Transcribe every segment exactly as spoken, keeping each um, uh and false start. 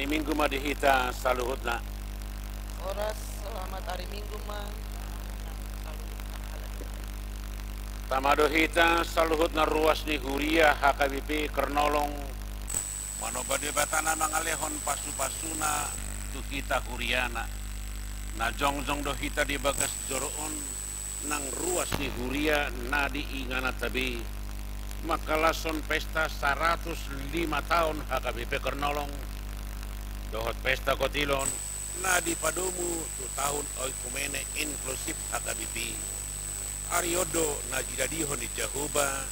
Minggu ma di hita saluhutna. Horas, selamat hari Minggu ma. Tama do hita saluhutna ruas ni huria H K B P Kernolong. Manomba Debata na mangalehon pasupasuna tu hita huriana. Na jongjong do hita di bagas joro on, nang ruas ni huria na di ingananta be, mangkalashon pesta saratus lima taon H K B P Kernolong, dohot pesta kotilon na dipadomu tu taon oikumene inklusif H K B P. Ari on do na jidadihon ni Jahowa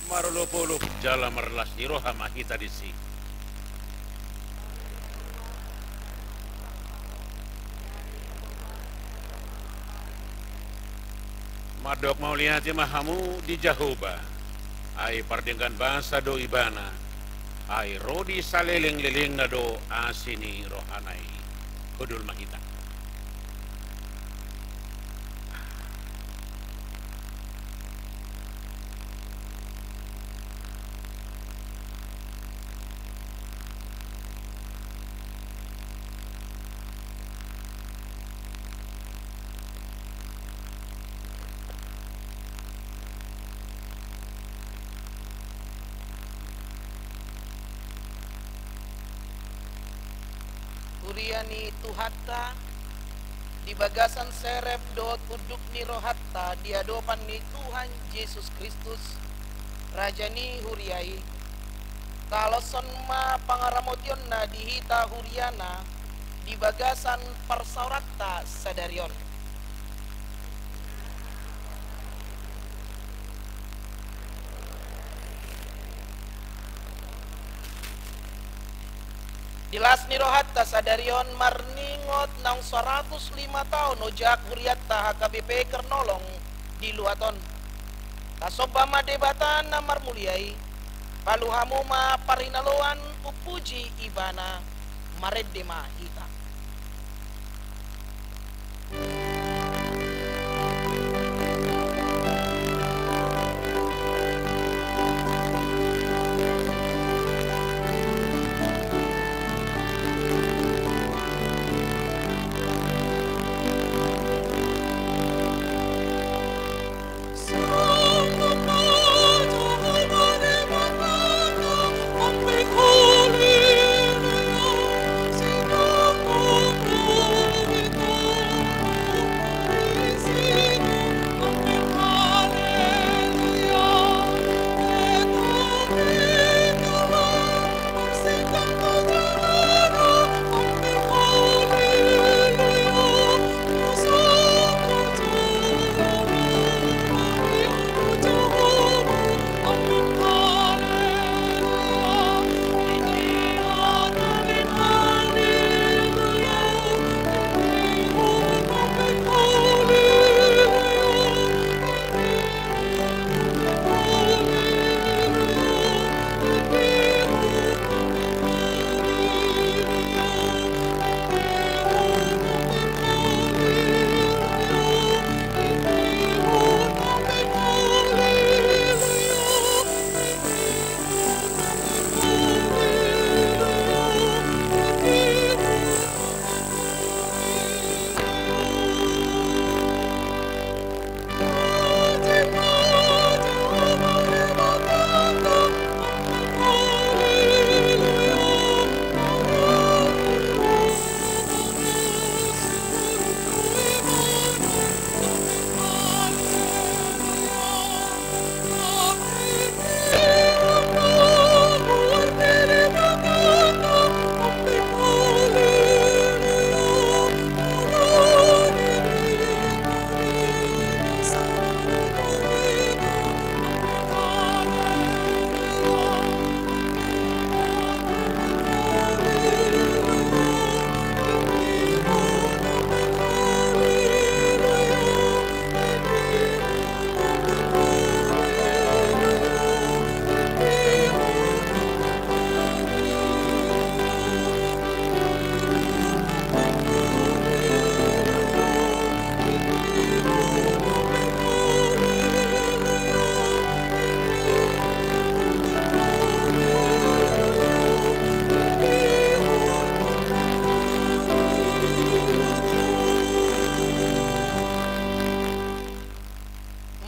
marolopolop jala marlas ni roha ma hita disi. Mandok mauliate ma hamu di Jahowa, ai pardenggan basa do Ibana, ai ro di salelenglelengna do asi ni rohana i. Hundul ma hita. Huria ni Tuhanta, di bagasan serep dohot unduk ni rohanta di adopan ni Tuhan Jesus Kristus, Raja ni huria i, taloshon ma pangaramotionna di hita huriana di bagasan parsaoranta sadari on. Di las ni rohanta sadari on marningot naung saratus lima taon ojak hurianta H K B P Kernolong di luat on. Tasomba ma Debata na marmulia i, palu hamu ma parhinaloan umpuji Ibana, marende ma hita.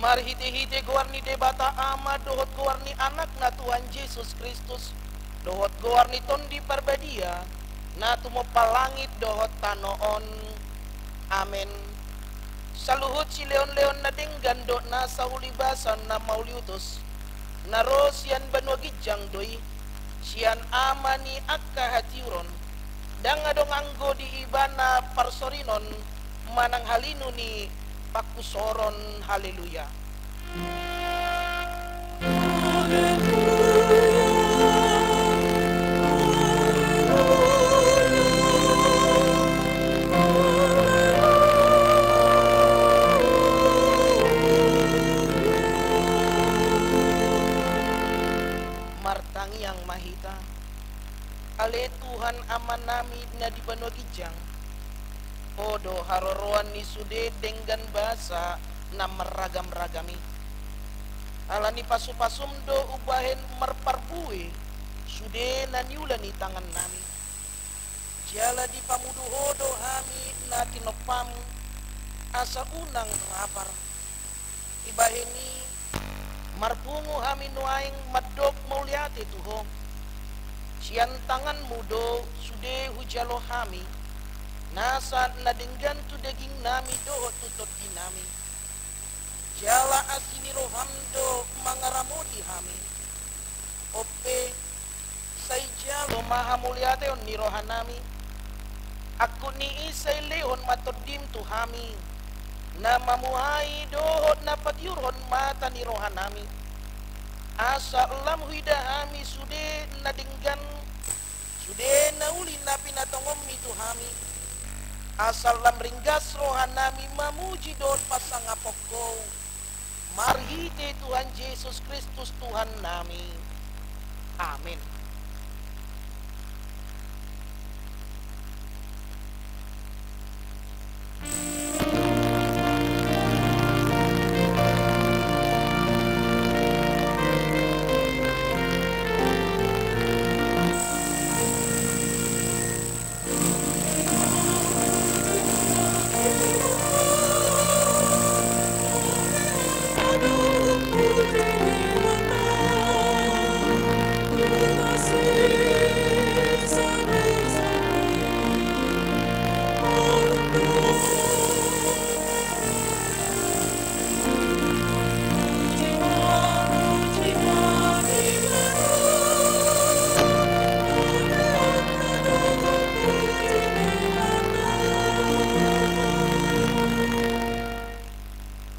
Marhite-hite goar ni Debata Ama dohot goar ni Anakna Tuhan Jesus Kristus, dohot goar ni Tondi Parbadia, na tumompa langit dohot tano on. Amen. Saluhut silehon-lehon na denggan dohot nasa uli basa na mauliutus, na ro sian banua ginjang do i, sian Ama ni angka hatiuron, ndang adong anggo di Ibana parsorinon manang halinu ni pangkusoron. Haleluya. Martangiang ma hita. Ale Tuhan Amanami na di banua ginjang, Ho do haroroan ni sude denggan basa na marragam-ragam i. Ala ni pasu-pasum do umbahen marparbue sude na niula ni tangannami. Jala dipamudu Ho do hami na tinompam, asa unang rapar. Ibahen i, marpungu hami nuaeng mandok mauliate tu Ho. Sian tanganmu do sude hujalo hami nasa na denggan tu dagingnami dohot tu tondinami. Jala asi ni roham do mangaramoti hami. On pe, sai jalo ma hamauliateon ni rohanami. Angkup ni i sai lehon ma tondim tu hami, na mamuhai dohot na patiurhon mata ni rohanami, asa lam huida hami sude na denggan, sude na uli na pinatongonmi tu hami, asa lam ringgas rohanami mamuji dohot pasangapon Ho. Marhite Tuhan Jesus Kristus Tuhannami. Amen.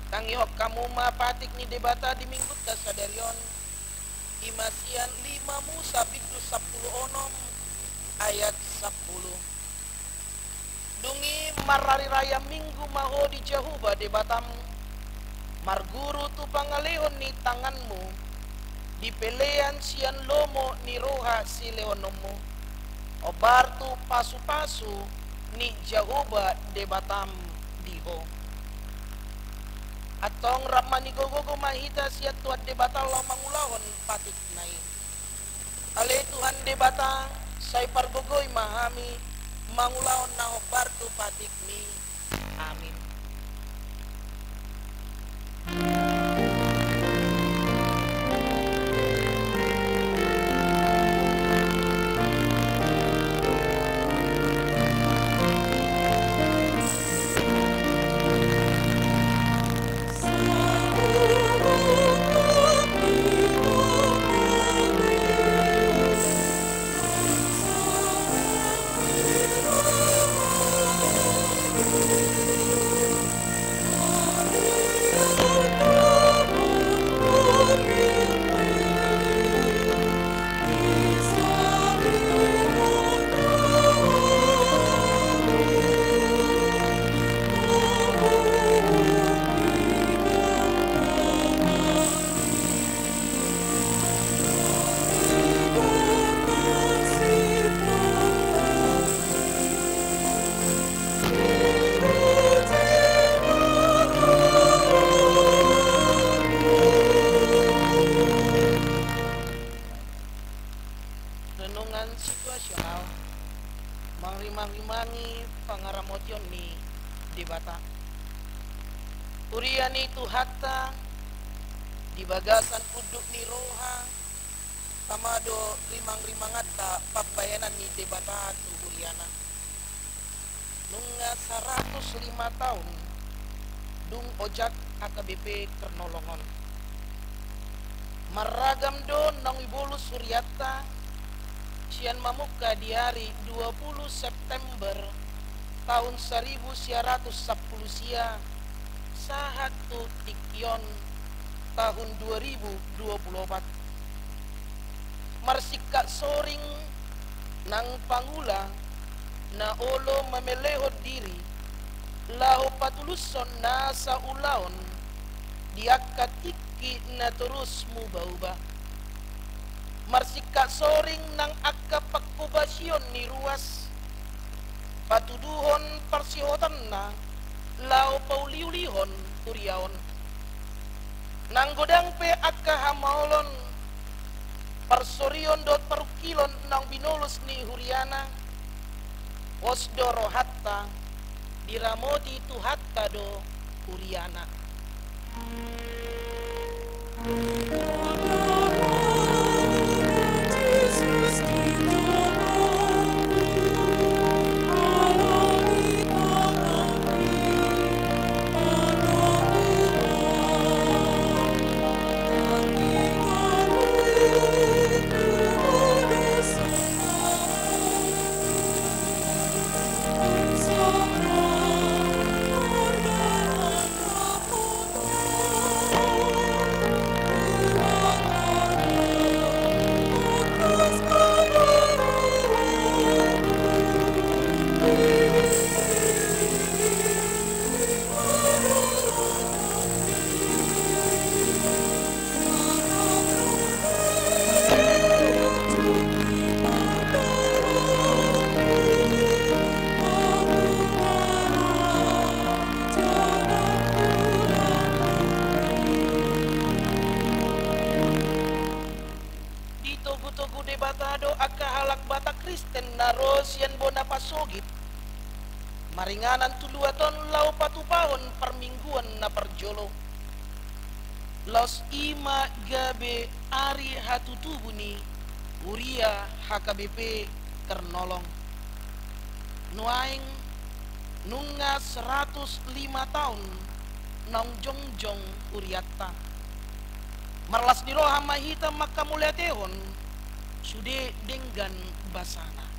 Tangihon hamu ma patik ni Debata di Minggunta sadari on, i ma sian lima Musa bindu sampulu onom ayat sampulu. Dung i marari raya Minggu ma ho di Jahowa Debatam, marguru tu pangalehon ni tanganmu, di pelean sian lomo ni roha silehononmu, hombar tu pasu-pasu ni Jahowa Debatam di ho. Antong rap manigogo ma hita sian Tuhan Debata laho mangulahon patikna i. Ale Tuhan Debata, sai pargogoi ma hami mangulahon na hombar tu patikmi. Amin. Renungan situasional, mangrima-rimangi pangaramotion ni Debata. Huria ni Tuhanta, Di bagasan unduk ni roha, tama do rimangrimanganta pambahenan ni Debata tu huriana. Nunga saratus lima taon dung ojak H K B P Kernolong on. Marragam do naung ibolus hurianta sian mamungka di ari dua puluh September taon saribu sia ratus sampulu sia sahat tu tingki on taon dua ribu dua puluh opat. Marsingkat soring nang pangula na olo mamelehon diri laho patulushon nasa ulaon di angka tingki na torus mubauba. Marsingkat soring nang angka pangkobasion ni ruas patuduhon parsihohotanna laho pauliulihon huria on. Nang godang pe angka hamaolon, parsorion dohot parungkilon naung binolos ni huriana, pos do rohanta, diramoti Tuhanta do huriana. Ditogutogu Debata do angka halak Batak Kristen na ro sian bona pasogit maringanan tu luat on laho patupahon parmingguan na parjolo. Laos i ma gabe ari hatutubu ni huria H K B P Kernolong. Nuaeng nunga saratus lima taon naung jongjong hurianta. Marlas ni roha ma hita mangkamauliatehon sude denggan basana.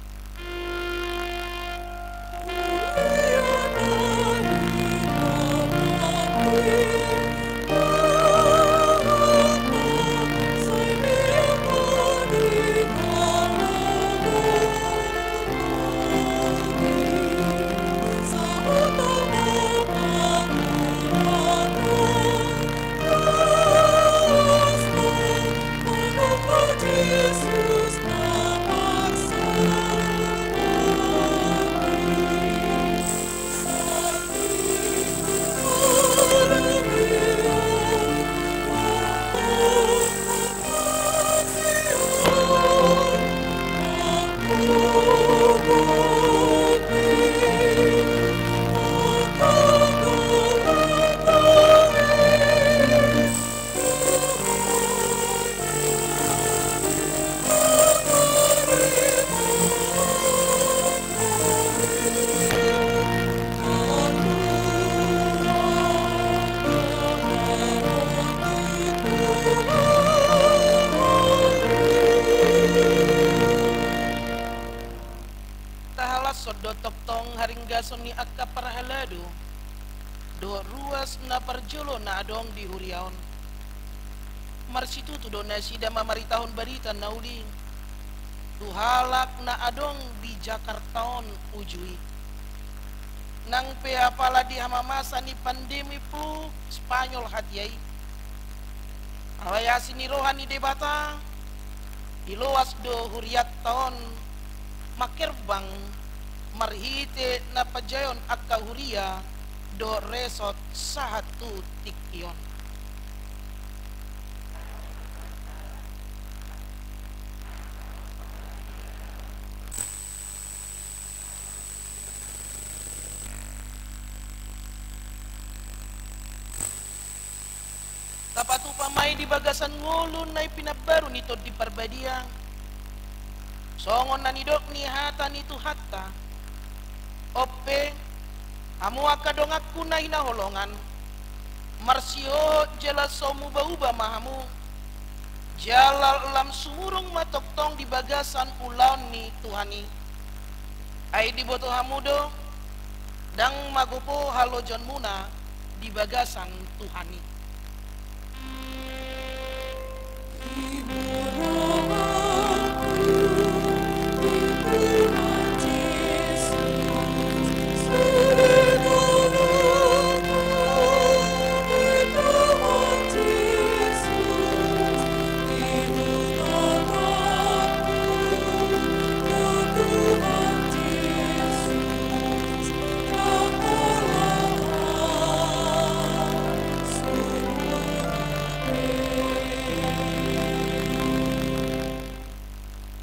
Tahalashon do tongtong haringgason ni angka parhalado dohot ruas na parjolo na adong di huria on. Marsitutu do nasida mamaritahon barita na uli tu halak na adong di Jakarta on uju i. Nang pe apala di hamamasa ni pandemi flu Spanyol hatiha i, alai asi ni roha ni Debata, iloas do hurianta on mangkerbang marhite na panjaeon angka huria dohot resort sahat tu tingki on. Tapatupa ma di bagasan ngolu na pinambaru ni Tondi Parbadia. Songon na nidok ni hata ni Tuhanta, on pe, hamu angka donganku na hinaholongan, marsihot jala so muba-uba ma hamu, jala lam sumurung ma tongtong di bagasan ulaon ni Tuhan i. Ai diboto hamu do, ndang magopo halojonmuna di bagasan Tuhan i.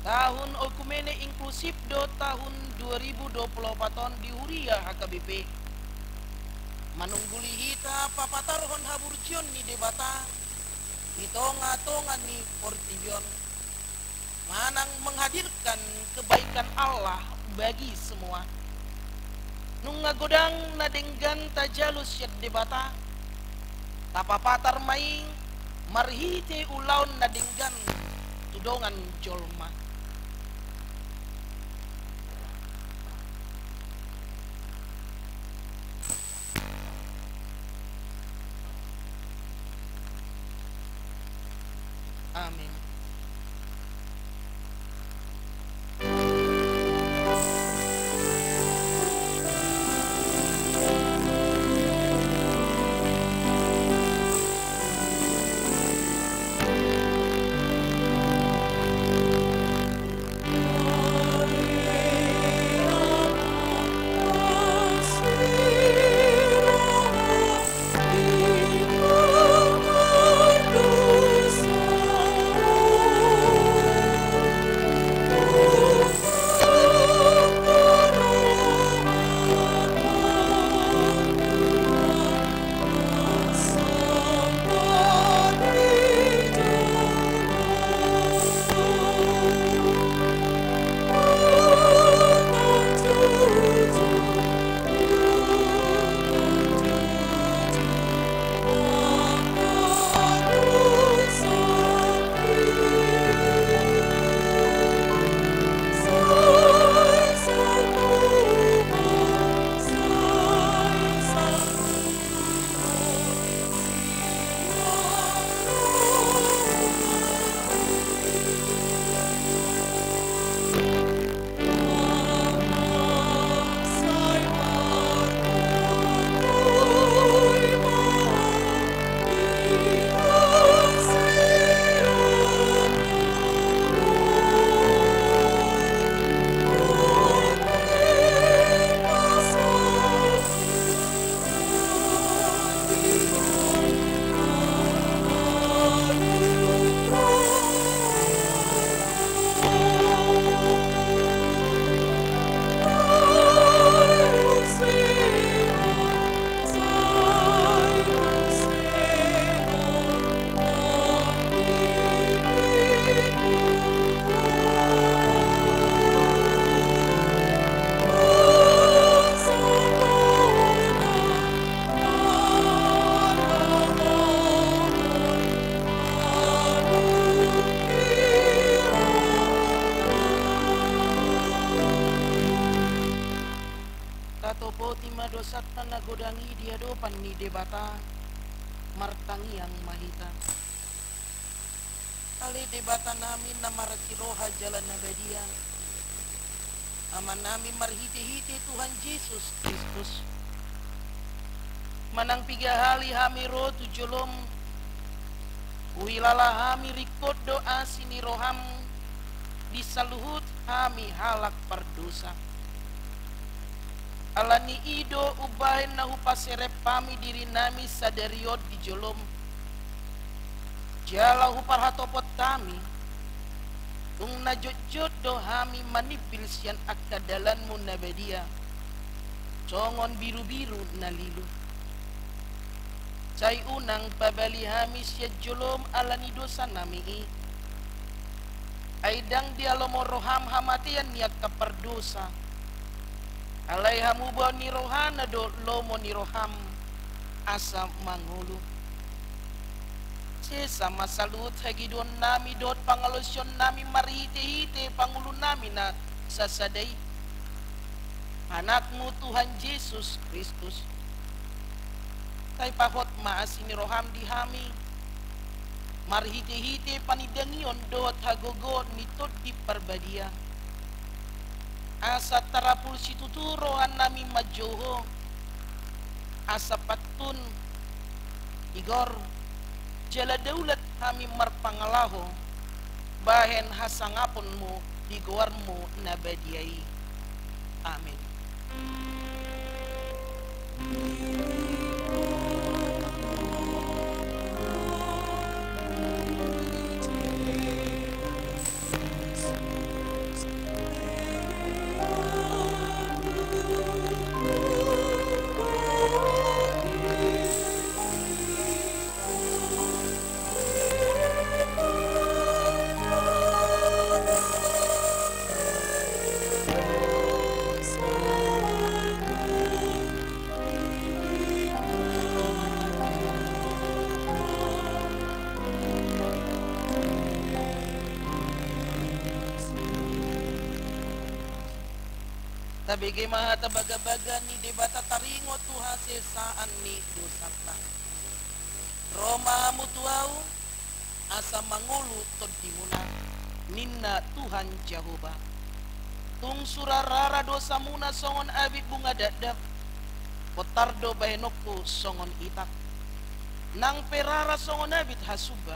Tahun okumene inklusif do tahun dua ribu dua puluh opat on di Huria H K B P. Manungguli hita papatarhon haburjuon ni Debata di tonga-tonga ni portibi on, manang menghadirkan kebaikan Allah bagi semua. Nunga godang na denggan tajalu sian Debata, tapapatar ma i marhite ulaon na denggan tu dongan jolma. Amin. Tatopoti ma dosanta na godang i di adopan ni Debata, martangiang ma hita. Ale Debata nami na marasi roha jala na badia, Ama nami marhite-hite Tuhan Jesus Kristus, manang piga hali hami ro tu jolom, huhilala hami ringkot do asi ni roham di saluhut hami halak pardosa. Ala ni i do umbahen na hupaserep hami diri nami sadari on di jolom, jala huparhatopot hami, tung na jotjot do hami manimbil sian angka dalanmu na badia, songon birubiru na lilu. Sai unang pabali hami sian jolom ala ni dosanami i. Ai ndang dialomo roham hamatean ni angka pardosa. Alai hamubaon ni rohana do lomo ni roham asa mangolu. Sesa ma saluhut hagidoonnami dohot pangalaosionnami marhitehite pangulunami na sasada i, Anakmu Tuhan Jesus Kristus. Sai pahot ma asi ni roham di hami marhitehite panindangion dohot hagogoon ni Tondi Parbadia, asa tarapul situtu rohanami manjou Ho, asa pantun, tigor, jala daulat hami marpangalaho bahen hasangaponmu di goarmu na badia i. Amen. Tabege ma hata bagabaga ni Debata taringot tu hasesaan ni dosanta. Ro ma hamu tu Ahu, asa mangolu tondimuna, ninna Tuhan Jahowa. Tung sura rara dosamuna songon abit bunga dakdak, bontar do bahenonku songon itak. Nang pe rara songon abit hasumba,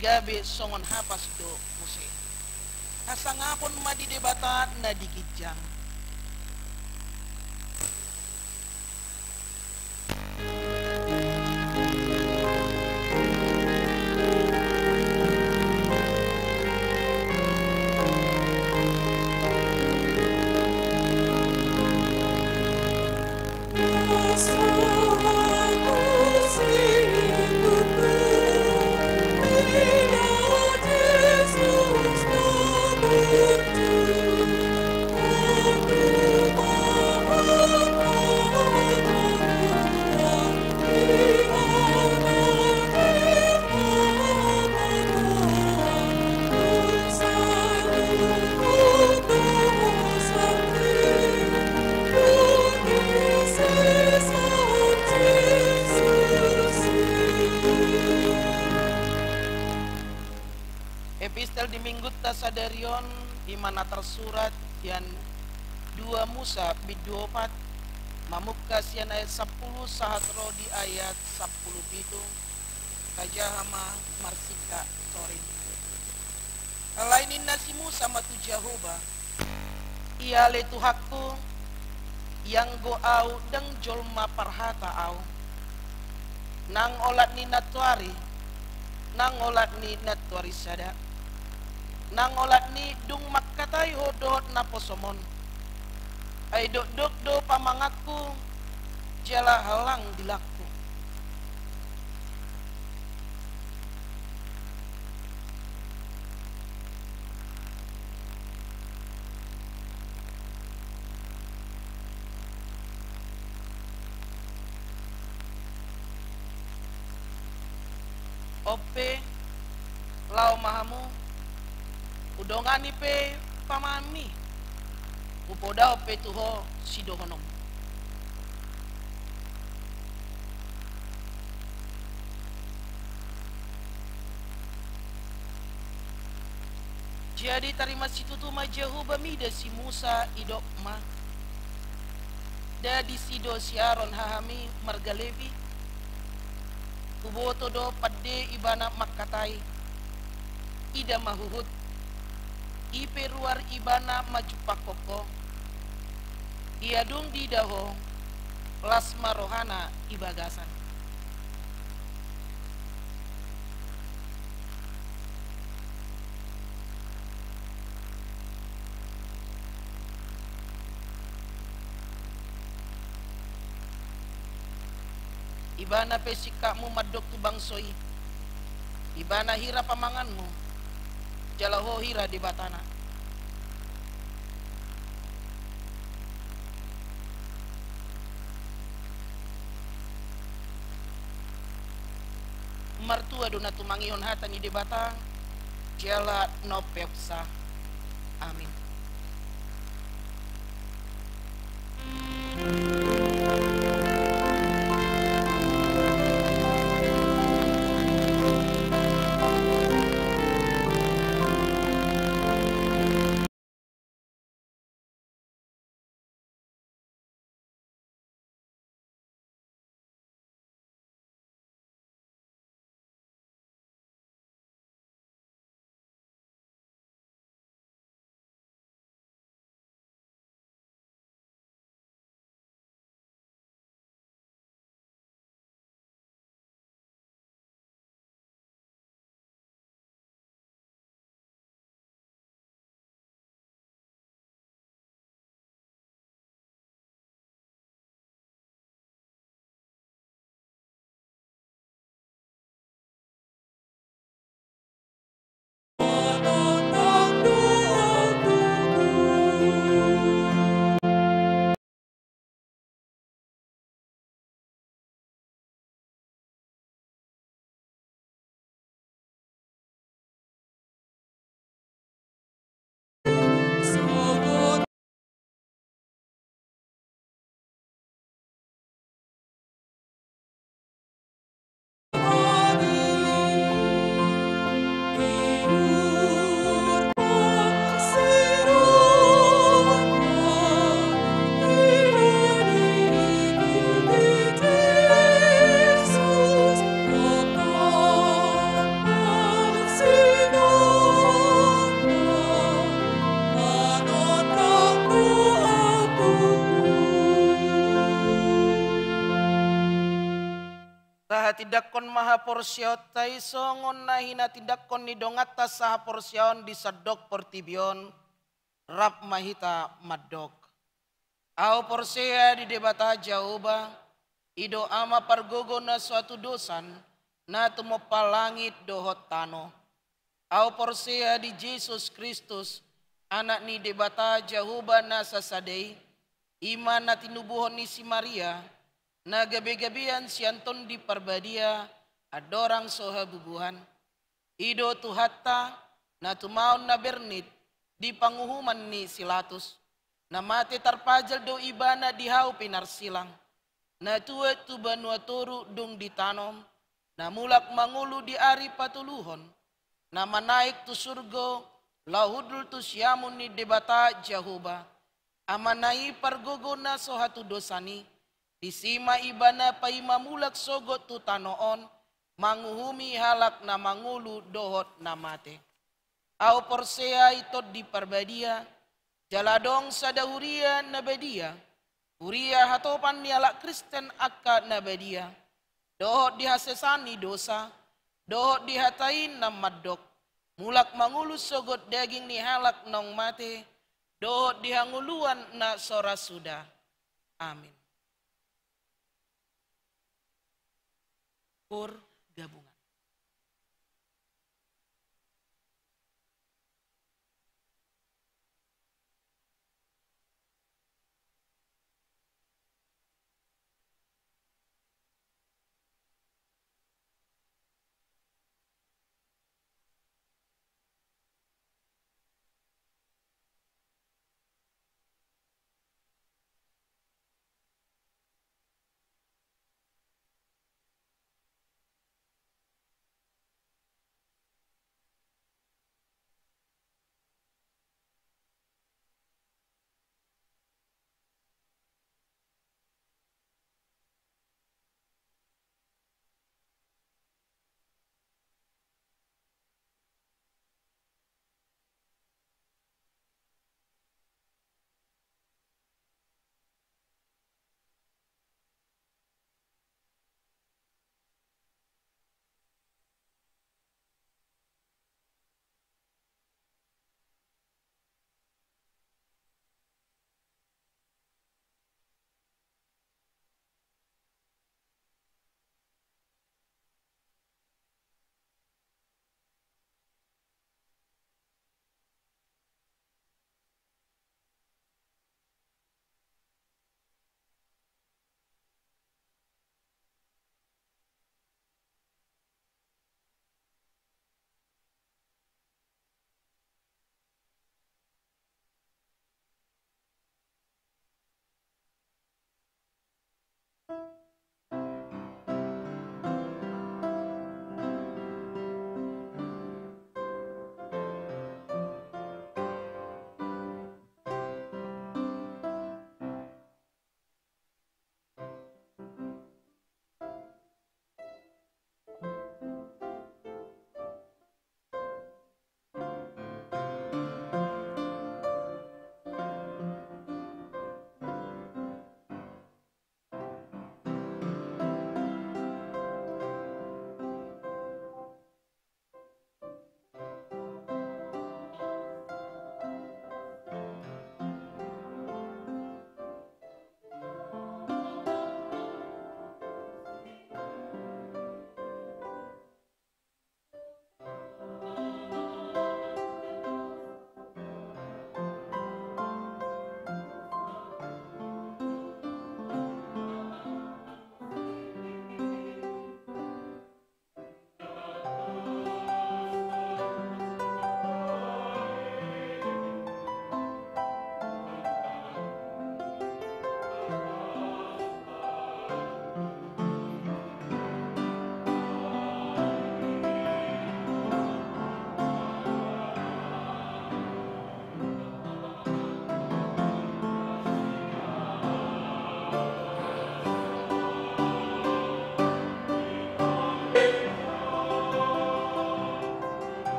gabe songon hapas do muse. Hasangapon ma di Debata na di ginjang. Epistel di Minggunta sadari on, i ma na tarsurat sian dua Musa bindu opat, mamungka sian ayat sampulu sahat ro di ayat sampulu pitu. Tajaha ma marsingkat torin. Alai ninna si Musa ma tu Jahowa: Ia ale Tuhanku, ianggo ahu ndang jolma parhata ahu, nang olat ni nantoari, nang olat ni nantoari sada, nang olat ni dung mangkatai Ho dohot naposom on. Ai dokdok do pamanganku jala hallang dilangku. On pe, laho ma hamu, hudongani pe pamanganmi, hupodahon pe tu ho sidohononmu. Jadi tarima situtu ma Jahowa mida si Musa, didok ma: Nda disi do si Aron hahami marga Lewi? Huboto do pande ibana mangkatai. Ida ma huhut, i pe ruar ibana manjumpangkon ho. Ia dung diida ho, las ma rohana di bagasan. Ibana pe singkapmu mandok tu bangso i. Ibana hira pamanganmu, jala ho hira Debatana. Martua do na tumangihon hata ni Debata, jala na umpeopsa. Amin. Tahatindangkon ma haporseaonta i songon na hinatindangkon ni donganta sahaporseaon di sandok portibi on, rap ma hita mandok. Ahu porsea di Debata Jahowa, i do Ama pargogo na so hatudosan, na tumompa langit dohot tano. Ahu porsea di Jesus Kristus, Anak ni Debata Jahowa na sasada i, i ma na tinubuhon ni si Maria, na gabegabean sian Tondi Parbadia, andorang so habubuhan. I do Tuhanta, na tumaon na bernit di panguhuman ni si Latus. Na mate tarpajal do Ibana di hau pinarsilang. Na tuat tu banua toru dung ditanom, na mulak mangolu di ari patoluhon, na manaek tu surgo, laho hundul tu siamun ni Debata Jahowa, Amana i pargogo na so hatudosan i, disi ma Ibana paima mulak sogot tu tano on, manguhumi halak na mangolu dohot na mate. Ahu porsea i Tondi Parbadia, jala adong sada huria na badia, huria hatopan ni halak Kristen angka na badia, dohot di hasesaan ni dosa, dohot di hata i na mandok, mulak mangolu sogot daging ni halak naung mate, dohot di hangoluan na so ra suda. Amin. Kor gabungan.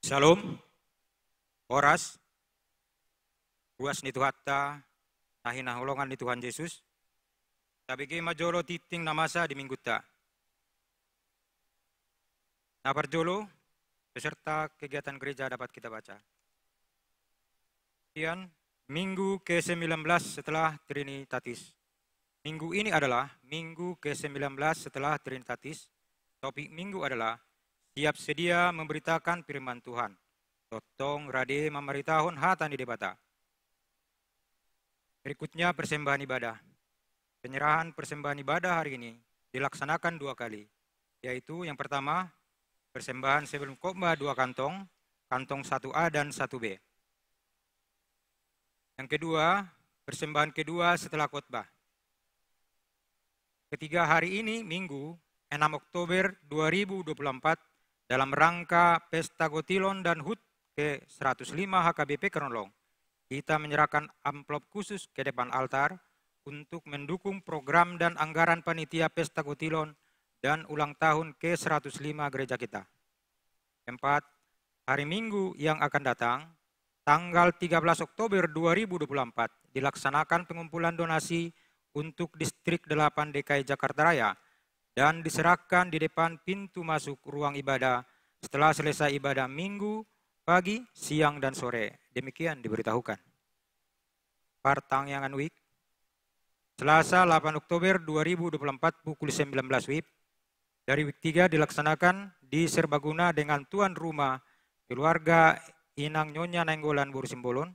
Syalom. Horas, ruas ni Tuhanta, na hinaholongan ni Tuhan Jesus, tabege ma jolo tingting na masa di Minggunta. Na parjolo, beserta kegiatan gereja dapat kita baca. Kemudian, Minggu ke sembilan belas setelah Trinitatis. Minggu ini adalah Minggu ke sembilan belas setelah Trinitatis. Topik Minggu adalah siap sedia memberitakan firman Tuhan. Tongtong rade mamaritahon hata ni Debata. Berikutnya persembahan ibadah. Penyerahan persembahan ibadah hari ini dilaksanakan dua kali, yaitu yang pertama, persembahan sebelum khotbah dua kantong, kantong satu A dan satu B. Yang kedua, persembahan kedua setelah khotbah. Ketiga, hari ini, Minggu, enam Oktober dua ribu dua puluh empat, dalam rangka Pesta Gotilon dan HUT ke seratus lima H K B P Kernono, kita menyerahkan amplop khusus ke depan altar untuk mendukung program dan anggaran panitia Pesta Gotilon dan ulang tahun ke seratus lima gereja kita. Empat, hari Minggu yang akan datang, tanggal tiga belas Oktober dua ribu dua puluh empat, dilaksanakan pengumpulan donasi untuk Distrik delapan D K I Jakarta Raya dan diserahkan di depan pintu masuk ruang ibadah setelah selesai ibadah Minggu pagi, siang, dan sore. Demikian diberitahukan. Partangiangan WIB. Selasa, delapan Oktober dua ribu dua puluh empat, pukul sembilan belas WIB, dari WIB tiga dilaksanakan di Serbaguna dengan tuan rumah keluarga Inang Nyonya Nainggolan boru Simbolon,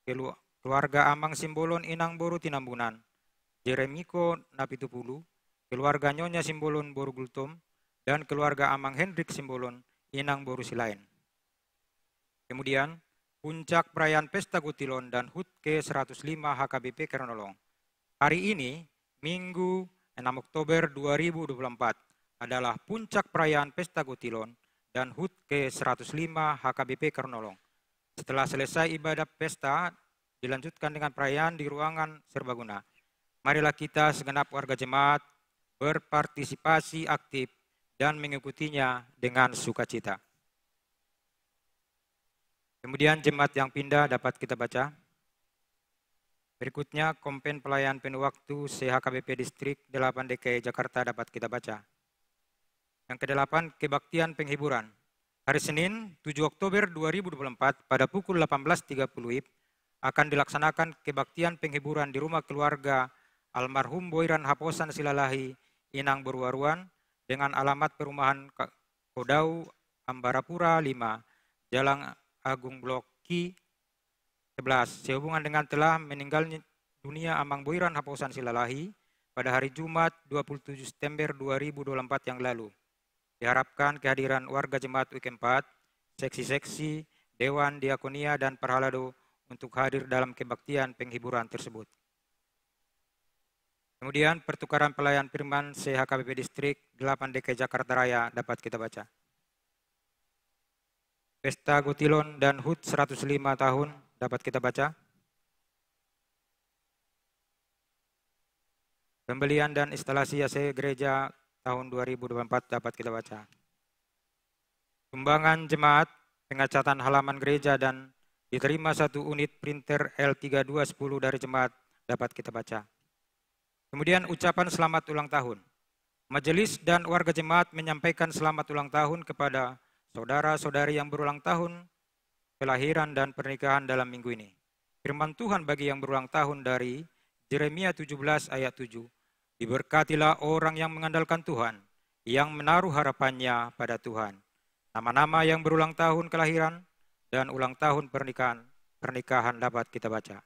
kelu-, keluarga Amang Simbolon Inang boru Tinambunan, Jeremiko Napitupulu, keluarga Nyonya Simbolon boru Gultom, dan keluarga Amang Hendrik Simbolon Inang boru Silaen. Kemudian, puncak perayaan Pesta Gotilon dan HUT ke seratus lima H K B P Kernono. Hari ini, Minggu, enam Oktober dua ribu dua puluh empat, adalah puncak perayaan Pesta Gotilon dan HUT ke seratus lima H K B P Kernono. Setelah selesai ibadah pesta, dilanjutkan dengan perayaan di ruangan Serbaguna. Marilah kita segenap warga jemaat berpartisipasi aktif dan mengikutinya dengan sukacita. Kemudian, jemaat yang pindah dapat kita baca. Berikutnya, Kompen Pelayanan Penuh Waktu se-H K B P Distrik delapan D K I Jakarta dapat kita baca. Yang kedelapan, kebaktian penghiburan. Hari Senin, tujuh Oktober dua ribu dua puluh empat, pada pukul delapan belas tiga puluh WIB, akan dilaksanakan kebaktian penghiburan di rumah keluarga almarhum Boiran Haposan Silalahi, Inang boru Waruan, dengan alamat perumahan Ka-, Kodau, Ambarapura lima, Jalan Agung Blok Ki sebelas, sehubungan dengan telah meninggal dunia Amang Boiran Haposan Silalahi pada hari Jumat, dua puluh tujuh September dua ribu dua puluh empat yang lalu. Diharapkan kehadiran warga jemaat WIB empat, seksi-seksi, dewan, diakonia, dan parhalado untuk hadir dalam kebaktian penghiburan tersebut. Kemudian, pertukaran pelayan firman se-H K B P Distrik delapan D K I Jakarta Raya dapat kita baca. Pesta Gotilon dan HUT seratus lima tahun dapat kita baca. Pembelian dan instalasi A C gereja tahun dua ribu dua puluh empat dapat kita baca. Sumbangan jemaat, pengecatan halaman gereja, dan diterima satu unit printer L tiga dua sepuluh dari jemaat dapat kita baca. Kemudian, ucapan selamat ulang tahun. Majelis dan warga jemaat menyampaikan selamat ulang tahun kepada saudara-saudari yang berulang tahun kelahiran dan pernikahan dalam minggu ini. Firman Tuhan bagi yang berulang tahun dari Yeremia tujuh belas ayat tujuh, "Diberkatilah orang yang mengandalkan Tuhan, yang menaruh harapannya pada Tuhan." Nama-nama yang berulang tahun kelahiran dan ulang tahun pernikahan, pernikahan dapat kita baca.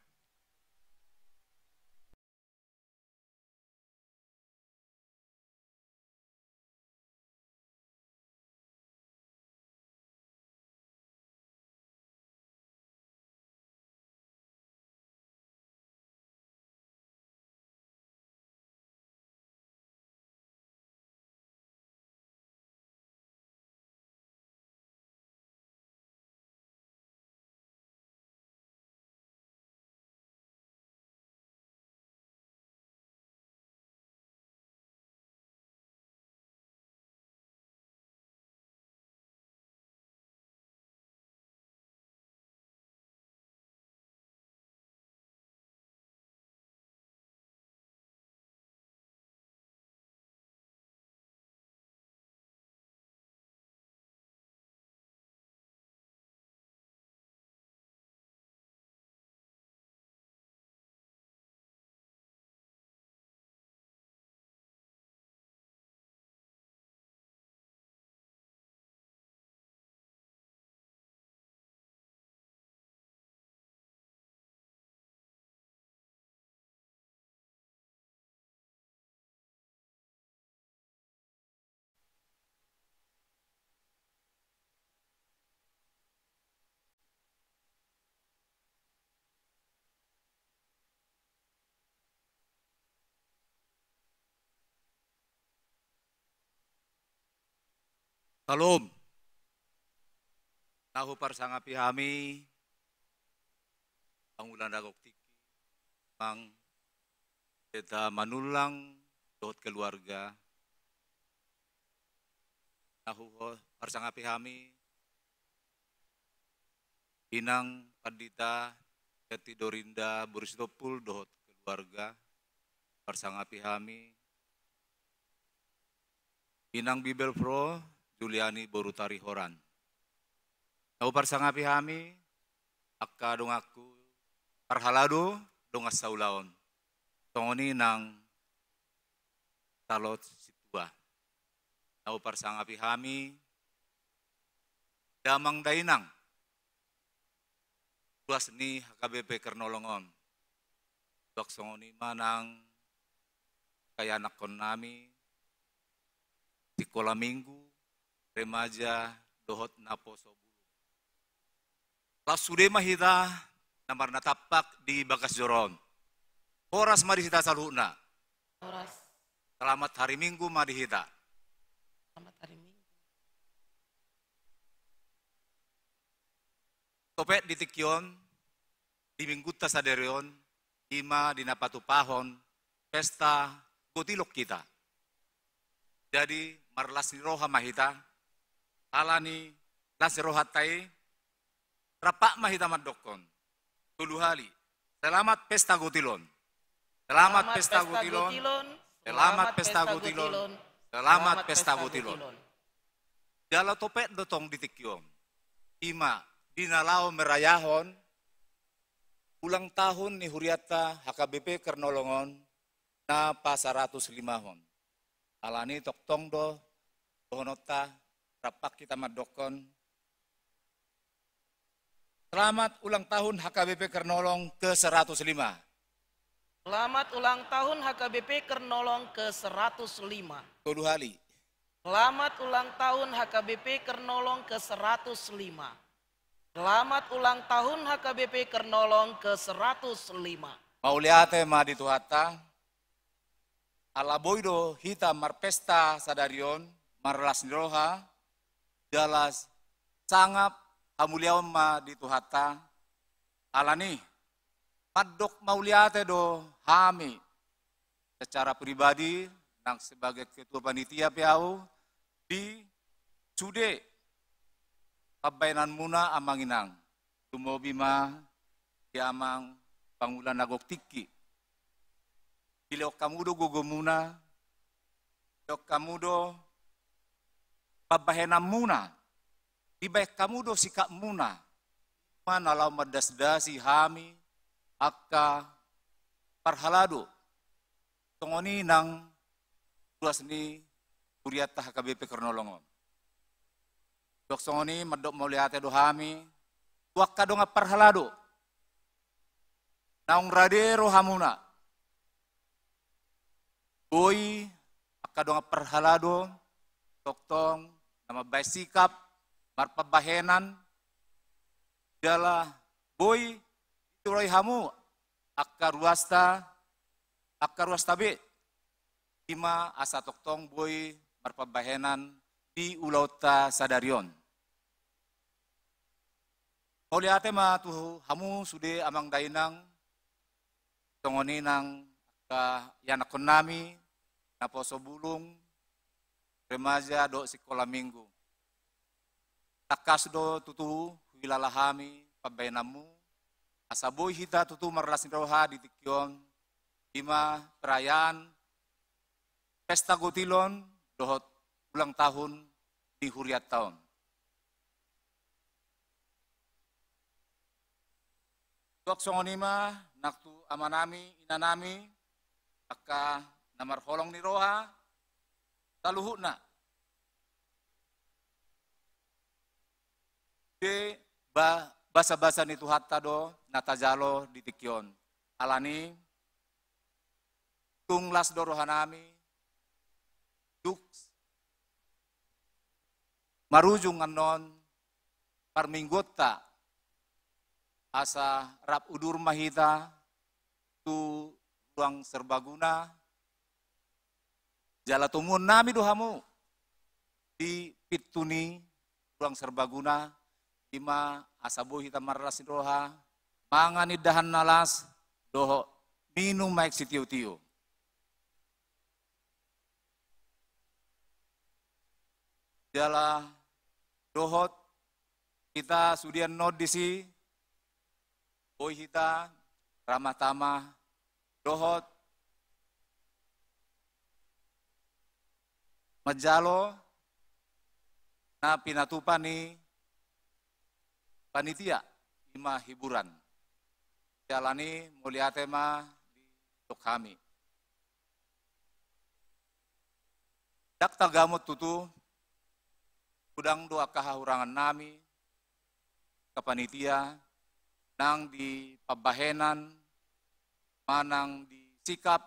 Salom. Na huparsangapi hami, pangula na gok tingki, Amang Pendeta Manullang dohot keluarga. Na huparsangapi hami, Inang Pandita Kety Dorinda Borisitompul dohot keluarga, parsangapi hami. Inang Bibelvrouw Juliani boru Tarihoran. Na huparsangapi hami, angka donganku parhalado, dongan saulaon. Songon i nang Salot Situa. Na huparsangapi hami, damang dainang, ruas ni H K B P Kernolong on. Suang songon i ma nang angka ianakkon nami, sikola minggu, remaja, dohot naposo bulung. Laos sude ma hita na marnatampak di bagas joro on. Horas ma di hita saluhutna. Horas. Selamat hari Minggu ma di hita. Selamat hari Minggu. Topet di tingki on, di minggunta sadari on, i ma di na patupahon pesta gotilon hita. Jadi, marlas ni roha ma hita, ala ni las ni rohanta i, rap ma hita mandokkon tolu hali: Selamat pesta gotilon. Selamat pesta gotilon. Selamat pesta gotilon. Selamat pesta gotilon. Jala topet do tong di tingki on, i ma di na laho merayahon ulang tahun ni hurianta H K B P Kernolong on na pasaratus limahon. Ala ni tongtong do dohononta, rap hita mandokkon: Selamat ulang tahun H K B P Kernolong ke seratus lima. Selamat ulang tahun H K B P Kernolong ke seratus lima. Tolu hali. Selamat ulang tahun H K B P Kernolong ke seratus lima. Selamat ulang tahun H K B P Kernolong ke seratus lima. Mauliate ma di Tuhanta, ala boi do hita marpesta sadari on, marlas ni roha, jala sangap hamuliaon ma di Tuhanta. Ala ni i, mandok mauliate do hami secara pribadi, nang sebagai ketua panitia pe ahu, di sude pambahenanmuna, Amang Inang. Lumobi ma di amang pangula na gok tingki. Dilehon hamu do gogomuna, dilehon hamu do pambahenanmuna, dibahen hamu do sikapmuna, i ma na laho mandasdasi hami angka parhalado, songon i nang ruas ni hurianta H K B P Kernolong on. Suang songon i mandok mauliate do hami tu angka dongan parhalado naung rade rohamuna. Boi angka dongan parhalado tongtong na mambahen sikap, marpambahenan, jala boi dituroi hamu angka ruasta, angka ruasta be, i ma asa tongtong boi marpambahenan di ulaonta sadari on. Mauliate ma tu hamu sude amang dainang, songon i nang angka ianakkon nami, naposo bulung, remaja dohot sikola minggu. Tangkas do tutu huhilala hami pambahenanmu, asa boi hita tutu marlas ni roha di tingki on, i ma perayaan pesta gotilon dohot ulang tahun di hurianta on. Suang songon i ma nang tu amanami, inanami, angka na marholong ni roha saluhutna. Pe ba-, basabasa ni Tuhanta do na tajalo di tingki on. Ala ni i, tung las do rohanami, dung marujung annon parmingguonta, asa rap udur ma hita tu ruang serbaguna, jala tomuonnami do hamu. di pintu ni ruang serbaguna, i ma asa boi hita marlas ni roha, mangan indahan na las, dohot minum aek sitio-tio. Jala dohot hita sude annon disi, boi hita ramah tamah dohot manjalo na pinatupa ni panitia, i ma hiburan. Jala ni mauliate ma di tok hami. Ndang tagamon tutu, godang do angka hahurangan nami, angka panitia, nang di pambahenan, manang di sikap,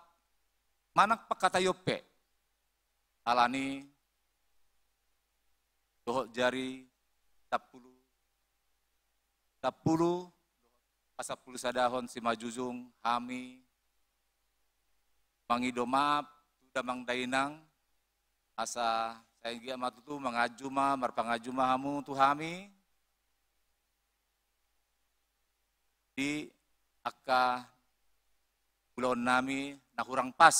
manang pangkataion pe. Alani dohot jari sampulu, sampulu, sampulu sadahon simanjujung hami mangido maaf tu damang dainang, asa sai anggiat ma tutu manganju ma, marpanganju ma hamu tu hami di angka ulaon nami na hurang pas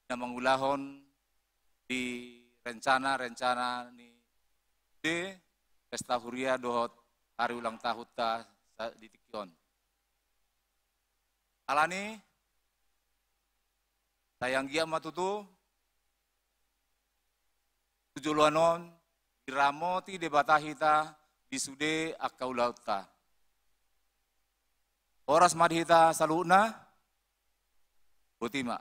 na mangulahon di rencana-rencana ni de pesta huria dohot hari ulang tahunta sa-, di tingki on. Alani sai anggiat ma tutu tu joloan on diramoti Debata hita di sude angka ulaonta. Horas ma di hita saluhutna. Boti ma.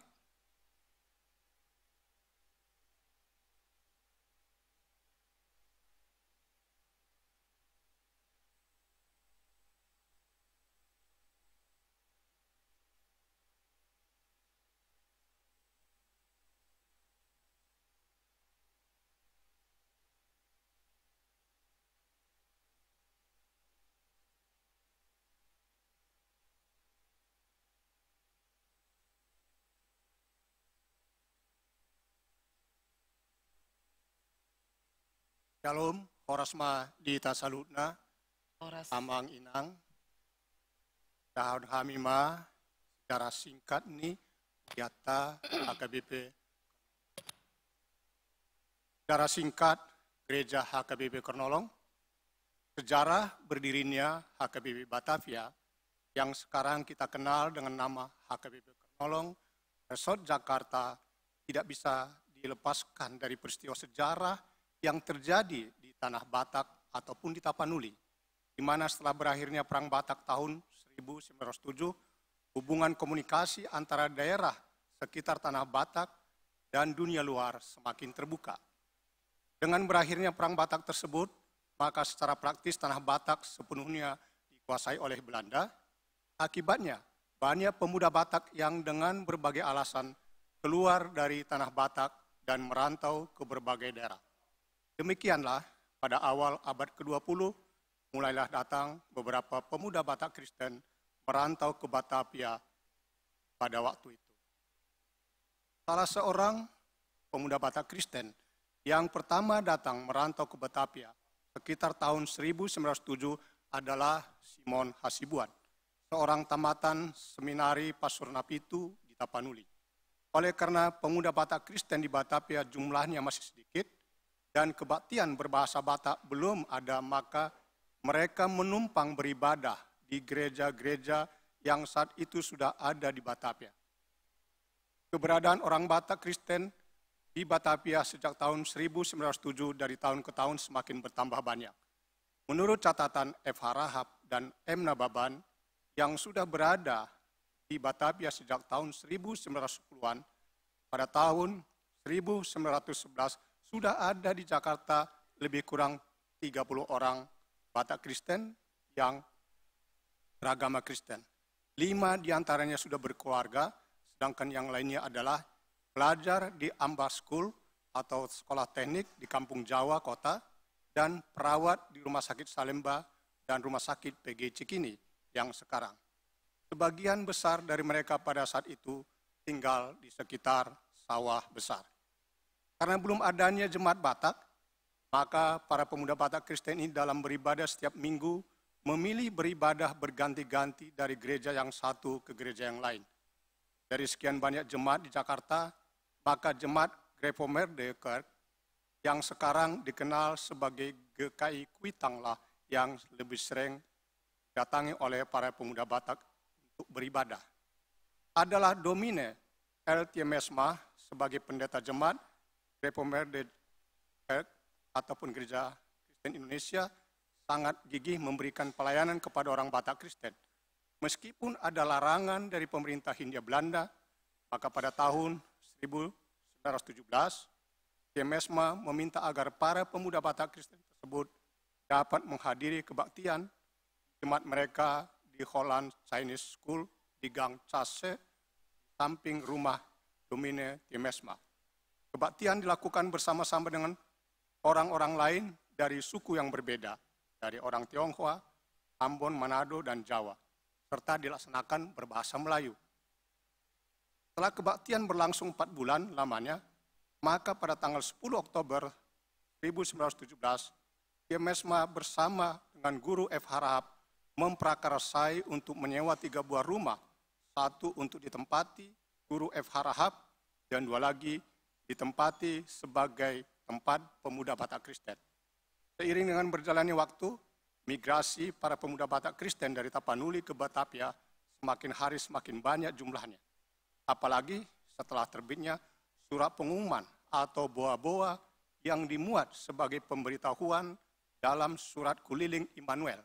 Shalom, horas ma di hita saluhutna. Horas. Amang inang, dahahon hami ma sejarah singkat ni hurianta H K B P. Sejarah singkat Gereja H K B P Kornolong. Sejarah berdirinya H K B P Batavia yang sekarang kita kenal dengan nama H K B P Kornolong, Resort Jakarta, tidak bisa dilepaskan dari peristiwa sejarah yang terjadi di Tanah Batak ataupun di Tapanuli, di mana setelah berakhirnya Perang Batak tahun seribu sembilan ratus tujuh, hubungan komunikasi antara daerah sekitar Tanah Batak dan dunia luar semakin terbuka. Dengan berakhirnya Perang Batak tersebut, maka secara praktis Tanah Batak sepenuhnya dikuasai oleh Belanda. Akibatnya, banyak pemuda Batak yang dengan berbagai alasan keluar dari Tanah Batak dan merantau ke berbagai daerah. Demikianlah, pada awal abad kedua puluh, mulailah datang beberapa pemuda Batak Kristen merantau ke Batavia pada waktu itu. Salah seorang pemuda Batak Kristen yang pertama datang merantau ke Batavia sekitar tahun seribu sembilan ratus tujuh adalah Simon Hasibuan, seorang tamatan Seminari Pasur Napitu di Tapanuli. Oleh karena pemuda Batak Kristen di Batavia jumlahnya masih sedikit dan kebaktian berbahasa Batak belum ada, maka mereka menumpang beribadah di gereja-gereja yang saat itu sudah ada di Batavia. Keberadaan orang Batak Kristen di Batavia sejak tahun seribu sembilan ratus tujuh dari tahun ke tahun semakin bertambah banyak. Menurut catatan F H Rahab dan M Nababan yang sudah berada di Batavia sejak tahun seribu sembilan ratus sepuluhan, pada tahun seribu sembilan ratus sebelas sudah ada di Jakarta lebih kurang tiga puluh orang Batak Kristen yang beragama Kristen. Lima di antaranya sudah berkeluarga, sedangkan yang lainnya adalah pelajar di Ambas School atau sekolah teknik di Kampung Jawa Kota dan perawat di Rumah Sakit Salemba dan Rumah Sakit P G I Cikini yang sekarang. Sebagian besar dari mereka pada saat itu tinggal di sekitar Sawah Besar. Karena belum adanya jemaat Batak, maka para pemuda Batak Kristen ini dalam beribadah setiap minggu memilih beribadah berganti-ganti dari gereja yang satu ke gereja yang lain. Dari sekian banyak jemaat di Jakarta, maka jemaat Gereformeerde Kerk yang sekarang dikenal sebagai G K I Kuitang lah yang lebih sering didatangi oleh para pemuda Batak untuk beribadah. Adalah Domine L. Thiemesma sebagai pendeta jemaat Gereformeerde Kerk ataupun Gereja Kristen Indonesia sangat gigih memberikan pelayanan kepada orang Batak Kristen. Meskipun ada larangan dari pemerintah Hindia Belanda, maka pada tahun seribu sembilan ratus tujuh belas, Thiemesma meminta agar para pemuda Batak Kristen tersebut dapat menghadiri kebaktian jemaat mereka di Holland Chinese School di Gang Casse, samping rumah Domine Thiemesma. Kebaktian dilakukan bersama-sama dengan orang-orang lain dari suku yang berbeda, dari orang Tionghoa, Ambon, Manado, dan Jawa, serta dilaksanakan berbahasa Melayu. Setelah kebaktian berlangsung empat bulan lamanya, maka pada tanggal sepuluh Oktober seribu sembilan ratus tujuh belas, Thiemesma bersama dengan guru F. Harahap memprakarsai untuk menyewa tiga buah rumah, satu untuk ditempati guru F. Harahap dan dua lagi ditempati sebagai tempat pemuda Batak Kristen. Seiring dengan berjalannya waktu, migrasi para pemuda Batak Kristen dari Tapanuli ke Batavia semakin hari semakin banyak jumlahnya. Apalagi setelah terbitnya surat pengumuman atau boa-boa yang dimuat sebagai pemberitahuan dalam surat kuliling Immanuel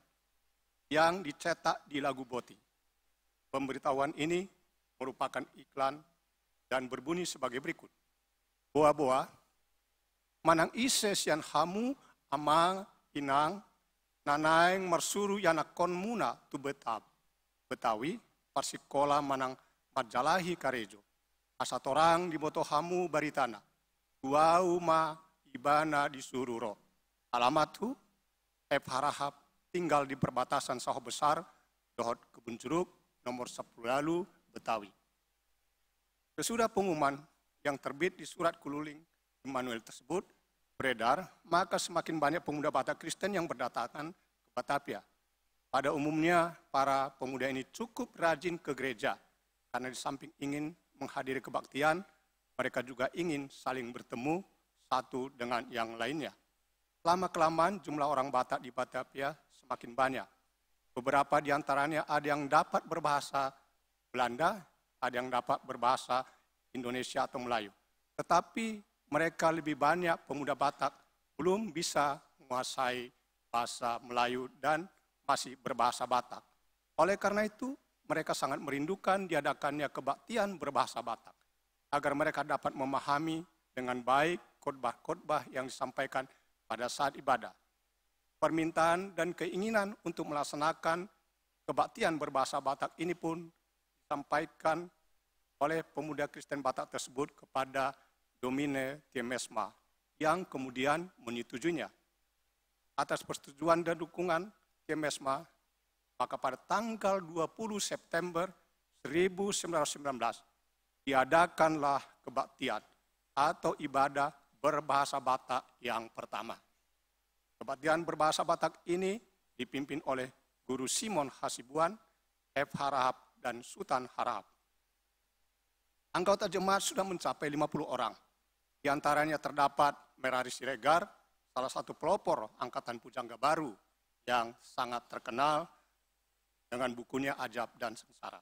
yang dicetak di Laguboti. Pemberitahuan ini merupakan iklan dan berbunyi sebagai berikut. Boa-boa, manang ise sian hamu amang inang na naeng marsuru ianakkonmuna tu Beta-, Betawi, parsikola manang manjalahi karejo, asa torang diboto hamu baritana, tu ahu ma ibana disuru ro. Alamathu, F. Harahap, tinggal di perbatasan Sawah Besar dohot Kebun Jeruk, nomor sepuluh walu, Betawi. Sesudah pengumuman yang terbit di surat kuliling Immanuel tersebut beredar, maka semakin banyak pemuda Batak Kristen yang berdatangan ke Batavia. Pada umumnya, para pemuda ini cukup rajin ke gereja, karena di samping ingin menghadiri kebaktian, mereka juga ingin saling bertemu satu dengan yang lainnya. Lama-kelamaan, jumlah orang Batak di Batavia semakin banyak. Beberapa di antaranya ada yang dapat berbahasa Belanda, ada yang dapat berbahasa Indonesia atau Melayu. Tetapi mereka lebih banyak pemuda Batak belum bisa menguasai bahasa Melayu dan masih berbahasa Batak. Oleh karena itu, mereka sangat merindukan diadakannya kebaktian berbahasa Batak, agar mereka dapat memahami dengan baik khotbah-khotbah yang disampaikan pada saat ibadah. Permintaan dan keinginan untuk melaksanakan kebaktian berbahasa Batak ini pun disampaikan oleh pemuda Kristen Batak tersebut kepada Domine Thiemesma, yang kemudian menyetujuinya. Atas persetujuan dan dukungan Thiemesma, maka pada tanggal dua puluh September seribu sembilan ratus sembilan belas, diadakanlah kebaktian atau ibadah berbahasa Batak yang pertama. Kebaktian berbahasa Batak ini dipimpin oleh Guru Simon Hasibuan, F. Harahap, dan Sutan Harahap. Anggota jemaat sudah mencapai lima puluh orang. Di antaranya terdapat Merari Siregar, salah satu pelopor angkatan pujangga baru yang sangat terkenal dengan bukunya Ajab dan Sengsara.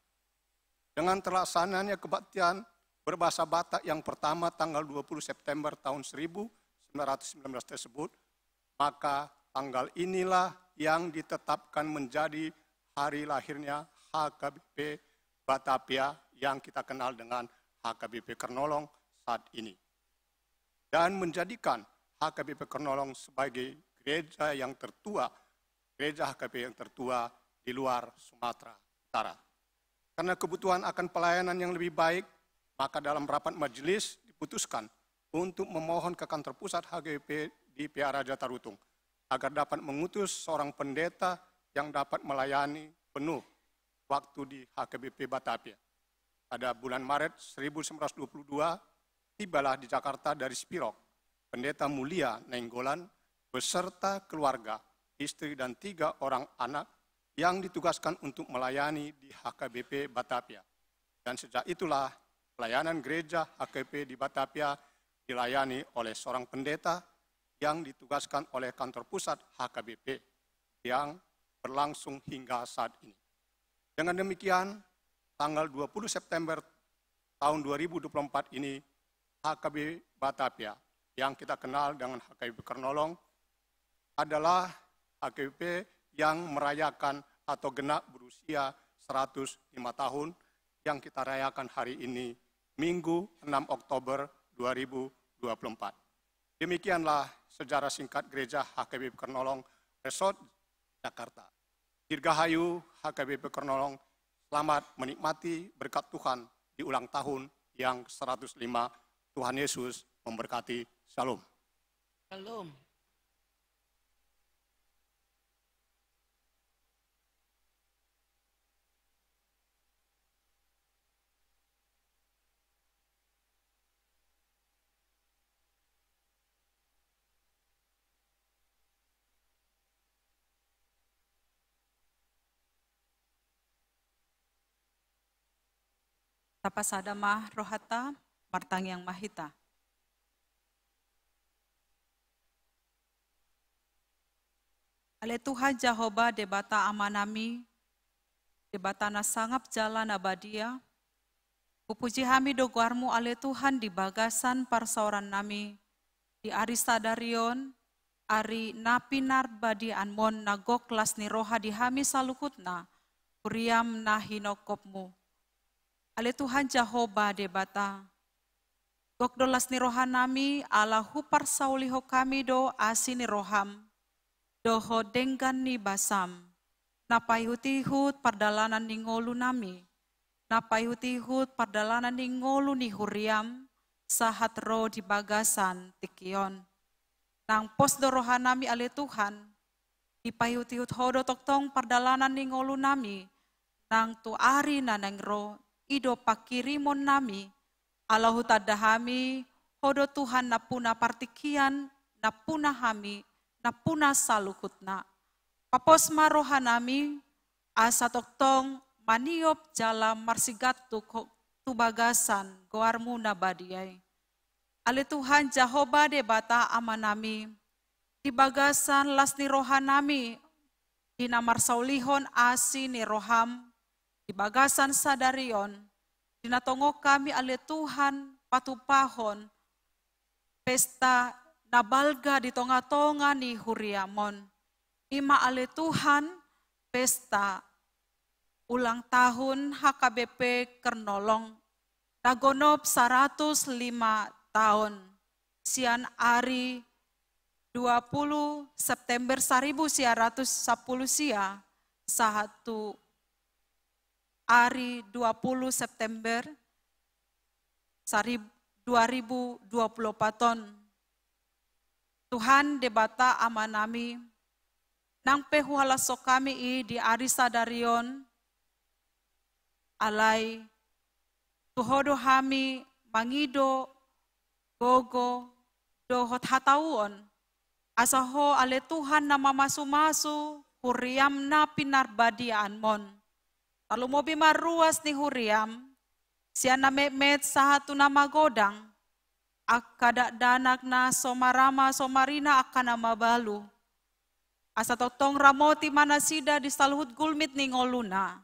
Dengan terlaksananya kebaktian berbahasa Batak yang pertama tanggal dua puluh September tahun seribu sembilan ratus sembilan belas tersebut, maka tanggal inilah yang ditetapkan menjadi hari lahirnya H K B P Batavia yang kita kenal dengan H K B P Kernolong saat ini, dan menjadikan H K B P Kernolong sebagai gereja yang tertua, gereja H K B P yang tertua di luar Sumatera Utara. Karena kebutuhan akan pelayanan yang lebih baik, maka dalam rapat majelis diputuskan untuk memohon ke kantor pusat H K B P di Pearaja Tarutung agar dapat mengutus seorang pendeta yang dapat melayani penuh waktu di H K B P Batavia. Pada bulan Maret seribu sembilan ratus dua puluh dua, Tibalah di Jakarta dari Spirok, Pendeta Mulia Nainggolan beserta keluarga, istri dan tiga orang anak yang ditugaskan untuk melayani di H K B P Batavia. Dan sejak itulah pelayanan gereja H K B P di Batavia dilayani oleh seorang pendeta yang ditugaskan oleh kantor pusat H K B P yang berlangsung hingga saat ini. Dengan demikian, tanggal dua puluh September tahun dua ribu dua puluh empat ini, H K B P Batavia yang kita kenal dengan H K B P Kernolong adalah H K B P yang merayakan atau genap berusia seratus lima tahun yang kita rayakan hari ini, Minggu enam Oktober dua ribu dua puluh empat. Demikianlah sejarah singkat Gereja H K B P Kernolong Resort Jakarta. Dirgahayu H K B P Kernolong, selamat menikmati berkat Tuhan di ulang tahun yang seratus lima. Tuhan Yesus memberkati. Shalom. Shalom. Tapasada ma rohanta, martangiang ma hita. Ale Tuhan Jahowa, Debata Amanami, Debata na sangap jala na badia, hupuji hami do goarmu ale Tuhan di bagasan parsaorannami di ari sadari on, ari na pinarbadiaanmon na gok las ni roha di hami saluhutna, huriam na hinophopmu. Ale Tuhan Jahowa Debata, gok do las ni rohanami ala huparsaulihon hami do asi ni roham dohot denggan ni basam, na paihutihut pardalanan ni ngolunami, na paihutihut pardalanan ni ngolu ni huriam, sahat ro di bagasan tingki on. Nang pos do rohanami ale Tuhan, dipaihutihut ho do tongtong pardalanan ni ngolunami, nang tu ari na naeng ro, i do panghirimonnami, ala hutanda hami, ho do Tuhan nampuna partingkian, nampuna hami, nampuna saluhutna. Papos ma rohanami, asa tongtong maniop jala marsigantung tu bagasan goarmu na badia i. Ale Tuhan Jahowa Debata Amanami, di bagasan las ni rohanami, di na marsaulihon asi ni roham, di bagasan sadari on, di na tongon hami ale Tuhan patupahon pesta na balga di tongatonga ni huriam on. I ma ale Tuhan pesta ulang tahun H K B P Kernolong na gonop saratus lima taon, sian ari dua puluh September saribu sia ratus sampulu sia sahat tu ari dua puluh September sarib-, dua ribu dua puluh opat on. Tuhan Debata Amanami, nang pe huhalashon hami i di ari sadari on, alai tu ho do hami mangido gogo dohot hatauon, asa ho ale Tuhan na mamasumasu huriam na pinarbadiaanmon. Tarlumobi ma ruas ni huriam, sian na metmet sahat tu na magodang, angka dakdanak na so marama so marina angka na mabalu. Asa tongtong ramoti ma nasida di saluhut gulmit ni ngoluna.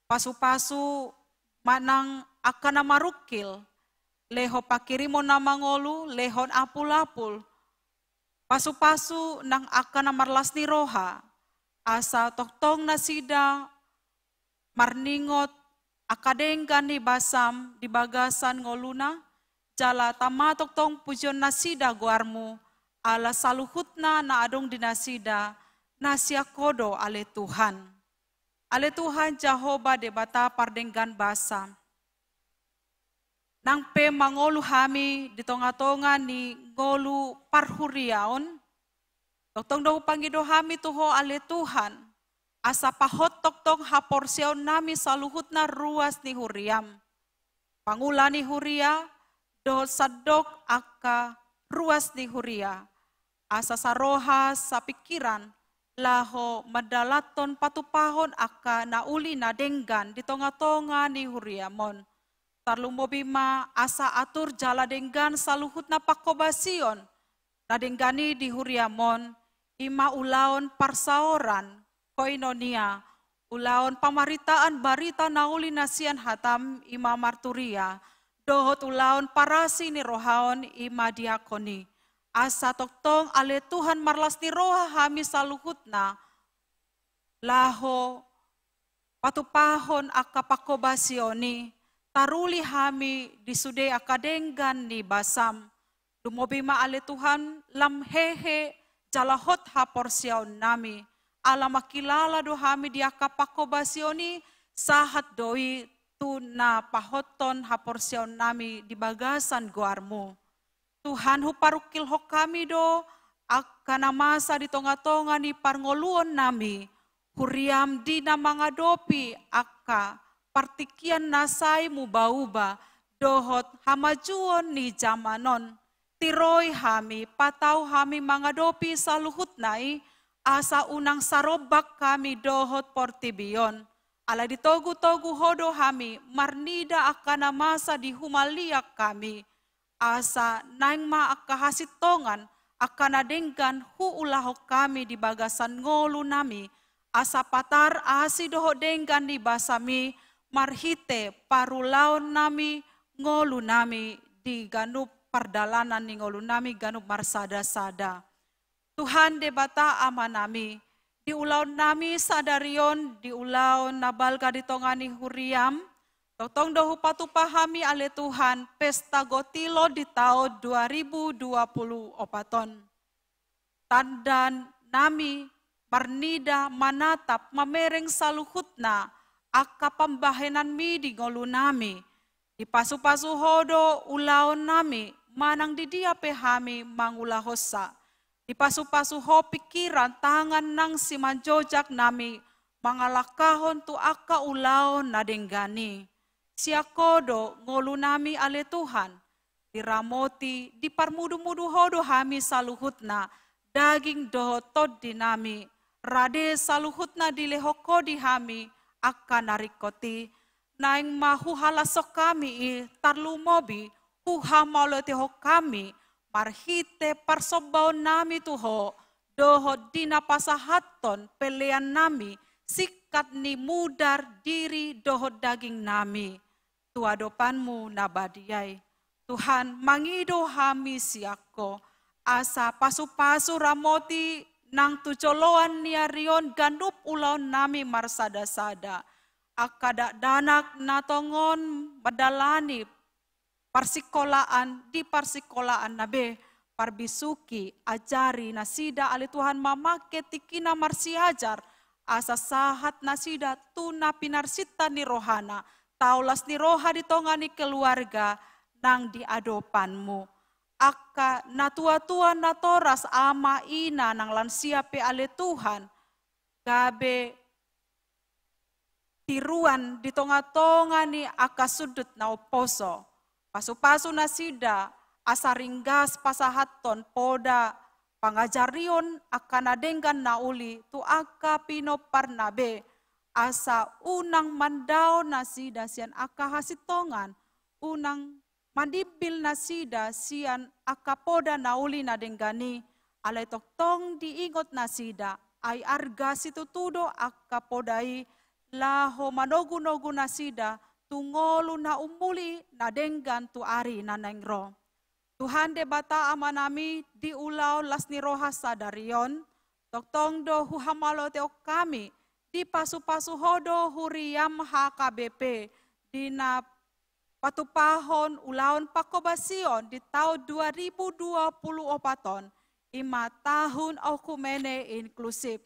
Pasupasu ma nang angka na marungkil, lehon panghirimon na mangolu, lehon apulapul. Pasupasu nang angka na marlas ni roha, asa tongtong nasida marningot angka denggan ni basam di bagasan ngoluna, jala tama tongtong pujion nasida goarmu, ala saluhutna na adong di nasida, na sian ho do ale Tuhan. Ale Tuhan Jahowa Debata pardenggan basa. Nang pe mangolu hami di tongatonga ni ngolu parhuriaon, tongtong do hupangido hami tu ho ale Tuhan, asa pahot tongtong haporseaonnami saluhutna ruas ni huriam. Pangula ni huria, dohot sandok angka ruas ni huria, asa saroha sapingkiran laho mandalanhon patupahon angka na uli na denggan di tonga-tonga ni huriam on. Tarlumobi ma asa atur jala denggan saluhutna panghobasion na denggan i di huriam on, i ma ulaon parsaoran, koinonia, ulaon pamaritaan barita na uli na sian hatam, i ma marturia, dohot ulaon parasi ni roha on, i ma diakoni. Asa tongtong ale Tuhan marlas ni roha hami saluhutna, laho patupahon angka panghobasion i, taruli hami di sude angka denggan ni basam. Lumobi ma ale Tuhan lam hehe jala hot haporseaonnami, ala mangkilala do hami di angka panghobasion i, sahat do i tu na pahothon haporseaonnami di bagasan goarmu. Tuhan, huparungkilhon hami do angka na masa di tonga-tonga ni parngoluonnami, huriam di na mangadopi angka partingkian na sai muba-uba, dohot hamajuon ni jaman on. Tiroi hami, patau hami mangadopi saluhutna i, asa unang sarombak hami dohot portibi on. Ala ditogu-togu Ho do hami marnida angka na masa di humaliang hami. Asa naeng ma angka hasintongan, angka na denggan huulahon hami di bagasan ngolunami, asa patar asi dohot denggan ni basami marhite parulaonnami ngolunami di ganup pardalanan ni ngolunami ganup marsada-sada. Tuhan Debata Amanami, di ulaonnami sadari on, di ulaon na balga di tonga ni huriam, tongtong do hupatupa hami ale Tuhan pesta gotilo di taon dua ribu dua puluh opat on. Tandanami marnida manatap mamereng saluhutna angka pambahenanmi di ngolunami. Dipasu-pasu Ho do ulaonnami manang di dia pe hami mangulahonsa. Dipasu-pasu Ho pingkiran, tangan nang simanjojaknami mangalangkahon tu angka ulaon na denggan i. Sian Ho do ngolunami ale Tuhan. Diramoti, diparmudu-mudu Ho do hami saluhutna, daging dohot tondinami, rade saluhutna dilehon Ho di hami angka na ringkot i. Naeng ma huhalashon hami i, tarlumobi huhamauliatehon hami marhite parsombaonnami tu Ho, dohot di na pasahathon peleannami singkat ni mudar diri dohot dagingnami tu adopanmu na badia i. Tuhan, mangido hami sian Ho, asa pasu-pasu, ramoti nang tu joloan ni ari on ganup ulaonnami marsada-sada. Angka dakdanak na tongon mandalani parsingkolaan, di parsingkolaanna be, parbisuhi, ajari nasida ale Tuhan mamangke tingkina marsiajar, asa sahat nasida tu na pinarsinta ni rohana, taulas ni roha di tonga ni keluarga nang di adopanmu. Angka na tua-tua natoras ama ina nang lansia pe ale Tuhan, gabe tiruan di tonga-tonga ni angka sundut na umposo. Pasu-pasu nasida asa ringgas pasahathon poda pangajarion angka na denggan na uli tu angka pinomparna be, asa unang mandao nasida sian angka hasintongan, unang manimbil nasida sian angka poda na uli na denggan i, alai tongtong diingot nasida, ai arga situtu do angka poda i, laho manogu-nogu nasida tu ngolu na ummuli na denggan tu ari na naeng ro. Tuhan Debata Amanami, di ulaon las ni roha sadari on, tongtong do huhamauliatehon hami, dipasu-pasu Ho do huriam H K B P, di na patupahon ulaon panghobasion di taon dua ribu dua puluh opat on, i ma tahun oekumene inklusif.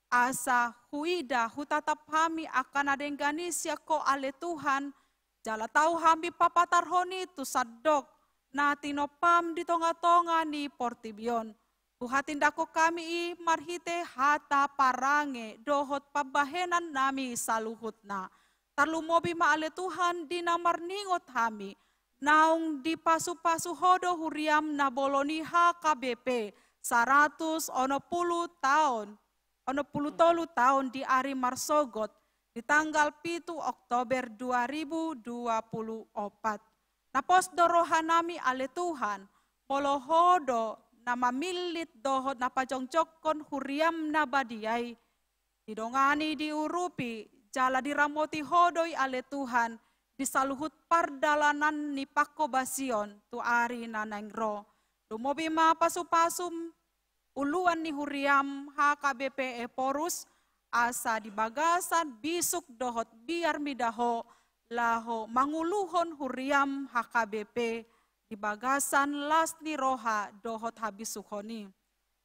Asa huida, hutatap hami angka na denggan i sian Ho ale Tuhan, jala tau hami papatarhon i tu sandok na tinompam di tonga-tonga ni portibi on. Huhatindangkon hami i marhite hata parange dohot pambahenannami saluhutna. Tarlumobi ma ale Tuhan di na marningot hami, naung dipasupasu Ho do huriaM na bolon i H K B P saratus onom pulu taon, onom pulu tolu taon di ari marsogot, di tanggal pitu Oktober dua ribu dua puluh opat. Na pos do rohanami ale Tuhan, molo Ho do na mamillit dohot na pajongjongkon huriaM na badia i, didongani, diurupi, jala diramoti Ho do i ale Tuhan, di saluhut pardalanan ni panghobasion tu ari na naeng ro. Lumobi ma pasupasuM uluan ni huriaM H K B P Ephorus, asa di bagasan bisuk dohot biar mida Ho, laho manguluhon huriaM H K B P di bagasan las ni roha dohot habisuhon i.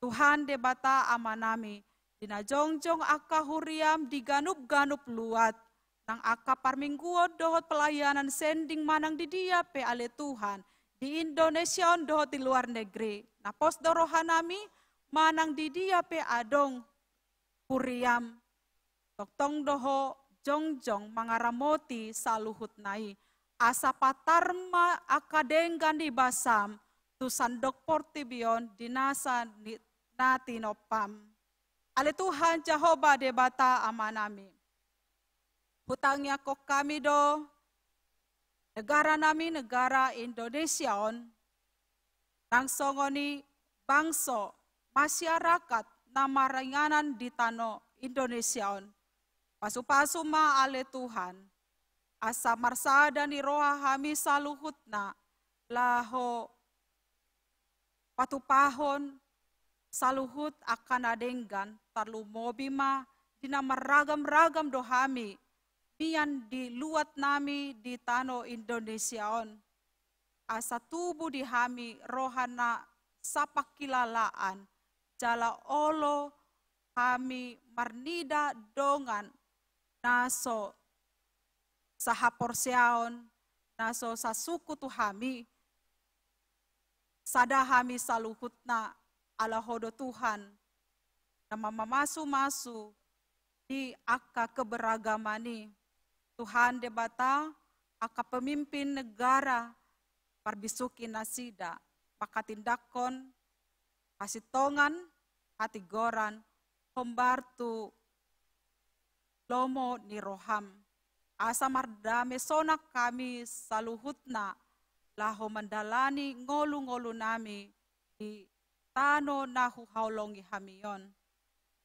Tuhan Debata Amanami, di na jongjong angka huriaM di ganup-ganup luat, nang angka parmingguon dohot pelayanan sending manang di dia pe ale Tuhan, di Indonesia on dohot di luar negeri. Na pos do rohanami, manang di dia pe adong huriaM, tongtong do Ho jongjong mangaramoti saluhutna i. Asa patar ma angka denggan ni basaM tu sandok portibi on di nasa ni na tinompaM. Ale Tuhan Jahowa Debata Amanami, hutangiangkon hami do negaranami, negara Indonesia on, nang songon i bangso, masyarakat na maringanan di tano Indonesia on. Pasupasu ma ale Tuhan, asa marsada ni roha hami saluhutna, laho patupahon saluhut angka na denggan, tarlumobi ma di na marragam-ragam do hami mian di luatnami di tano Indonesia on. Asa tubu di hami roha na sapangkilalaan, jala olo hami marnida dongan na so sahaporseaon, na so sasuku tu hami, sada hami saluhutna, ala Ho do Tuhan na mamamasu-masu di angka keberagaman i. Tuhan Debata, angka pemimpin negara, parbisuhi nasida manghatindanghon hasintongan, hatigoran, hombar tu lomo ni rohaM. Asa mardame sonang hami saluhutna, laho mandalani ngolu-ngolunami di tano na huhaholongi hami on.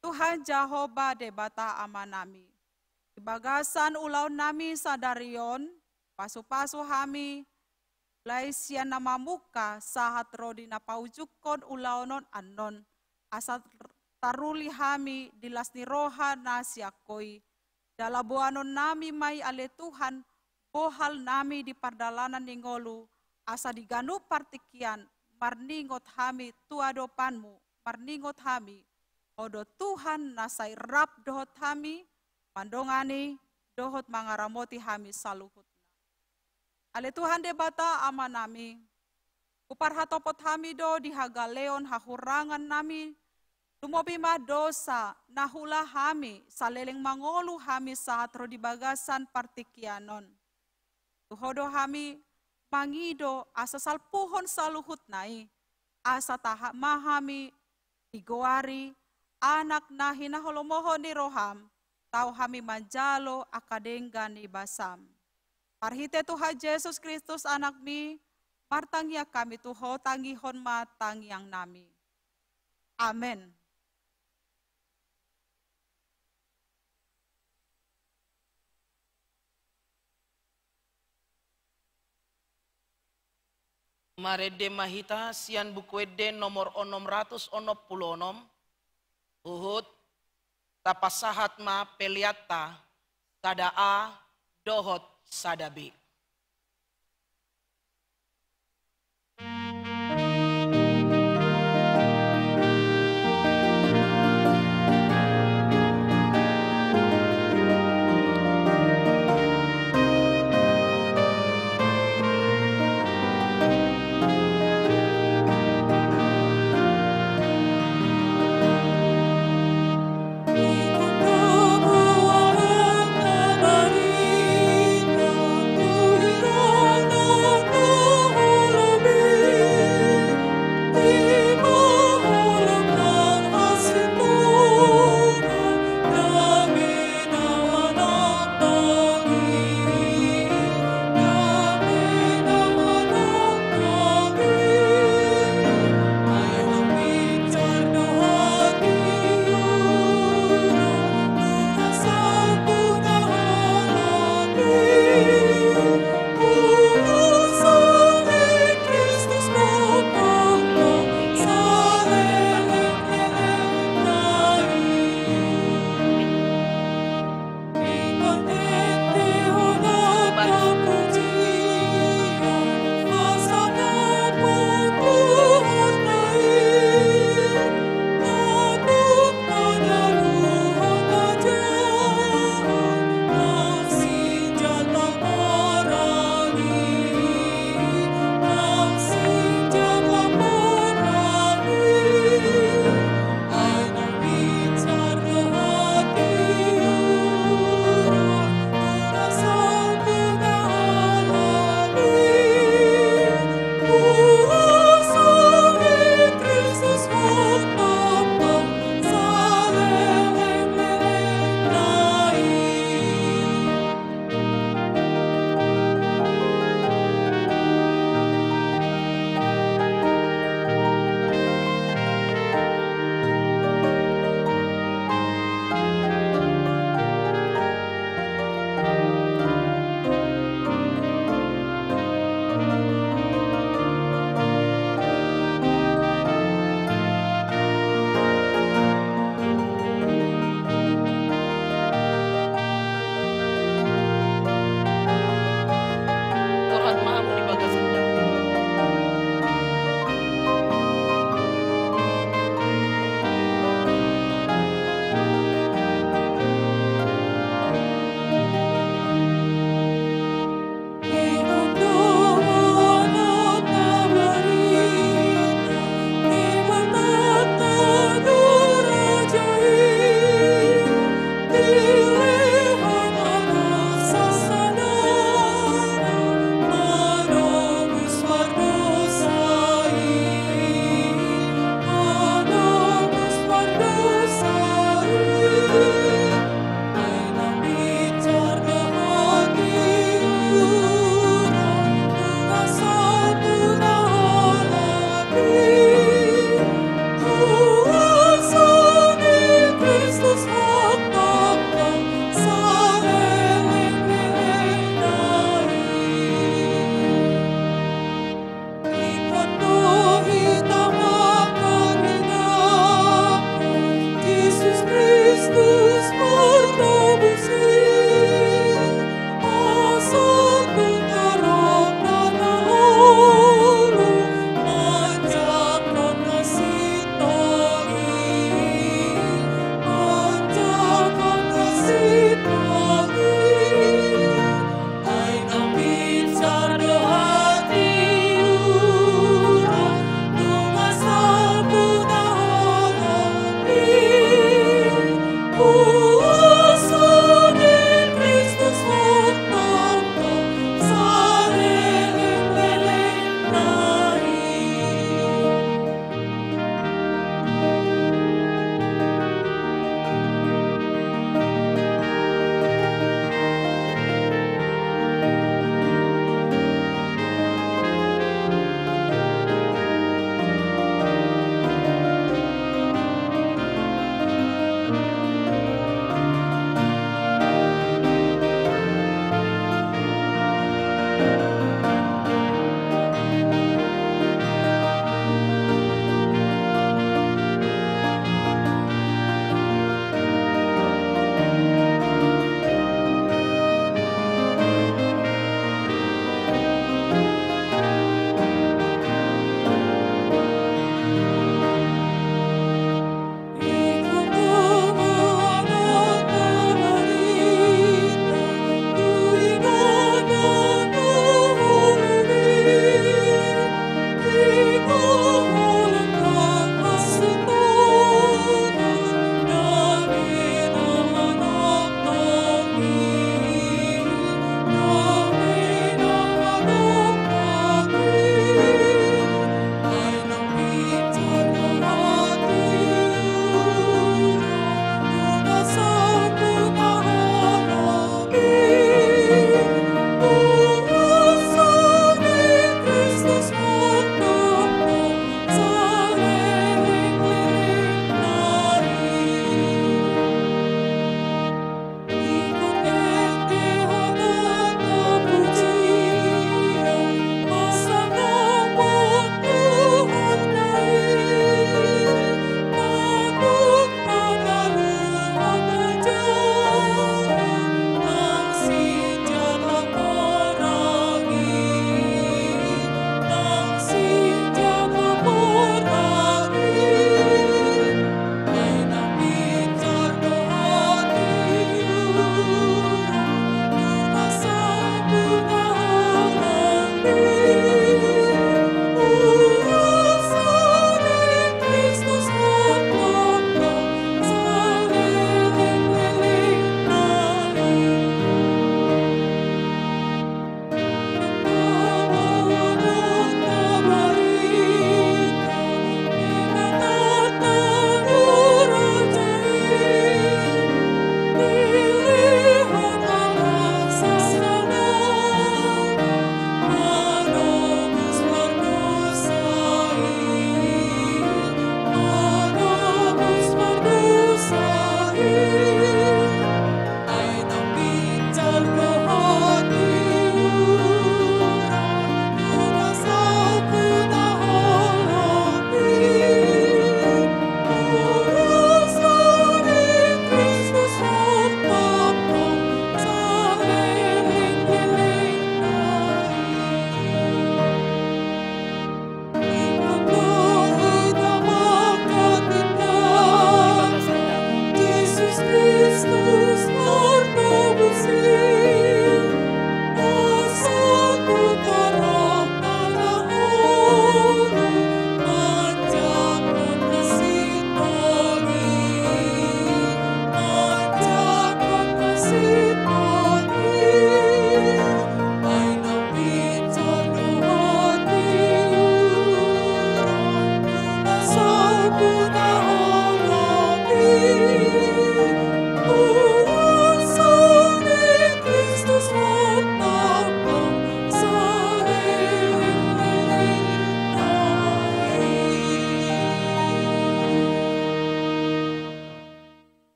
Tuhan Jahowa Debata Amanami, di bagasan ulaonnami sadari on, pasupasu hami, mulai sian na mamungka sahat ro di na paujunghon ulaon on annon, asa taruli hami di las ni roha na sian Ho i. Jala boanonnami ma i ale Tuhan, bohalnami di pardalanan ni ngolu, asa di ganup partingkian marningot hami tu adopanMu, marningot hami, Ho do Tuhan na sai rap dohot hami, mandongani dohot mangaramoti hami saluhutna. Ale Tuhan Debata Amanami, huparhatopot hami do di hagaleon hahurangannami, lumobi ma dosa na huula hami saleleng mangolu hami sahat ro di bagasan partingkian on. Tu Ho do hami mangido asa salpuhon saluhutna i, asa tahan ma hami digoari anak na hinaholomohon ni rohaM, tau hami manjalo angka denggan ni basaM. Marhite Tuhan Jesus Kristus AnakMi, martangiang hami tu Ho, tangihon ma tangiangnami. Amen. Marende ma hita sian Buku Ende nomor onom ratus onom pulu onom, huhut tapasahat ma peleanta sada A dohot sada B.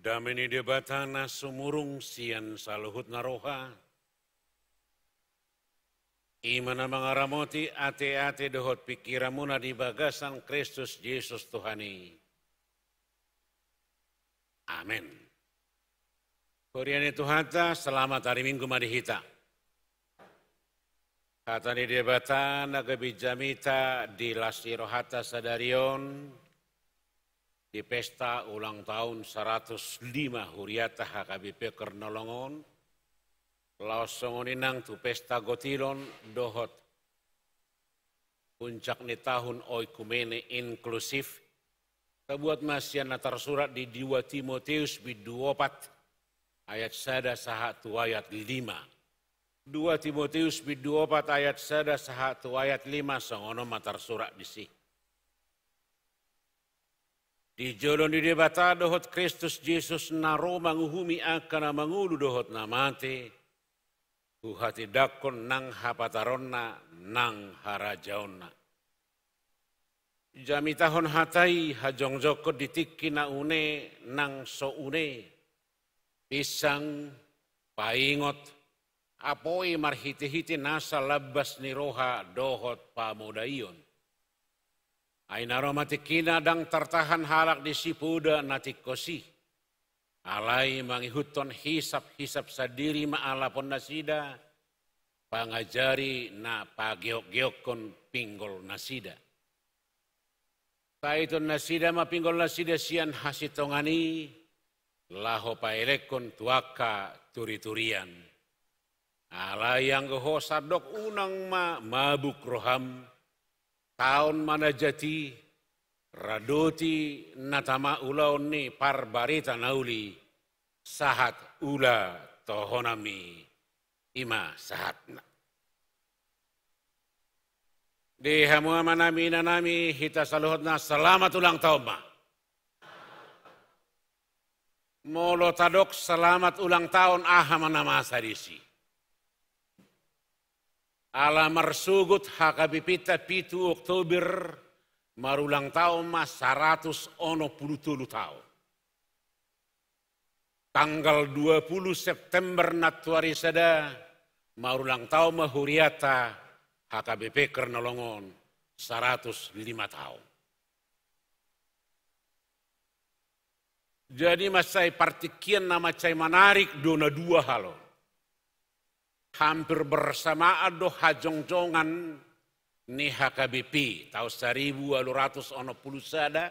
Dame ni Debata na sumurung sian saluhutna roha, i ma na mangaramoti ateate dohot pingkiranmuna di bagasan Kristus Jesus Tuhan i. Amen. Huria ni Tuhanta, selamat hari Minggu ma di hita. Hata ni Debata na gabe jamita di las ni rohanta sadari on, di pesta ulang tahun saratus lima huriata H K B P Kernolong on, laos songon i nang tu pesta gotilon dohot puncak ni tahun oikumene inklusif, tabuat ma sian na tarsurat di dua Timoteus bindu opat ayat sada sahat tu ayat lima. Dua Timoteus bindu opat ayat sada sahat tu ayat lima, songon on ma tarsurat disi. Di jolo ni Debata dohot Kristus Jesus na ro manguhumi angka na mangolu dohot na mate, huhatindangkon nang hapataronna nang harajaonna. Jamitahon hata i hajongjongkon di tingki na une nang so une, pinsang, paingot, apoi marhitehite nasa lambas ni roha dohot pamodaion. Ai na ro ma tingkina ndang tartahan halak di sipoda na tingkos i. Alai mangihuthon hisaphisap sandiri ma alapon nasida, pangajari na pageokgeokkon pinggol nasida. Paitun nasida ma pinggol nasida sian hasintongan i, laho paelekhon tu angka turiturian. Alai anggo ho sandok, unang ma mabuk roham, taon ma na jat i, radoti na tama ulaon ni parbarita na uli, sahat ula tohonanmi. I ma sahatna. Di hamu amanami inanami, hita saluhutna selamat ulang tahun ma. Molo tadok selamat ulang tahun, aha ma na masa disi? Ala marsogot H K B P-ta pitu Oktober, marulang tahun ma saratus onom pulu tolu tahun. Tanggal dua pulu September nantuari sada, marulang tahun ma huriata H K B P Kernolong on saratus lima tahun. Jadi mansai partingkian na mansai manarik do na dua hal on. Hampir bersamaan do hajongjongan ni H K B P tahun saribu ualu ratus onom pulu sada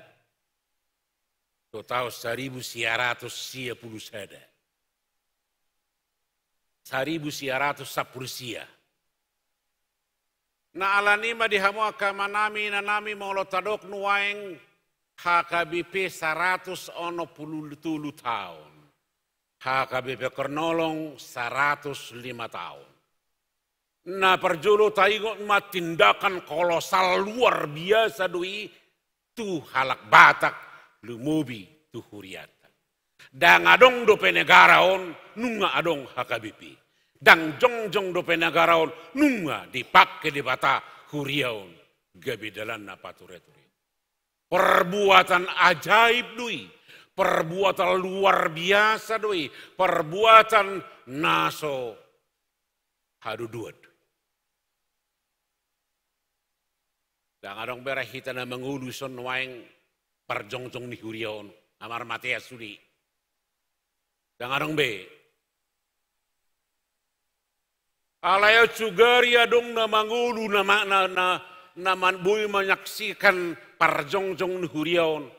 tu tahun saribu sia ratus sia pulu sada. Saribu sia ratus sampulu sia. Na alani ma di hamu angka amanami inanami, molo tadok nuaeng H K B P saratus onom pulu tolu tahun, H K B P Kernolong saratus lima tahun. Na parjolo taingot ma, tindakan kolosal luar biasa do i tu halak Batak, lumobi tu huriata. Ndang adong dope negara on nunga adong H K B P. Ndang jongjong dope negara on nunga dipangke Debata huria on gabe dalanna patureture. Perbuatan ajaib do i, perbuatan luar biasa do i, perbuatan na so haduduan do i. Ndang adong be ra hita na mangolu dison nuaeng parjongjong ni huria on, na marmatean sude i. Ndang adong be. Alai on sugari adong na mangolu, na ma-, na, na, na man-, boi manyaksikan parjongjong ni huria on.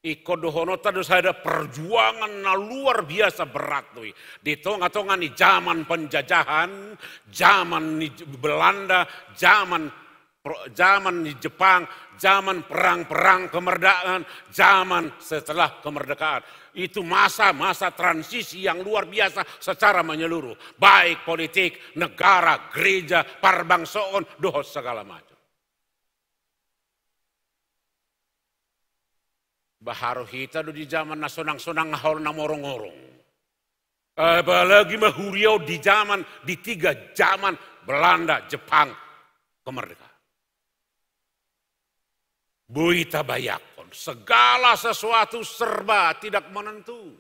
Ingkon dohononta do sada, perjuangan na luar biasa berat do i. Di tongatonga ni zaman penjajahan, zaman ni J-, Belanda, zaman pro-, zaman ni Jepang, zaman perang-perang kemerdekaan, zaman setelah kemerdekaan. Itu masa-masa transisi yang luar biasa secara menyeluruh, baik politik, negara, gereja, parbangsoon, dohot segala macam. Baharo hita do di zaman na sonang-sonang, nga holan na morong-orong. Apalagi ma huria on di zaman, di tiga zaman, Belanda, Jepang, kemerdekaan. Boi tabayangkon, segala sesuatu serba tidak menentu.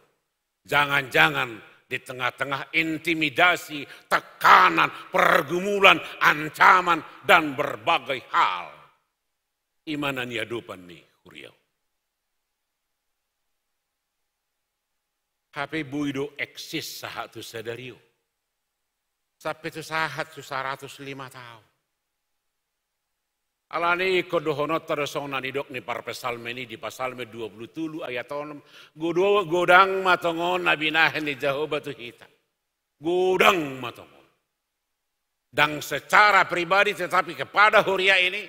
Jangan-jangan di tengah-tengah intimidasi, tekanan, pergumulan, ancaman, dan berbagai hal, i ma na niadopan ni huria on. Hape boi do eksis sahat tu sadari on. Sampe tu sahat tu saratus lima taon. Alani i ingkon dohononta do songon na nidok ni parpsalmen i di Psalmen dua pulu tolu ayat onom, godo-, godang ma tongon na binahen ni Jahowa tu hita. Godang ma tongon. Ndang secara pribadi, tetapi kepada huria ini,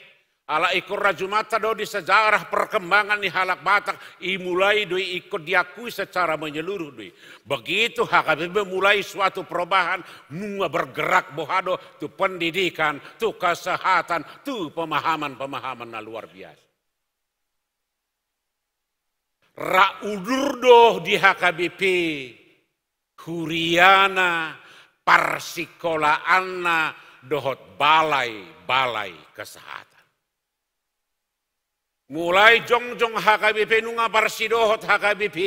ala ingkon rajumanta do di sejarah perkembangan ni halak Batak, i mulai do i ingkon diakui secara menyeluruh do i. Begitu H K B P memulai suatu perubahan, nunga bergerak boha do tu pendidikan, tu kesehatan, tu pemahaman-pemahaman na luar biasa. Ra udur do di H K B P huriana, parsikolaanna, dohot balai-balai kesehatan. Mulai jongjong H K B P, nunga parsidohot H K B P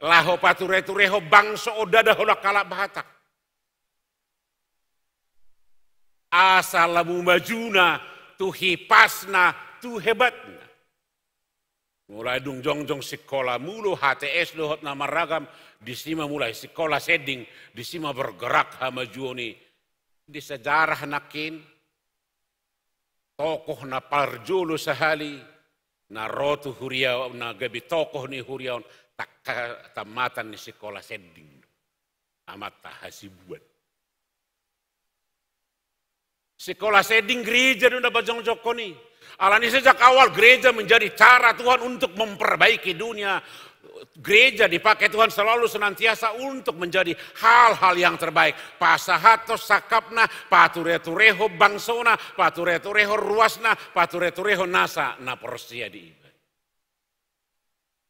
laho pature-turehon bangso on, ndada holan halak Batak. Asa lam majuna tu hipasna, tu hebatna. Mulai dung jongjong sikola mulu, H T S dohot na marragam, disi ma mulai sikola sending, disi ma bergerak hamajuon i. Di sejarah nangkin, tokoh na parjolo sahali na ro tu huria on, na gabe tokoh ni huria on, tangka-, tamatan ni sikola sending do, amanta Hasibuan. Sikola sending gereja do na pajongjongkon i. Alani sejak awal gereja menjadi cara Tuhan untuk memperbaiki dunia. Gereja dipakai Tuhan selalu senantiasa untuk menjadi hal-hal yang terbaik. Pasahathon sangkapna, pature-turehon bangsona, pature-turehon ruasna, pature-turehon nasa na porsea di iba.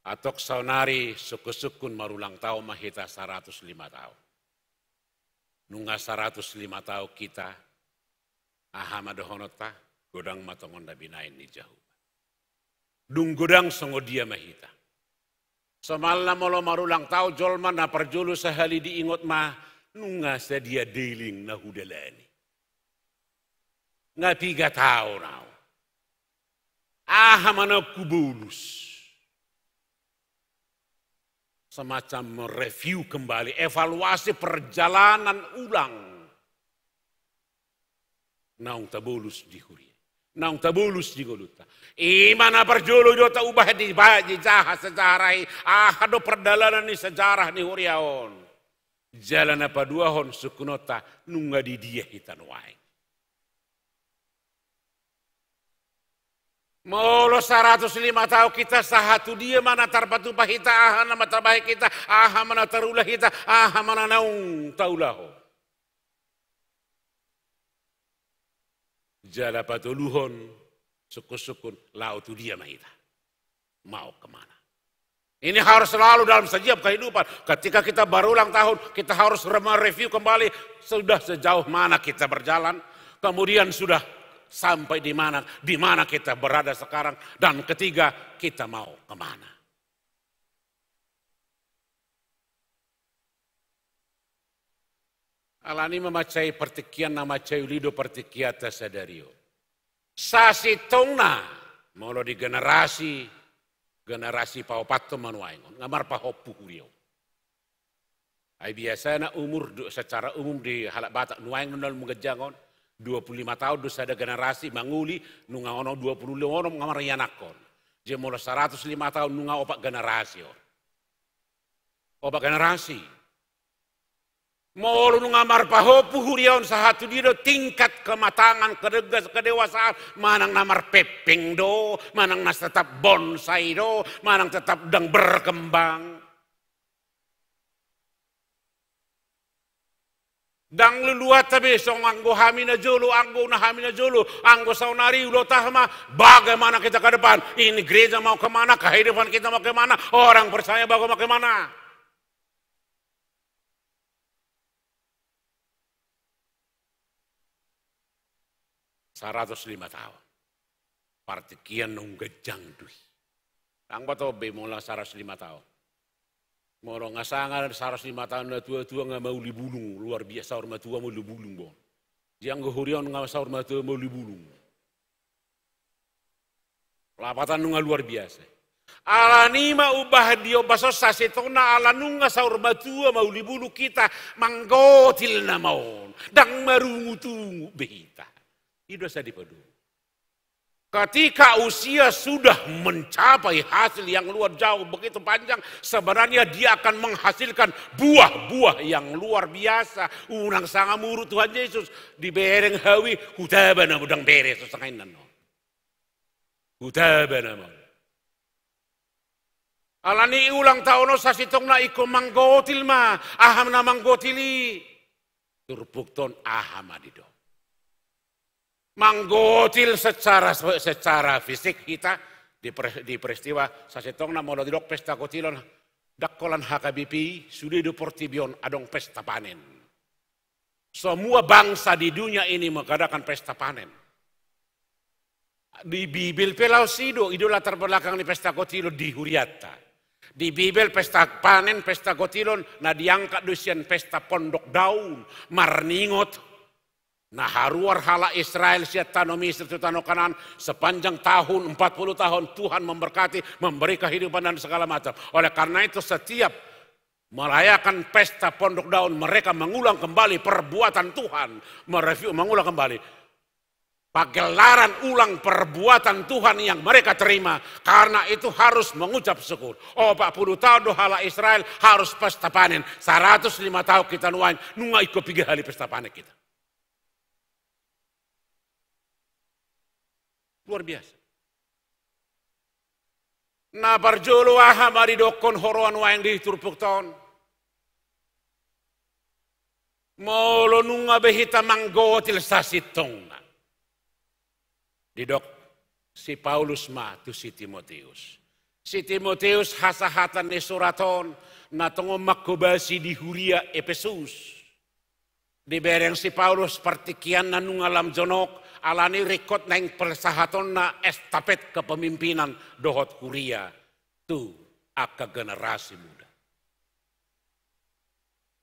Antong saonari sungkun-sungkun marulang taon ma hita saratus lima taon. Nunga saratus lima taon hita, aha ma dohononta? Godang ma tongon na binahen ni Jahowa. Dung godang, songon dia ma hita? Somalna molo marulang taon jolma, na parjolo sahali diingot ma, nunga sadia deleng na hudalani. Nga piga taon au. Aha ma naung hubolus? Semacam mereview kembali, evaluasi perjalanan ulang. Naung tabolus di huria, naung tabolus di ngolunta. I ma na parjolo do taubahen di ba-, di jaha sejarah i, aha do pardalanan ni sejarah ni huria on. Jala na paduahon sungkunonta, nunga di dia hita nuaeng? Molo saratus lima taon hita, sahat tu dia ma na tarpatupa hita, aha na ma tabahen hita, aha ma na tarula hita, aha ma na naung taulahon? Jala patoluhon, sungkun-sungkun, laho tu dia ma hita? Mau kemana? Ini harus selalu dalam setiap kehidupan. Ketika kita berulang tahun, kita harus mereview kembali, sudah sejauh mana kita berjalan, kemudian sudah sampai di mana, di mana kita berada sekarang, dan ketiga, kita mau kemana. Alani i ma mansai partingkian na mansai uli do partingkianta sadari on. Sasintongna, molo di generasi, generasi paopathon ma nuaeng on, nga marpahompu huria on. Ai biasana umur do, secara umum di halak Batak nuaeng on na umur ganjang on, dua puluh lima taon do sada generasi mangoli, nunga onom, dua puluh lima onom nga marianakhon. Jadi molo saratus lima taon nunga opat generasi on. Opat generasi. Molo nunga marpahompu huria on, sahat tu dia do tingkat kematangan, kedegas, kedewasaan, manang na marpengpeng do, manang na tetap bonsai do, manang tetap ndang berkembang. Ndang luluanta be songon anggo hami na jolo, anggo na hami na jolo, anggo saonari ulaonta ma, bagaimana kita ke depan, ini gereja mau kemana, kehidupan kita mau kemana, orang percaya mau kemana. Saratus lima taon. Partingkian naung ganjang do i. Ndang boto be molo saratus lima taon. Molo nga sanga saratus lima taon na tua-tua nga mauli bulung, luar biasa saur matua mauli bulung bo. Di anggo huria on nga saur matua mauli bulung. Lapatan nunga luar biasa. Alani ma umbahen di ombas on sasintongna ala nunga saur matua mauli bulung hita manggotil nama on. Ndang marungut-ungut be hita. I do asa dipadua. Ketika usia sudah mencapai hasil yang luar jauh begitu panjang, sebenarnya dia akan menghasilkan buah-buah yang luar biasa. Unang sanga muruk Tuhan Yesus, dibereng hau i, hutaba nama on, ndang bere so sanga inna on. Hutaba nama on. Alani i ulang taon on sasintongna ingkon manggotil ma, aha na manggotil i? Turpukta on aha ma didok? Manggotil secara, secara fisik hita di per-, di peristiwa sasintongna molo didok pesta gotilon, ndang holan H K B P i, sude do portibi on adong pesta panen. Semua bangsa di dunia ini mengadakan pesta panen. Di Bibel pe laos i do, i do latar belakang ni pesta gotilon di hurianta. Di Bibel pesta panen, pesta gotilon, na diangkat do sian pesta pondok daun, marningot na haruar halak Israel sian tano Misir tu tano Kanaan, sepanjang tahun, empat puluh tahun, Tuhan memberkati, memberi kehidupan dan segala macam. Oleh karena itu, setiap merayakan pesta pondok daun, mereka mengulang kembali perbuatan Tuhan, mereview, mengulang kembali. Pagelaran ulang perbuatan Tuhan yang mereka terima, karena itu harus mengucap syukur. Opat puluh taon do halak Israel harus pesta panen, saratus lima taon hita nuaeng, nunga ingkon piga hali pesta panen hita. Luar biasa. Na parjolo aha ma didokkon huroha nuaeng di turpukta on? Molo nunga be hita manggotil sasintongna. Didok si Paulus ma tu si Timoteus. Si Timoteus hasahatan ni surat on, na tongon manghobasi di huria Epesus. Dibereng si Paulus partingkian na nunga lam jonok, alani ringkot naeng pasahatonna estafet kepemimpinan dohot huria tu angka generasi muda.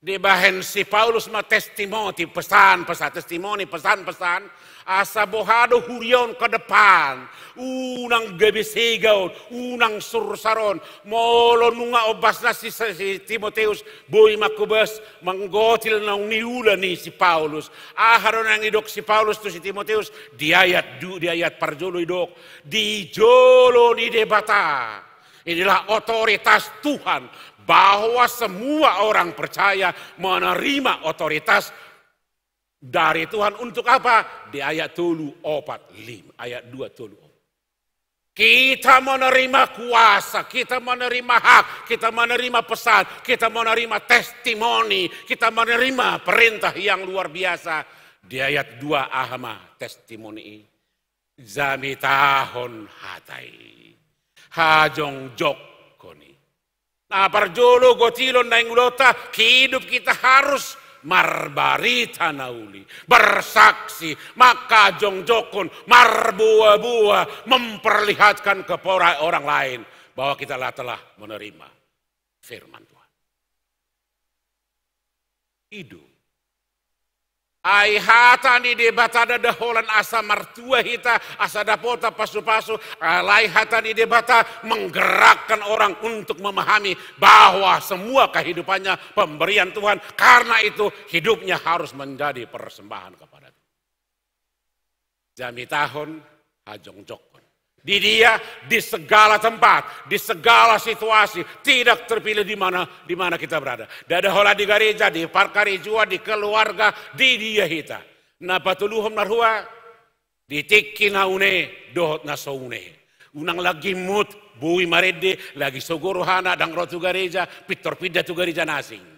Dibahen si Paulus ma testimoni, pesan-pesan, testimoni, pesan-pesan, asa boha do huria on ke depan, unang gabe sega on, unang sursar on. Molo nunga ombasna si, si Timoteus, boi manghobas, manggotil naung niula ni si Paulus. Aha do naeng didok si Paulus tu si Timoteus? Di ayat du-, di ayat parjolo didok, di jolo ni Debata. Inilah otoritas Tuhan, bahwa semua orang percaya menerima otoritas dari Tuhan. Untuk apa? Di ayat tolu, opat, lima, ayat dua, tolu, opat. Kita menerima kuasa, kita menerima hak, kita menerima pesan, kita menerima testimoni, kita menerima perintah yang luar biasa. Di ayat dua, aha ma testimoni i? Jamitahon hata i, hajongjongkon i. Na parjolo gotilon naeng ulaonta, hidup kita harus marbarita na uli, bersaksi, manghajongjongkon, marboaboa, memperlihatkan kepada orang lain bahwa kita lah telah menerima firman Tuhan. I do. Ai hata ni Debata ndada holan asa martua hita, asa dapotan pasupasu, alai hata ni Debata menggerakkan orang untuk memahami bahwa semua kehidupannya pemberian Tuhan, karena itu hidupnya harus menjadi persembahan kepada Tuhan. Jamitahon, hajongjongkon. Di dia, di segala tempat, di segala situasi, tidak terpilih di mana, di mana kita berada. Ndada holan di gareja, di parkarejoan, di keluarga, di dia hita. Na patoluhon marhua, di tingki na une dohot na so une. Unang lagi mut, boi marende, lagi sogo rohana, ndang ro tu gareja, pintor pinda tu gareja na asing.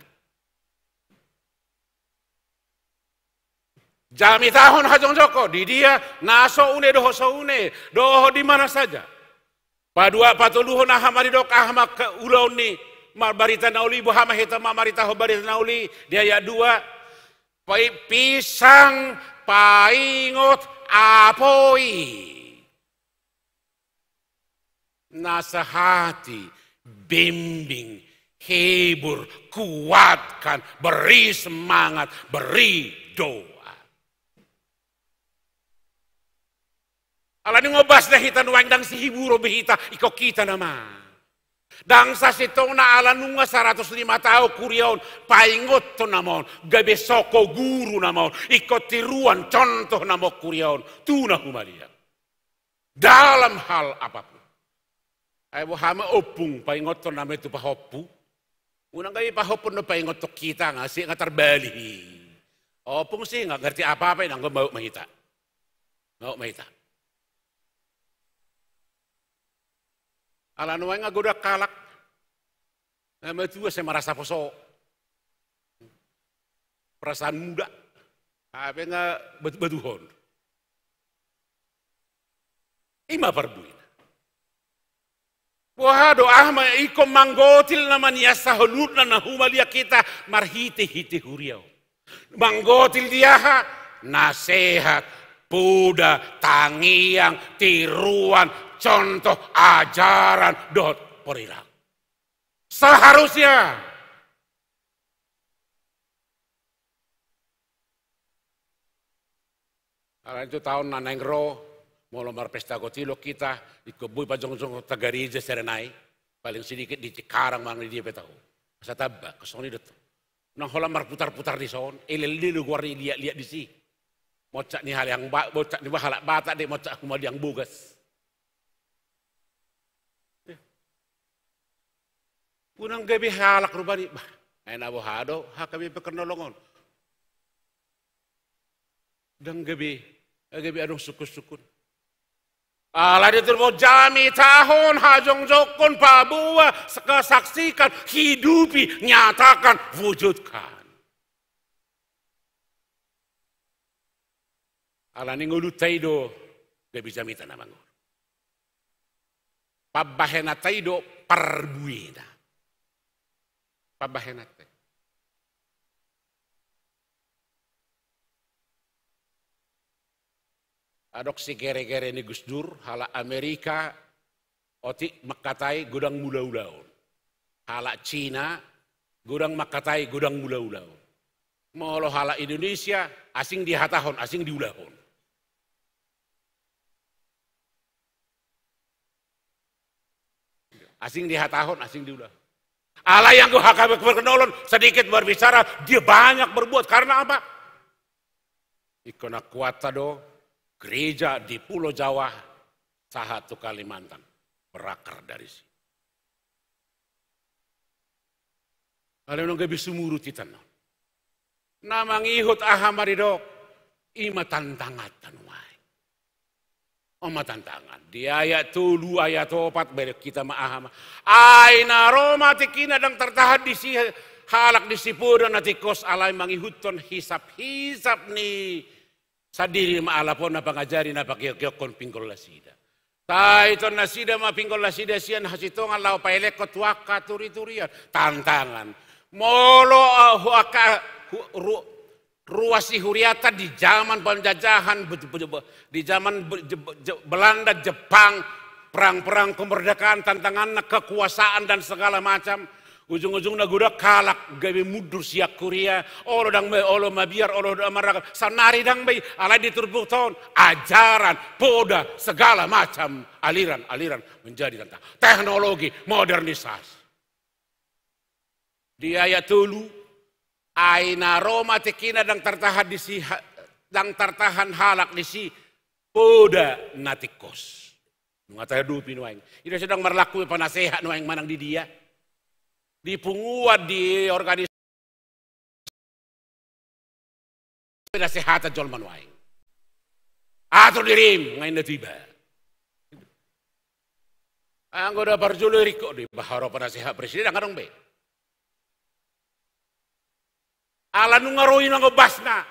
Jamitahon, hajongjongkon, di dia, na so une dohot so une, dohot di mana saja. Padua, patoluhon, aha ma didok, aha ma ulaon ni ma-, barita na uli, boha ma hita mamaritahon barita na uli, di ayat dua. Pai-, pisang paingot apoi. Nasihati, bimbing, Hibur, kuatkan, beri semangat, beri doa. Alani ngobas da hita nuaeng, ndang sihiburon be hita, ingkon hita nama. Ndang sasintongna ala nunga saratus lima taon kuria on, paingothon nama on, gabe soko guru nama on, ingkon tiruan contoh nama on kuria on, tu na humaliang. Dalam hal apapun. Ai boha ma ompung, paingothon nama i tu pahompu. Unang gabe pahompu na paingothon hita, nga si nga tarbalik i. Ompung si nga ngerti apa-apa, inang go mau ma hita. Mau ma hita. Ala nuaeng nga godang halak. Na matua sai merasa poso. Perasaan muda. Hape nga batu-batuhon. I ma parbuena. Boha do, aha ma ingkon manggotil nama nian saluhutna na humaliang hita marhite-hite huria on. Manggotil di aha? Nasehat, poda, tangiang, tiruan, contoh, ajaran, dohot perilaku. Seharusnya. Alani tu taon na naeng ro, molo marpesta gotilon hita, ingkon boi pajongjong tagareja sian na i, paling sedikit di Cikarang manang di dia pe tahu. Asa tamba, kosong ni doto. Nang holan marputar-putar di son, elel-elel goar ni liat-liat disi. Mocak ni haliang ba-, mocak ni halak Batak de, mocak humaliang bogas. Unang gabe halak rupani, bah, ai na boha do, H K B P Kernolong on. Ndang gabe, gabe adong sungkun-sungkun. Alai di turpuk jamitahon, hajongjongkon, paboa, kesaksikan, hidupi, nyatakan, wujudkan. Alani ngolunta i do gabe jamita na mangolu. Pambahenanta i do parbuena. Pambahenanta i. Adong sigere-gere ni Gus Dur, halak Amerika, otik mangkatai godang mula-ulaon. Halak Cina, godang mangkatai godang mula-ulaon. Molo halak Indonesia, asing dihatahon, asing diulahon. Asing dihatahon, asing diulahon. Alai anggo H K B P Kernolong sedikit berbicara, dia banyak berbuat. Karena apa? Ingkon na kuatta do gereja di Pulo Jawa, sahat tu Kalimantan, berakar dari sini. Alai unang gabe sumurut hita on. Na mangihut aha ma didok, i ma tantanganta nuaeng. On ma tantangan. Di ayat tolu, ayat opat, bereng hita ma aha ma. Ai na ro ma tingkina ndang tartahan disi halak disi poda na tingkos, alai mangihuthon hisap-hisap ni sandiri ma alapon na pangajari na pakeok-keokhon pinggol nasida. Taiton nasida ma pinggol nasida sian hasintongan laho paelekhon tu angka turi-turian. Tantangan. Molo, eh, hu-, angka hu-, ru-, ruas ni huriata di zaman penjajahan, be-, be-, be-, di zaman be-, je-, je-, Belanda, Jepang, perang-perang kemerdekaan, tantanganna kekuasaan dan segala macam. Ujung-ujungna godang halak gabe mundur sian huria, olo ndang ma-, olo mabiar, olo ndang marragam, saonari ndang be i, alai di turpukta on, ajaran, poda, segala macam aliran-aliran menjadi tentang teknologi, modernisasi. Di ayat tolu, ai na ro ma tingkina ndang tartahan disi ha-, ndang tartahan halak disi poda na tingkos. Nunga tahadopi nuaeng. I do sedang marlaku panasehat nuaeng manang di dia. Di punguan, di organisasi. Penasehatan jolma nuaeng. Atur dirim, nga inna tu iba. Anggo da parjolo ringkot do iba haroa panasehat presiden, ndang adong be. Ala nunga ro i nang ombasna.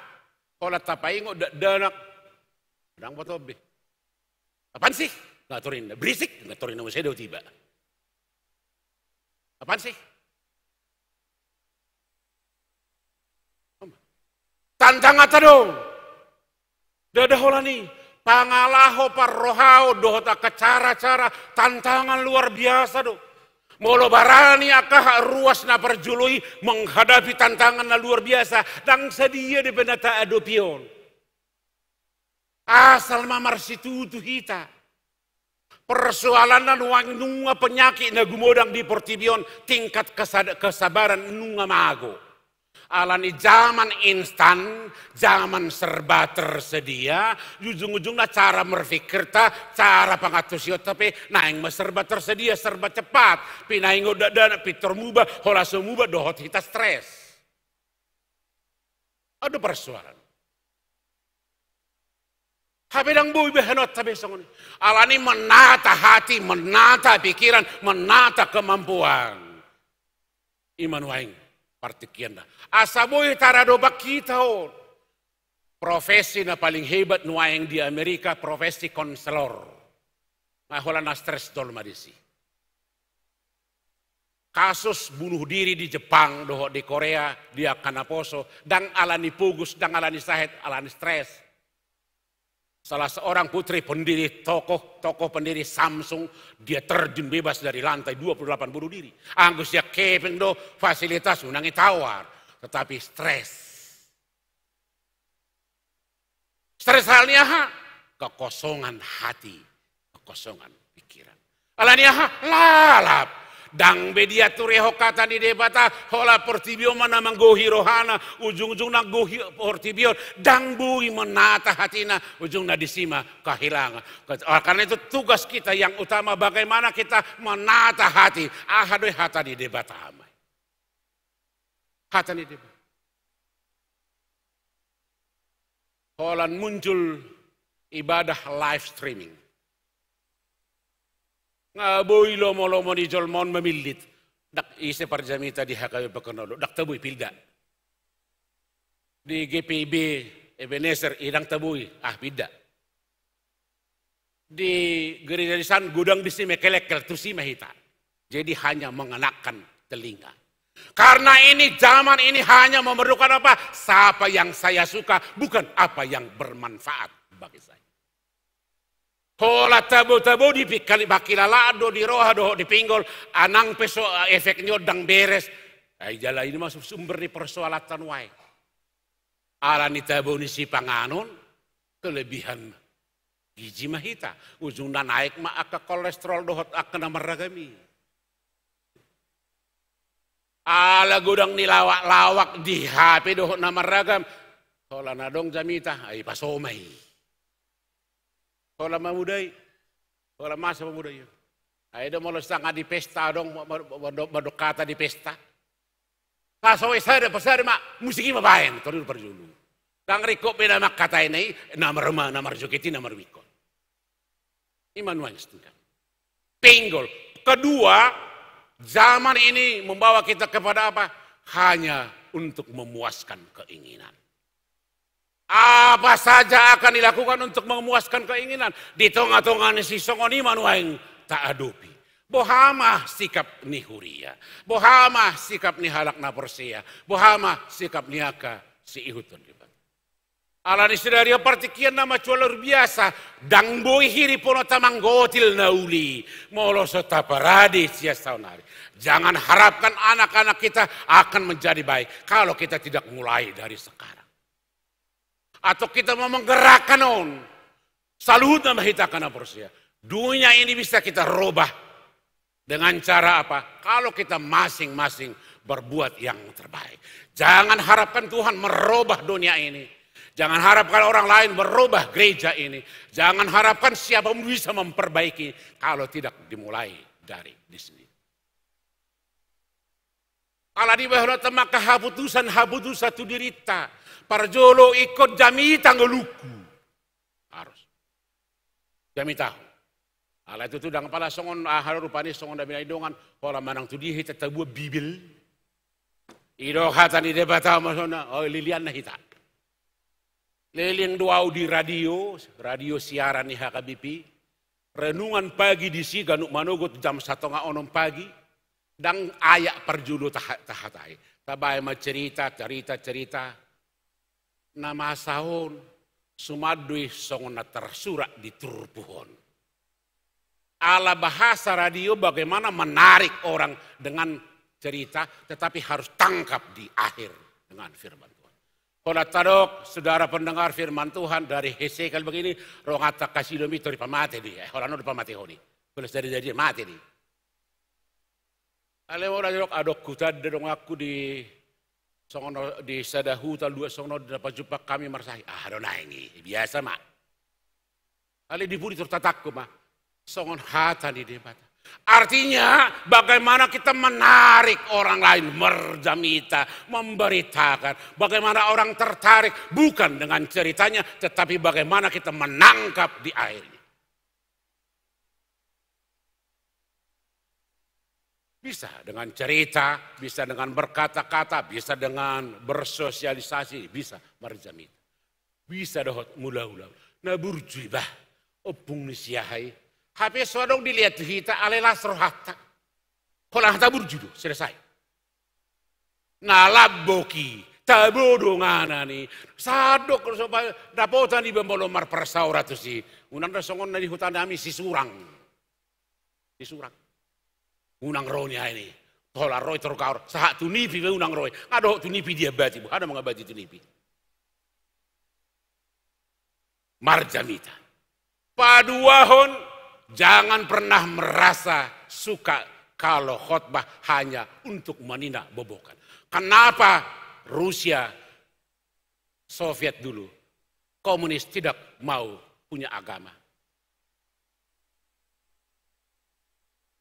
Holan tapaingot dakdanak. Ndang boto be. Apaan sih? Nga torinna. Berisik. Nga torinna muse do tiba. Apaan sih? Tantanganta do. Ndada holan i. Pangalaho parrohaon dohot angka cara-cara, tantangan luar biasa do. Molo barani angka ruas na parjolo i menghadapi tantangan na luar biasa, ndang sadia dope na taadopi on. Asal ma marsitutu hita. Persoalanna nuaeng nunga penyakit na gumodang di portibi on, tingkat kesad-, kesabaran nunga mago. Alani zaman instan, zaman serba tersedia, ujung-ujungna cara berpikirta, cara pangantusionta pe naeng ma serba tersedia, serba cepat. Pinaingot dakdanak, pintor muba, holan so muba dohot hita stres. Adong persoalan. Hape ndang boi bahenonta be songon i. Alani menata hati, menata pikiran, menata kemampuan. I ma nuaeng partingkianna. Asa boi taradopan hita on. Profesi na paling hebat nuaeng di Amerika, profesi konselor. Nga holan na stres jolma disi. Kasus bunuh diri di Jepang dohot di Korea, di angka naposo, ndang alani pogos, ndang alani sahet, alani stres. Salah seorang putri pendiri tokoh, tokoh pendiri Samsung, dia terjun bebas dari lantai dua puluh delapan bunuh diri. Anggo sian hepeng do fasilitas unang ditawar, tetapi stres. Stres alani aha? Kekosongan hati, kekosongan pikiran. Alani aha? Lalap. Ndang be diaturehon hata ni Debata, holan portibi on ma na manggohi rohana, ujung-ujungna gohi portibi on, ndang boi menata hatina, ujungna disi ma kehilangan. Oleh karena itu tugas kita yang utama bagaimana kita menata hati, aha do i hata ni Debata ma i. Hata ni Debata. Holan muncul ibadah live streaming. Nga boi lomo-lomo ni jolma on mamillit. Ndang ise parjamita di H K B P Pekanbaru, ndang tabo i, pinda. Di G P I B Ebenezer, i ndang tabo i, ah, pinda. Di gereja di sana godang disi mengkelekkel, tusi ma hita. Jadi hanya mengenakan telinga. Karena ini zaman ini hanya memerlukan apa? Siapa yang saya suka, bukan apa yang bermanfaat bagi saya. Holan tabo-tabo di pingkali, pangkilalaan do di roha dohot di pinggol, unang pe so efek ni on ndang beres. Ai jala i ma sumber ni persoalanta nuaeng. Alani tabo ni sipanganon, kelebihan gizi ma hita. Ujungna naek ma angka kolesterol dohot angka na marragam i. Ala godang ni lawak-lawak di H P dohot na marragam. Holan adong jamita, ai paso ma i. Holan mamudai. Holan masa mamudai. Ai do molo sanga di pesta adong ma-, ma-, ma-, mandok hata di pesta. Paso i sada, paso sada ma, musik i ma baen, tolu parjolo. Ndang ringkot be na mangkatai na i, na mar-, na marjoget i na marmingkot. I ma nuaeng stingkan. Pinggol. Kedua, zaman ini membawa kita kepada apa? Hanya untuk memuaskan keinginan. Apa saja akan dilakukan untuk memuaskan keinginan. Di tonga-tonga ni sisongon i ma nuaeng taadopi. Boha ma sikap ni huria. Boha ma sikap ni halak na porsea. Boha ma sikap ni angka siihuthon Debata. Alani sadari on partingkian na mansai luar biasa. Ndang boi hiriponta manggotil na uli. Molo so taparade sian saonari. Jangan harapkan anak-anak kita akan menjadi baik. Kalau kita tidak mulai dari sekarang. Atau kita mau menggerakkan on. Saluhutna ma hita angka na porsea. Dunia ini bisa kita robah. Dengan cara apa? Kalau kita masing-masing berbuat yang terbaik. Jangan harapkan Tuhan merubah dunia ini. Jangan harapkan orang lain merubah gereja ini. Jangan harapkan siapa pun bisa memperbaiki kalau tidak dimulai dari di sini. Alani bahenonta ma angka haputusan-haputusan tu dirinta. Parjolo ingkon jamita ngolungku. Harus. Jamitahon. Alai tutu ndang pala songon aha do rupani songon na binaen dongan, holan manang tu dia hita tabuat Bibel. I do hata ni Debata ma songon na, oi, lilianna hita. Leleng do au di radio, radio siaran ni H K B P. Renungan pagi disi ganup manogot jam satonga onom pagi. Ndang ayak parjolo taha-, tahatai. Tabaen ma cerita, cerita, cerita. Na masa on, suman do i songon na tarsurat di turpuk on. Ala bahasa radio bagaimana menarik orang dengan cerita, tetapi harus tangkap di akhir dengan firman Tuhan. Holan tadok, saudara pendengar firman Tuhan, dari Hesekiel begini, ronganta kasi do mitor i pamate di, eh, holan on do pamate honi. Holan sadari-sadari mate di. Alai molo adong, adong hutanda donganku di songon di sada huta, dua songon on, dapot jumpa hami marsahi. Ah, adong naeng i, biasa ma. Alai di pudi tor tatangku ma. Songon hata ni Debata. Artinya, bagaimana kita menarik orang lain berjamita, memberitakan. Bagaimana orang tertarik, bukan dengan ceritanya, tetapi bagaimana kita menangkap di akhirnya. Bisa dengan cerita, bisa dengan berkata-kata, bisa dengan bersosialisasi, bisa marjamita. Bisa dohot mulaula. Na burju iba, ompung ni si aha i. Hape so adong dilehon tu hita, alai las rohanta. Holan hata burju do, selesai. Na lambok i, tabo donganan i. Sadok so dapotan iba molo marparsaoran tusi. Unang do songon na di huta nami, sisurang. Sisurang. Unang ro ni aha i. Holan ro i tor gaor. Sahat tu nipi pe unang ro i. Nga dohot tu nipi diambati. Boha na mangambati tu nipi. Marjamita. Paduahon, jangan pernah merasa suka kalau khotbah hanya untuk menina bobokan. Kenapa Rusia Soviet dulu, komunis tidak mau punya agama?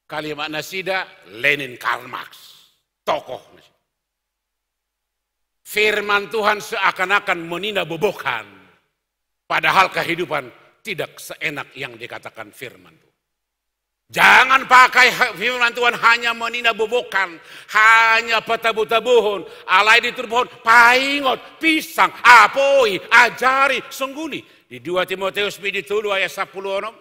Kalimat nasida Lenin, Karl Marx, tokoh nasida. Firman Tuhan seakan-akan menina bobokan. Padahal kehidupan tidak seenak yang dikatakan firman Tuhan. Jangan pakai ha-, firman Tuhan hanya menina bobokan, hanya patabo-tabohon, alai di turpuk on, paingot, pinsang, apoi, ajari, songguli. Di dua Timoteus bindu tolu ayat sampulu onom.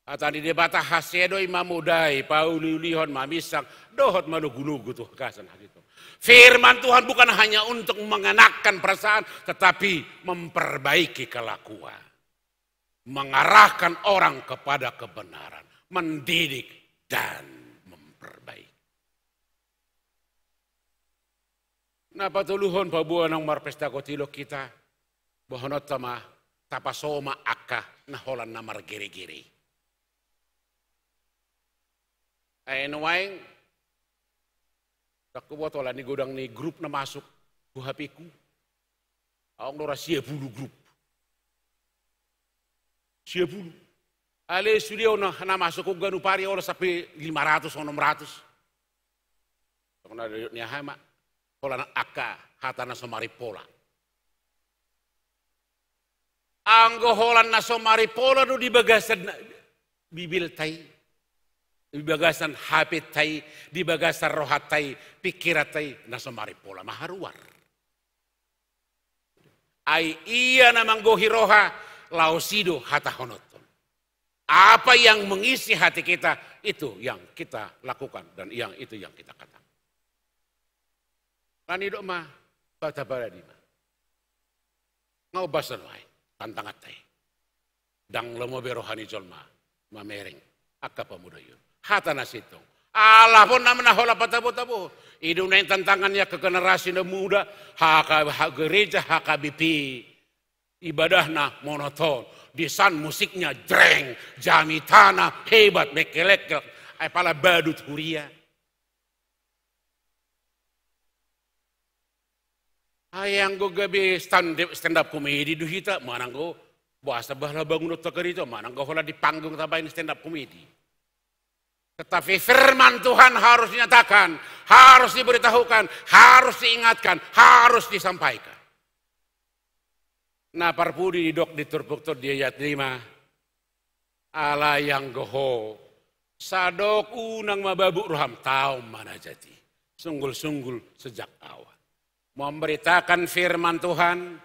Hata ni Debata, hasea do i mamodai, pauliulihon, maminsang, dohot manogunogu tu bagasan hasintongan. Firman Tuhan bukan hanya untuk mengenakan perasaan, tetapi memperbaiki kelakuan. Mengarahkan orang kepada kebenaran, mendidik dan memperbaiki. Na patoluhon, paboa naung marpesta kotilon hita, boanonta ma tapasoma angka na holan na margeregere. Ai nuaeng, ndang huboto holan ni godang ni grup na masuk tu H P-ku. Adong do ra sia pulu grup. Sia pulu. Alai sude on na, na masuk on ganup ari olo sampe lima ratus, onom ratus. Songon na didok ni aha ma, holan angka hata na so marimpola. Anggo holan na so marimpola do di bagasan Bibelta i, di bagasan H P-ta i, di bagasan rohanta i, pingkiranta i, na so marimpola ma haruar. Ai ia na manggohi roha, laos i do hatahononhon. Apa yang mengisi hati kita, itu yang kita lakukan dan yang itu yang kita katakan. Nidok ma, bata baladi ma. Nga umbasan wahai tantanganta i. Ndang lomo be roha ni jolma mamereng angka pamuda i. Hata na sintong. Alap on nama na holan patabo-tabo. I do nuaeng tantangan ni angka generasi na muda, H K, H-, gereja H K B P. Ibadahna monoton, desain musiknya jreng, jamitana hebat, mengkelek, ai pala badut huria. Ai anggo gabe stand, stand up comedy do hita, manang anggo boasa bah laho bangun on tu gereja, manang anggo holan di panggung tabaen stand up comedy. Tetapi firman Tuhan harus dinyatakan, harus diberitahukan, harus diingatkan, harus disampaikan. Na parpudi didok di turpukta on di ayat lima. Alai anggo ho, sadok unang mababuk roham, taon ma na jadi. Sunggul-sunggul sejak awal. Memberitakan firman Tuhan,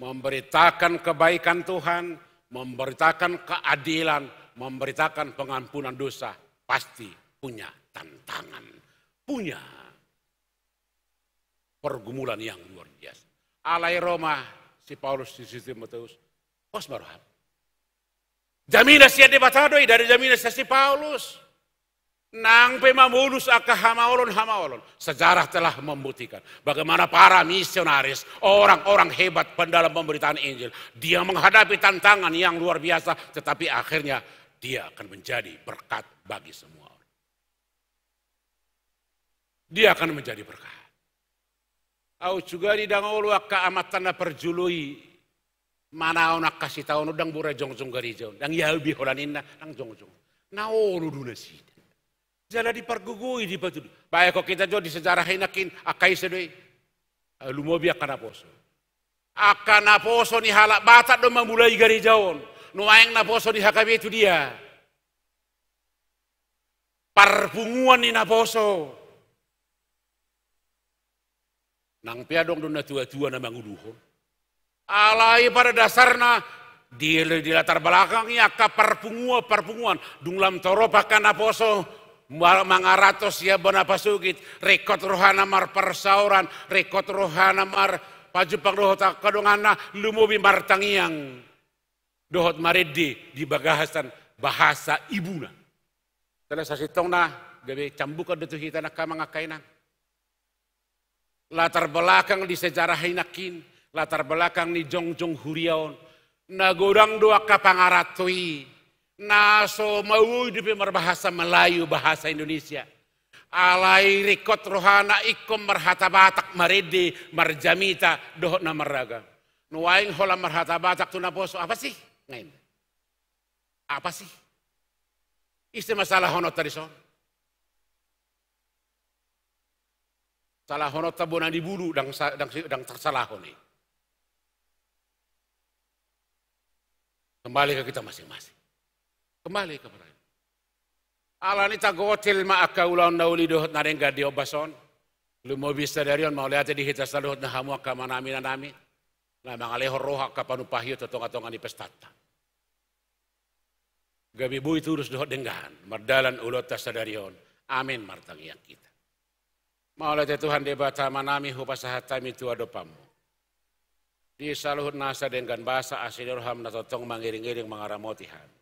memberitakan kebaikan Tuhan, memberitakan keadilan, memberitakan pengampunan dosa, pasti punya tantangan, punya pergumulan yang luar biasa. Alai ro ma si Paulus tu si Timoteus, pos ma roham. Jaminan sian Debata do i, ndada jaminan sian si Paulus. Nang pe mamolus angka hamaolon-hamaolon, sejarah telah membuktikan bagaimana para misionaris, orang-orang hebat dalam pemberitaan Injil, dia menghadapi tantangan yang luar biasa, tetapi akhirnya dia akan menjadi berkat bagi semua orang. Dia akan menjadi berkat. Au juga di dangolu angka amanta na parjolo i, manaon angka sitaonon, ndang boi jongjong gareja on, ndang ia be holan inna, ndang jongjong. Na olo do nasida. Jala dipargogoi, dipatudu. Baen hita jo di sejarah i nangkin, angka ise do i? Eh, lumobi angka naposo. Angka naposo ni halak Batak do mamulai gareja on. Nuaeng naposo ni H K B tu dia? Parpunguan ni naposo. Nang pe adong do natua-tua na manguluhon. Alai pada dasarna di, di latar belakang i angka parpunguan-parpunguan, dung lam torop angka naposo ma-, mangaranto sian bona pasogit, ringkot rohana marparsaoran, ringkot rohana marpajumpang dohot angka donganna, lumobi martangiang dohot marende di bagasan bahasa ibuna. Jala sasintongna gabe cambukan do tu hita nangkin, amang, angka inang. Latar belakang di sejarah i nangkin, latar belakang ni jongjong huria on, na godang do angka pangaranto i na so mauoi dope marbahasa Melayu, bahasa Indonesia. Alai ringkot rohana ingkon marhata Batak, marende, marjamita dohot na marragam. Nuaeng holan marhata Batak tu naposo, apa sih? Nga inna. Apa sih? Ise ma salahononta dison? Salahononta bona ni bulu, ndang sa-, ndang si-, ndang tarsalahon i. Kembali ke kita masing-masing. Kembali kepada Allah. Alani i tagotel ma angka ulaon na uli dohot na denggan di ombas on. Lumobi sadari on mauliate di hita saluhutna, hamu angka amanami, inanami, na mangalehon roha angka panumpahi on tu tonga-tonga ni pestanta. Gabe boi turus dohot denggan mardalan ulaonta sadari on. Amin, martangiang hita. Mauliate Tuhan Debata Amanami, hupasahat hami tu adopanMu di saluhut nasa denggan basa asi ni rohaM na tongtong mangiring-iring mangaramoti hami.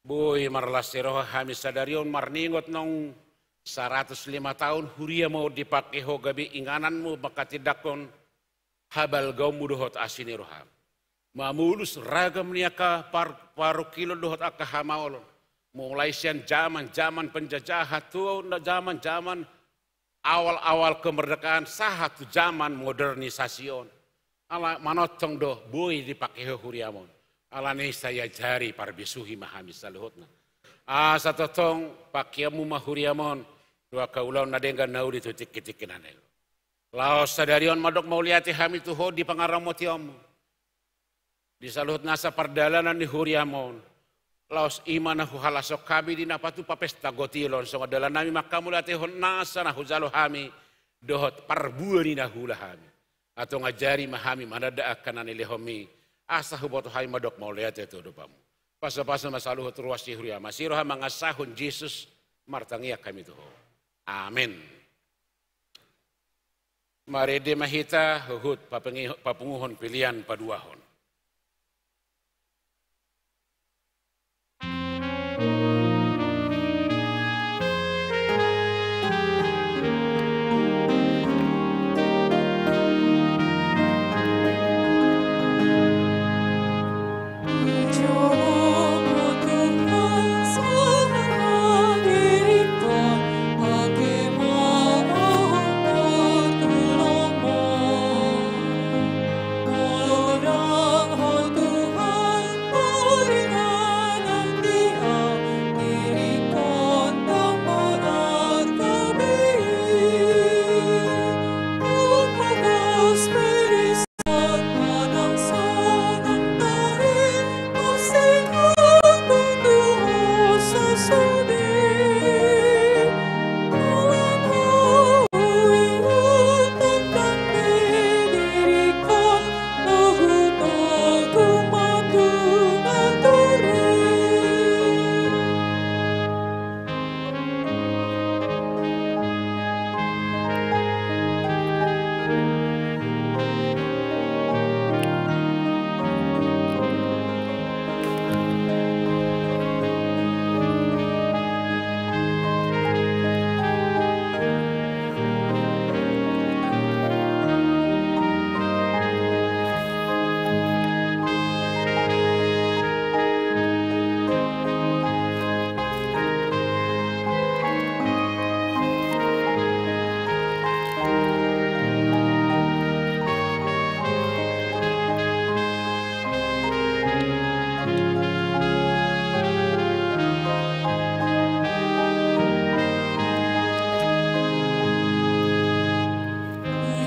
Boi marlas ni roha hami sadari on marningot naung saratus lima taon huriaMu on dipake Ho gabe ingananMu manghatindanghon habalgaonMu dohot asi ni rohaM. Mamolus ragam ni angka par-, parungkilon dohot angka hamaolon. Mulai sian jaman-jaman penjajahan tu na jaman-jaman awal-awal kemerdekaan sahat tu jaman modernisasi on. Ala manongtong do boi dipake Ho huriaMu on. Alani i sai ajari, parbisuhi ma hami saluhutna. Asa tongtong pakeonMu ma huriaMu on tu angka ulaon na denggan na uli tu tingki-tingki na naeng ro. Laos sadari on mandok mauliate hami tu Ho di pangaramotionMu di saluhut nasa pardalanan ni huriaMu on. Laos i ma na huhalashon hami di na patupa pesta gotilon, songon dalannami manghamauliatehon nasa na hujalo hami dohot parbue ni na huula hami. Antong ajari ma hami mananda angka na nilehonMi, asa huboto hami mandok mauliate tu adopanMu. Pasu-pasu ma saluhut ruas ni huriaM. Asi rohaM mangasahon, Jesus, martangiang hami tu Ho. Amin. Marende ma hita huhut papengi-, papunguhon pilihan paduahon.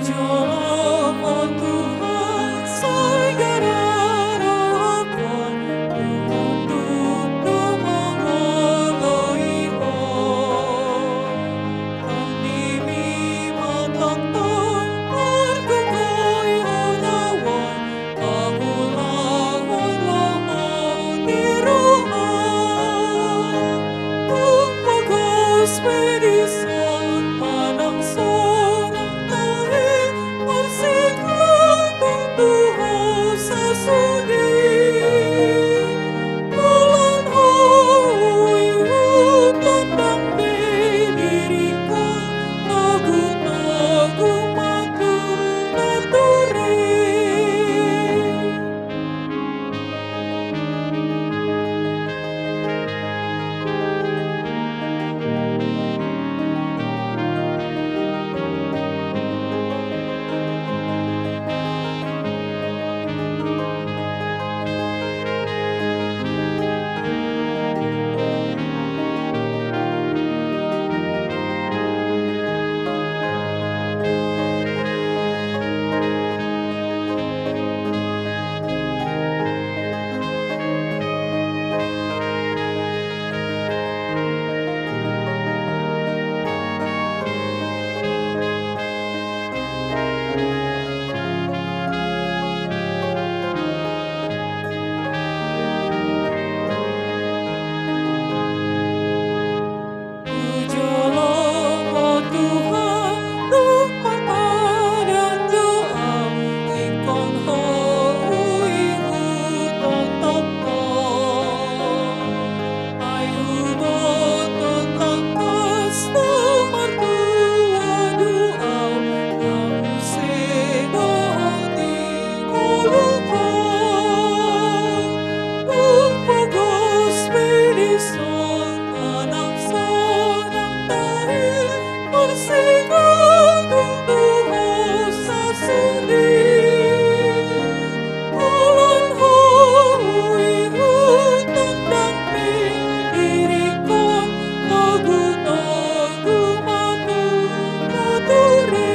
Jolo ma Tuhan sai gara rohakon, tumunduk do mangoloi ho. Tondimi ma tongtong margogoihon ahu on, pangulahon lomo ni roha. Tung pogos pe dison manang sonang tahi, marsigantung tu ho sasudena. Oloan ho ihuthon, ndang pe diringkon, togutogu ma tu nature. Jolo ma Tuhan, dung marpadan do ahu, ingkon ho huihuthon tongtong. Ai huboto tangkas na martua do ahu, na use dohot di ngolungkon. Tung pogos pe dison manang sonang tahi, marsigantung tu ho sasudena. Oloan ho ihuthon, ndang pe diringkon, togutogu ma tu nature.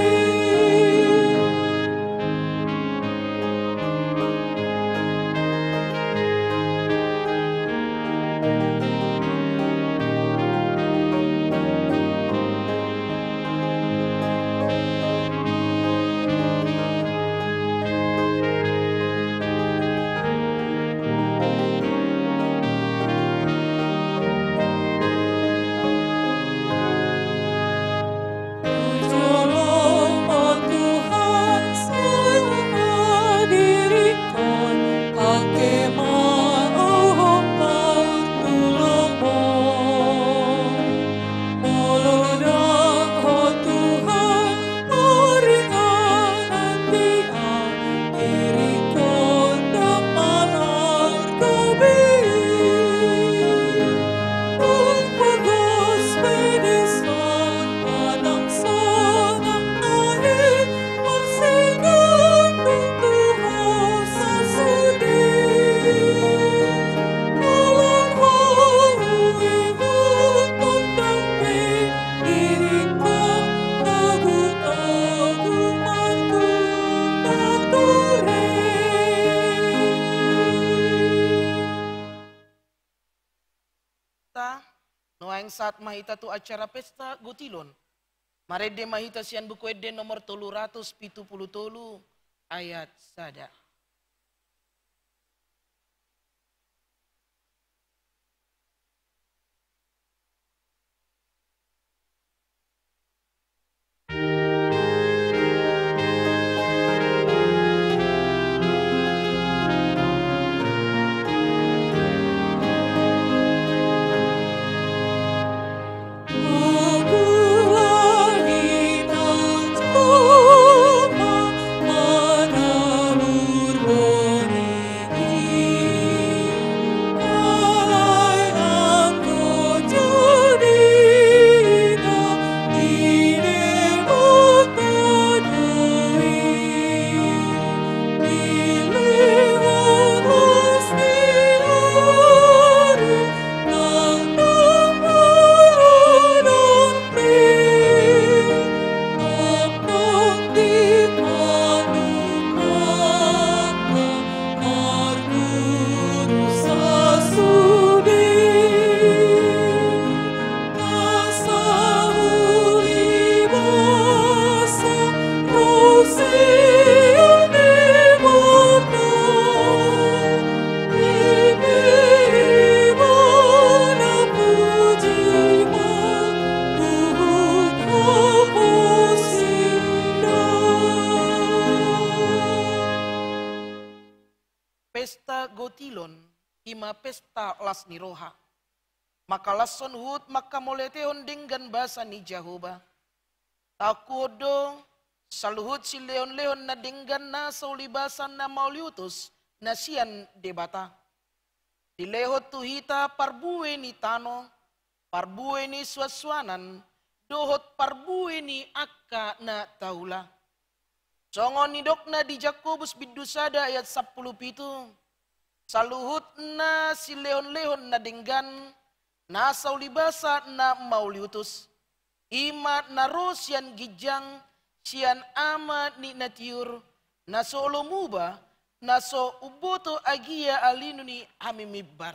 Jolo ma Tuhan sai huhadirhon, angke ma ahu martulomon. Molo ndang ho Tuhan maringanan di ahu, diringkon ndang marga be i. Tung pogos pe dison manang sonang tahi, marsigantung tu ho sasudena. Oloan ho ihuthon, ndang pe diringkon, togutogu ma tu nature. Ta, nuaeng sahat ma hita tu acara pesta gotilon. Marende ma hita sian Buku Ende nomor tolu ratus pitu pulu tolu, ayat sada. Pesta Gotilon, i ma pesta las ni roha. Mangkalashon huhut mangkamauliatehon denggan basa ni Jahowa. Taokuhon do, saluhut silehonlehon na denggan na so ulibasa na mauliutus na sian Debata. Dilehon tu hita parbue ni tano, parbue ni suansuanan, dohot parbue ni angka na taula. Songon nidokna di Jakobus bindu sada ayat sampulu pitu, saluhutna silehonlehon na denggan, na so ulibasa na mauliutus, i ma na ro sian ginjang, sian Ama ni na tiur, na so olo muba, na so umboto agia alliu ni hami mimbar.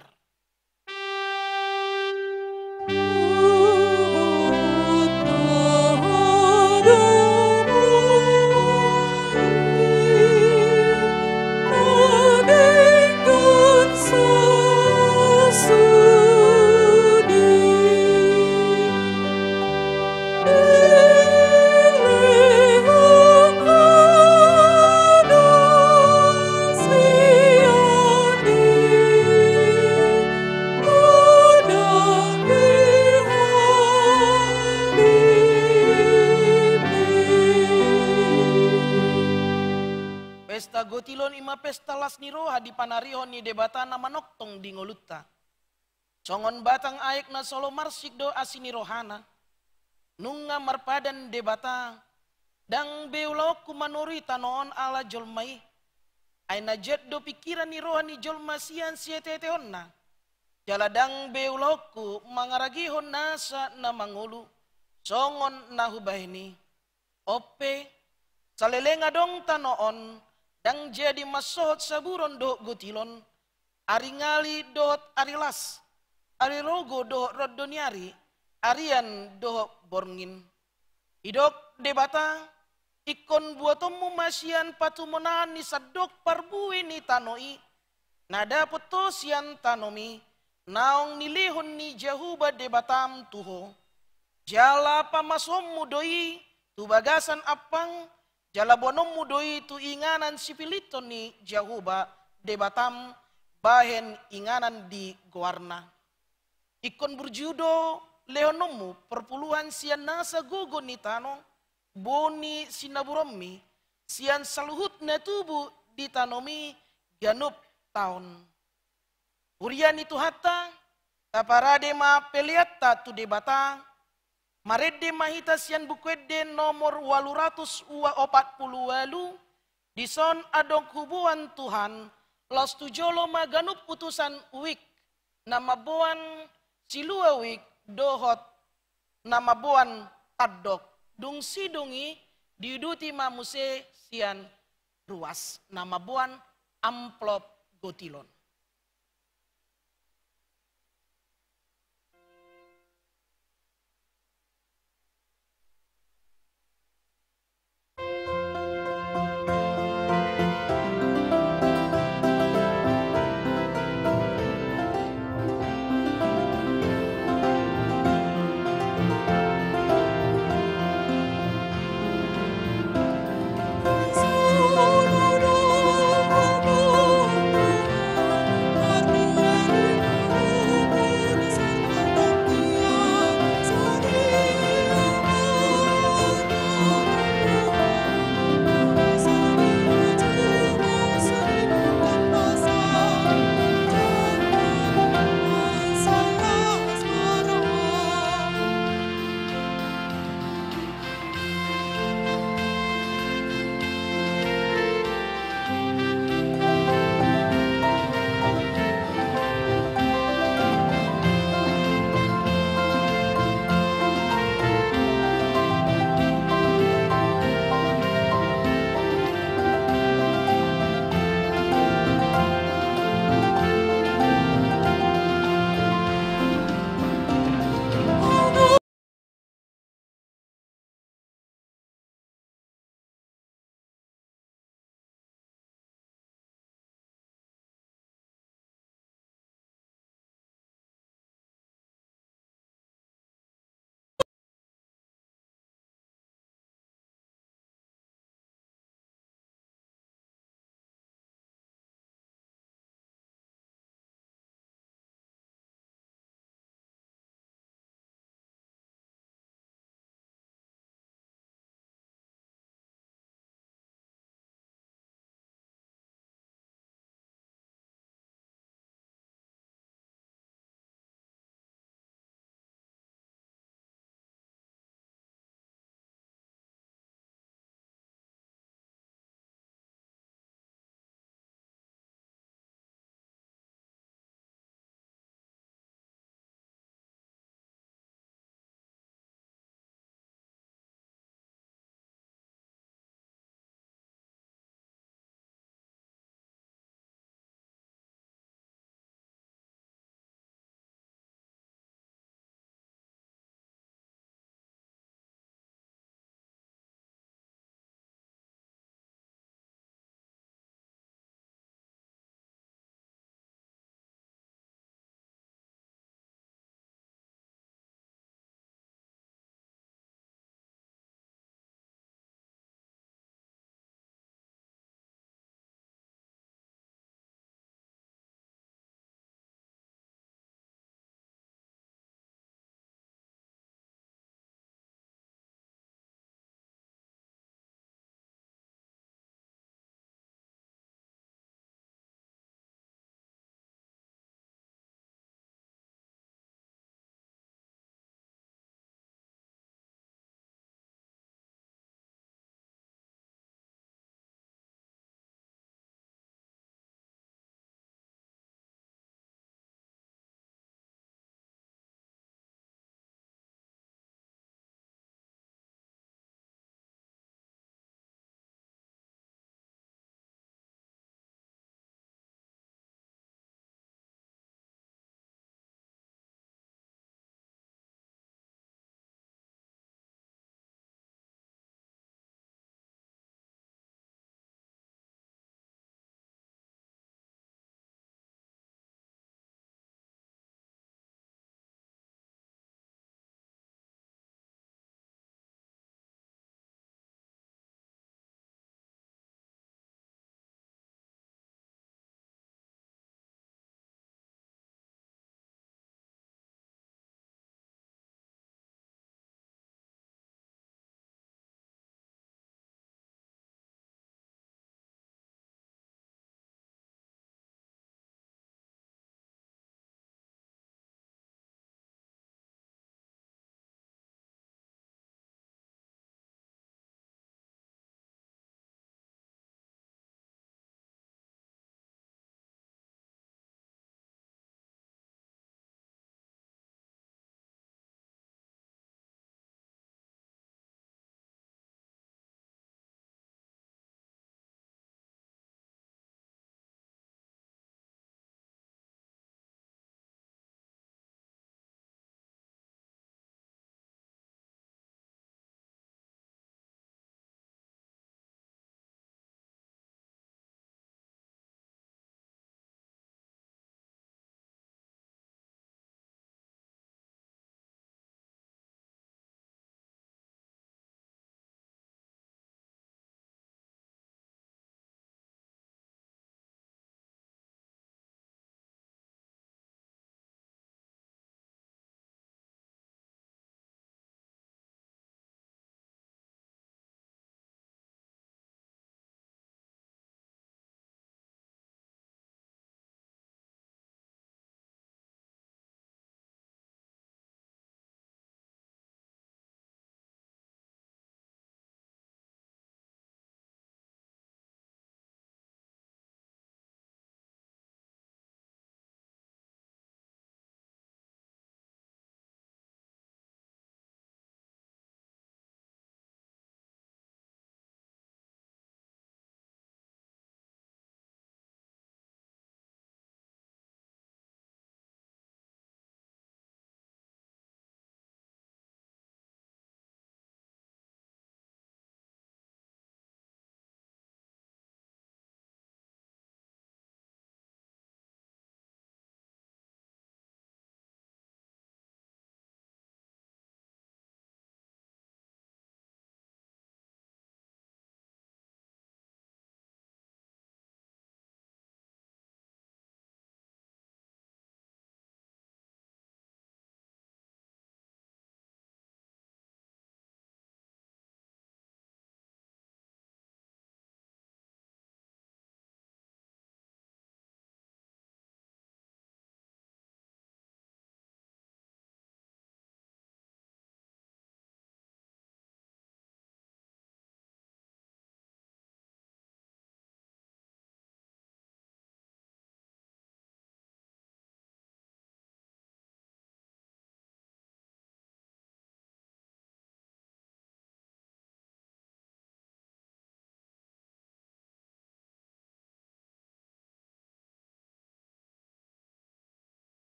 Pesta Gotilon i ma pesta las ni roha di panarihon ni Debata na manongtong di ngolunta. Songon batang aek na so olo marsik do asi ni rohana. Nunga marpadan Debata, ndang be ulaonku manorui tano on ala jolma i. Ai na jat do pingkiran ni roha ni jolma sian sietehetehonna. Jala ndang be ulaonku mangaragehon nasa na mangolu, songon na hubahen i. On pe, saleleng adong tano on, ndang jadi mansohot saburon dohot gotilon, ari ngali dohot ari las, ari rogo dohot rondo ni ari, arian dohot borngin. Didok Debata, ingkon buatonmu ma sian patumonaan ni sandok parbue ni tano i, na dapot ho sian tanomi, naung nilehon ni Jahowa Debatam tu ho. Jala pamasoonmu do i tu bagasan ampang, jala boanonmu do i tu inganan sipilithon ni Jahowa Debatam, bahen inganan di goarna. Ingkon burju do lehononmu parpuluhan sian nasa gogo ni tano, boni sinaburonmi, sian saluhut na tubu di tanomi ganup taon. Huria ni Tuhanta, taparade ma peleanta tu Debata. Marende ma hita sian Buku Ende nomor ualu ratus ua-, opat pulu ualu, dison adong huboan Tuhan, laos tu jolo ma ganup utusan wijk, na mamboan silua wijk dohot na mamboan tandok. Dung sidung i diuduti ma muse sian ruas na mamboan amplop gotilon.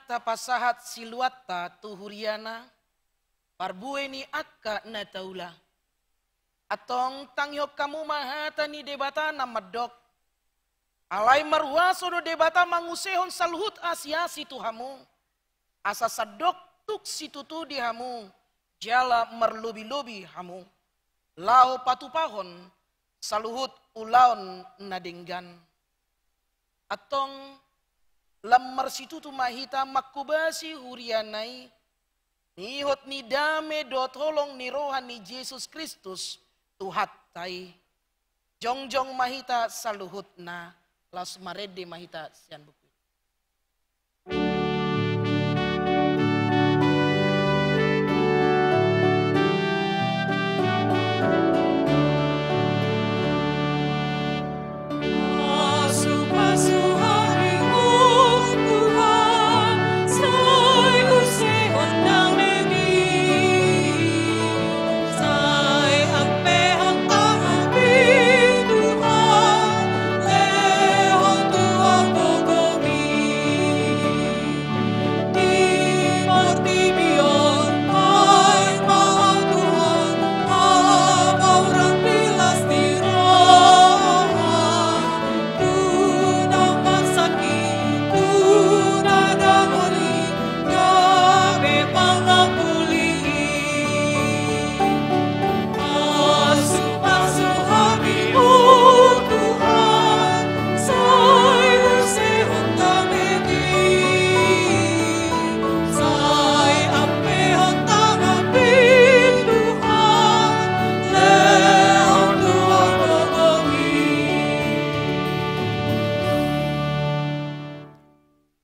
tapasahat siluanta tu huriana, parbue ni angka na taula. Antong tangihon hamu ma hata ni Debata na mandok: Alai marhuaso do Debata mangusehon saluhut asi-asi tu hamu, asa sandok tuk situtu di hamu, jala marlobi-lobi hamu, laho patupahon saluhut ulaon na denggan. Antong lam marsitutu ma hita manghobasi huriana i, ihot ni dame dohot holong ni roha ni Jesus Kristus Tuhanta i. Jongjong ma hita saluhutna, laos marende ma hita sian buku i.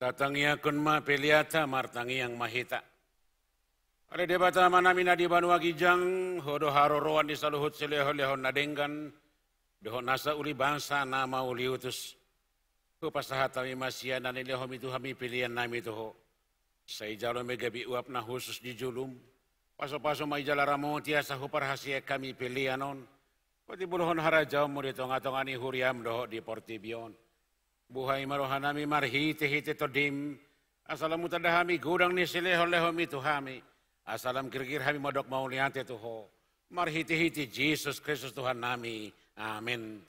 Tatangiangkon ma peleanta, martangiang ma hita. Ale Debata Amanami na di banua ginjang, Ho do haroroan ni saluhut silehon-lehon na denggan dohot nasa uli, bangsa na mauliutus. Hupasahat hami ma sian na nilehomi tu hami peleannami tu Ho. Sai jalo ma gabe uap na hushus di jolom. Pasu-pasu ma i jala ramoti asa huparhaseang hami pelean on, patimbulhon harajaonmu di tonga-tonga ni huriam dohot di portibi on. Buhai ma rohanami marhite-hite Tondim, asa lam hutanda hami godang ni silehon-lehonmi tu hami, asa lam girgir hami mandok mauliate tu Ho, marhite-hite Jesus Kristus Tuhannami. Amen.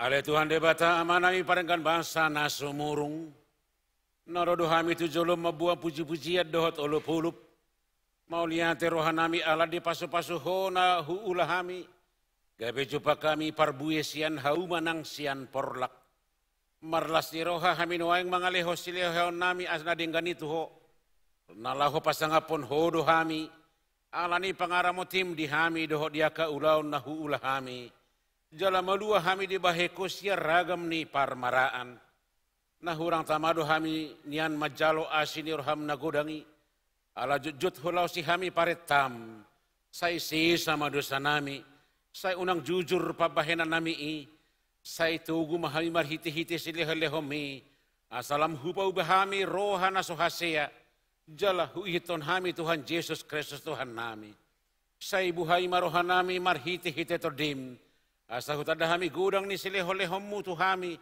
Ale Tuhan Debata Amanami, pardenggan bangsa na sumurung, na ro do hami tu jolom mamboan puji-pujian dohot olop-olop. Mauliate rohanami ala dipasu-pasu Ho na huula hami, gabe jumpang hami parbue sian hauma nang sian porlak. Marlas ni roha hami nuaeng mangalehon silehonnami asi na denggan i tu Ho, na laho pasangaphon Ho do hami, ala ni pangaramotim di hami dohot di angka ulaon na huula hami, jala malua hami dibahen Ho sian ragam ni parmaraan. Na hurang tama do hami nian manjalo asi ni roham na godang i, ala jotjot hulaosi hami parentam, sai sesa ma dosanami, sai unang jujur pambahenannami i, sai togu ma hami marhite-hite silehon-lehonmi, asa lam hupauba hami roha na so hasea, jala huihuthon hami Tuhan Jesus Kristus Tuhannami. Sai buhai ma rohanami marhite-hite Tondim, asa hutanda hami godang ni silehon-lehonmu tu hami,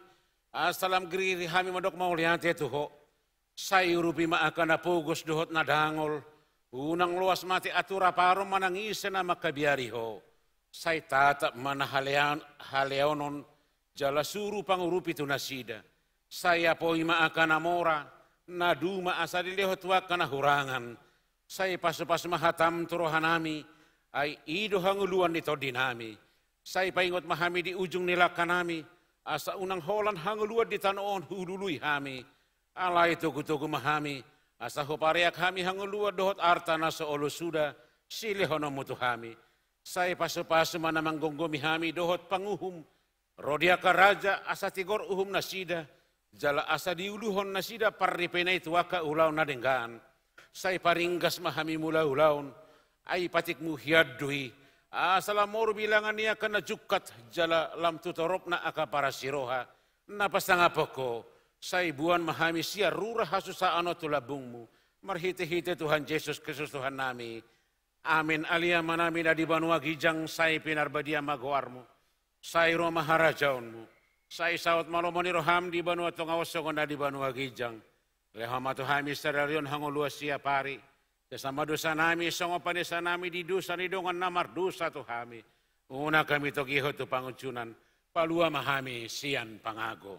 asa lam girgir hami mandok mauliate tu Ho. Sai urupi ma angka na pogos dohot na dangol, unang loas mate atur aparon manang ise na mangkabiari Ho. Sai tatap ma na halean-, haleonon, jala suru pangurupi tu nasida. Sai apoi ma angka na mora, na duma asa dilehon tu angka na hurangan. Sai pasu-pasu ma hatam tu rohanami, ai i do hangoluan ni tondinami. Sai paingot ma hami di ujung ni langkanami, asa unang holan hangoluan di tano on hulului hami. Alai togu-togu ma hami, asa hupareak hami hangoluan dohot arta na so olo suda silehononmu tu hami. Sai pasu-pasu ma na manggomgomi hami dohot panguhum, ro di angka raja, asa tigor uhum nasida, jala asa diuluhon nasida parripeina i tu angka ulaon na denggan. Sai paringgas ma hami mula ulaon, ai patikmu hian do i, asa lam moru bilangan ni angka na jungkat, jala lam tu toropna angka parasiroha na pasangaphon ho. Sai boan ma hami sian rura hasusaan on tu lambungmu, marhite-hite Tuhan Jesus Kristus Tuhannami. Amen. Ale Amanami na di banua ginjang, sai pinarbadia ma goarmu. Sai ro ma harajaonmu. Sai saut ma lomo ni roham di banua tonga on songon na di banua ginjang. Lehon ma tu hami sadari on hangoluan siapari. Sesa ma dosanami songon panesanami di dosa ni dongan na mardosa tu hami. Unang hami togihon tu pangunjunan. Palua ma hami sian pangago.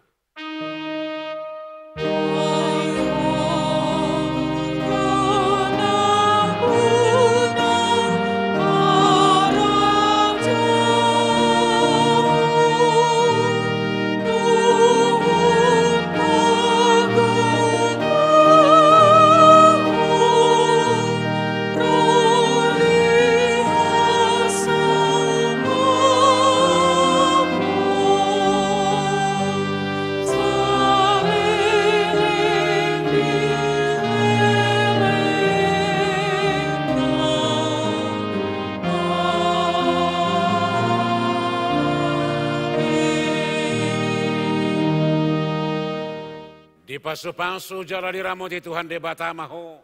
Dipasu-pasu jala diramoti Tuhan Debata ma ho.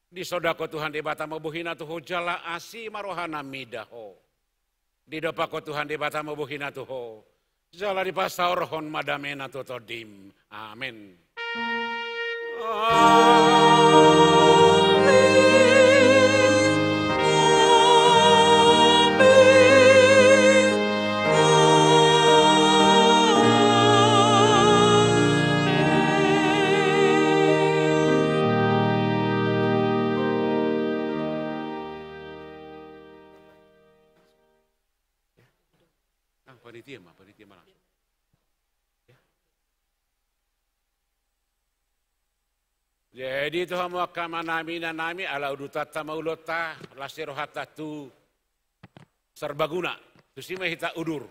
Disondangkon Tuhan Debata ma bohina tu ho jala asi ma rohana mida ho. Didompakkon Tuhan Debata ma bohina tu ho jala dipasaorhon ma damena tu tondim. Amen. Amen. Ah, panitia ma, panitia ma langsung. Ya. Jadi tu hamu angka amanami, inanami, ala udutanta ma ulaonta, las ni rohanta tu Serbaguna, tusi ma hita udur.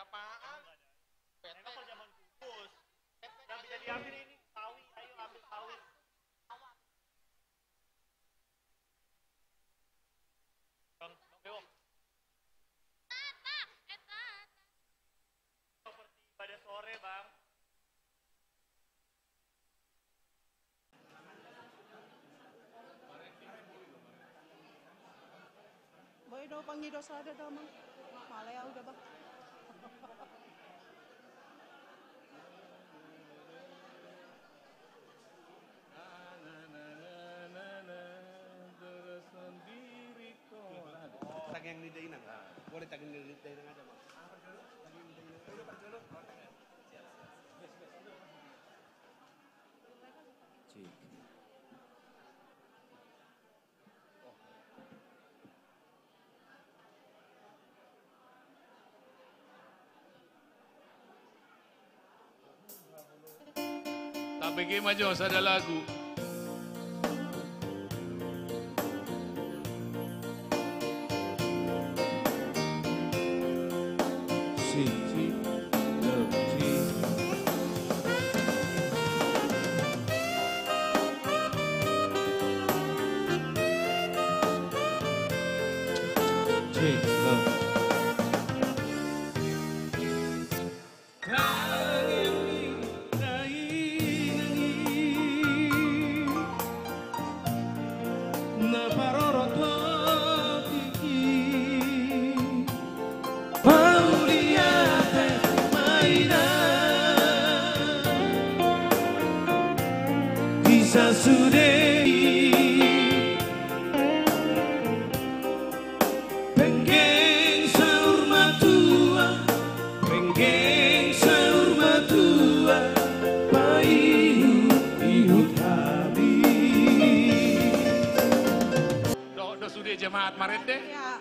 Apaan? Emang kalau zaman kukus, yang bisa diambil ini sawi, ayo ambil sawi. Bang, Bang Bewok. Seperti pada sore, Bang. Boi do pangido sada damang. Male au da, Bang. Tangiang ni dainang. Boleh tangiang ni dainang ada, Bang. Cik. Tabege ma jo sada lagu. Di sasude i. Penggeng saur matua, penggeng saur matua, paihut-ihut hami. Dohot do sude jemaat marende. Ya.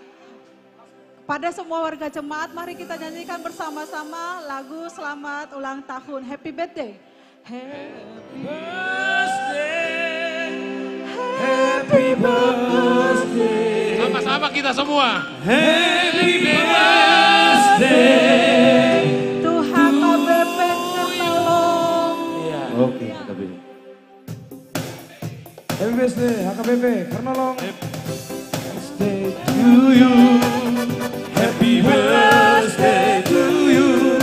Kepada semua warga jemaat, mari kita nyanyikan bersama-sama lagu selamat ulang tahun. Happy birthday. Happy birthday. Happy birthday. Sama-sama kita semua. Happy birthday. To H K B P Karnolong. Iya. Oke, H K B P. Happy birthday, H K B P Karnolong. Birthday to you. Happy birthday to you.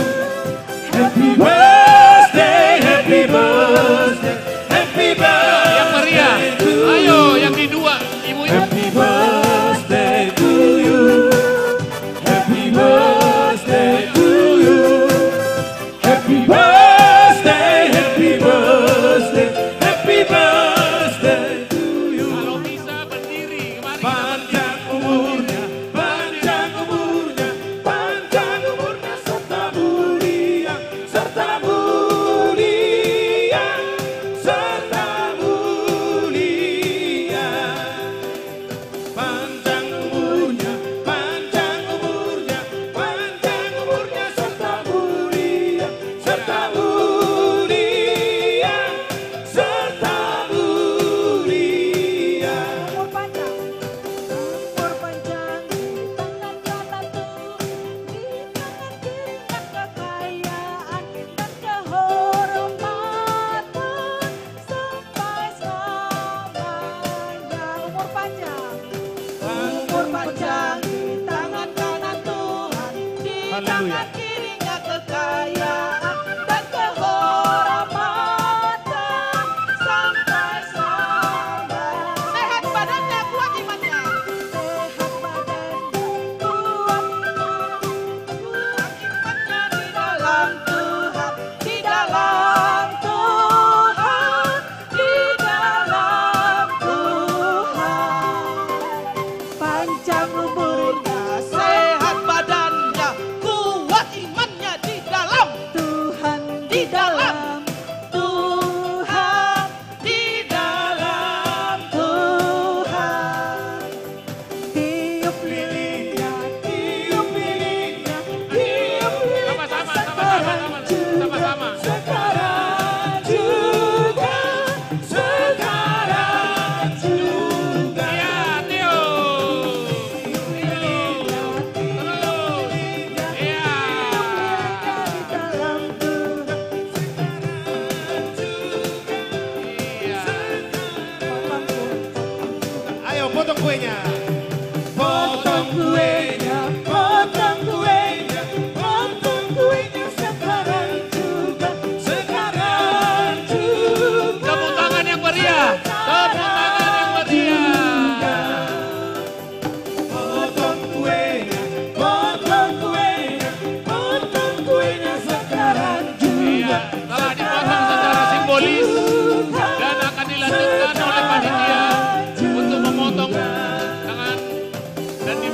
Happy birthday, happy birthday, happy birthday. Yang meriah. Ayo, yang di dua, ibu-ibu. Happy birthday to you. Happy birthday to you. Happy birthday, happy birthday, happy birthday to you. Kalau bisa berdiri, mari kita berdiri. Panjang umurnya, panjang umurnya, panjang umurnya serta mulia, serta mulia, serta mulia. Panjang umurnya, panjang umurnya, panjang umurnya serta mulia, serta mulia, serta mulia. Umur panjang, umur panjang di tangan kanan Tuhan, di tangan kiri kekayaan dan kehormatan. Sampai selamanya. Umur panjang. Umur panjang di tangan kanan Tuhan, di tangan kirinya kekayaan dan kehormatan. Sampai selamanya. Sehat badannya, kuat imannya. Sehat badannya, kuat imannya. Kuat imannya di dalam Tuhan. Di dalam Tuhan, di dalam Tuhan. Panjang umurnya, sehat badannya, kuat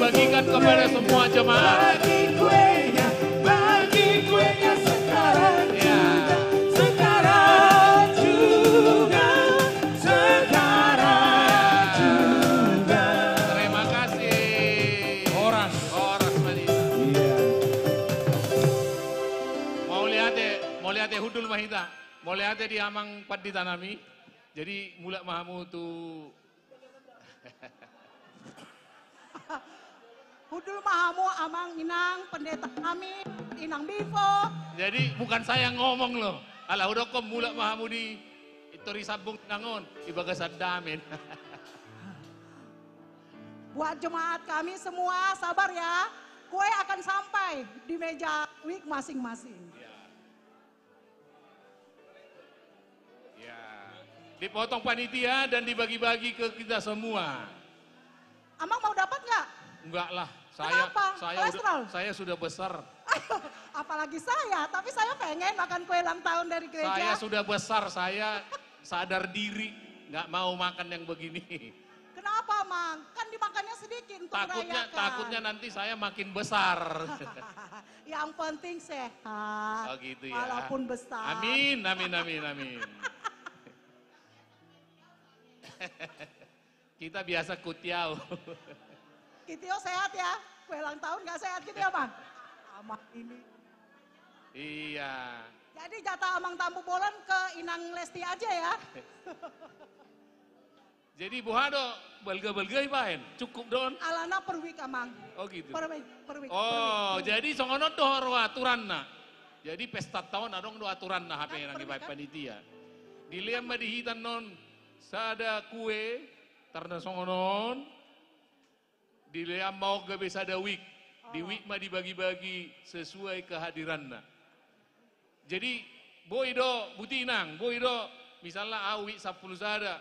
Bagikan kepada semua jemaat. Bagi kuenya, bagi kuenya sekarang juga, sekarang juga, sekarang juga. Terima kasih. Horas. Horas, Madita. Iya. Mauliate, mauliate hundul ma hita. Mauliate di amang pandita nami. Jadi, mulak ma hamu tu Hundul ma hamu amang inang pendeta kami, inang Bivo. Jadi, bukan saya ngomong loh. Ala hudokkon mulak ma hamu di, i tor disambung inang on, di bagasan damen. Buat jemaat kami semua, sabar ya. Kue akan sampai di meja wijk masing-masing. Ya. Ya. Dipotong panitia dan dibagi-bagi ke kita semua. Amang mau dapat nggak? Enggak lah. Saya, kenapa? Saya udah, kolesterol? Saya sudah besar. Apalagi saya, tapi saya pengen makan kue ulang tahun dari gereja. Saya sudah besar, saya sadar diri, nggak mau makan yang begini. Kenapa, Mang? Kan dimakannya sedikit untuk merayakan. Takutnya, takutnya nanti saya makin besar. Yang penting sehat. Oh, gitu ya. Walaupun besar. Amin, amin, amin, amin. Kita biasa kutiau. Kitio sehat ya. Kue ulang tahun nggak sehat gitu ya, Mang? Aman ini. Iya. Jadi jatah Amang Tampubolon ke Inang Lesti aja ya. Jadi boha do, balga-balga dibaen, cukup do on? Alana per wijk, Amang. Oh gitu. Per wijk, per wijk, per wijk. Oh, jadi songon on do ro aturanna. Jadi pestanta on adong do aturanna hape nang dibaen panitia. Dilean ma di hita annon sada kue, tarna songon on. Dilean ma on gabe sada wijk. Di wijk ma dibagi-bagi sesuai kehadiranna. Jadi, boi do, buti inang, boi do, misalna au wijk sampulu sada,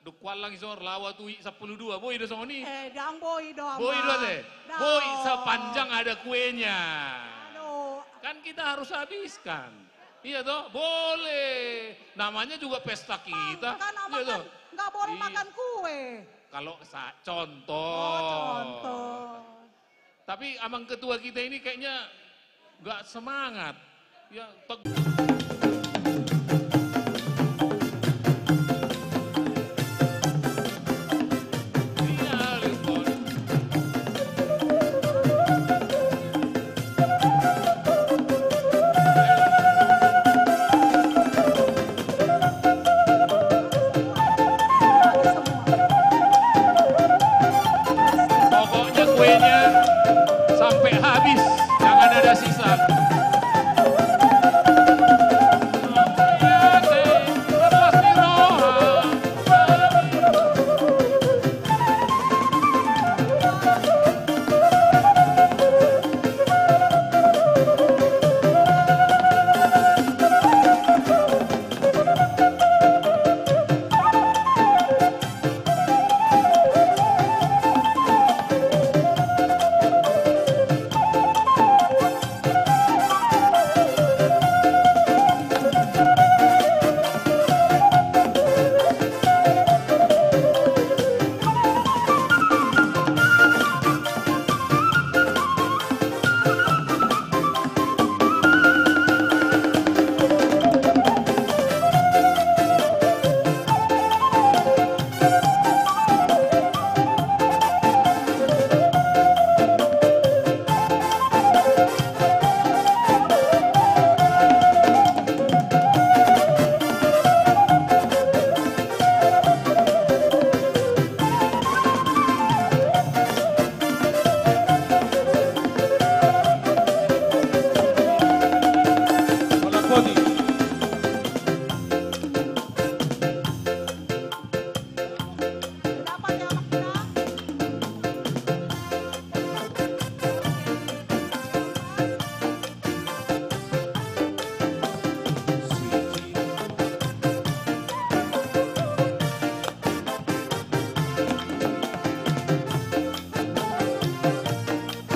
dung huallang i songon on, laho au tu wijk sampulu dua, boi do songon i? Eh, ndang boi do, Amang. Boi do ate? Ndang. Boi sepanjang ada kuenya. Aduh. Kan kita harus habiskan. Iya toh? Boleh. Namanya juga pesta kita. Kan, kan, Amang, iya toh? Kan nggak boleh makan kue. Kalau sa-, contoh. Oh, contoh. Tapi Amang Ketua kita ini kayaknya nggak semangat. Ya, teg- Iya, Lukman. Pokoknya kuenya sampai habis, jangan ada sisa.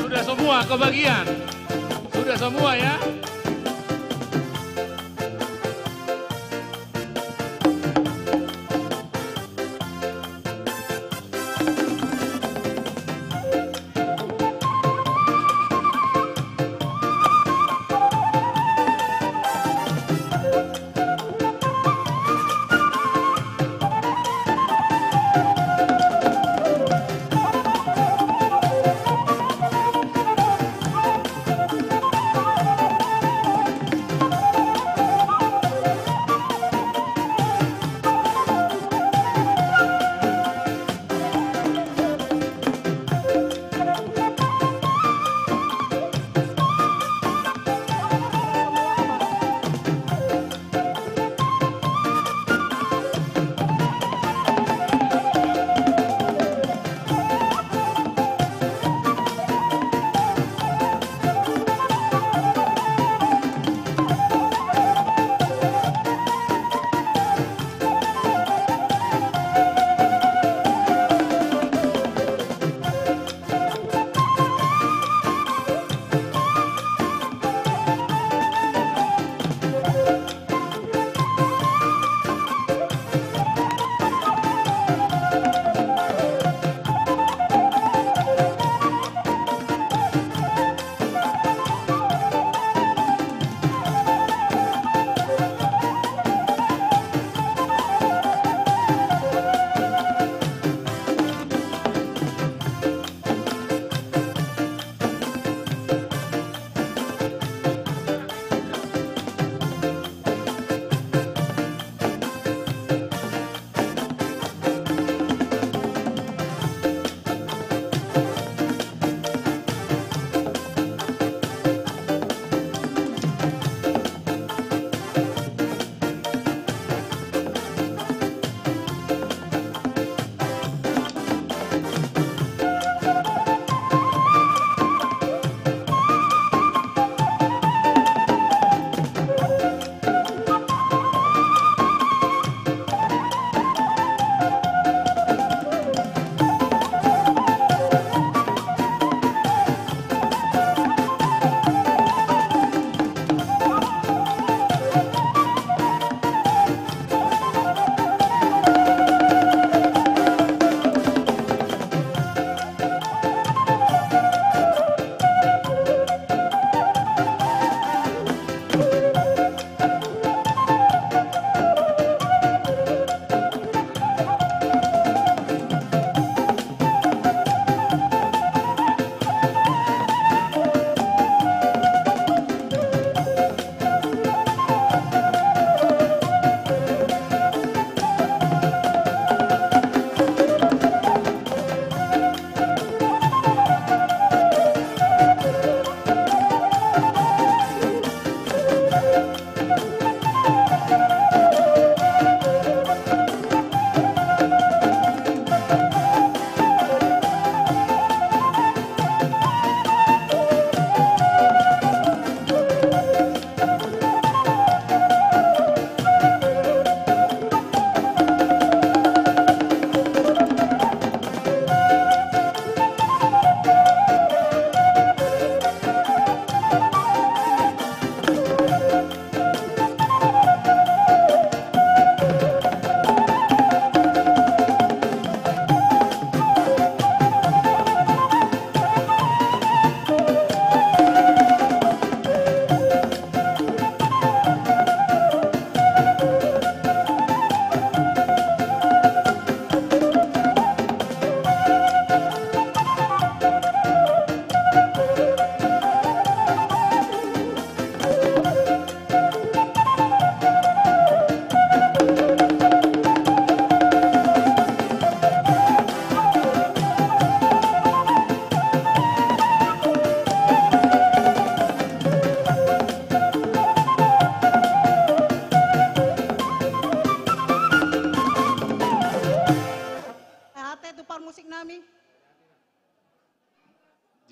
Sudah semua kebagian? Sudah semua ya?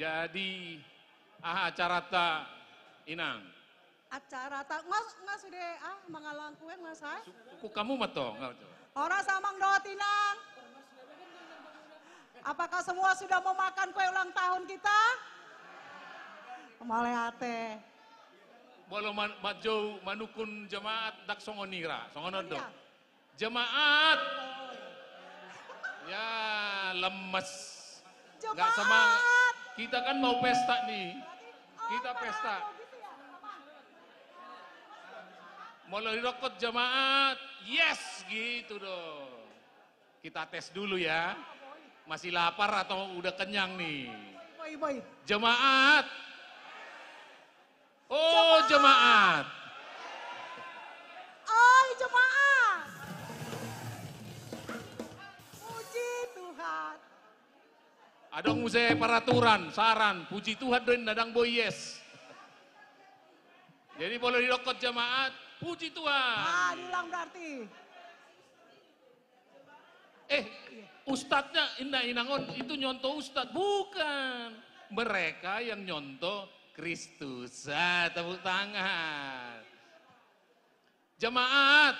Jadi, aha acarata, Inang? Acarata, nga, nga sude, ah, mangalangkuan nga sae. Su-, ku kamu mato, nga mato. Horas amang dohot inang. Apakah semua sudah memakan kue ulang tahun kita? Mauliate. Molo man-, manjou manungkun jamaat, ndang songon i ra, songon on do. Iya. Jemaat. Ya, lemes. Nggak semangat. Jemaat. Kita kan mau pesta nih. Berarti, oh, kita pesta. Gitu ya, Bang? Molo didokkon jemaat, yes, gitu dong. Kita tes dulu ya. Masih lapar atau udah kenyang nih? Boi, boi. Jemaat. Oh, jemaat. Oi, jemaat. Puji Tuhan. Adong muse peraturan, saran, puji Tuhan do inna, ndang boi yes. Jadi molo didokkon jemaat, puji Tuhan. Ah, diulang berarti. Eh, ustadznya, inna, inang on, itu nyontoh ustadz. Bukan. Mereka yang nyontoh Kristus. Ah, tepuk tangan. Jemaat.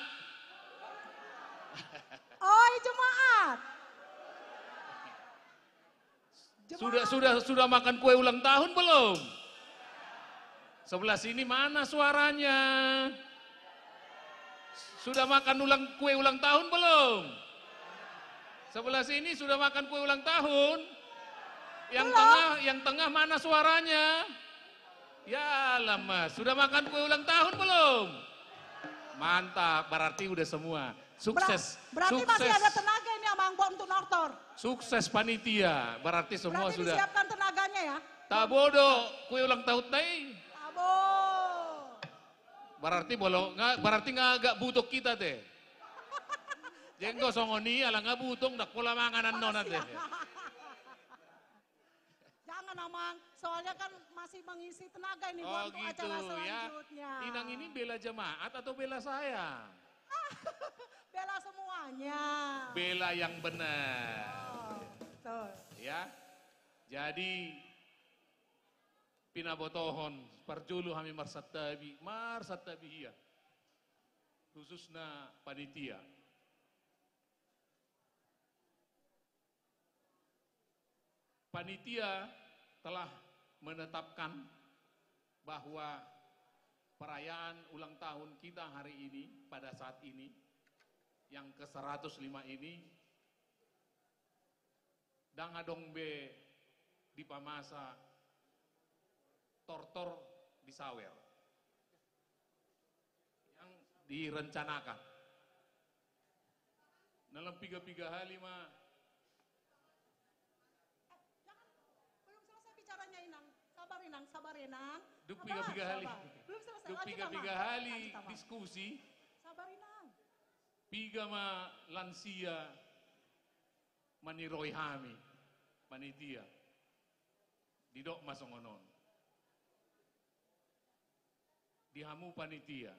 Oi, jemaat. Sudah, sudah, sudah makan kue ulang tahun belum? Sebelah sini mana suaranya? Sudah makan ulang, kue ulang tahun belum? Sebelah sini sudah makan kue ulang tahun? Yang tengah, yang tengah mana suaranya? Ya alamak, sudah makan kue ulang tahun belum? Mantap, berarti udah semua. Sukses. Ber-, berarti masih ada tenaga ini, Amang Bo, untuk nortor. Sukses panitia, berarti semua sudah. Berarti disiapkan tenaganya ya. Tabo do kue ulang tahun tai. Tabo. Berarti bolo, nga, berarti nga agak butuh kita te. Jenggo songon i, ala nga butuh, ndak pola mangan annon ate. Jangan, Amang. Soalnya kan masih mengisi tenaga ini buat acara selanjutnya. Oh, gitu, ya. Inang ini bela jemaat atau bela saya? Bela semuanya. Bela yang benar. Oh, betul. Ya. Jadi, pinabotohon, parjolo hami marsantabi, marsantabi ia. Khususna panitia. Panitia telah menetapkan bahwa perayaan ulang tahun kita hari ini, pada saat ini, yang ke seratus lima ini, ndang adong be dipamasa tortor di sawer. Yang direncanakan. Na lam piga-piga hali ma. Jangan, belum selesai bicaranya, Inang. Sabar, Inang, sabar, Inang. Sabar, sabar. Dung piga-piga hali. Belum selesai. Dung piga-piga hali diskusi. Sabar, Inang. Piga ma lansia maniroi hami, panitia. Didok ma songon on. Di hamu panitia,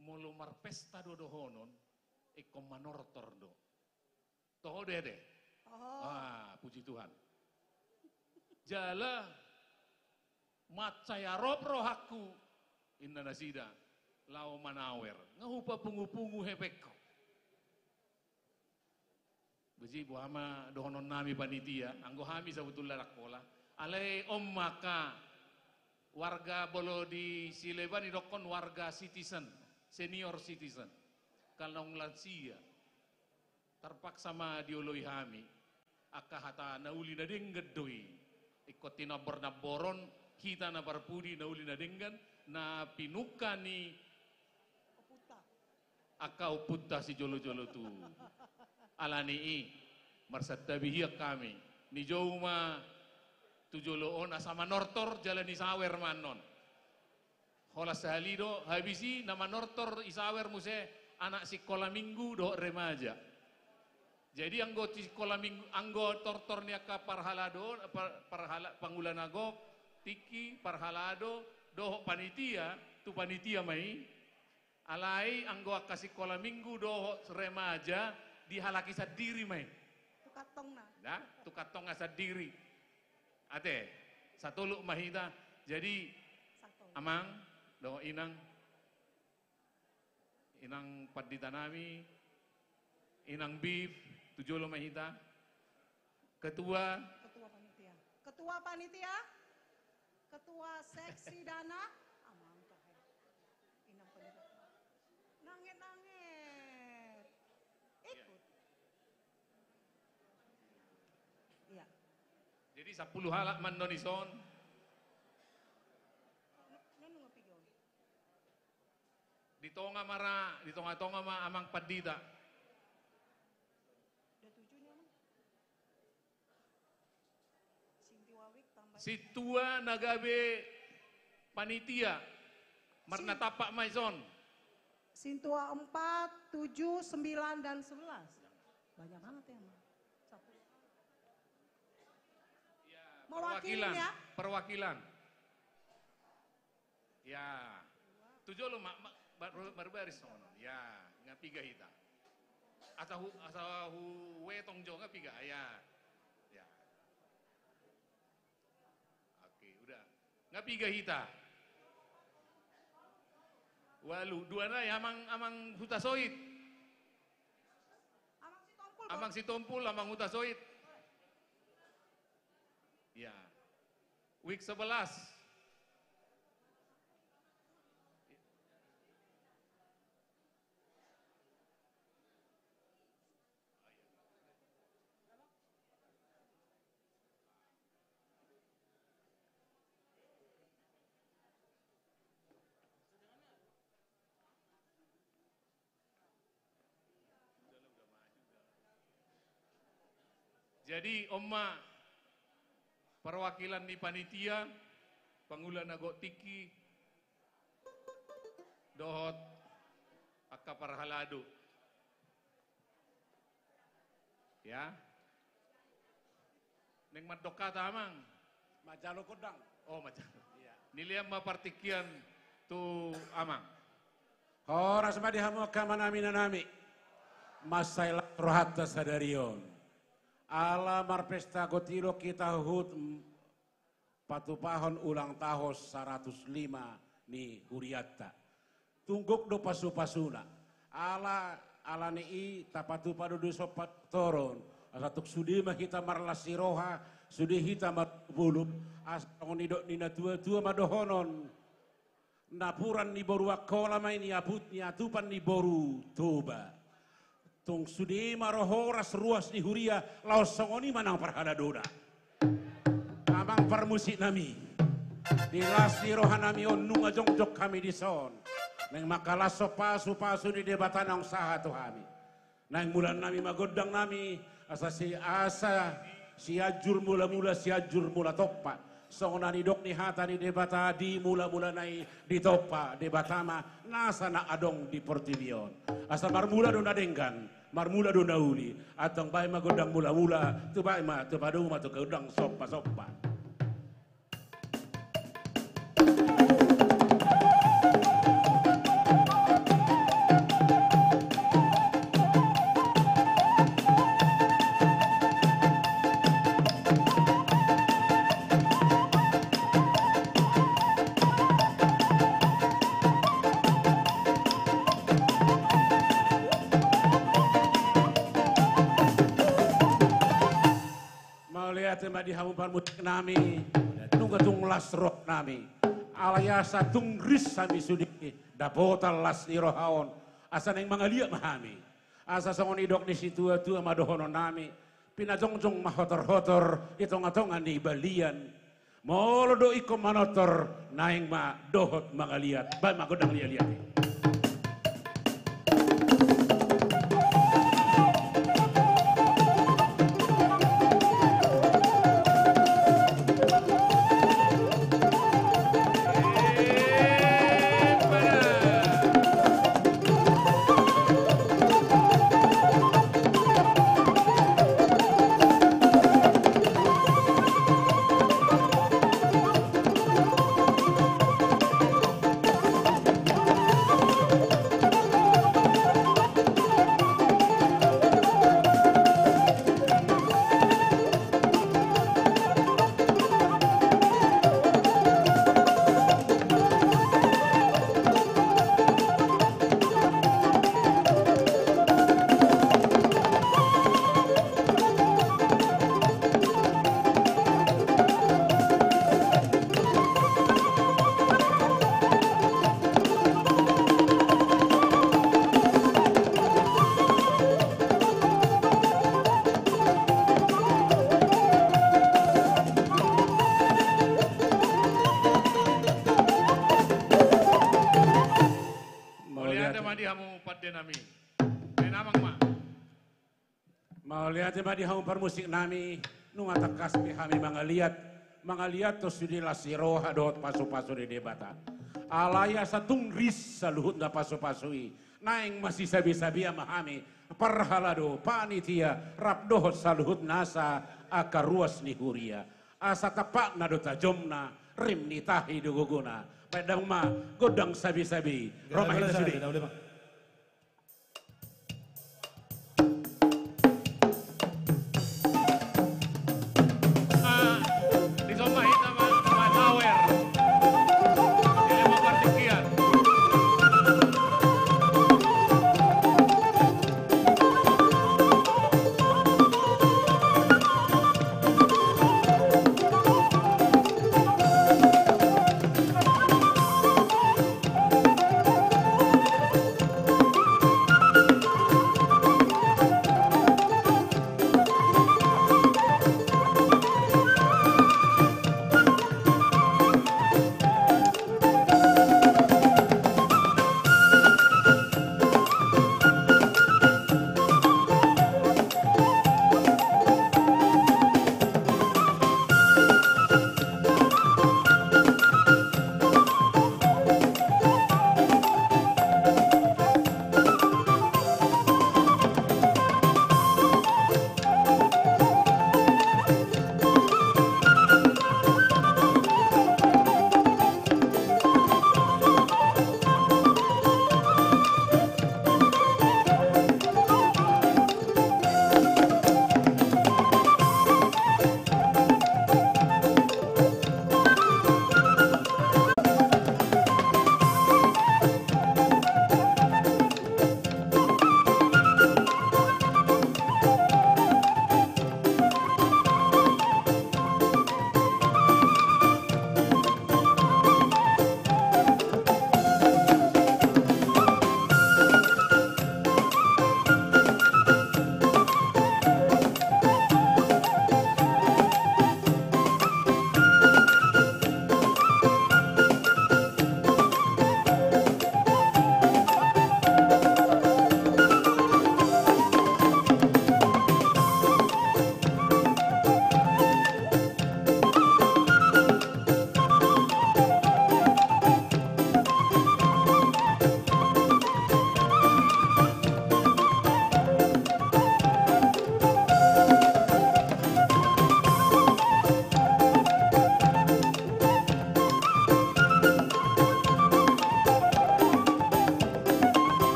molo marpesta do dohonon, ingkon manortor do. Toho do ate? Toho. Ah, puji Tuhan. Jala mansai arop rohangku, inna nasida, laho manawer. Nga hupapungu-pungu hepengku. Bosi, boha ma dohonon nami panitia, anggo hami sabotulna ndang pola. Alai on ma angka warga, molo di Sileban didokkon warga citizen, senior citizen. Angka naung lansia. Terpaksa ma dioloi hami. Angka hata na uli na denggan do i. Ingkon tinambor-namboron, hita na parpudi na uli na denggan, na pinungka ni angka ompunta sijolo-jolo tubu. Alani i, marsantabi hian hami. Nijou ma tu jolo on asa manortor jala nisawer ma annon. Holan sahali do, habis i na manortor, isawer muse anak sikola minggu dohot remaja. Jadi anggo sikola minggu, anggo tortor ni angka parhalado, par-, parhala-, pangula na gok, tingki, parhalado, dohot panitia, tu panitia ma i. Alai anggo angka sikola minggu dohot remaja, di halak i sandiri ma i. Tu kantongna. Nah, tu kantongna sandiri. Ate, satolop ma hita. Jadi, satolop. Amang, dohot inang, inang pandita nami, inang Bif, tu jolo ma hita. Ketua. Ketua panitia. Ketua panitia. Ketua seksi dana. Amang, inang pandita. Nanget-nanget. Ikut. Iya. Jadi sampulu halak ma annon dison. Di tonga ma ra, di tonga-tonga ma amang pandita. Sintua na gabe panitia. Marnatampak ma dison. Sintua empat, tujuh, sembilan, dan sebelas. Banyak banget ya, Mang. Satu. Ya, mewakili perwakilan, ya. Perwakilan. Ya. Tu jolo ma, ma, bar-, barbaris songon on. Ya, nga piga hita. Asa hu, asa huetong jo nga piga. Ya. Ya. Oke, udah. Nga piga hita? Walu. Dua nai, amang, amang Hutasoit. Amang Sitompul, amang Hutasoit. Ya. Wik sebelas. Jadi, on ma perwakilan ni panitia, pangula na gok tingki, dohot angka parhalado. Ya. Naeng mandok hata, amang? Manjalo gondang. Oh, manjalo. Iya. Nilean ma partingkian tu amang. Horas ma di hamu angka amanami, inanami. Mansai las rohanta sadari on. Ala marpesta gotilo hita huhut patupahon ulang tahun saratus lima ni hurianta. Tung gok do pasupasuna. Ala, ala ni i tapatupa do dison patorang. Asa tung sude ma hita marlas ni roha, sude hita marpulupulup, asa songon nidok ni natuatua ma dohonon. Napuran ni boru Angkola ma i, niaput, niatupan ni boru Toba. Tung sude ma ro horas ruas ni huria, laos songon i ma nang parhaladona. Amang parmusiknami, di las ni rohanami on nunga jongjong hami dison, naeng mangkalashon pasupasu ni Debata naung sahat tu hami. Naeng mulannami ma gondangnami, asa si, asa Sianjur Mulamula, Sianjur Mulatompa. Songon na nidok ni hata ni Debata, di mulamulana i ditompa Debata ma nasa na adong di portibi on. Asa marmula do na denggan, marmula do na uli. Antong baen ma gondang mulamula, tu baen ma, tu padomu ma tu gondang sompasompa. Mauliate ma di hamu parmusiknami, nunga tung las rohanami. Alai asa tung ris hami sude dapotan las ni roha on, asa naeng mangaliat ma hami. Asa songon nidok ni situatua ma dohononnami, pinajongjong ma hotorhotor di tongatonga ni balian. Molo do ingkon manortor, naeng ma dohot mangaliat. Baen ma gondang liatliat i. Nami. Main amang ma. Mauliate ma di hamu parmusik nami, nunga tangkas pe hami mangaliat, mangaliat tu sude las ni roha dohot pasupasu ni Debata. Alai asa tung ris saluhutna pasupasu i, naeng masisabisabian ma hami, parhalado, panitia, rap dohot saluhut nasa angka ruas ni huria. Asa tampakna do tajomna, rim ni tahi do gogona. Baen damang ma gondang sabisabi. Ro ma hita sude.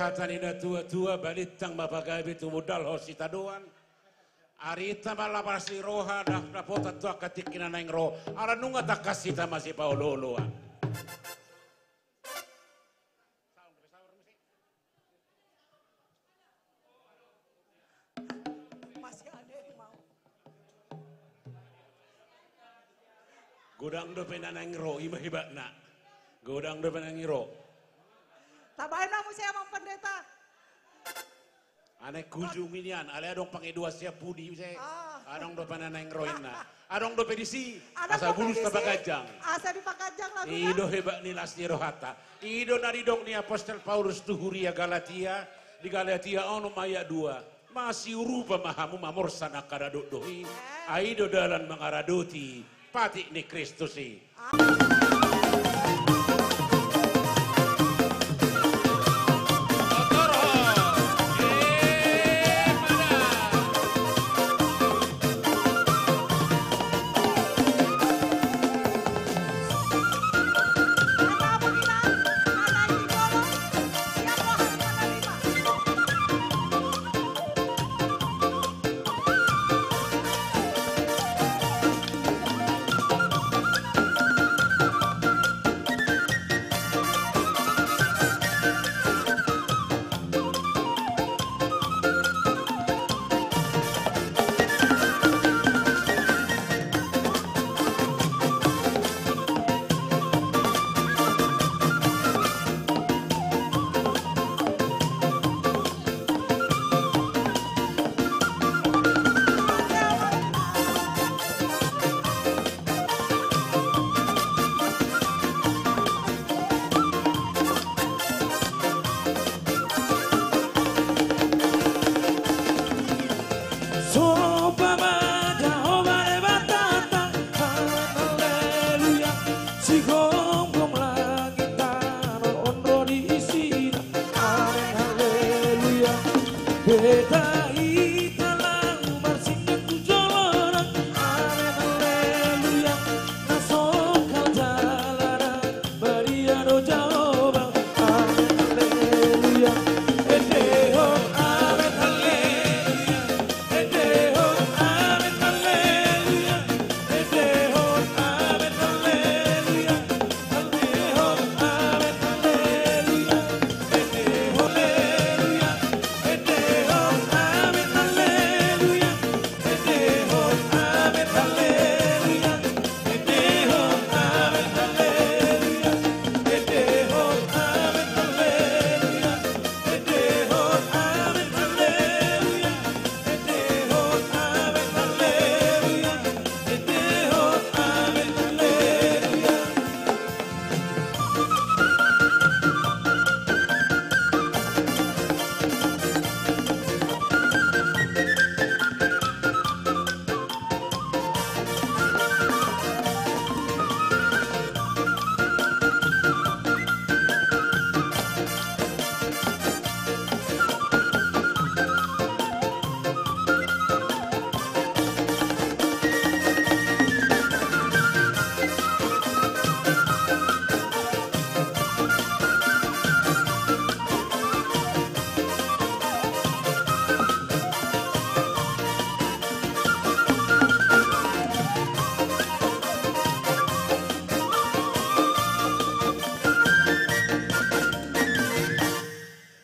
Hata ni na tua-tua, balintang ma pagabe, tumundalhon sitadoan. Ari hita ma las ni roha, dah dapotan tu angka tingki na naeng ro, ala nunga tangkas hita masipaolo-oloan. Masih ada yang mau. Godang dope na naeng ro, i ma hebatna. Godang dope na naeng ro. Tabahen ma muse, Amang Pandita. Naeng hujungi nian, alai adong pangidoan sian pudi muse. Ah. Adong dope na naeng ro inna. Adong dope disi. Adong dope disi. Asa bulus tapaganjang. Asa dipaganjang laguna. I do hebat ni las ni rohanta. I do na didok ni apostel Paulus tu huria Galatia, di Galatia onom ayat dua. Masiurupa ma hamu mamorsan angka na dokdok i. Eh. Ai do dalan mangaradoti patik ni Kristus i. Somba ma Jahowa Debatanta, haleluya. Sigomgom langit tano on ro di isina. Amen, haleluya. Beta hita laho marsining tu joloan. Amen, haleluya. Na songkal jala na badia do Jahowa. Amen, haleluya. Endehon, amen, haleluya.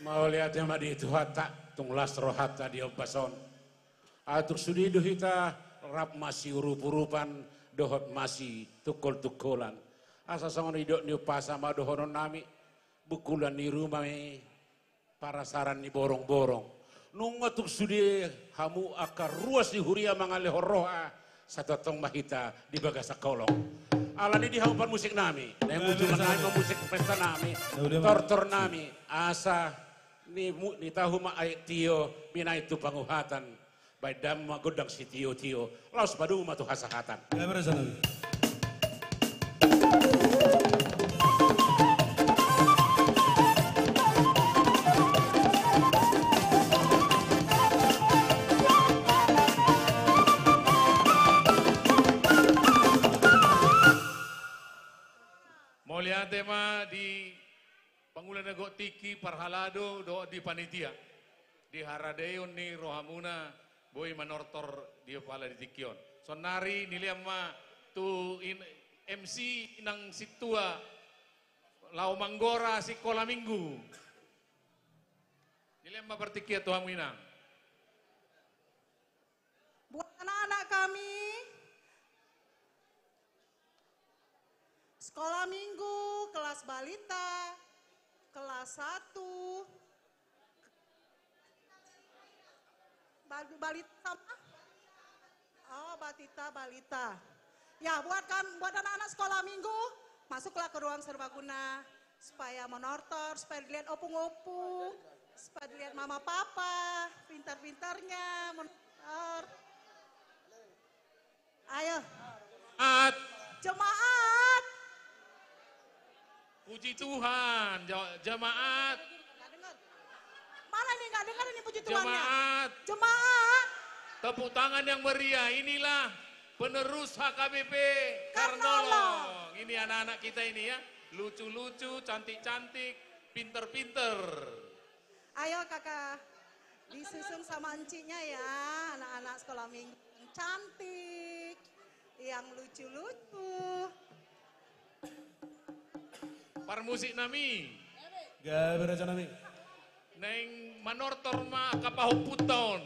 Mauliate ma di Tuhanta, tung las rohanta di ombas on. Ai tung sude do hita rap masiurup-urupan dohot masitungkol-tungkolan. Asa songon nidok ni umpasa ma dohonon nami, bungkulan ni ruma i parasaran ni borong-borong. Nunga tung sude hamu angka ruas ni huria mangalehon roha, sai tongtong ma hita di bagasan holong. Alani di hamu pamusik nami, naeng ujungan nami ma musik pesta nami, tortor nami, asa ni mu-, nitahu ma aek tio, binaen tu panguhatan, baen damang ma gondang sitio-tio, laos padomu ma tu hasahatan. Mauliate ma di Pangula na gok tingki, parhalado dohot di panitia. Di haradeon ni rohamuna boi manortor di apala di tingki on. Sonari nilean ma tu in-, M C nang sintua laho manggora sikola minggu. Nilean ma partingkian tu hamu inang. Buat anak-anak kami, sekolah minggu, kelas balita, kelas satu, bal-, balita sama? Oh, batita, balita. Ya, buat kam-, buat anak-anak sekolah minggu, masuklah ke ruang serbaguna. Supaya manortor, supaya dilihat opung-opung, supaya dilihat mama papa, pintar-pintarnya manortor. Ayo. At. Jemaat. Puji Tuhan, ja-, jemaat. Nggak dengar. Mana nih, nggak dengar ini puji Tuhannya? Jemaat. Jemaat. Tepuk tangan yang meriah. Inilah penerus H K B P Karnolong. Karnolong. Ini anak-anak kita ini ya. Lucu-lucu, cantik-cantik, pinter-pinter. Ayo, Kakak. Disusun sama enciknya ya, anak-anak sekolah minggu yang cantik, yang lucu-lucu. Parmusik nami. Gabe raja nami. Naeng manortor ma angka pahompunta on.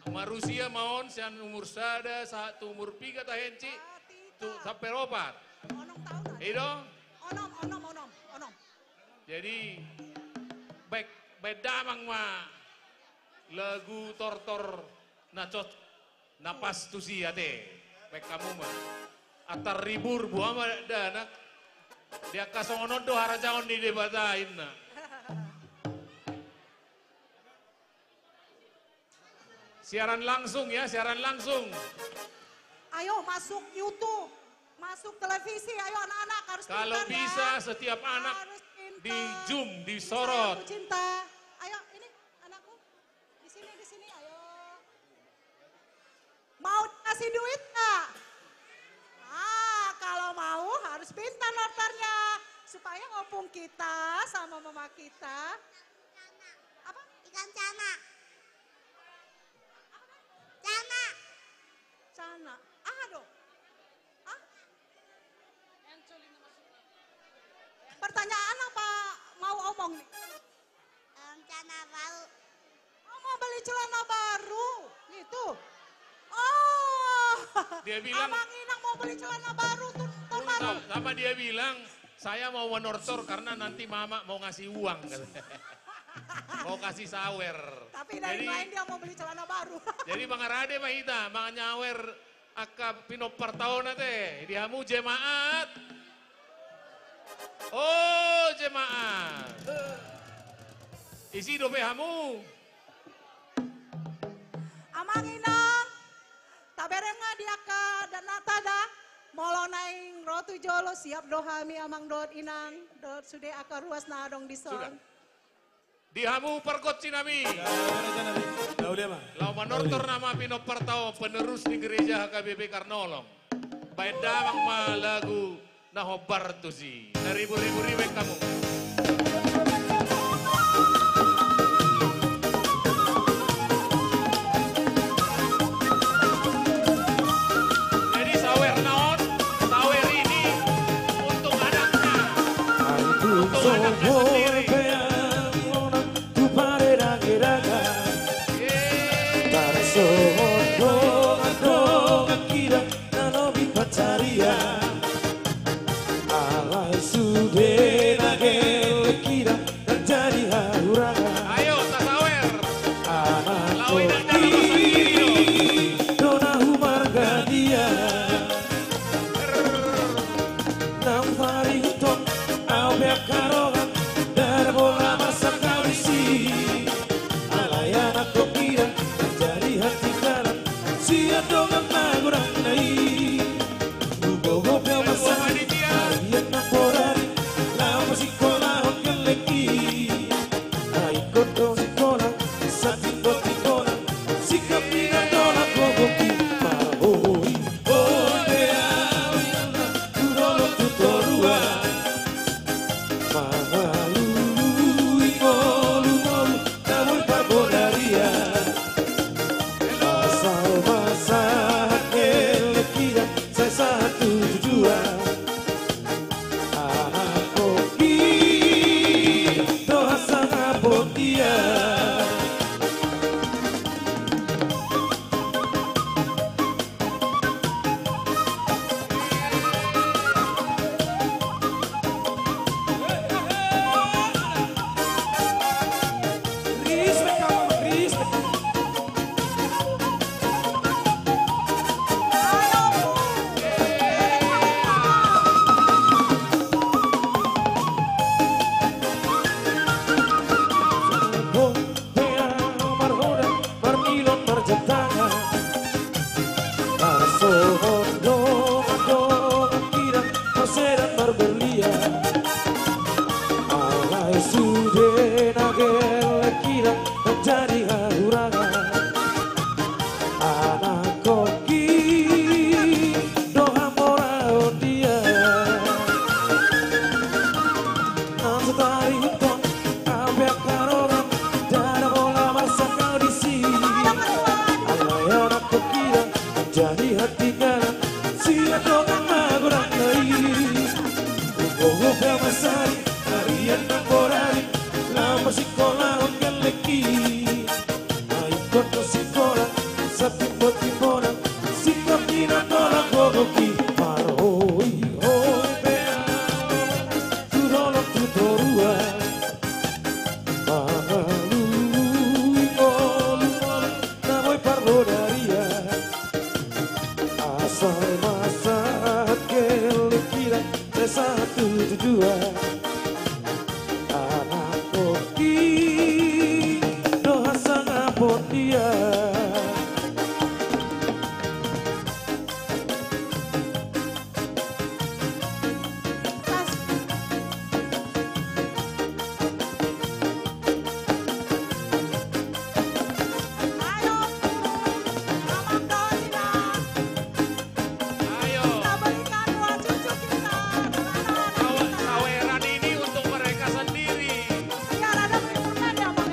Marusia ma on sian umur sada sahat tu umur piga tahe, Encik? Ah, tita. Tu sampe opat. Onom taon aja. I do? Onom, onom, onom, onom. Jadi, baen, baen damang ma lagu tortor na cocok, na pas tusi ate. Baen hamu ma. Antar ribur, boha ma dakdanak. Di angka songon on do harajaon ni Debata inna. Siaran langsung ya, siaran langsung. Ayo masuk YouTube, masuk televisi, ayo anak-anak harus pintar ya. Kalau bisa setiap anak di zoom, disorot. Harus pintar ya. Sayangku cinta. Ayo, ini anakku. Di sini, di sini, ayo. Mau dikasih duit nggak? Ah, kalau mau harus pintar nortornya. Supaya opung kita sama mama kita. Apa? Ikan cana. Cana. Cana. Ah, aduh. Hah? Pertanyaan apa mau omong nih? Em, celana baru. Oh, mau beli celana baru, gitu. Oh, dia bilang, Amang Inang mau beli celana baru tuh, tuh, baru. Sa-, sama dia bilang, "Saya mau menortor karena nanti mama mau ngasih uang," katanya. Mau kasih sawer. Tapi dari lain dia mau beli celana baru. Jadi, jadi mangarade ma hita, manyawer angka pinomparta on ate, di hamu jemaat. Oh, jemaat. Isi dope hamu. Amang Inang, tabereng ma di angka daknakta da, molo naeng ro tu jolo, siap do hami Amang dohot Inang, dohot sude angka ruas na adong dison. Sudah. Di hamu pargonsi nami. Laho manortor nama pinomparta on, penerus ni gereja H K B P Karnolong. Baen damang ma lagu na hombar tusi. Na ribur-ribur i baen hamu. Jadi sawerna on, sawer ini untuk anaknya. Untuk anaknya sendiri. Tu paredagedagan, tarsongon dongan-dongan hita na lobi pansarian. Alai sude na gelleng hita na jadi hahurangan. Ayo, tasawer. Anak tondi do na humarga dia. Naung paringotton au pe angka dongan, ndada pola marsangkap disi. Alai anak tondi da jadi hatindalan sian dongan na godangna i. Hugogo pe au marsangkap, bagian na porari, laho sikolahon gelleng i. Ai ingkon do sikola, satingkot-tingkotan, singkap ni na tolap gogo i. Marhoboi, boi pe au inang, tu dolok tu toruan. Oho pe Ama Sari, arian nang bonari, na marsingkolahon gellengki. Na ingkon do singkola, satimbo-timbona, singkop ni na tolap gogoki. Marhoi-hoi pe ahu, tu dolok tu toruan, mangalului ngolu-ngolu na boi parhodarian. Asa ma sahat gellengkina, sahat tu tujuan. Anak oki do hasangapon dia. Ayo, kita berikan dua cucu kita. Saweran ini untuk mereka sendiri. Biar ada penghiburan ya, Bang.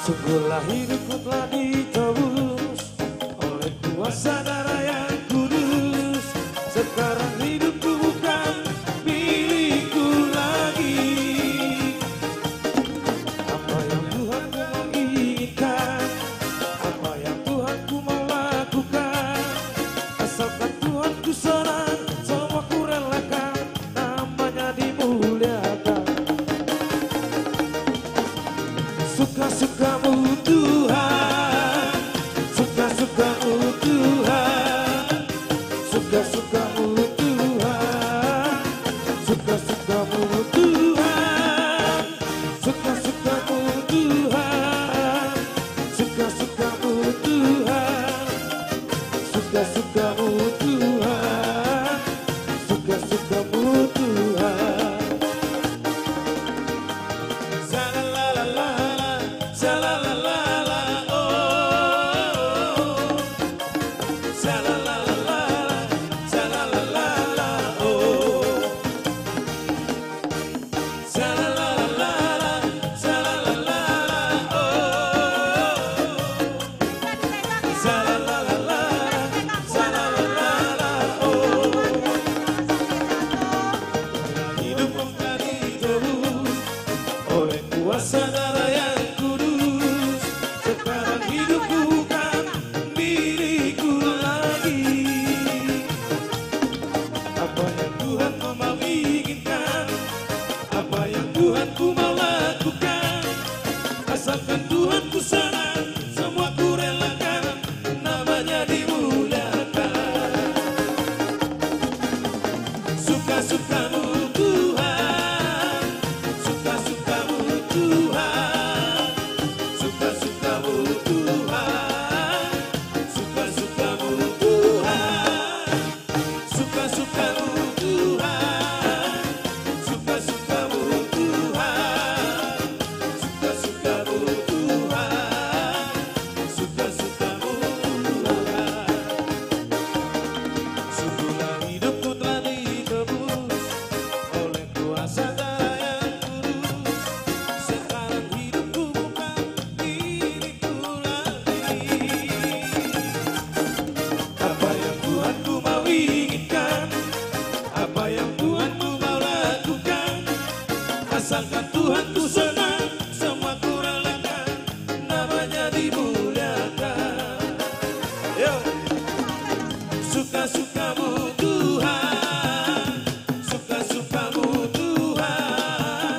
Sungguhlah hidupku telah ditebus oleh kuasa darah yang kudus. Sekarang hidupku bukan milikku lagi. Apa yang Tuhanku mau inginkan, apa yang Tuhanku mau lakukan, asalkan Tuhanku senang, semua kurelakan, namanya dimuliakan. Suka-sukamu Tuhan, suka-sukamu Tuhan, suka-sukamu Tuhan, suka-sukamu Tuhan, suka-sukamu Tuhan, suka-sukamu Tuhan, suka-sukamu Tuhan, suka-sukamu Tuhan. Sha-la-la-la-la, sha-la-la-la-la, oh. Sha-la-la-la-la, sha-la-la-la-la, oh. Sha-la-la-la-la, sha-la-la-la-la, oh. Sha-la-la-la-la, sha-la-la-la-la, oh. Hidupku telah ditebus oleh kuasa darah yang kudus. Sekarang hidupku bukan milikku lagi. Apa yang Tuhanku mau inginkan, apa yang Tuhanku mau lakukan, asalkan Tuhanku senang, semua kurelakan, namanya dimuliakan. Suka-sukamu Tuhan, suka-sukamu Tuhan, suka-sukamu Tuhan, suka-sukamu Tuhan. Suka-sukamu Tuhan, suka-sukamu Tuhan, suka-sukamu Tuhan, suka-sukamu Tuhan. Sungguhlah hidupku telah ditebus oleh kuasa darah yang kudus. Sekarang hidupku bukan milikku lagi. Apa yang Tuhanku mau inginkan, apa yang Tuhanku mau lakukan, asalkan Tuhanku senang, semua kurelakan, namanya dimuliakan. Yo. Suka-sukamu Tuhan, suka-sukamu Tuhan,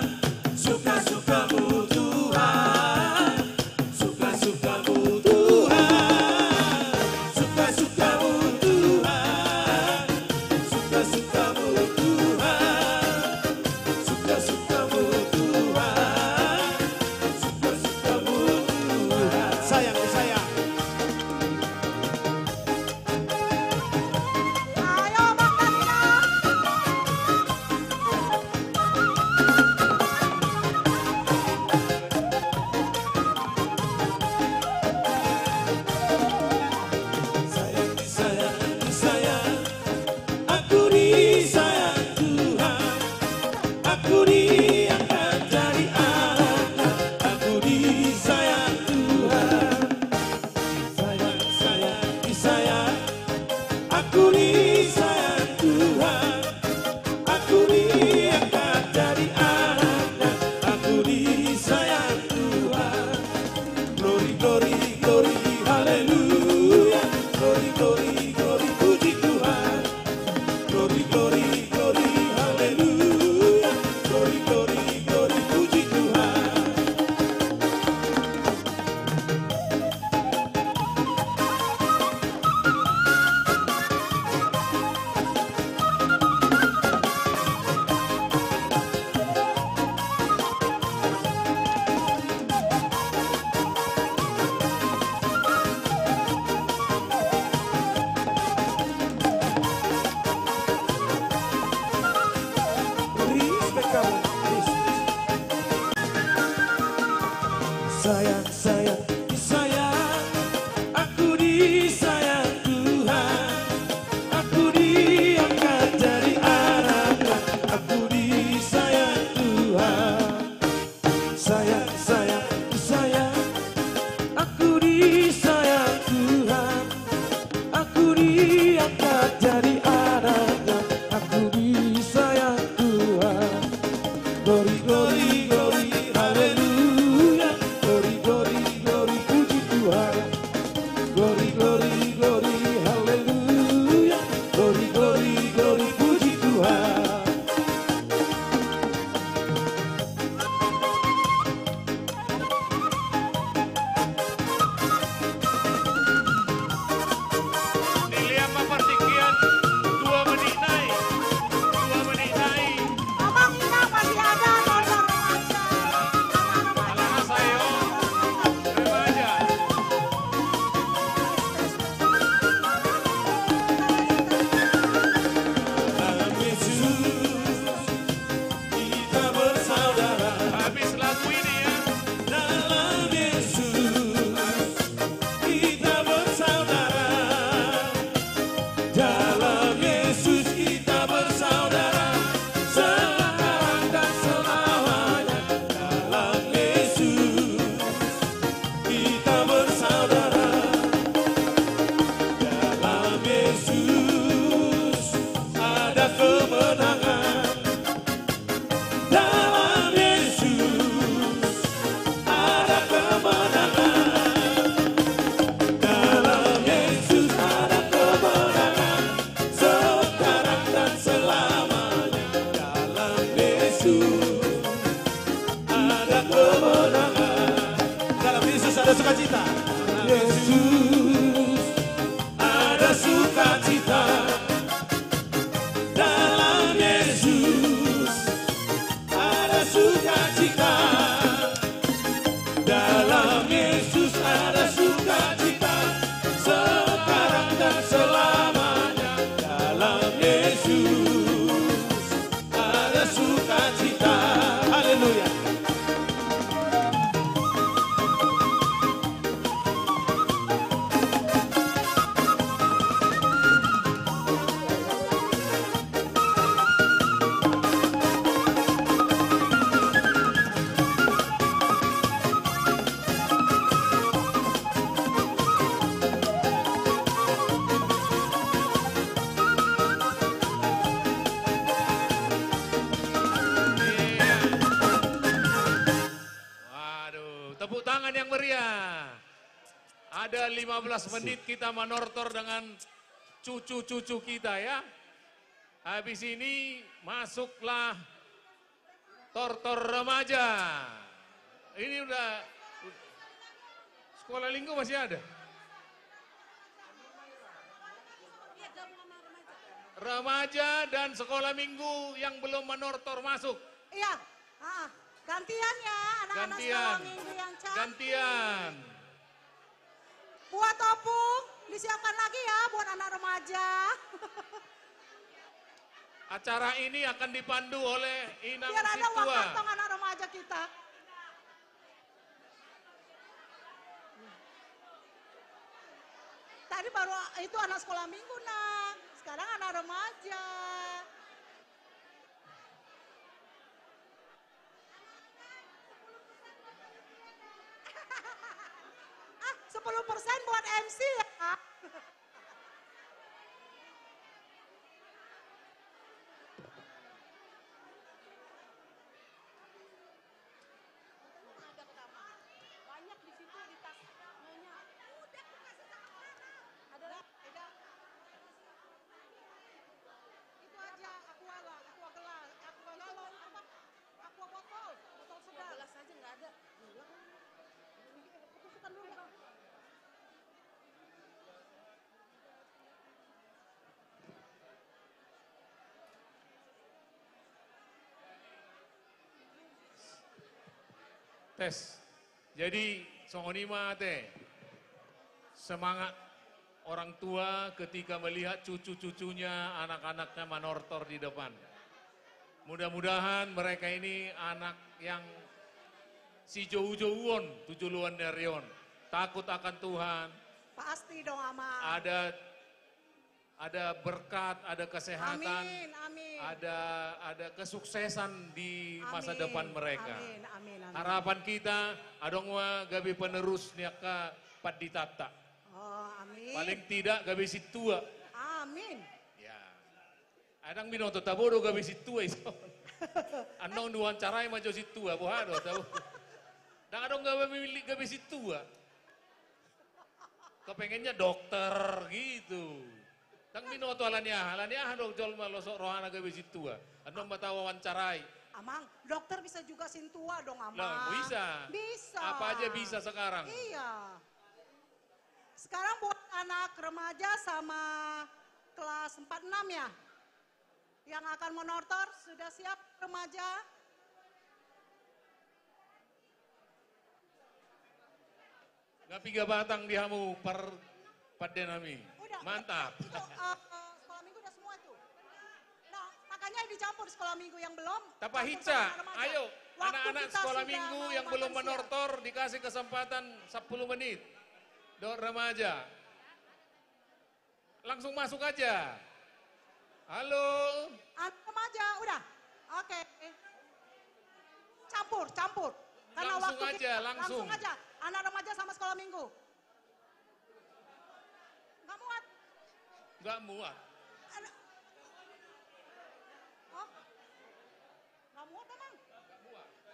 Aku diangkat jadi anaknya, aku disayang Tuhan. Sayang, sayang, disayang, aku disayang Tuhan. Aku diangkat jadi anaknya, aku disayang Tuhan. Glory, glory, glory, haleluya. Glory, glory, glory, puji Tuhan. Glory, glory, glory, haleluya. Glory, glory, glory, puji Tuhan. Respect kamu, please. Sayang, sayang, disayang, aku disayang Tuhan. Aku diangkat jadi anaknya, aku disayang Tuhan. Sayang, sayang, disayang, aku disayang Tuhan. Aku diangkat jadi anaknya, aku disayang Tuhan. Glory, glory, glory, haleluya. Glory, glory, glory, puji Tuhan. Glory, glory, glory, haleluya. Glory, glory, glory, puji Tuhan. Nilean ma partingkian, dua menit nai. Dua menit nai. Abang, Inang, masih ada nonton remaja. Anak saya, oh. Remaja. Dalam Yesus kita bersaudara. Habis lagu ini ya. Dalam Yesus kita bersaudara. Dalam Yesus kita bersaudara. Sekarang dan selamanya. Dalam Yesus kita bersaudara. Dalam Yesus ada kemenangan. Dalam Yesus ada kemenangan. Dalam Yesus ada kemenangan. Sekarang dan selamanya. Dalam Yesus ada kemenangan. Dalam Yesus ada sukacita. Dalam Yesus ada sukacita. Dalam Yesus ada sukacita. Dalam Yesus ada sukacita. Sekarang dan selamanya. Dalam Yesus ada sukacita. Haleluya. Waduh, tepuk tangan yang meriah. Ada lima belas menit kita manortor dengan cucu-cucu kita ya. Habis ini masuklah tortor remaja. Ini udah, sekolah minggu masih ada. Remaja dan sekolah minggu yang belum manortor masuk. Iya. Ah, gantian ya, anak-anak sekolah minggu yang cantik. Gantian. Buat Opung, disiapkan lagi ya buat anak remaja. Acara ini akan dipandu oleh Inang Sintua. Biar ada uang kantong anak remaja kita. Tadi baru itu anak sekolah minggu, Nak. Sekarang anak remaja. M C ya. Banyak di situ di tas nyonya. Udah, kasih sama Clara. Ada lagi? Udah. Itu aja, aqua lah, aqua gelas, aqua galon, apa? Aqua botol, botol sedang. Gelas aja nggak ada. Iya, kan? Itu kita dulu, Bang. Tes. Jadi, songon i ma ate. Semangat orang tua ketika melihat cucu-cucunya, anak-anaknya manortor di depan. Mudah-mudahan mereka ini anak yang sijou-jouon tu joloan ni ari on. Takut akan Tuhan. Pasti dong, Ama. Ada ada berkat, ada kesehatan, amin, amin, ada, ada kesuksesan di masa, amin, depan mereka. Amin, amin, amin. Harapan kita, adong ma gabe penerus ni angka panditanta. Oh, amin. Paling tidak gabe sintua. Amin. Ya. Ndang binoto tabo do gabe sintua ison. Annon diwawancarai ma jo sintua, boha do tabo. Ndang adong gabe milik gabe sintua. Kepengennya dokter gitu. Ndang binoto ala ni aha, ala ni aha do jolma losok rohana gabe sintua. Annon ma tawawancarai. Amang, dokter bisa juga sintua dong, Amang. Lah, bisa. Bisa. Apa aja bisa sekarang. Iya. Sekarang buat anak remaja sama kelas empat enam ya. Yang akan menortor, sudah siap remaja? Nga piga batang di hamu par-, pande nami. Udah. Mantap. Itu, eh, eh, sekolah minggu udah semua tuh. Nah, makanya dicampur sekolah minggu yang belum, tapahinsa, campur sama anak remaja. Ayo, waktu anak-anak kita sekolah sudah minggu mau yang belum makan siang. Menortor dikasih kesempatan sepuluh menit. Dok remaja. Langsung masuk aja. Halo. Anak remaja, udah. Oke. Campur, campur. Karena langsung waktu aja, kita, langsung. Langsung aja. Anak remaja sama sekolah minggu. Nggak muat. Nggak muat. Anak, oh. Nggak muat, Amang.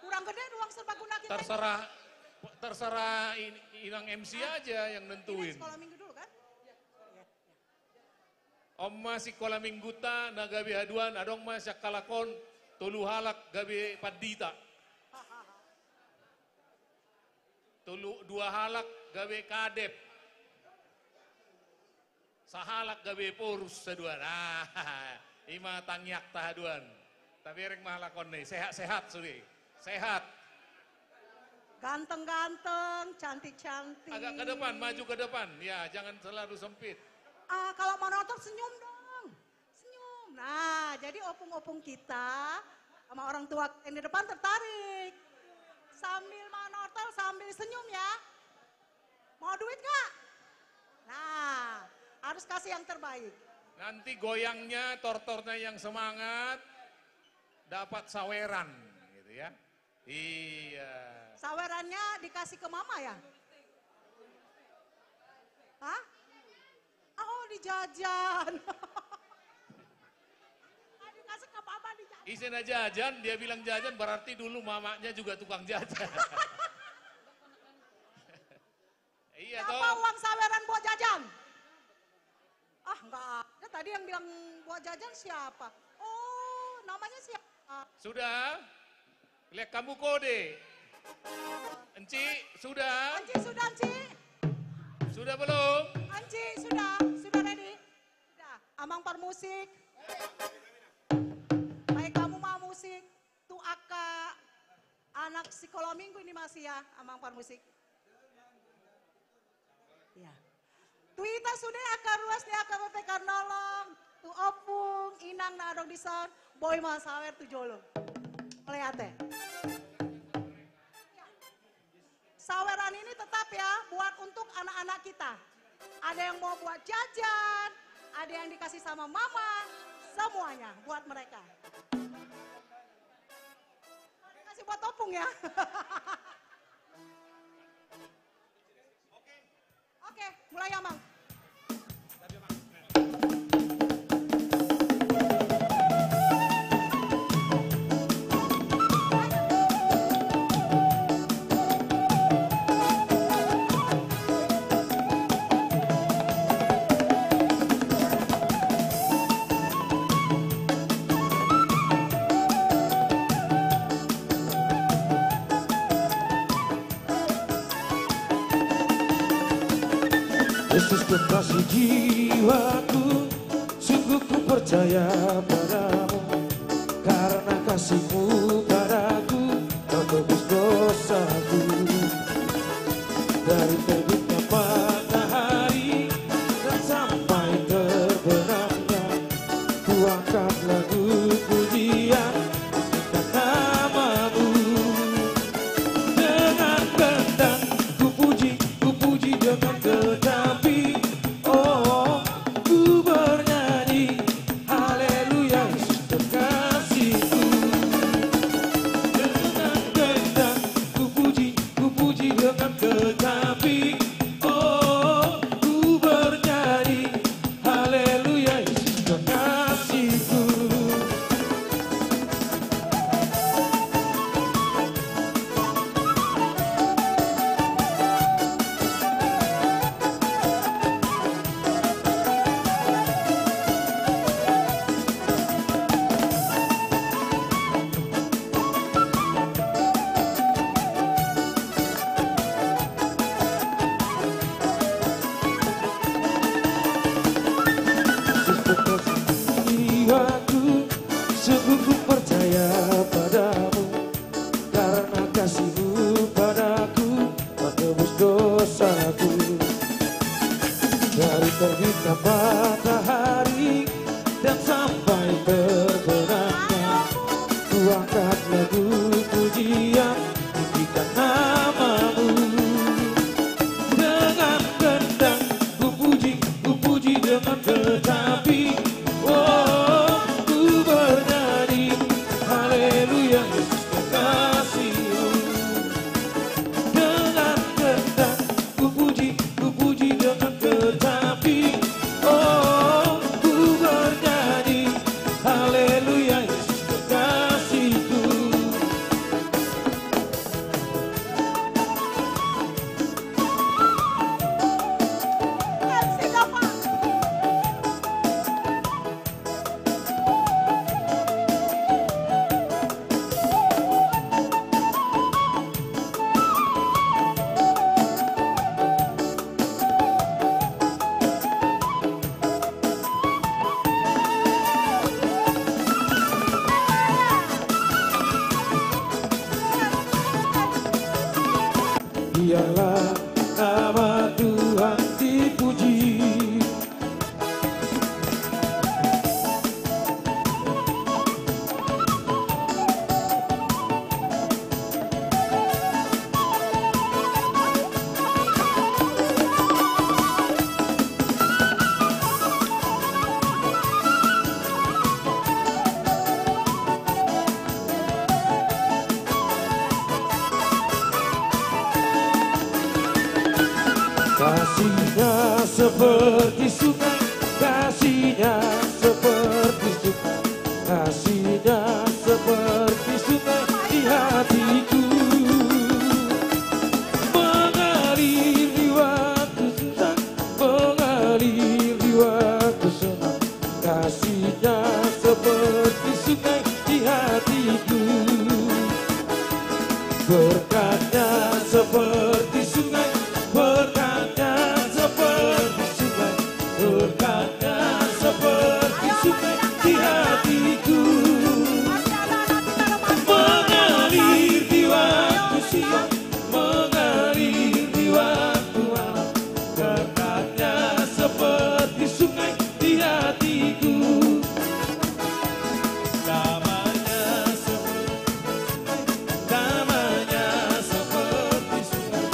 Kurang gede ruang serbaguna kita ini. Terserah, terserah in-, inang M C aja yang nentuin. Ini sekolah minggu dulu, kan? Iya. Iya, iya. On ma sikola minggunta na gabe haduan, adong ma sian halak on tolu halak gabe pandita. Tolu, dua halak gabe kadep. Sahalak gabe porus haduan. Ah, i ma tangiangta haduan. Tabereng ma halak on i, sehat-sehat sude. Sehat. Ganteng-ganteng, cantik-cantik. Agak ke depan, maju ke depan. Ya, jangan selalu sempit. Ah, kalau mau nonton, senyum dong. Senyum. Nah, jadi opung-opung kita sama orang tua yang di depan tertarik. Sambil manortor, sambil senyum ya. Mau duit nggak? Nah, harus kasih yang terbaik. Nanti goyangnya, tortornya yang semangat, dapat saweran, gitu ya. Iya. Sawerannya dikasih ke mama ya? Hah? Oh, dijajan. Ah, dikasih ke mama dijajan. Ise na jajan, dia bilang jajan, berarti dulu mamanya juga tukang jajan. Iya, toh. Apa uang saweran buat jajan? Ah, nggak ada. Tadi yang bilang buat jajan siapa? Oh, namanya siapa? Sudah? Lihat kamu kode. Enci, sudah? Enci, sudah, Enci? Sudah belum? Enci, sudah. Sudah ready? Sudah. Amang Parmusik. Baik, kamu mau musik. Tu angka anak sikola minggu ini masih ya, Amang Parmusik. Ya. Tu hita sude angka ruas ni angka P P K Nolong, tu ompung, inang na adong dison, boi ma sawer tu jolo. Mauliate. Saweran ini tetap ya, buat untuk anak-anak kita. Ada yang mau buat jajan, ada yang dikasih sama mama, semuanya buat mereka. Kasih buat ompung ya. Oke. Mulai, Amang. Yesus kekasih jiwaku, sungguh ku percaya padamu, karena kasih-Mu padaku, Kau tebus dosaku. Dari terbitnya matahari dan sampai terbenamnya, ku angkat lagu pujian, pujikan nama-Mu. Dengan gendang ku puji, ku puji dengan kecapi. Oh, ku bernyanyi, haleluya, Yesus kekasihku. Dengan gendang ku puji, ku puji dengan kecapi. Oh, ku bernyanyi, haleluya, Yesus kekasihku. Jiwaku, sungguh ku percaya padamu, karena kasih-Mu padaku, Kau tebus dosaku. Dari terbitnya matahari dan sampai terbenamnya, ku angkat lagu pujian, pujikan nama-Mu. Dengan gendang ku puji, ku puji dengan kecapi. Oh, ku bernyanyi, haleluya, Yesus kekasihku. Dengan gendang ku puji, ku puji dengan kecapi. Oh, ku bernyanyi, haleluya, Yesus kekasihku. Biarlah nama Tuhan dipuji. Kasih-Nya seperti sungai, kasih-Nya seperti sungai, kasih-Nya seperti sungai di hatiku. Mengalir di waktu susah, mengalir di waktu senang. Kasih-Nya seperti sungai di hatiku. Berkat-Nya seperti sungai, berkat-Nya seperti sungai, berkat-Nya seperti sungai di hatiku. Mengalir di waktu siang, mengalir di waktu malam, berkat-Nya seperti sungai di hatiku. Damai-Nya seperti, damai-Nya seperti sungai,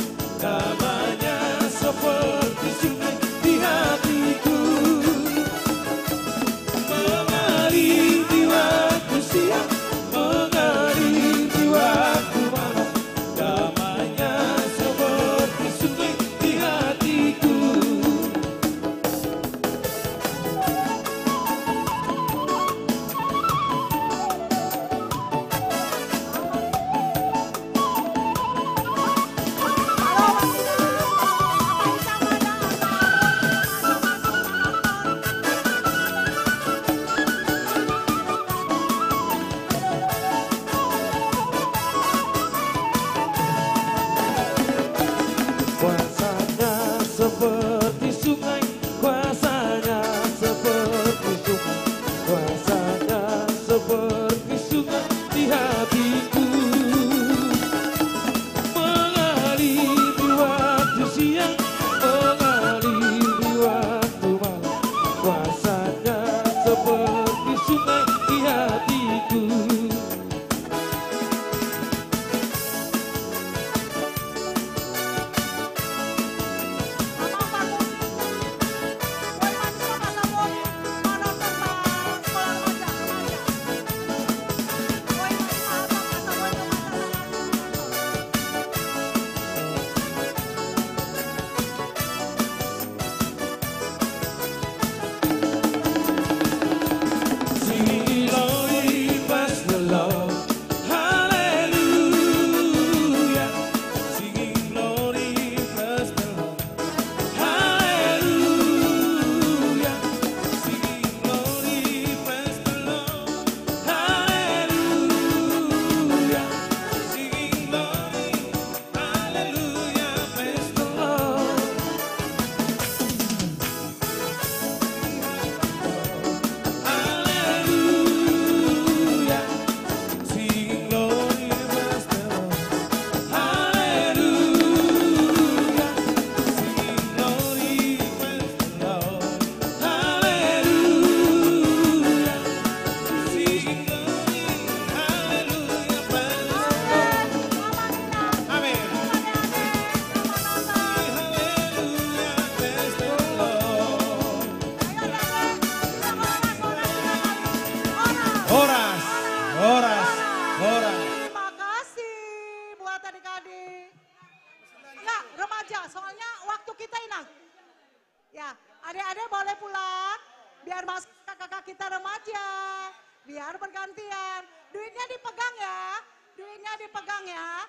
Ya, biar bergantian. Duitnya dipegang ya. Duitnya dipegang ya.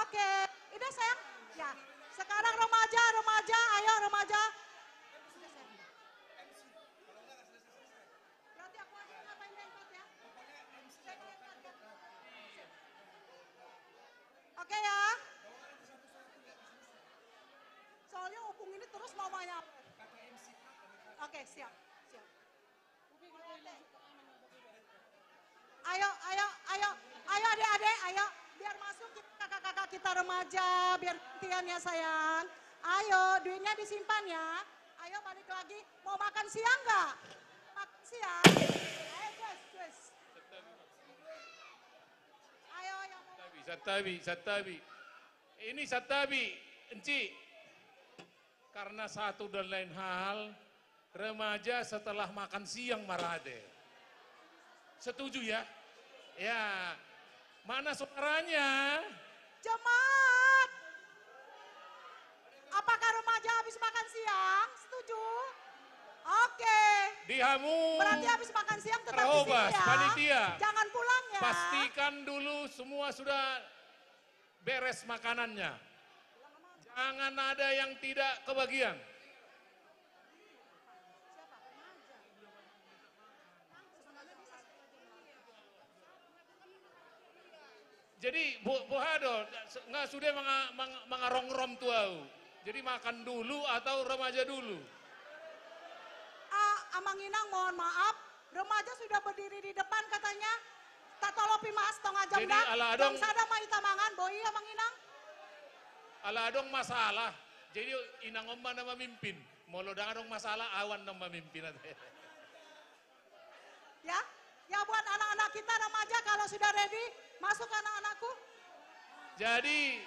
Oke, udah sayang. Ya, sekarang remaja, remaja, ayo remaja. Berarti aku aja yang ngapain di empat ya. Oke ya. Soalnya opung ini terus mamanya. Oke, siap, siap. Ayo, ayo, ayo, ayo adik-adik, ayo. Biar masuk kita, kakak-kakak kita remaja, biar gantian ya sayang. Ayo, duitnya disimpan ya. Ayo balik lagi. Mau makan siang nggak? Makan siang. Ayo, gas, gas. Ayo, yang mau. Santabi, santabi, santabi. Ini santabi, Encik. Karena satu dan lain hal, remaja setelah makan siang marade. Setuju ya? Ya. Mana suaranya? Jemaat. Apakah remaja habis makan siang? Setuju? Oke. Di hamu. Berarti habis makan siang tetap di sini ya. Panitia. Jangan pulang ya. Pastikan dulu semua sudah beres makanannya. Jangan ada yang tidak kebagian. Jadi, bo-, boha do, nga sude manga-, manga-, mangarongrom tu au. Jadi, makan dulu atau remaja dulu? Ah, Amang Inang, mohon maaf, remaja sudah berdiri di depan katanya. Tatolopi ma setengah jam. Jadi, da, ala adong, jam sada ma hita mangan, boi Amang Inang. Ala adong masalah. Jadi, Inang on ma na mamimpin. Molo ndang adong masalah, au annon mamimpin ate. Ya, ya buat anak-anak kita remaja, kalau sudah ready, masuk anak-anakku. Jadi,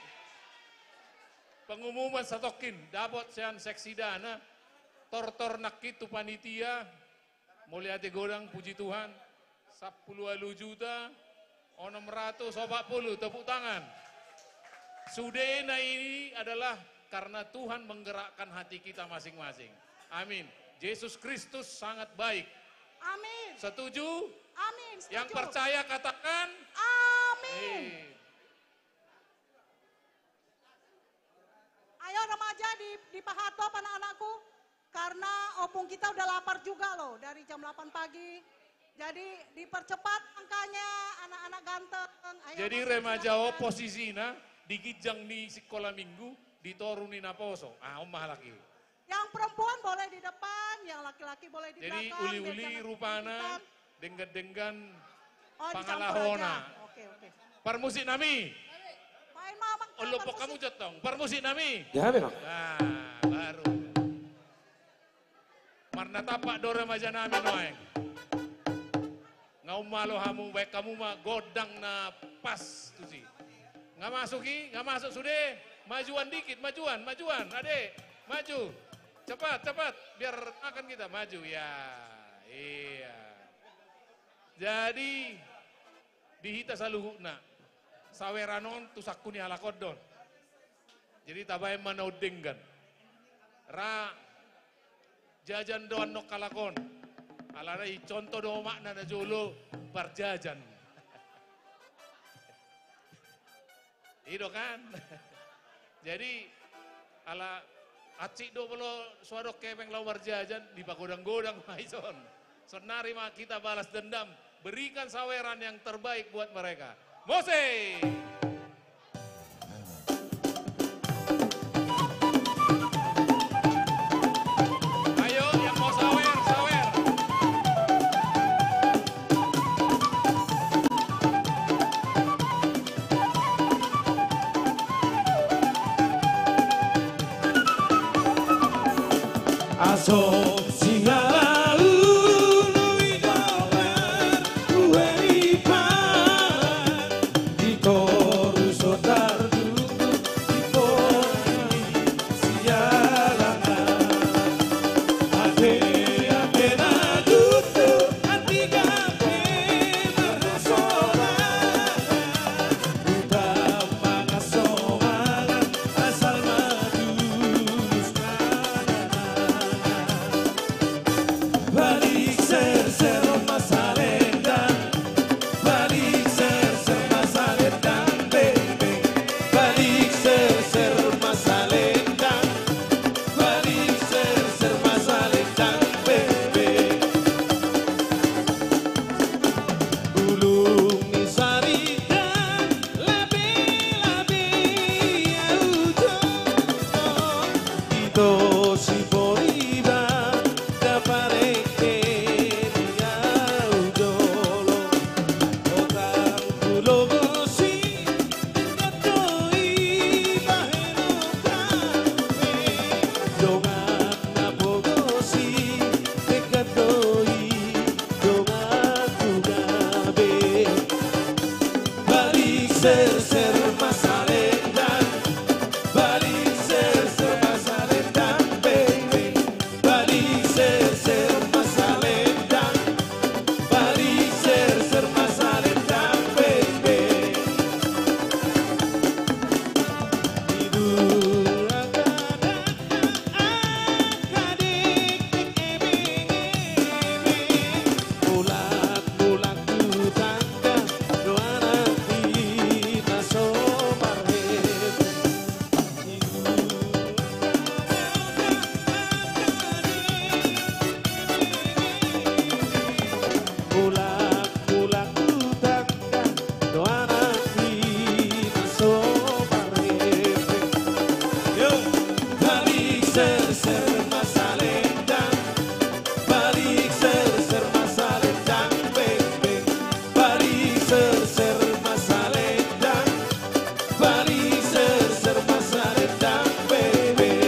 pengumuman satongkin, dapot sian seksi dana, tortor nangkin tu panitia, mauliate godang, puji Tuhan, sampulu ualu juta, onom ratus opat pulu, tepuk tangan. Sudena ini adalah karena Tuhan menggerakkan hati kita masing-masing. Amin. Yesus Kristus sangat baik. Amin. Setuju? Amin, setuju. Yang percaya katakan, amin. Amin. Ayo remaja di, dipahatop anak-anakku. Karena opung kita udah lapar juga loh dari jam delapan pagi. Jadi dipercepat langkahnya anak-anak ganteng. Ayo. Jadi masuk, remaja silakan. Posisina di ginjang ni sikola minggu, di toru ni naposo. Ah, on ma halak i. Yang perempuan boleh di depan, yang laki-laki boleh di belakang. Jadi uli-uli rupana, denggan-denggan pangalahona. Oh, dicampur aja. Oke, oke. Parmusik nami. Main mamang. Olo, pok hamu jontong. Parmusik nami. Ya, memang. Nah, baru. Marnatampak do remaja nami nuaeng. Nga umalo hamu, baen hamu ma gondang na pas tusi. Nga masuk i, nga masuk sude. Majuan dikit, majuan, majuan, adek. Maju. Cepat, cepat. Biar makan kita. Maju, ya. Iya. Jadi, di hita saluhutna, saweran on tu sangku ni halak on do. Jadi tabaen ma na undenggan. Ra jajan do annon halak on. Alana i contoh do omakna najolo parjajan. I do kan? Jadi, ala hansit do molo so adong hepeng laho marjajan, dipagodang-godang ma ison. Sonari ma kita balas dendam, berikan saweran yang terbaik buat mereka. Mose! Ayo, yang mau sawer, sawer. Asop singalalu nu i dohot ue i paran di tor Serser ma salendang, balik serser ma salendang, beng, beng. Balik serser ma salendang, balik serser ma salendang, beng, beng. Di dua gadang angka dengke, beng, beng. Mulak, mulak tu tangga, dohot anak i na so marhepeng. Mulak, mulak tu tangga, dohot anak i na so marhepeng. Yo. Balik serser ma salendang, balik serser ma salendang, beng, beng. Balik serser ma salendang, balik serser ma salendang, beng, beng.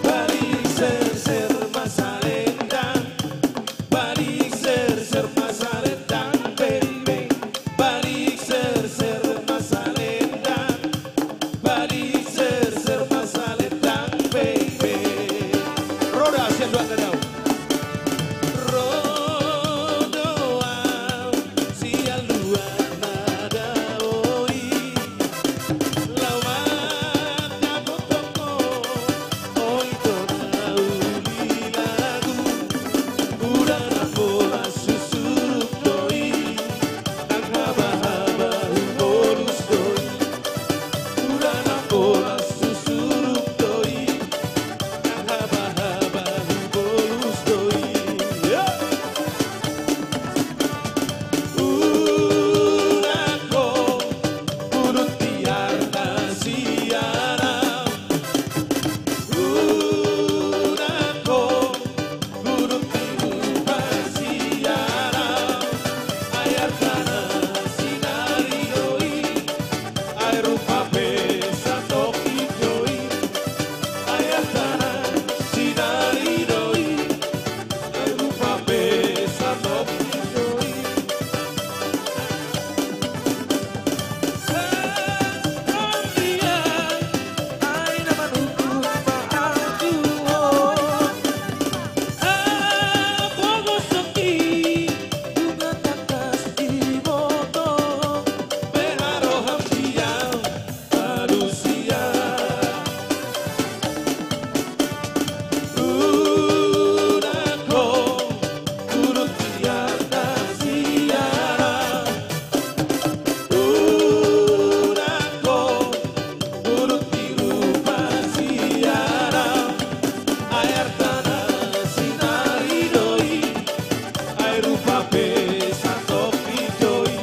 Balik serser ma salendang, balik serser ma salendang, beng, beng. Balik serser ma salendang, balik serser ma salendang, beng, beng. Ro da sian luat na dao. Ro do au sian luat na dao i. Laho mandapot tongko, oi tona uli lagu. Uda na pola susuruk do i, nang habahaba hubolus do i. Uda na pola susuruk do i, nang habahaba hubolus do i. Ya. Uda ho, udut di arta siara. Uda ho, udut di rupa siara. Ai artana sinari do i, ai rupa pe santongkin do i. Ai artana sinari do i, ai rupa pe santongkin do i. Ai artana sinari do i, ai rupa pe santongkin do i.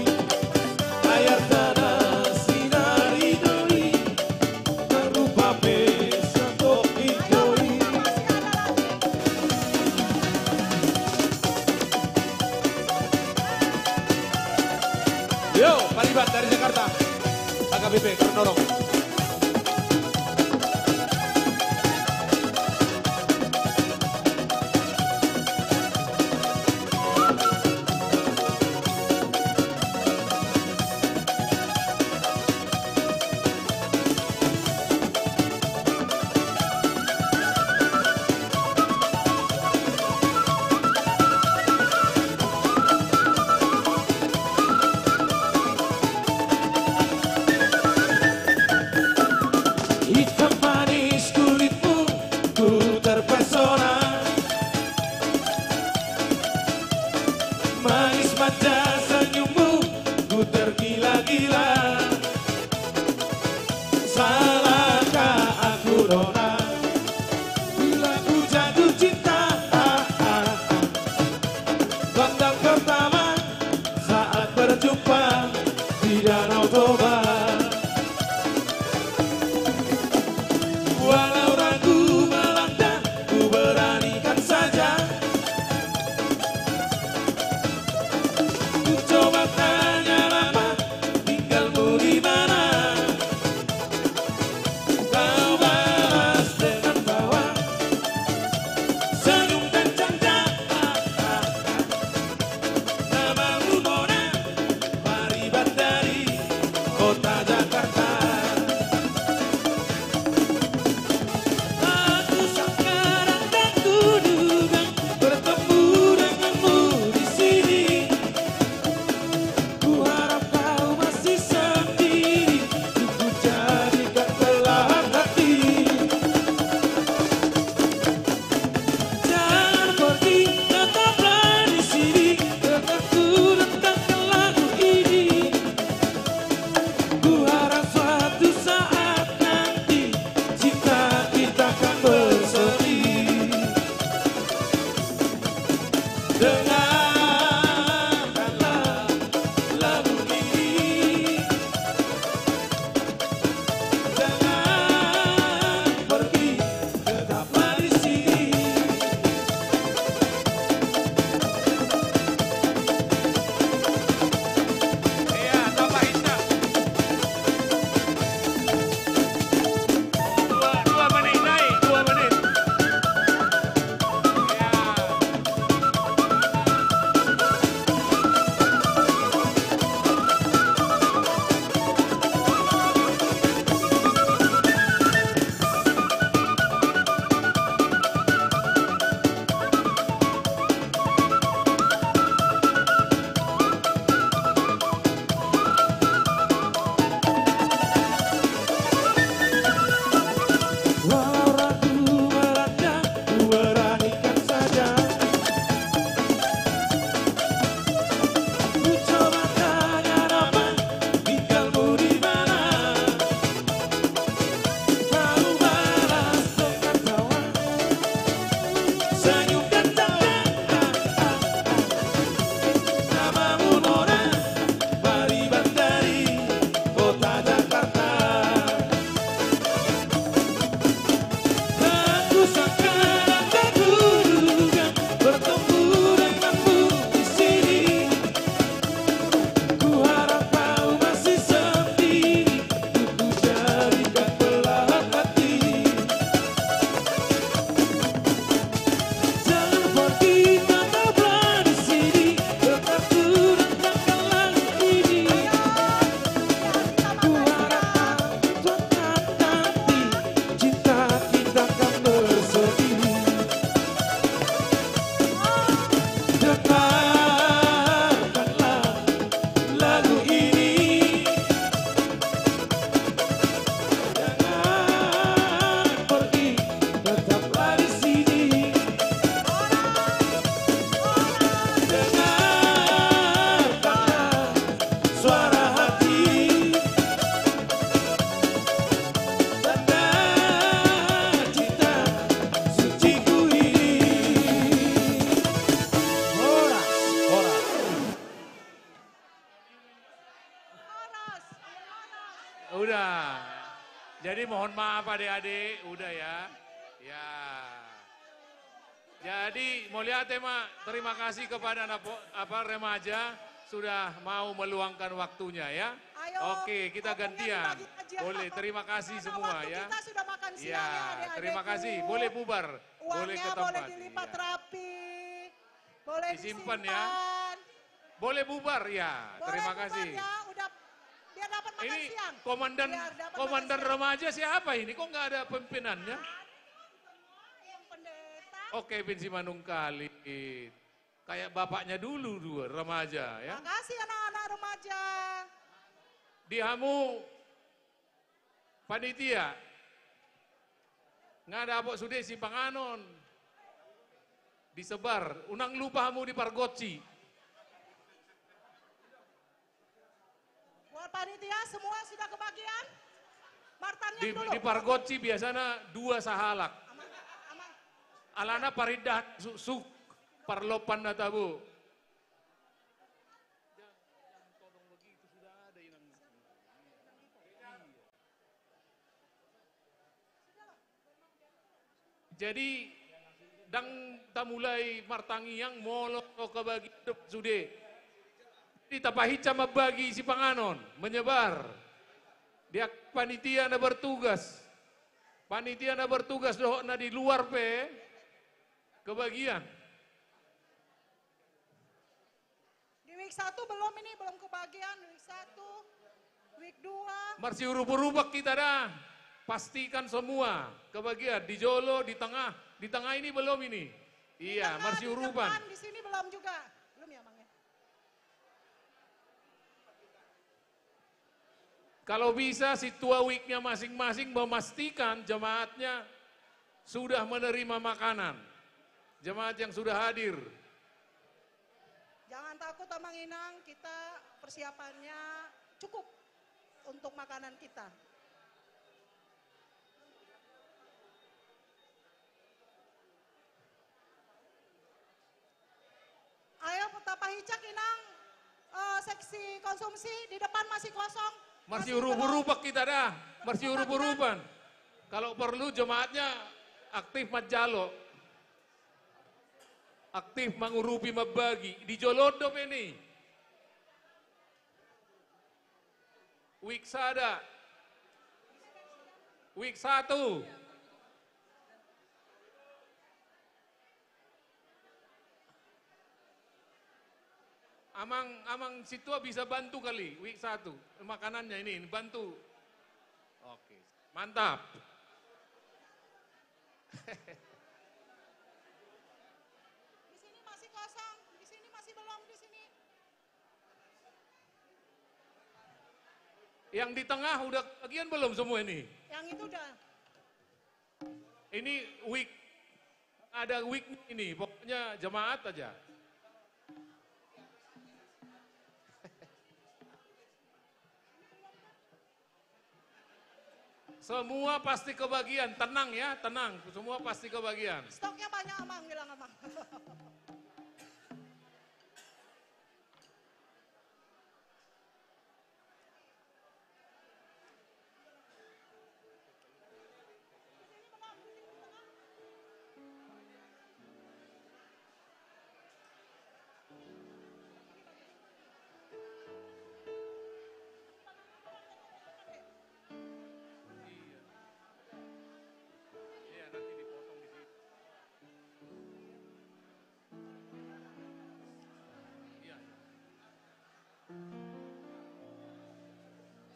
Ai artana sinari do i, ai rupa pe santongkin do i. Yo, Pariban dari Jakarta. H K B P, Karnorong. Jadi mohon maaf adik-adik, udah ya. Ya. Jadi mauliate ma, terima kasih kepada napo-, apa, remaja sudah mau meluangkan waktunya ya. Ayo, oke, kita gantian. Boleh, terima kasih semua ya. Kita sudah makan siang ya, adik-adik. Terima kasih. Boleh bubar. Boleh ke tempat. Uangnya boleh dilipat rapi. Boleh disimpan ya. Boleh bubar ya. Terima kasih. Boleh bubar ya, udah, biar dapat makan siang. Ini komandan, komandan remaja siapa ini? Kok nggak ada pimpinannya? Yang pendeta. Oke, Kevin Simanungkalit. Kayak bapaknya dulu dua remaja ya. Makasih anak-anak remaja. Di hamu panitia, nga dapot sude sipanganon. Disebar, unang lupa hamu di pargonsi. Buat panitia, semua sudah kebagian? Martangiang dulu. Di pargonsi biasana dua sahalak. Aman, aman. Alana parindahan suksuk, parlompan na tabo. Jadi, ndang tamulai martangiang molo kebagian dope sude. Jadi, tapahinsa mambagi sipanganon, menyebar. Di angka panitia na bertugas. Panitia na bertugas dohot na di luar pe kebagian. Di week satu belum ini, belum kebagian, week satu, week dua. Marsiurup-urupan hita da. Pastikan semua kebagian. Di jolo, di tengah. Di tengah ini belum ini. Iya, marsiurupan. Di tengah, di depan, di sini belum juga. Belum ya, Mang, ya? Kalau bisa, sintua weeknya masing-masing memastikan jemaatnya sudah menerima makanan. Jemaat yang sudah hadir. Jangan takut, Amang Inang, kita persiapannya cukup untuk makanan kita. Ayo, tapahinsa, Inang, eh, seksi konsumsi, di depan masih kosong. Masih urup-urupan hita da. Masih urup-urupan. Kalau perlu jemaatnya aktif manjalo. Aktif mangurupi, mambagi. Di jolo on dope ni. Week sada. Week satu. Amang, amang sintua bisa bantu kali, week satu. Makanannya ini, ini bantu. Oke, mantap. Di sini masih kosong, di sini masih belum, di sini. Yang di tengah udah bagian belum semua ini? Yang itu udah. Ini week, ada week ini, pokoknya jemaat aja. Semua pasti kebagian, tenang ya, tenang. Semua pasti kebagian. Stoknya banyak, Amang, bilang Amang.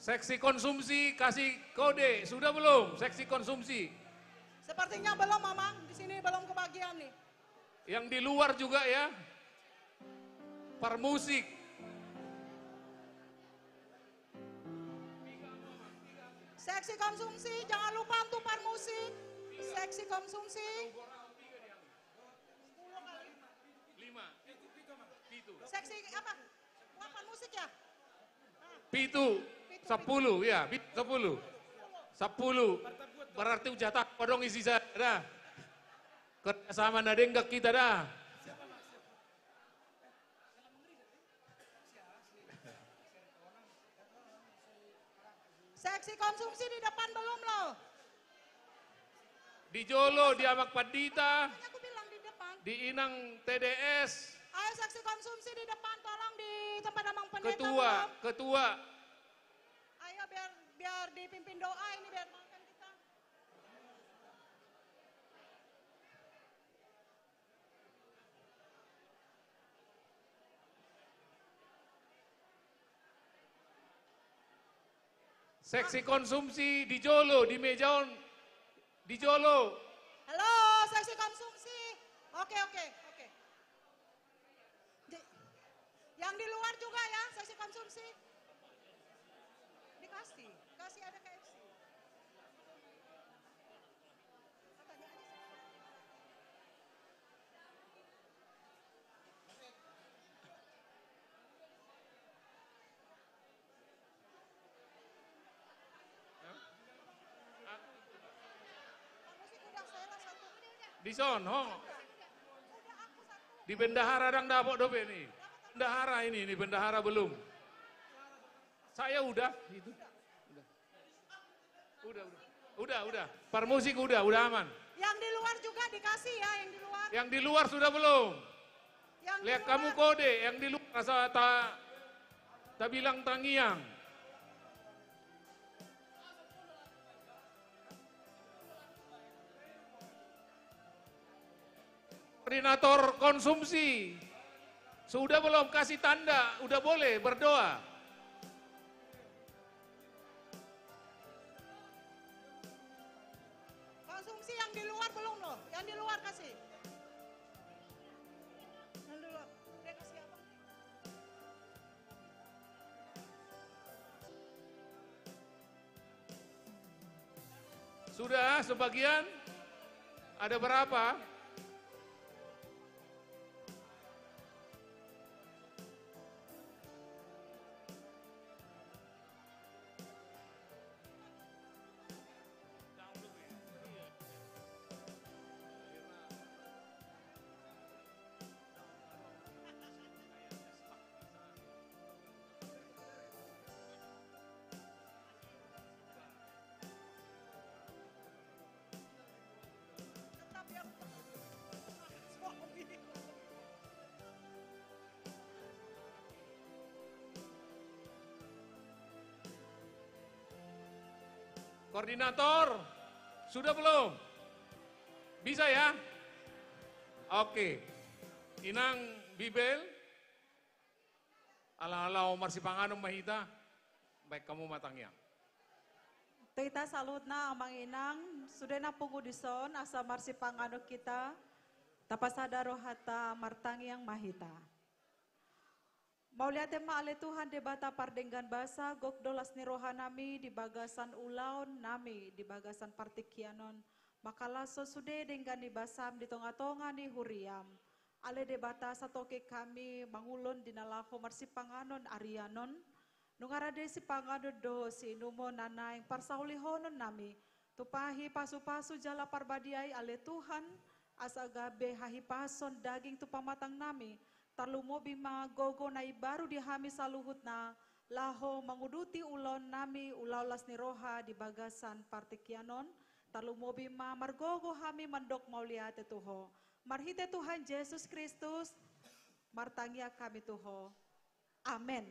Seksi konsumsi, kasih kode, sudah belum seksi konsumsi? Sepertinya belum, Amang. Di sini belum kebagian nih. Yang di luar juga ya. Parmusik. Seksi konsumsi, jangan lupa untuk parmusik. Seksi konsumsi. Lima. Pitu. Seksi apa? Delapan musik ya? Pitu. Pitu, pitu. Sepuluh, ya, pitu, sepuluh. Sepuluh. Berarti ujatak kodong isi sada. Kerjasama na denggan hita da. Seksi konsumsi di depan belum lo? Di jolo, di Amang Pandita, aku bilang di depan. Di Inang T D S. Ayo seksi konsumsi di depan, tolong di tempat Amang Pendeta. Ketua, belum? Ketua. Ayo biar biar dipimpin doa ini biar makan kita. Seksi konsumsi di jolo, di meja on, di jolo. Halo, seksi konsumsi. Oke, oke, oke. Di- Yang di luar juga ya, seksi konsumsi. Dikasih, kasih ada K F C. Di son, ho. Di bendahara ndang dapot dope ni. Bendahara ini, ini bendahara belum. Saya udah, itu. Udah. Udah, udah. Udah, udah. Parmusik udah, udah aman. Yang di luar juga dikasih ya, yang di luar. Yang di luar sudah belum? Yang di luar. Lihat kamu kode, yang di luar asa ta, tabilang tangiang. Koordinator konsumsi. Sudah belum? Kasih tanda, udah boleh berdoa. Konsumsi yang di luar belum loh, yang di luar kasih. Yang di luar. Dia kasih apa? Sudah sebagian? Ada berapa? Koordinator, sudah belum? Bisa ya? Oke. Inang Bibel, ala-ala marsipanganon ma hita, baen hamu ma tangiang. Tu hita saluhutna Amang Inang, sude na pungu dison, asa marsipanganon hita, tapasada rohanta martangiang ma hita. Mauliate ma ale Tuhan Debata pardenggan basa, gok do las ni rohanami di bagasan ulaonnami di bagasan partingkian on, mangkalashon sude denggan ni basam di tonga-tonga ni huriam. Ale Debata, satoke hami mangulon di na laho marsipanganon arian on, nunga rade sipanganon dohot siinumon na naeng parsaulihonon nami, tumpahi pasu-pasu jala parbadiai ale Tuhan, asa gabe hahipason daging tu pamatangnami, tarlumobi ma gogo na imbaru di hami saluhutna, laho manguduti ulaonnami, ulaon las ni roha di bagasan partingkian on, tarlumobi ma margogo hami mandok mauliate tu Ho. Marhite Tuhan Jesus Kristus, martangiang hami tu Ho. Amen.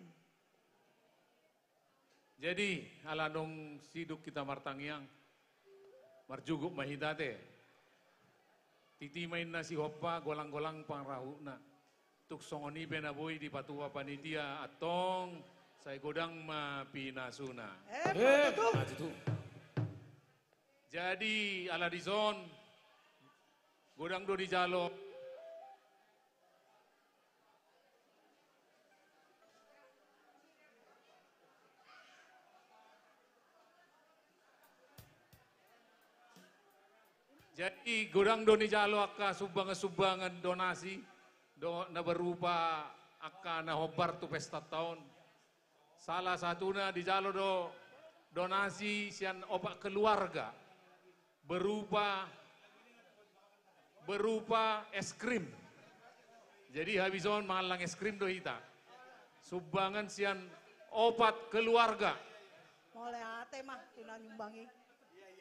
Jadi, ala naung sidung hita martangiang, marjuguk ma hita te. Titi ma inna sihompa, golang-golang pangarahutna. Tung songon i pe na boi dipatua panitia, antong sai godang ma pinasuna. Eh, eh, maju tu. Maju tu. Jadi, ala dison, godang do dijalo. Jadi, godang do dijalo angka sumbangan-sumbangan donasi, do, na berupa angka na hombar tu pestanta on. Salah satuna dijalo do donasi sian opat keluarga berupa, berupa es krim. Jadi habis on mangallang es krim do hita. Sumbangan sian opat keluarga. Mauliate ma tu na nyumbang i.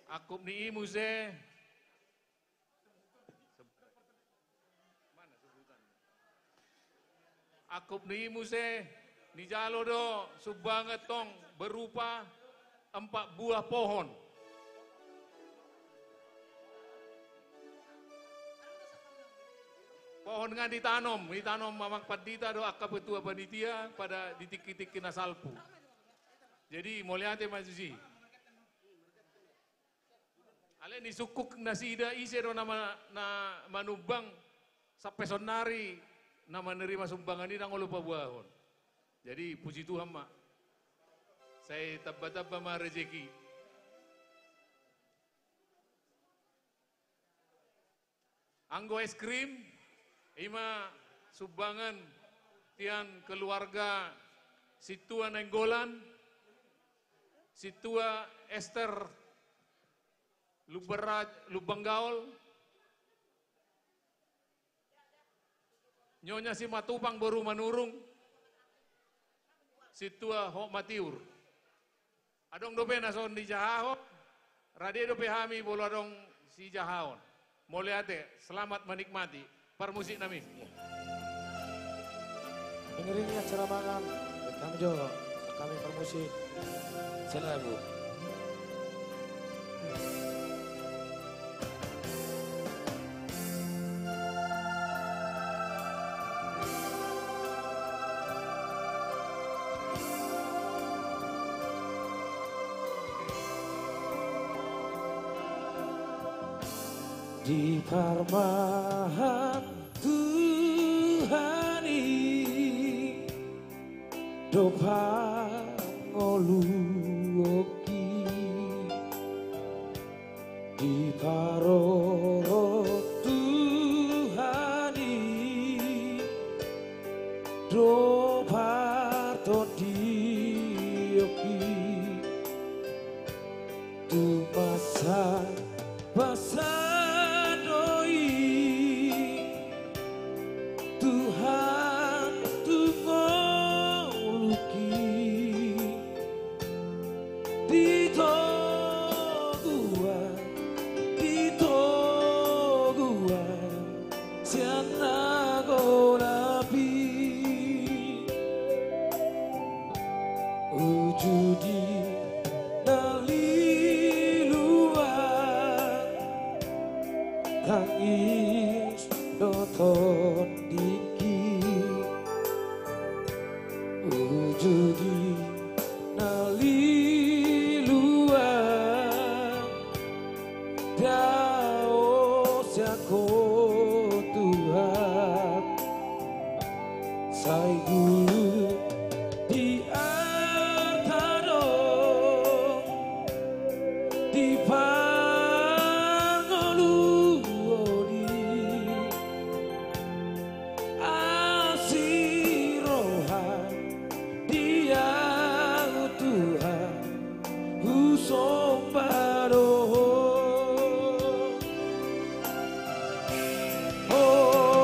Angkup ni i muse. Angkup ni i muse, nijalo do sumbangan tong berupa empat buah pohon. Pohon nga ditanom, ditanom amang pandita dohot angka ketua panitia pada di tingki-tingki na salpu. Jadi mauliate ma tusi. Alai ni sungkun nasida ise do na ma-, na manumbang sampe saonari na manerima sumbangan i ndang olo paboahon. Jadi puji Tuhan ma. Sai tamba-tamba ma rejeki. Anggo es krim, i ma sumbangan tian keluarga Sintua Nainggolan, Sintua Ester Lumberra-, Lumban Gaol, Nyonya Simatupang boru Manurung, Sintua Hotmatiur. Adong dope na so dijahahon, rade dope hami molo adong sijahaon. Mauliate, selamat menikmati. Parmusik nami. Mengiringi acara mangan, kami jo, kami parmusik. Selalu. Di parmahan Tuhan i do pangoluonki. Diparorot Tuhan i do partondionki. Tu masa-masa do i Tuhan tu ngolungki. Di toguan, di toguan sian na golap i. Uju di na liluan tangis do tondingki. Uju di na liluan dao sian Ho Tuhan. Sai gulung di arta do di pangoluon i. Asi roha di Ahu Tuhan, husomba do Ho. Ho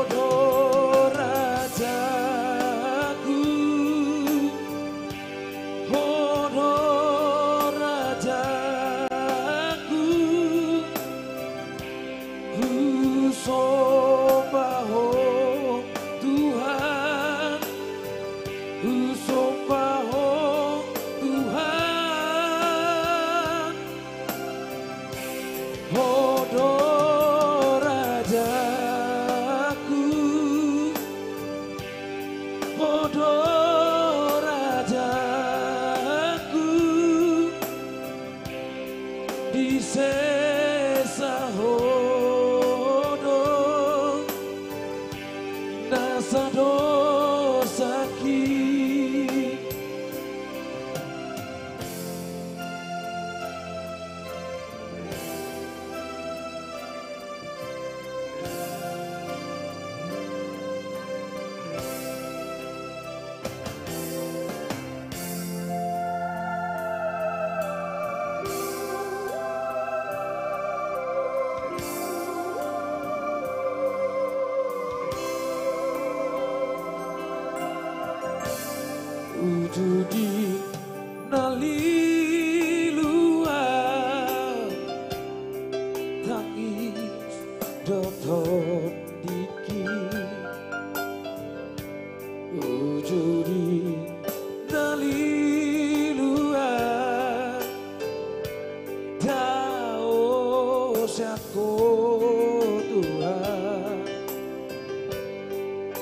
do rajaku, Ho do rajaku, husomba Ho Tuhan, husomba Ho Tuhan. Ho do rajaku, Ho do rajaku, di sesa Ho do na sadosaki. Uju di na li Tondingki uju di na lilu an, daosak Ho Tuhan.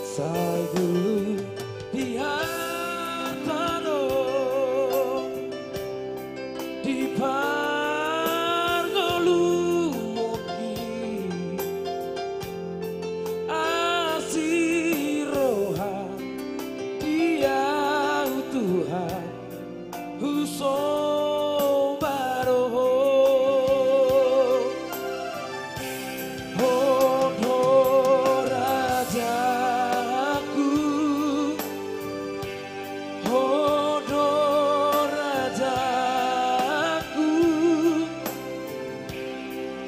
Sai bulung di hata do di parngolumonki, asi roha di ahu Tuhan, husomba do Ho. Ho do rajaku, Ho do rajaku,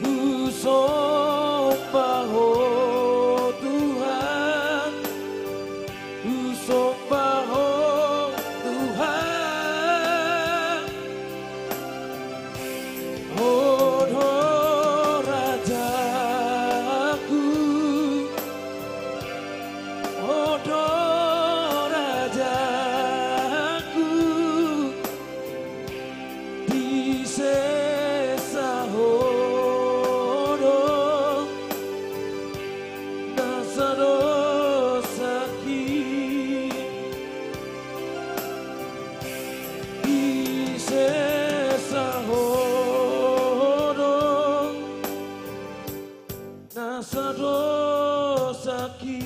husomba Ho Tuhan, husomba Ho Tuhan. Ho do rajaku, Ho do rajaku, disesa Ho do na sadosaki, disesa Ho do na sadosaki.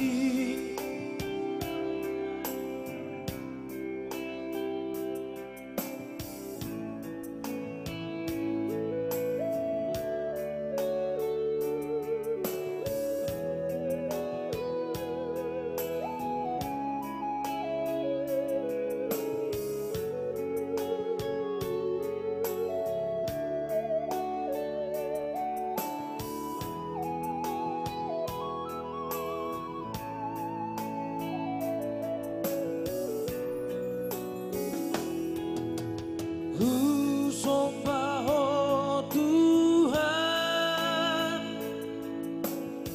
Husomba Ho Tuhan,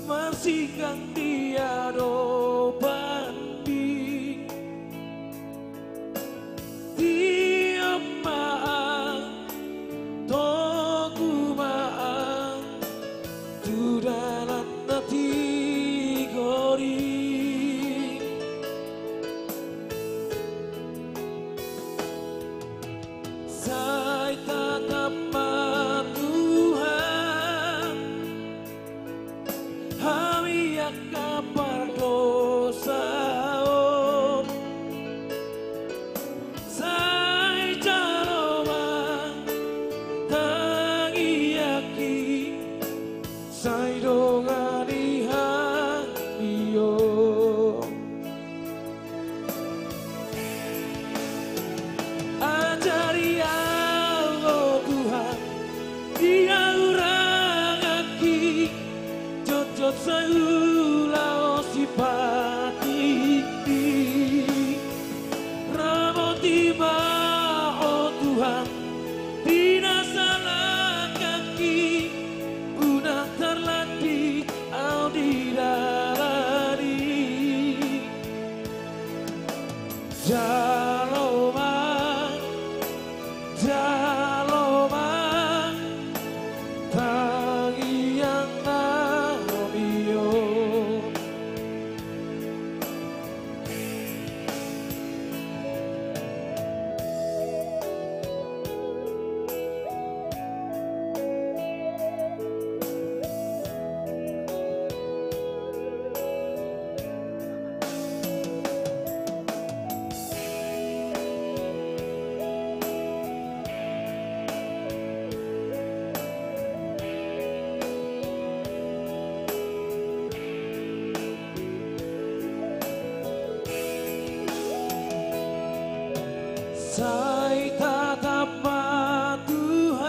marsinggang di adopanMi. Tiop ma ahu, togu ma ahu tu dalan na tigor i. Sai tatap ma Tuhan, hami angka pardosa on. Sai jalo ma tangiangki, sai dongani hami on. Ajari ahu, o Tuhan, di hahuranganki, jotjot sai hulaho sipatikpit. Ramoti ma, o Tuhan, di nasa langkangki, unang tarlanjut ahu di dalan i. Jalo ma, jalo ma tangiang nami on. Sai tatap ma Tuhan,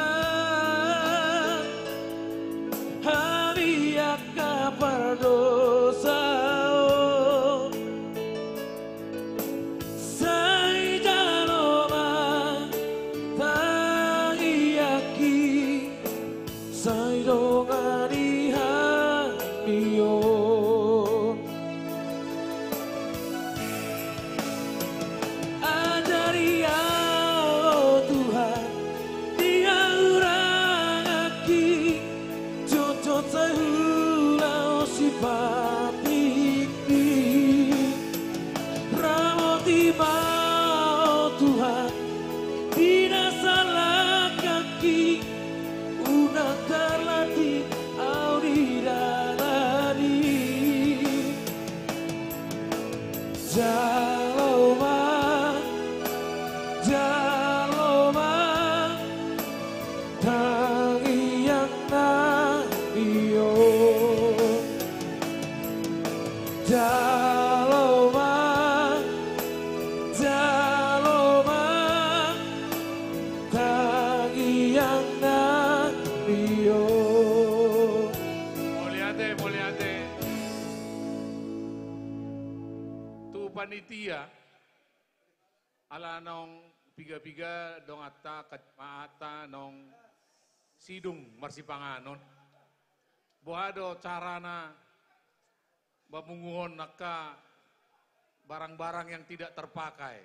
hami angka pardosa on. Sai jalo ma tangiangki, sai dongani hami Patiktik, ramoti ma, o Tuhan, di na salangkangki, unang tarlanding au di dalan i. Jalo ma, jalo ma, tangiang nami on. Jalo ma, jalo ma, tangiang nami on. Mauliate, mauliate. Tu panitia, ala naung piga-piga donganta, kacamata naung sidung marsipanganon. Boha do carana mamunguhon angka barang-barang yang tidak terpakai?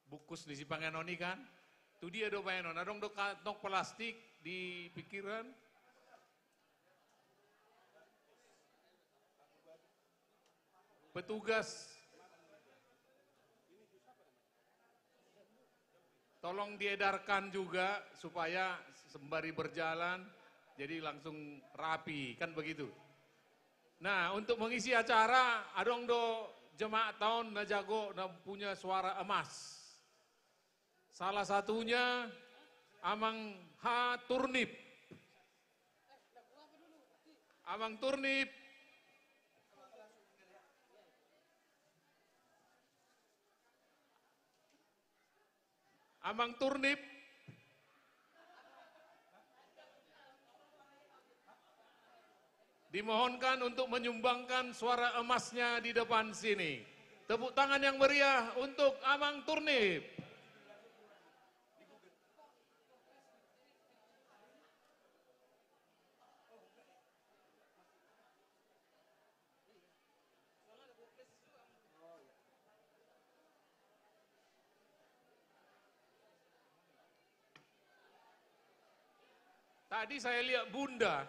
Bungkus ni sipanganon i kan? Tu dia do baenon? Adong do kantong plastik di pingkiran? Petugas, tolong diedarkan juga supaya sembari berjalan, jadi langsung rapi, kan begitu. Nah, untuk mengisi acara, adong do jemaat on na jago, na punya suara emas. Salah satunya Amang H Turnip. Amang Turnip. Amang Turnip. Dimohonkan untuk menyumbangkan suara emasnya di depan sini. Tepuk tangan yang meriah untuk Amang Turnip. Tadi saya lihat Bunda.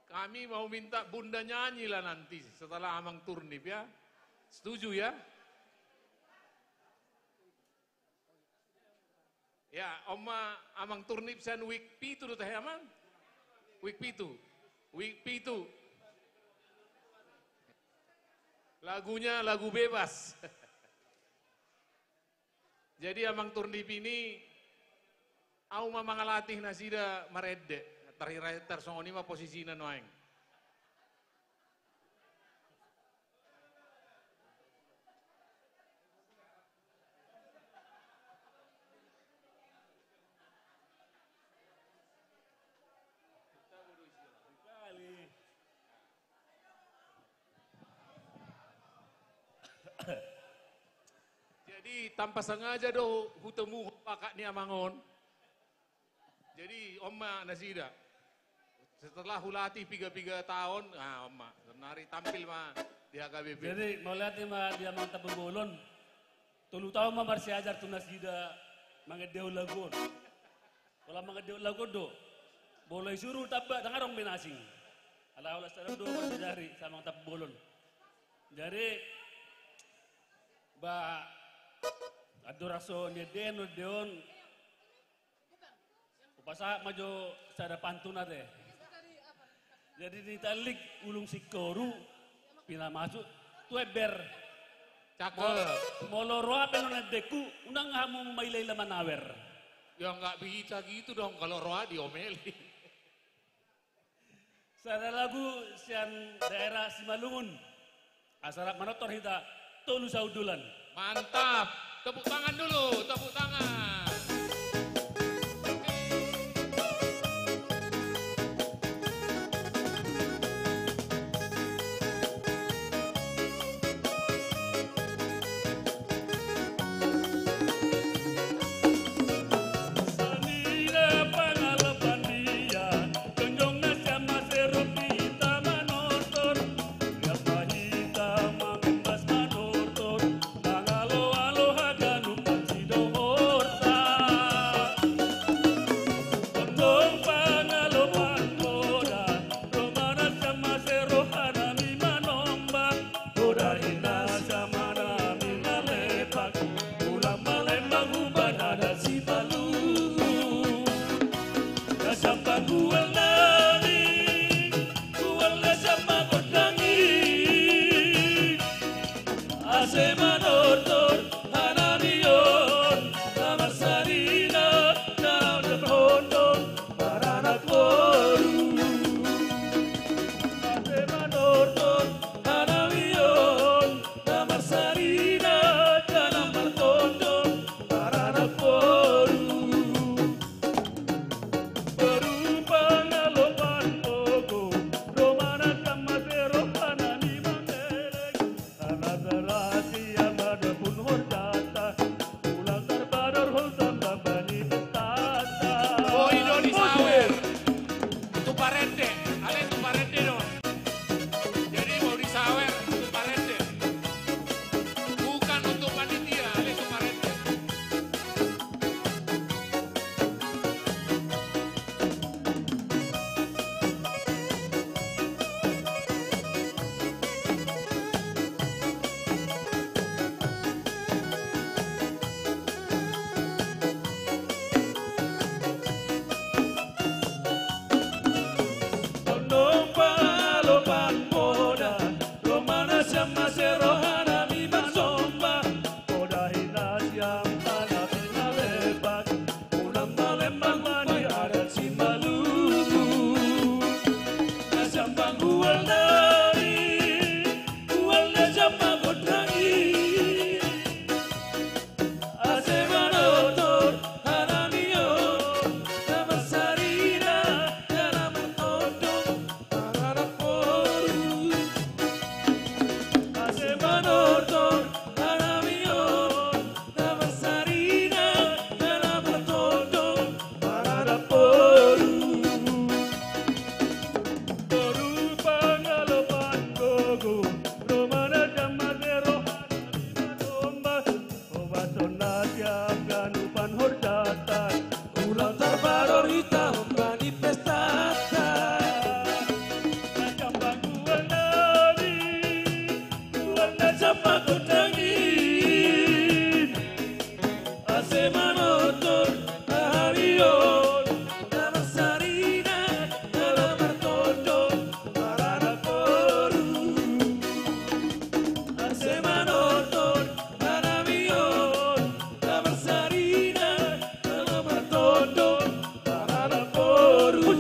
Kami mau minta Bunda nyanyi lah nanti setelah Amang Turnip, ya. Setuju, ya? Ya, on ma Amang Turnip sian Wijk pitu do tahe, Amang? Wijk pitu. Wijk pitu. Lagunya lagu bebas. Jadi Amang Turnip ini, au ma mangalatih nasida marende. Tar-, tarsongon i ma posisina nuaeng. Jadi tanpa sengaja do hutemu ho pakat ni Amang on. Jadi on ma nasida. Setelah hulatih piga-piga taon, ah, on ma. Saonari tampil ma di H K B P. Jadi mauliate ma di Amang Tampubolon. Tolu taon ma marsiajar tu nasida mangendehon lagu on. Pola mangendehon lagu on do. Molo isuru tamba ndang adong be na asing. Ala holan sada do marsiajar i sian Amang Tampubolon. Jadi ba andorang so niendehon, niendehon. Hupasahat ma jo sada pantun ate. Jadi, nitallik ulung singkoru, pinamasuk tu ember. Cakep. Mo-, molo roa pe nuaeng endengku, unang hamu maila-ila manawer. Ya nggak bisa gitu dong kalau roa diomeli. Sada lagu sian daerah Simalungun. Asa rap manortor hita tolu sahundulan. Mantap. Tepuk tangan dulu, tepuk tangan. Parende, ale tu parende do. Jadi mau disawer tu parende. Bukan untuk panitia, ale tu parende. Tondong pangalopan poda, ro ma na sian mase rohanami marsomba. Poda hita sian panami na lepak, ulang na lembang bani adat Simalungun. Na sian panggual nami, gual na sian panggondangi. Ase manortor hanami on, na marsarina, na martondong, mararap boru. Ase manortor hanami on, na marsarina, na martondong, mararap boru. Boru pangalopan gogo, ro ma na sian mase rohanami marsomba. Hobason na sian ganupan horjata, ulang tarparorita hombar ni pestata. Na sian panggual nami, gual na sian panggondangi. Ase manortor hanami on, na marsarina, na martondong, mararap boru. Ase manortor hanami on, na marsarina, na martondong, mararap boru.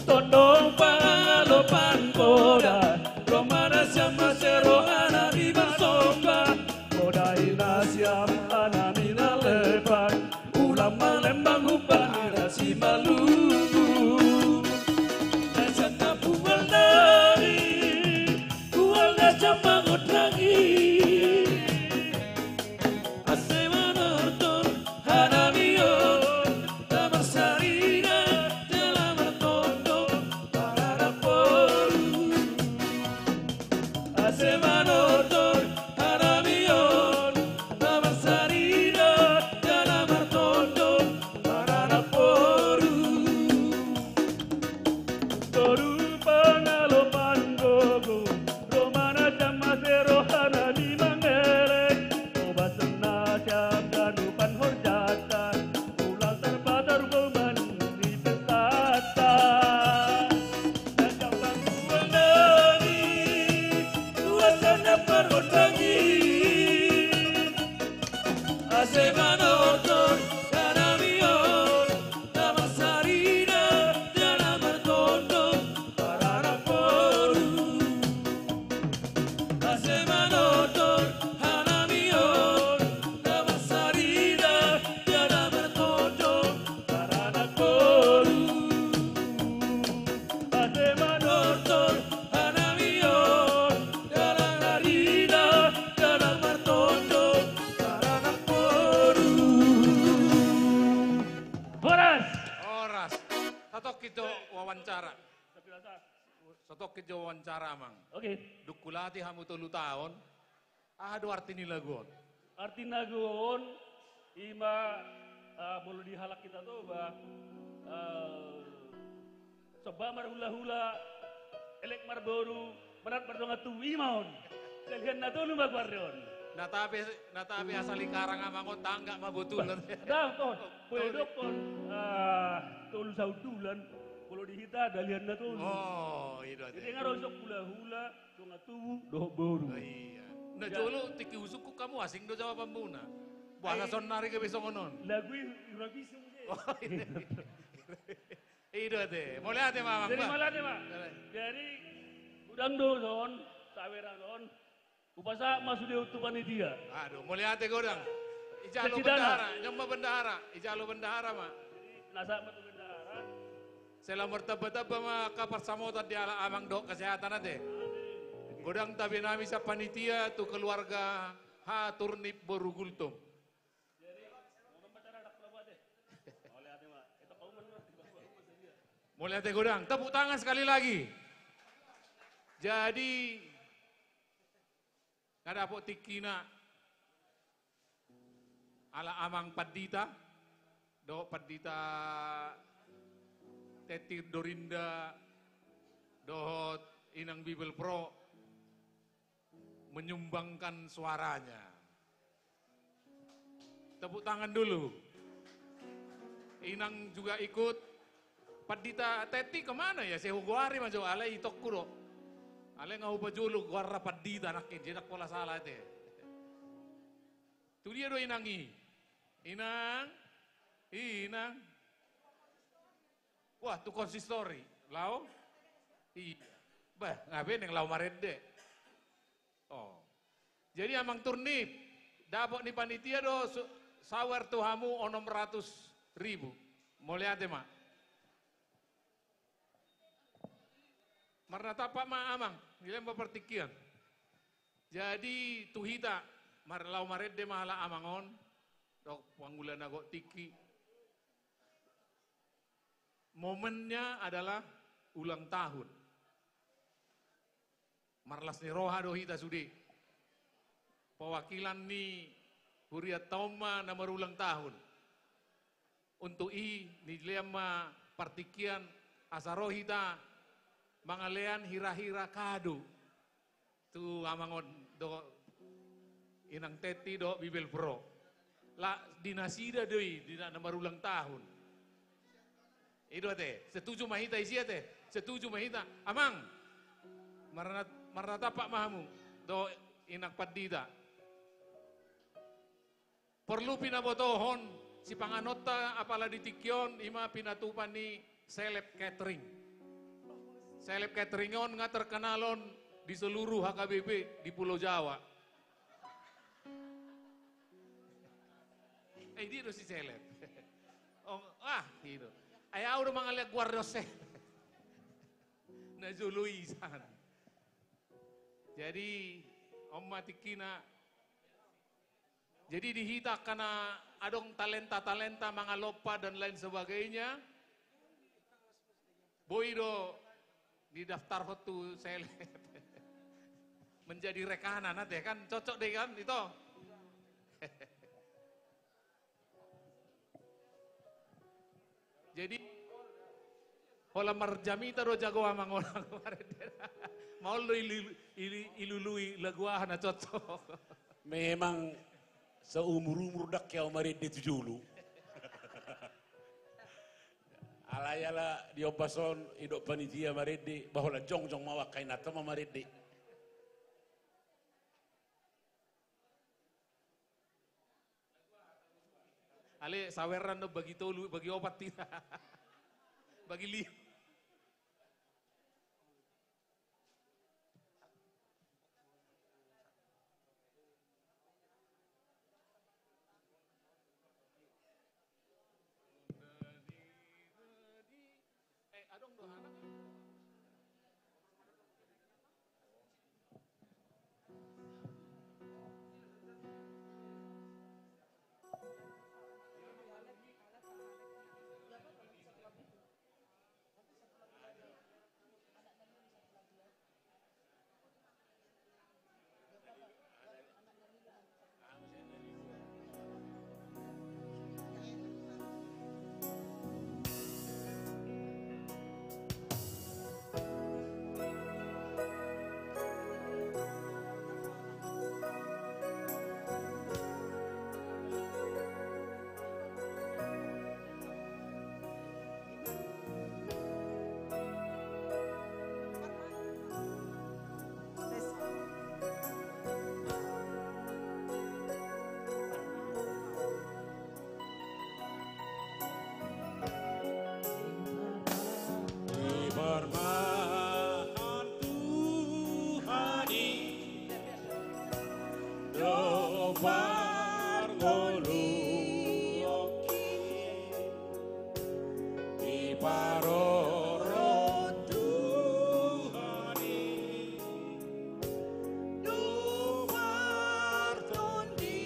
Tondong pangalopan poda, ro ma na sian mase rohanami marsomba. Poda i na sian panami na lepak, ulang na lembang bani adat Simalungun. Na sian panggual nami, gual na sian panggondangi. Ase manortor hanami on, na marsarina, na martondong, mararap boru. Ase manortor hanami on, na marsarina, na martondong, mararap boru. Boru pangalopan gogo, ro ma na sian mase rohanami mangelek. Hobason na sian ganupan horjata, ulang tarpatar hombar ni pestata. Na sian panggual nami, gual na sian panggondangi. Ase manortor hanami on, na marsarina, na martondong, mararap boru. Ase manortor hanami on, na marsarina, na martondong, mararap boru. Ase manortor hanami on, na marsarina, na martondong, mararap boru. Horas. Horas. Satongkin jo wawancara. Satongkin jo wawancara, Amang. Oke. Dung hulatih hamu tolu taon, aha do arti ni lagu on? Arti ni lagu on, ima, ah, molo di halak hita Toba, ah, somba marhulahula, elek marboru, manat mardongan tubu, ima on. Dalihan na tolu ma goarna on. Na tape, na tape asa likarang, Amang, on tanggap ma botul. Bah, dah, on. Boleh dokkon, ah, tolu sahundulan. Molo di hita, dalihan na tolu. Oh, i do. Jadi, nunga ro hulahula, dongan tubu, dohot boru. Oh, iya. Na jolo tingki husungkun hamu asing do jawabanmuna. Boasa saonnari gabe songon on? Lagu i, i ro bisa muse. Oh, iya. Mauliate, mauliate ma, Amang. Jadi, bah, mauliate ma. Jadi, godang do on, sawer on. Hupasahat ma sude on tu panitia. Aduh, mauliate godang. Ijalo bendahara, nyom ma bendahara. Ijalo bendahara ma. Jadi, pinasahat ma tu bendahara. Sai lam martamba-tamba ma angka pansamotan di halak amang dohot kesehatan ate. Godang tabe nami sian panitia tu keluarga H Turnip boru Gultom. Mauliate godang. Tepuk tangan sekali lagi. Jadi, nga dapot tingkina ala amang pandita, dohot pandita Tetti Dorinda, dohot inang Bibelvrouw menyumbangkan suaranya. Tepuk tangan dulu. Inang juga ikut. Pandita Tetti kemana ya? Sai hugoari ma jo, alai itokku do. Alai nga hupajolo goarna pandita nangkin, jadi ndang pola sala ate. Tu dia do inang i? Inang, inang. Wah, tu konsistori. Laho? Iya. Bah, nga be naeng laho marende. Oh. Jadi amang Turnip, dapot ni panitia do su-, sawer tu hamu onom ratus ribu. Mauliate ma. Marnatampak ma amang, dilehon ma partingkian. Jadi tu hita, mar-, laho marende ma halak amang on, dohot pangula na gok tingki. Momennya adalah ulang tahun. Marlas ni roha do hita sude. Perwakilan ni hurianta on ma na marulang tahun. Untuk i, nilehon ma partingkian asa ro hita mangalehon hira-hira kado tu amang on dohot inang Tetti dohot Bibelvrouw. Ala di nasida do i, di na, na marulang tahun. I do ate, setuju ma hita isi ate, setuju ma hita. Amang, marna-, marnatampak ma hamu dohot inang pandita. Porlu pinabotohon sipanganonta apala di tingki on, i ma pinatupa ni Seleb Catering. Seleb Catering on nga terkenal on di seluruh H K B P di Pulau Jawa. Eh, dia do si Seleb. Oh, ah, gitu. Ai au do mangalehon goar ni on Seleb. Na jolo i san. Jadi, on ma tingkina. Jadi di hita angka na adong talenta-talenta mangalompa dan lain sebagainya, boi do didaftarhon tu Seleb. Menjadi rekanan ate kan, cocok do i kan, ito. Jadi, holan marjamita do jago amang on. Maol do ilu-, ilu-, ilului lagu aha na cocok. Memang seumur-umur ndang hea au marende tu jolo. Alai ala di ombas on, didok panitia marende, bah holan jongjong ma au, angka inanta ma marende. Ale, saweran do bagi tolu, bagi opat hita. Bagi lima. Eh, adong do anak. Ro, ro Tuhan i, dung partondionki,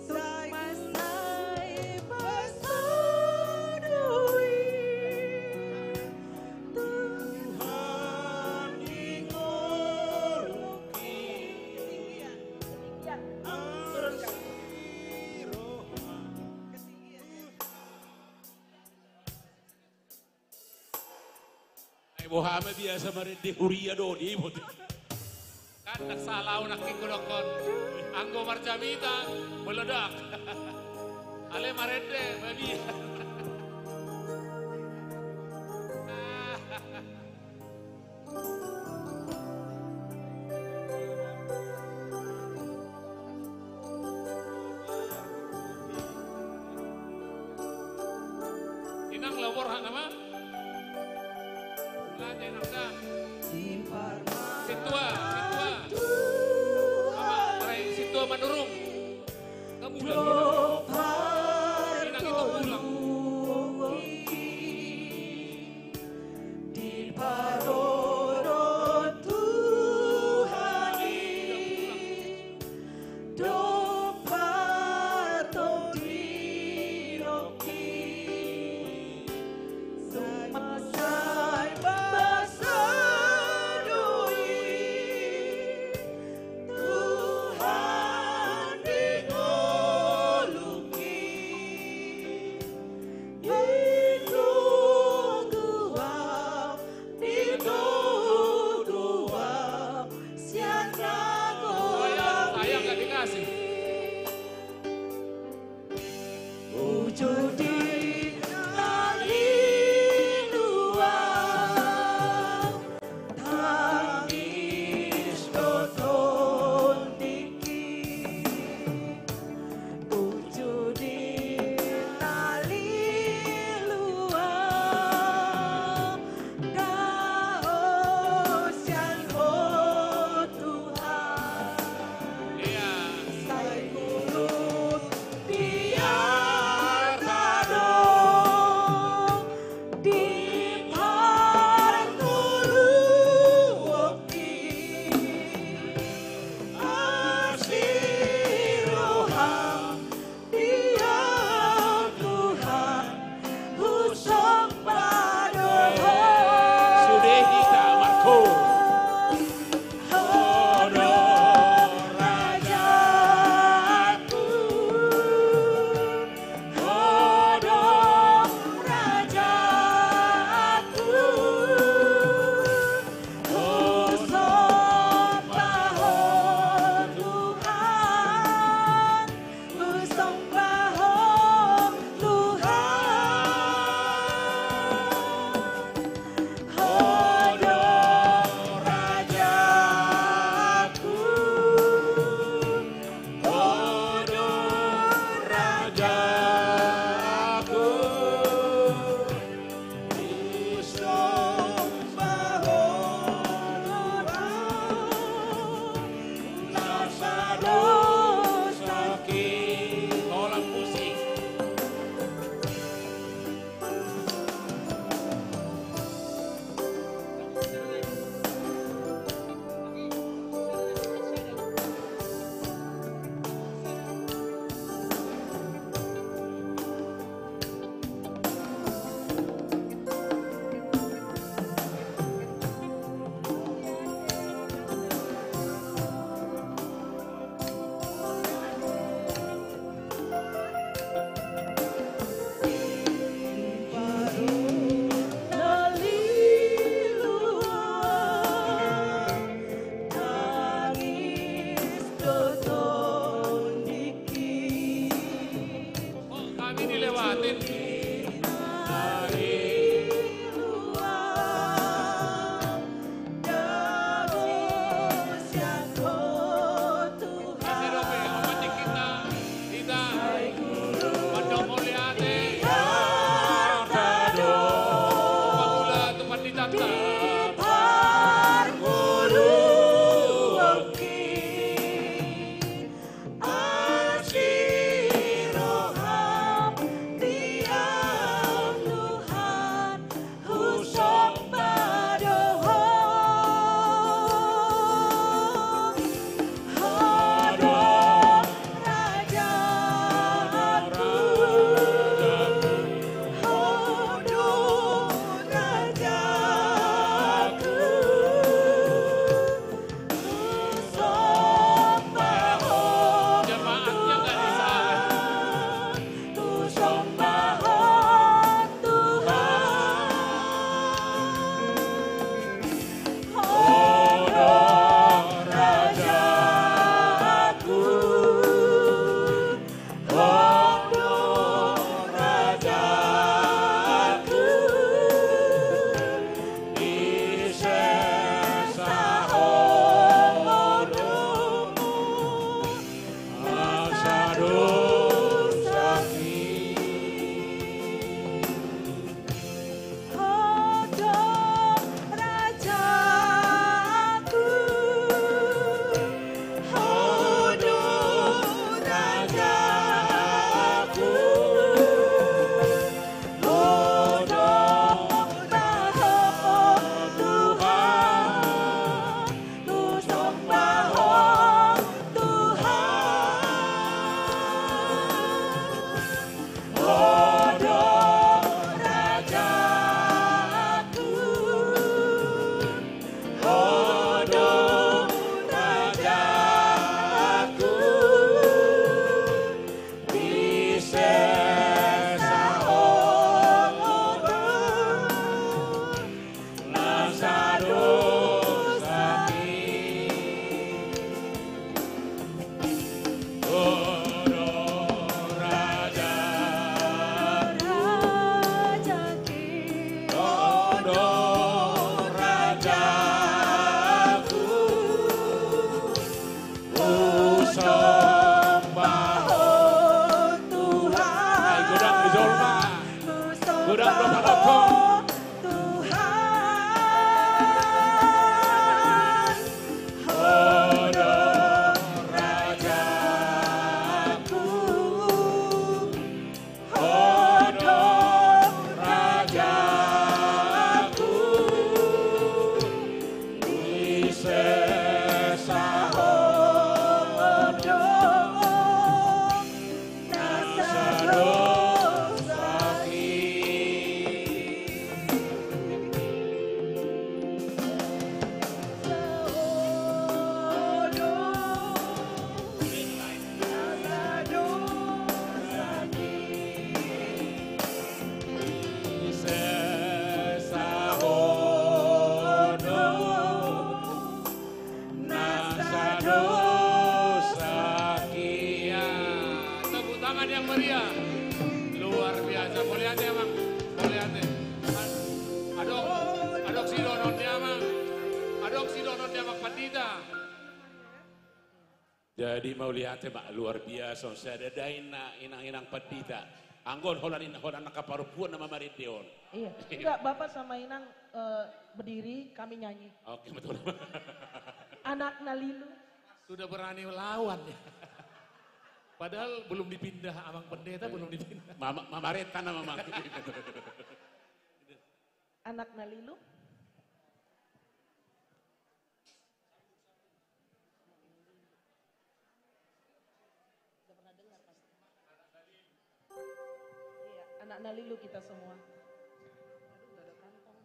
sai, sai pasada do i, Tuhan, di ngolungki. Asi roha. Ai boha ma biasa marende huria do, diboto. Kan ndang salah au nangkin hudokkon. Anggo marjamita, meledak. Alai marende, mabiar. Inang, labor hana ma. Mulai inang da. Sintua, sintua. Mama, mulai sintua manurung. Kamu ulang, inang. Inang itu ulang. Di parorot Tuhan i, dung partondionki, sai, sai pasada do i, Tuhan, di ngolungki. Godang do panonton. Tuhan, Ho do rajaku, Ho do rajaku, di sesa Ho do na sadosaki. Na sadosaki. Tepuk tangan yang meriah. Luar biasa. Mauliate, Amang. Mauliate. Adong, adong sidohonon ni Amang. Adong sidohonon ni Amang Pandita. Jadi mauliate ma, luar biasa. Sada dainna inang-inang pandita. Anggo on holan, holan angka parompuan na mamarende on. Iya. Enggak, Bapak sama Inang, eh, berdiri, kami nyanyi. Oke, betul. Anak na lilu. Sudah berani lawan ya. Padahal belum dipindah, Amang Pendeta belum dipindah. Mama, mamarenta nama, Mang. Anak na lilu. Udah pernah dengar pasti. Iya, anak na lilu kita semua. Aduh, nggak ada kantong.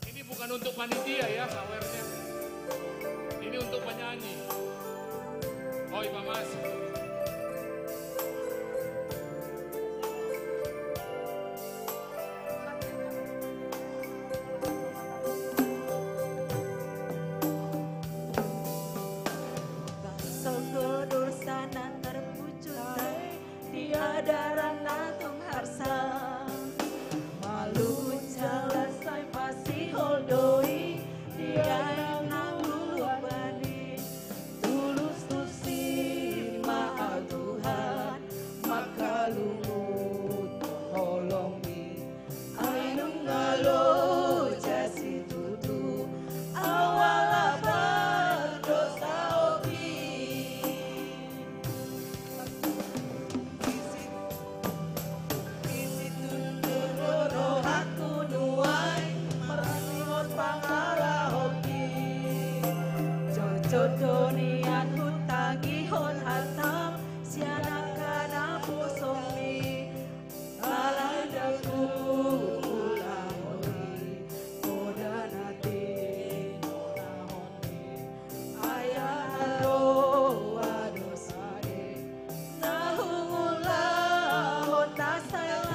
Ini bukan untuk panitia ya, sawernya. Ini untuk penyanyi. Oi, Pak Mas. Songgop dosa na tarpucuk di adaran na tung harsa. Malum jala sai masihol do i di aek na luluan i. Tulus tusi ma au Tuhan mangkalunguthon holong i. Ai nunga loja situtu au ala pardosa otik. Di situtu do rohangku nuaeng marningol pangarahonki. Jotjot do nian hutangihon hartam sian angka naposom i. Alai ndang huulahon i poda na tinonahon i. Ai aha roha dosa i na huulahon na sala.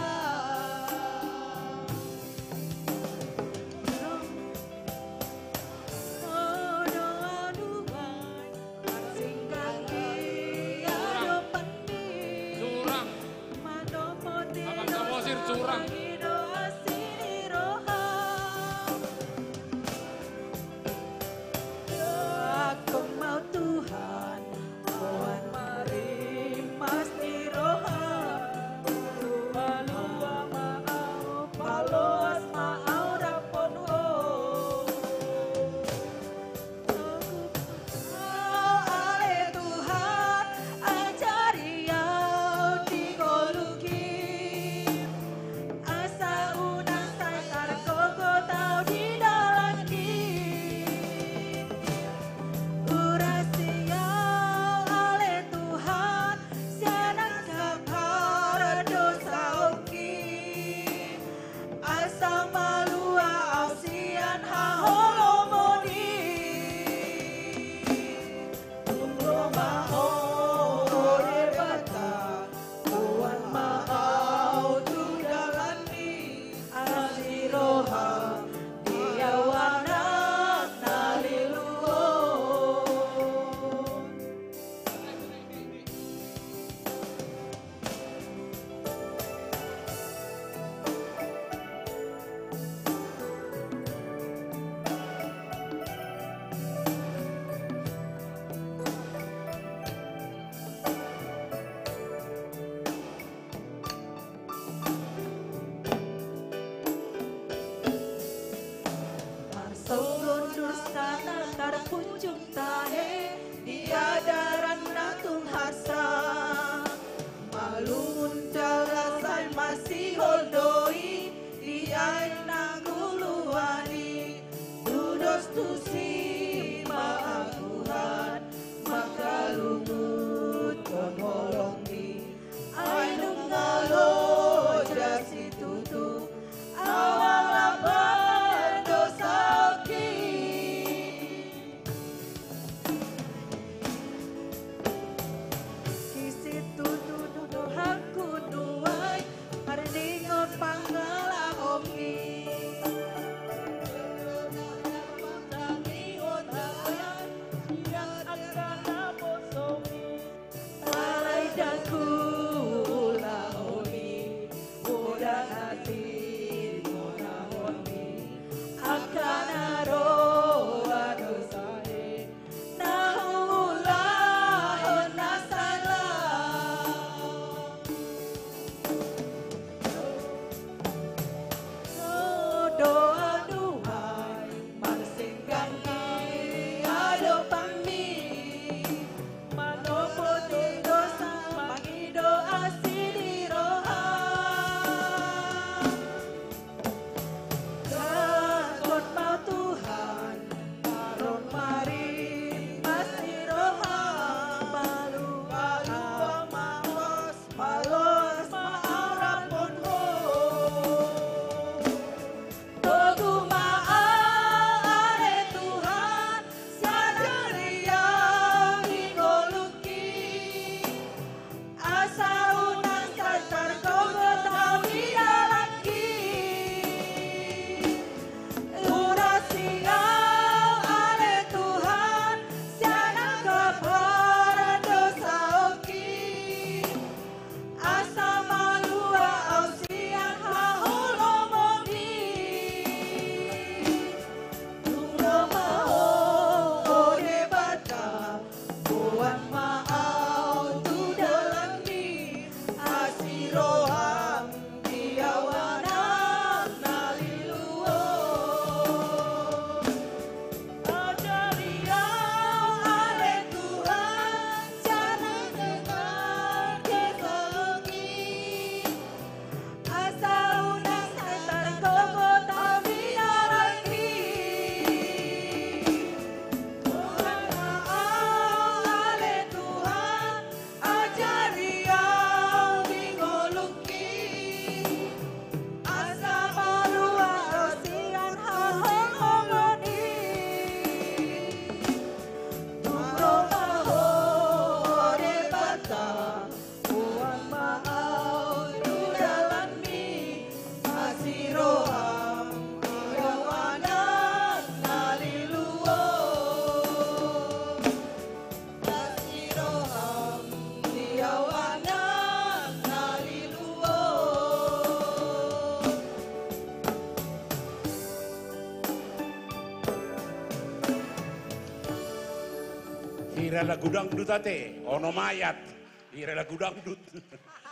Tusi ma au Tuhan mangkalunguthon holongmi, ai nunga loja situtu au ala pardosaonki. Di situtu do rohangku nuaeng marningot pangalahomi. Alai ndang huulahon i godang na tinonahonmi, angka na roa do sahit na huulahon na sala. Dohot Tuhan, marsinggang di adopanmi, manopoti dosa, mangido asi di roha. Jago ma Tuhan, maron marimpas di roha, malua ma horas, maloas ma au rampunhu. Togu ma au ale Tuhan, sian na ro di ngolungki. Asa unang sai targogot au di dalanki. Lurasi au ale Tuhan, sian angka pardosaonki. Asa malua au sian haholomon i. Dung ro ma Ho, o Debata, boan ma au tu dalanmi, asi roham di au anak na lilu on. Ajari au ale Tuhan, sian na ro di ngolungki. Asa unang sai targogot au di dalanki. Boan ma au ale Tuhan, ajari au di ngolungki. Asa malua au sian haholomon i. Dung ro ma Ho, o Debata, boan ma au tu dalanmi, asi roham di au anak na lilu on. Asi roham di au anak na lilu on. Hira lagu dangdut ate, ono mayat. Hira lagu dangdut.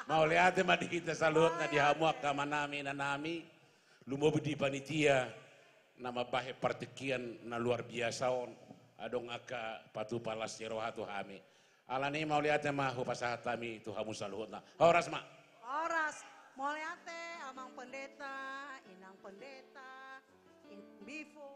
Mauliate ma di hita saluhutna, di hamu angka amanami, inanami, lumobi di panitia na mambahen partingkian na luar biasa on, adong angka patupa las ni roha tu hami. Alani mauliate ma hupasahat hami tu hamu saluhutna. Horas ma. Horas. Mauliate Amang Pendeta, Inang Pendeta, in-, Bifo.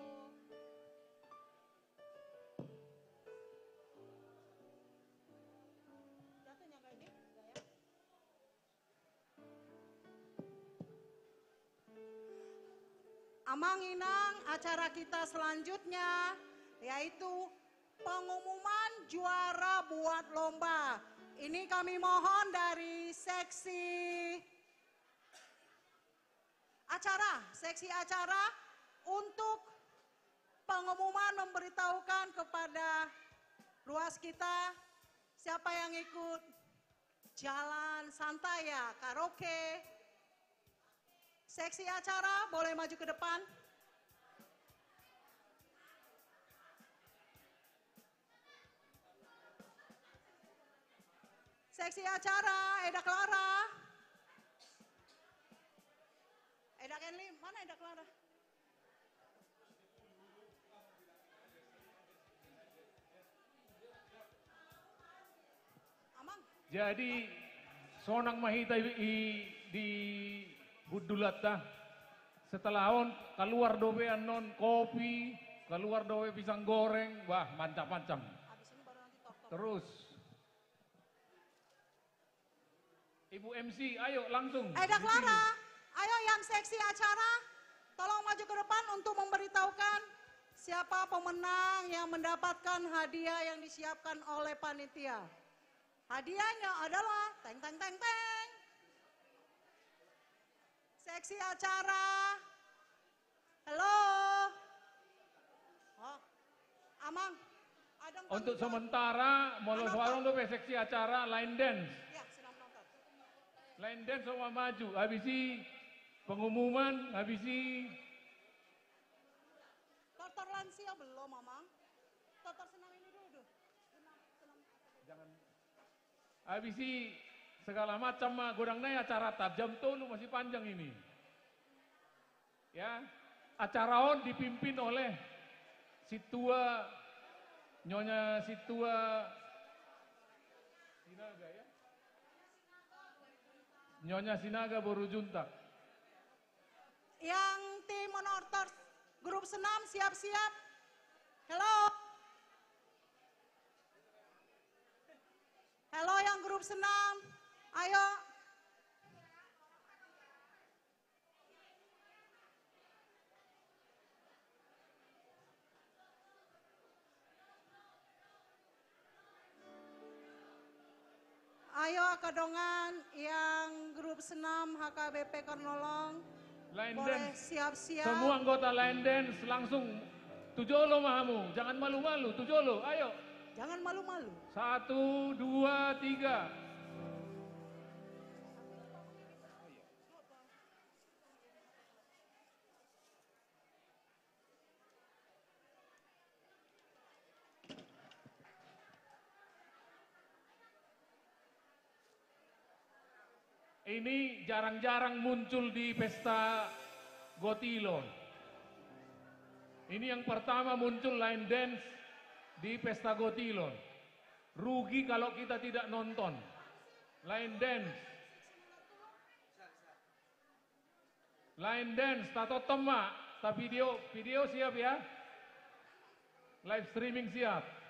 Amang Inang, acara kita selanjutnya yaitu pengumuman juara buat lomba. Ini kami mohon dari seksi acara, seksi acara untuk pengumuman, memberitahukan kepada ruas kita siapa yang ikut jalan santai ya, karaoke. Seksi acara boleh maju ke depan. Seksi acara, Eda Clara. Eda Kenli, mana Eda Clara? Amang. Jadi, sonang ma hita i, i, di hundulanta. Setelah on, kaluar dope annon kopi, Keluar dope pisang goreng, wah, mantap-mantap. Terus. Ibu M C, ayo langsung. Eh, Dak Lara, ayo yang seksi acara, tolong maju ke depan untuk memberitahukan siapa pemenang yang mendapatkan hadiah yang disiapkan oleh panitia. Hadiahnya adalah teng, teng, teng, teng. Seksi acara. Halo. Oh. Amang. Untuk sementara, molo so adong dope seksi acara line dance. Line dance so ma maju, habis i pengumuman, habis i. Tortor lansia belum, Amang? Tortor senam ini dulu, dulu. Habis i segala macam ma, godang nai acara tap jam tolu masih panjang ini. Ya, acara on dipimpin oleh Sintua, Nyonya Sintua Sinaga, ya. Nyonya Sinaga boru Juntak. Yang tim Monotor grup senam siap-siap. Halo. Halo yang grup senam. Ayo. Ayo angka dongan yang grup senam H K B P Kornolong. Line dance. Boleh siap-siap. Semua anggota line dance langsung tu jolo ma hamu. Jangan malu-malu, tu jolo. Ayo. Jangan malu-malu. Satu, dua, tiga. Ini jarang-jarang muncul di pesta Gotilon. Ini yang pertama muncul line dance di pesta Gotilon. Rugi kalau kita tidak nonton. Line dance. Line dance, tatonton ma, ta video, video siap ya? Live streaming siap.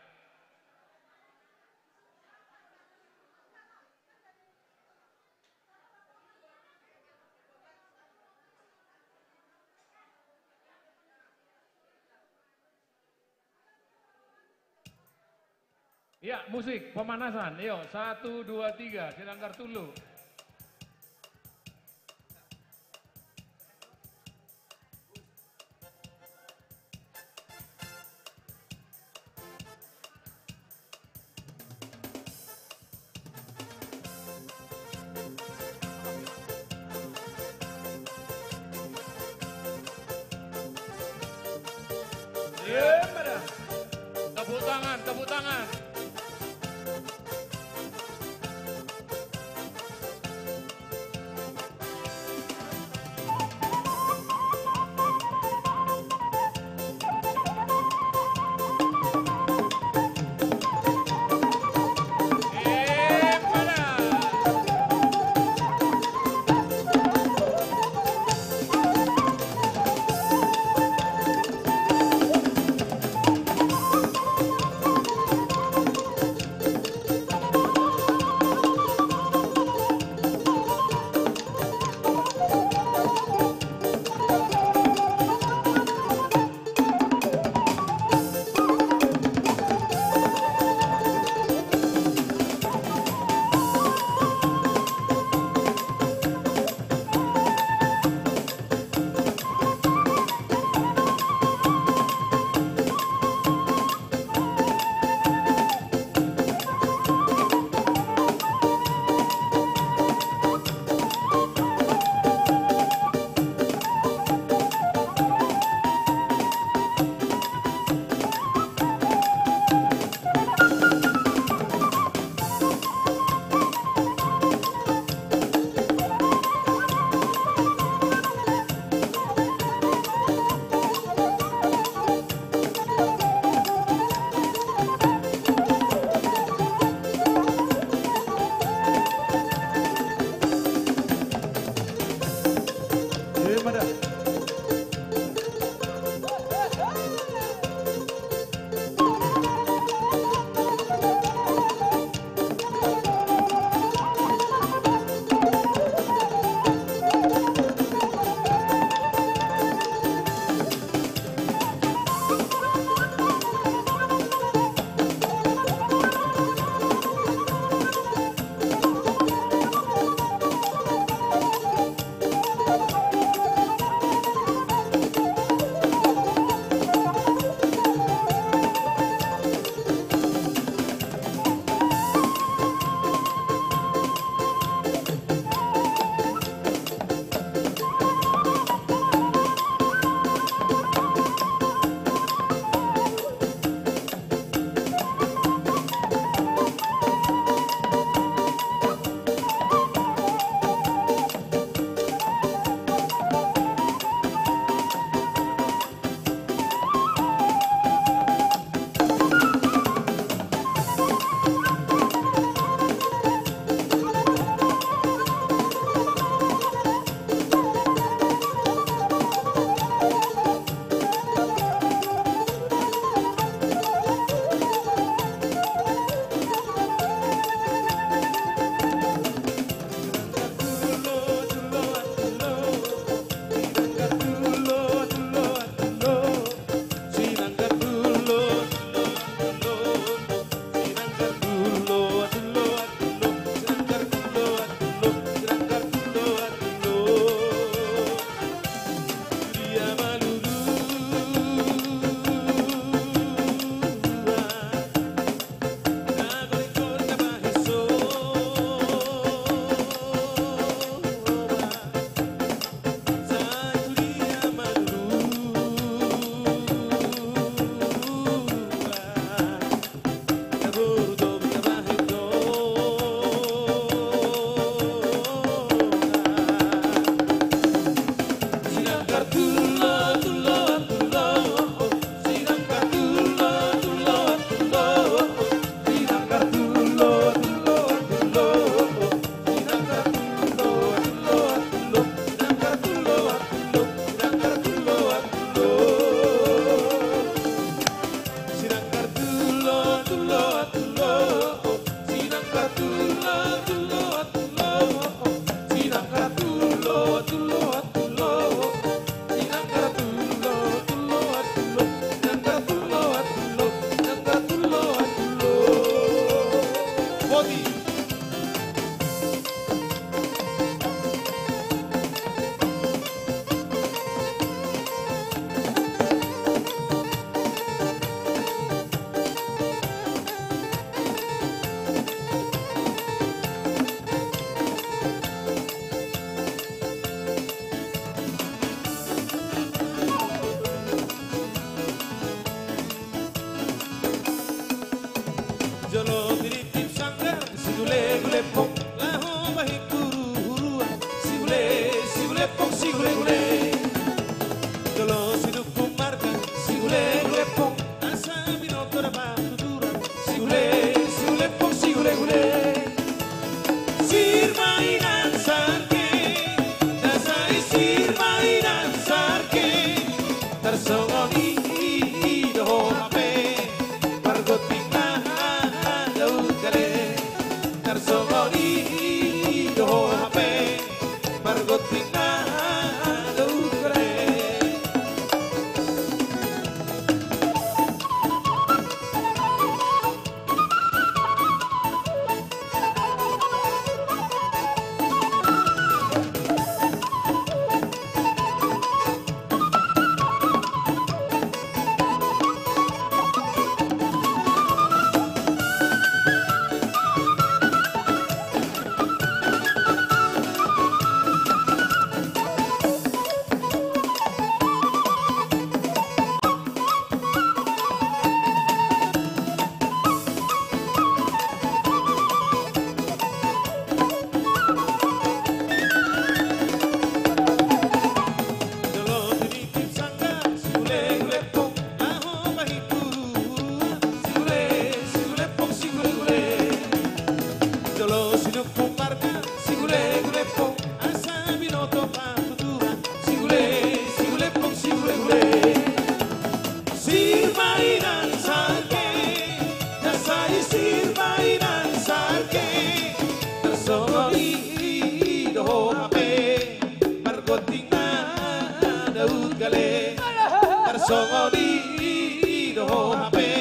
Ya, musik, pemanasan. Yo, satu, dua, tiga. Sinanggar Tulu. Tepuk tangan, tepuk tangan. Ho hape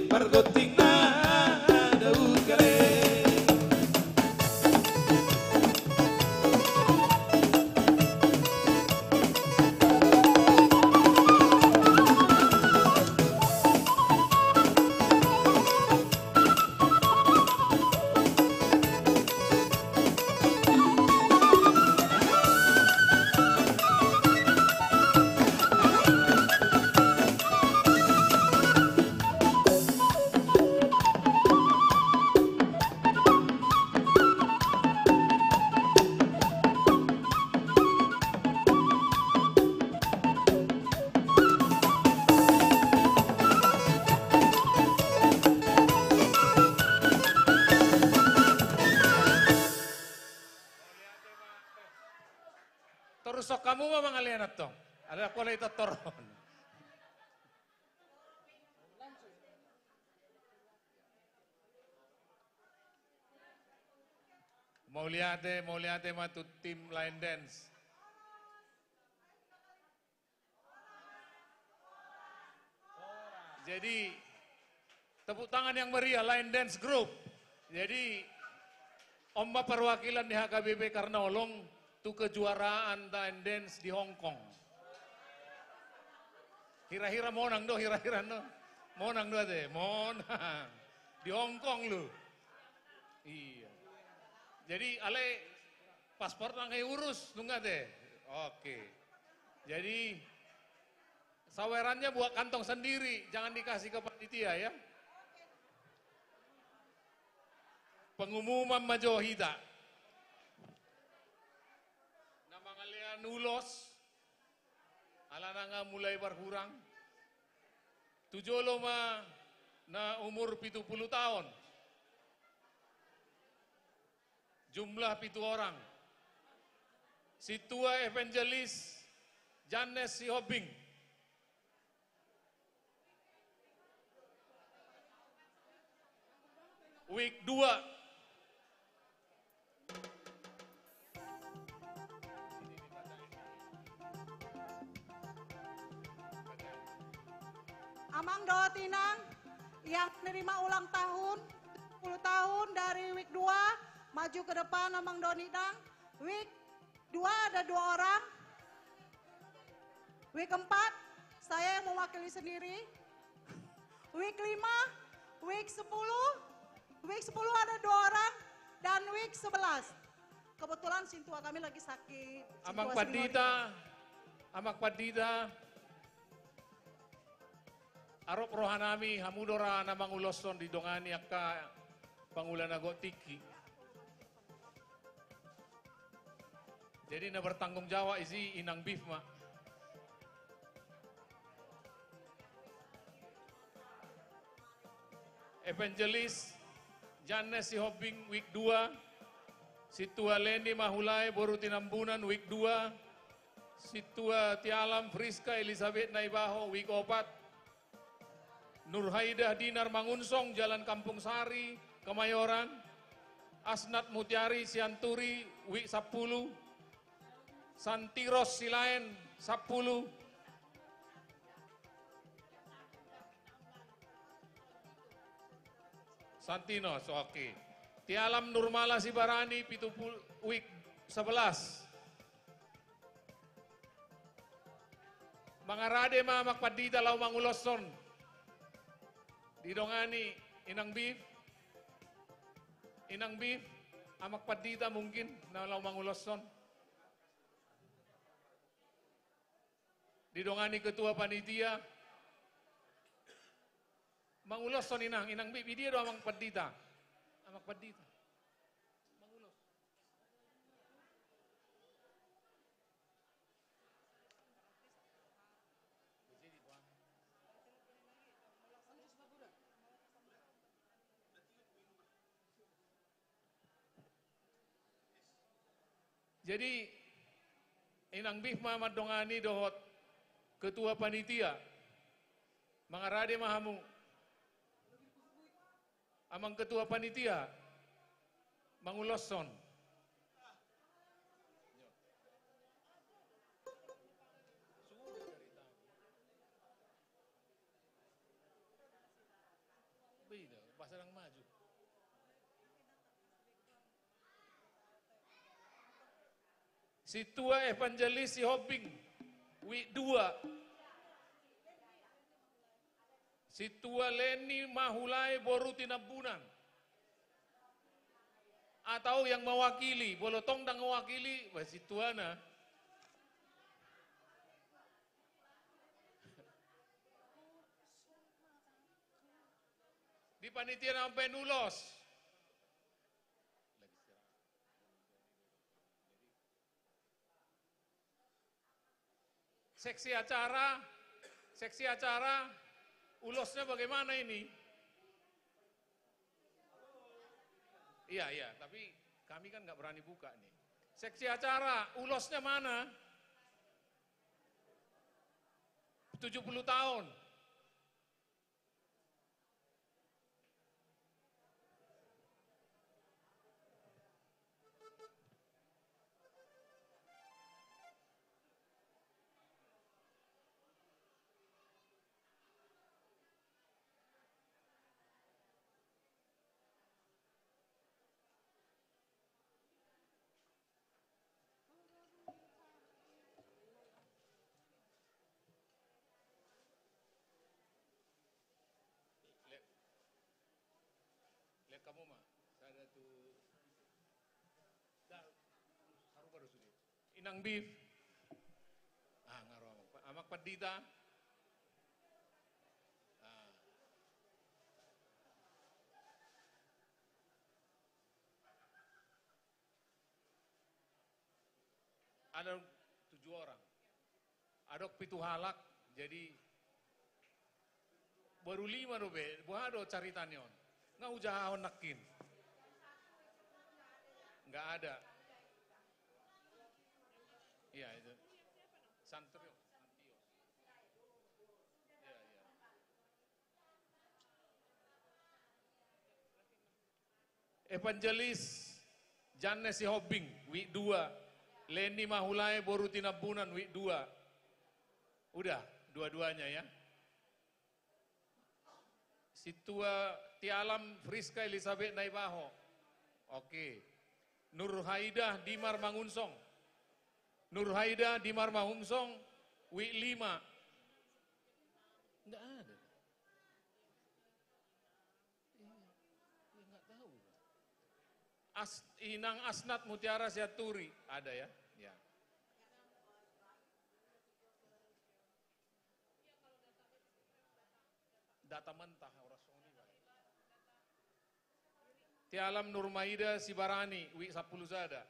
pargonting na daun gale. Torushon hamu ma mangalean antong. Ala pola i tortoron. Mauliate, mauliate ma tu tim line dance. Jadi, tepuk tangan yang meriah, line dance group. Jadi, on ma perwakilan ni H K B P Karnolong tu kejuaraan line dance di Hong Kong. Hira-hira monang do, hira-hira do. Monang do ate, monang. Di Hong Kong lu. Iya. Jadi, ale paspor nang urus, nunga ate. Oke. Jadi, sawerannya buat kantong sendiri, jangan dikasih ke panitia ya. Pengumuman ma jo hita. Na mangalean ulos, ala nunga mulai berkurang. Tu jolo ma na umur pitu pulu taon. Jumlah pitu orang. Sintua Evangelis Jannes Sihombing. Week dua. Amang dohot inang yang menerima ulang tahun, sepuluh tahun dari week dua, maju ke depan, Amang dohot inang. Week dua ada dua orang. Week empat, saya yang mewakili sendiri. Week lima, week sepuluh, week sepuluh ada dua orang, dan week sebelas. Kebetulan sintua kami lagi sakit. Amang Pandita, Amang Pandita, arop rohanami, hamu do ra na manguloshon, didongani angka pangula na gok tingki. Jadi na bertanggung jawab disi Inang Bif ma. Evangelis Jannes Sihombing, week dua. Sintua Leni Mahulae boru Tinambunan, week dua. Sintua Tialam Friska Elisabet Naibaho, week opat. Nurhaidah Dinar Mangunsong, Jalan Kampung Sari, Kemayoran. Asnat Mutiari Sianturi, week sampulu. Santiros Silaen, sampulu. Santinos, oke. Tialam Nurmala Sibarani, pitu pulu, week sebelas. Mangarade ma Amang Pandita laho manguloshon. Didongani Inang Bif. Inang Bif, Amang Pandita mungkin na laho manguloshon. Didongani ketua panitia. Manguloshon Inang, Inang Bif, i dia do Amang Pandita? Amang Pandita. Mangulos. Jadi, Inang Bif ma mandongani dohot ketua panitia. Mangarade ma hamu. Amang ketua panitia, manguloshon. Ih, pas sedang maju. Sintua Evangelis Sihombing, wijk dua. Sintua Leni Mahulae boru Tinambunan. Atau yang mewakili, molo tong ndang mewakili, bah sintuana. Di panitia na mambaen ulos. Seksi acara, seksi acara, ulosnya bagaimana ini? Iya, iya, tapi kami kan nggak berani buka nih. Seksi acara, ulosnya mana? Tujuh puluh tahun. Lihat, lihat hamu ma, sada tu, dah, sarupa do sude. Inang Bif. Ah, nga ro amak, amak pandita. Ah. Ada tujuh orang. Adong pitu halak, jadi baru lima do be, boha do caritana on? Nga hujahahon nangkin. Nggak ada. Iya, itu. Santri, Santios. Iya, iya. Evangelis Janne Sihombing, wijk dua. Leni Mahulae boru Tinambunan, wijk dua. Udah, dua-duanya ya. Sintua Tialam Friska Elisabet Naibaho. Oke. Nurhaidah Dimar Mangunsong. Nurhaidah Dimar Mangunsong, wijk lima. Nggak ada. Iya, iya, nggak tahu. As-, Inang Asnat Mutiara Sianturi, ada ya? Ya. Data mentah, horas songon i, Pak. Tialam Nurmaida Sibarani, wijk sampulu sada.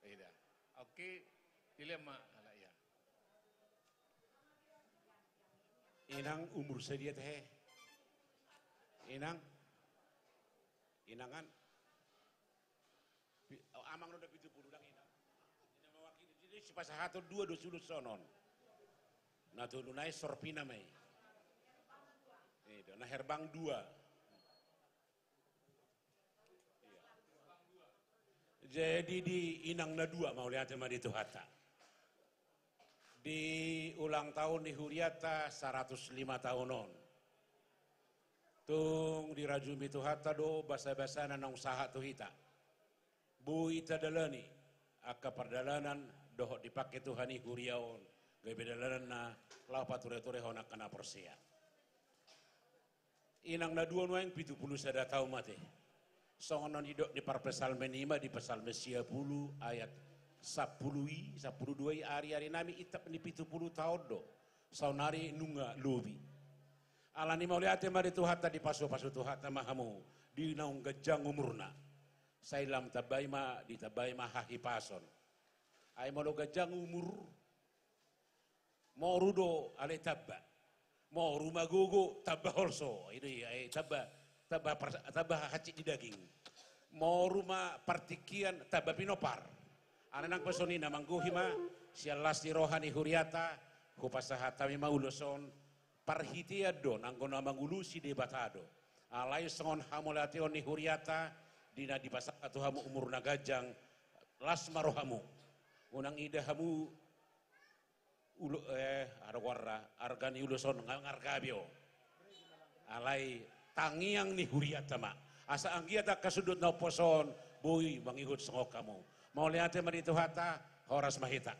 Ida. Oke, dilehon ma halak i. Inang, umur sadia tahe? Inang? Inangan? Pi-, oh, amang do na pitu pulu, ndang inang. Inang mewakili, jadi sipasahaton dua do sulut sonon. Na tolu nai sorpina ma i. Ida, na herbang dua. Iya. Jadi di inang na dua, mauliate ma di Tuhanta. Di ulang tahun ni hurianta saratus lima tahun on. Tung dirajumi Tuhanta do basa-basa na naung sahat tu hita. Boi tadalani angka pardalanan dohot dipangke Tuhan i huria on, gabe dalananna laho pature-turehon angka na porsea. Inang na dua nuaeng pitu pulu sada taon mate. Songon na nidok ni parpsalmen i ma di Psalmen sia pulu ayat sampulu i, sampulu dua i, ari-ari nami intap ni pitu pulu taon do. Saonari nunga lobi. Alani mauliate ma di Tuhanta, dipasupasu Tuhanta ma hamu di naung ganjang umurna. Sai lam tambai ma, ditambai ma hahipason. Ai molo ganjang umur, moru do alai tamba. Moru ma gogo, tamba holso. I do i, ai tamba, tamba par-, tamba hansit di daging. Moru ma partingkian, tamba pinompar. Alai nang pe songon i, na manggohi ma sian las ni roha ni hurianta, hupasahat hami ma ulos on, parhitean do, nanggo na mangulosi Debata do. Alai songon hamauliateon ni hurianta, di na dipasahat tu hamu umur na ganjang, las ma rohamu. Unang ida hamu ulo-, eh, aha do goarna, arga ni ulos on, nga, nga arga be on. Alai tangiang ni hurianta ma. Asa anggiat angka sundut na umpos on boi mangihut songon hamu. Mauliate ma di Tuhanta, horas ma hita.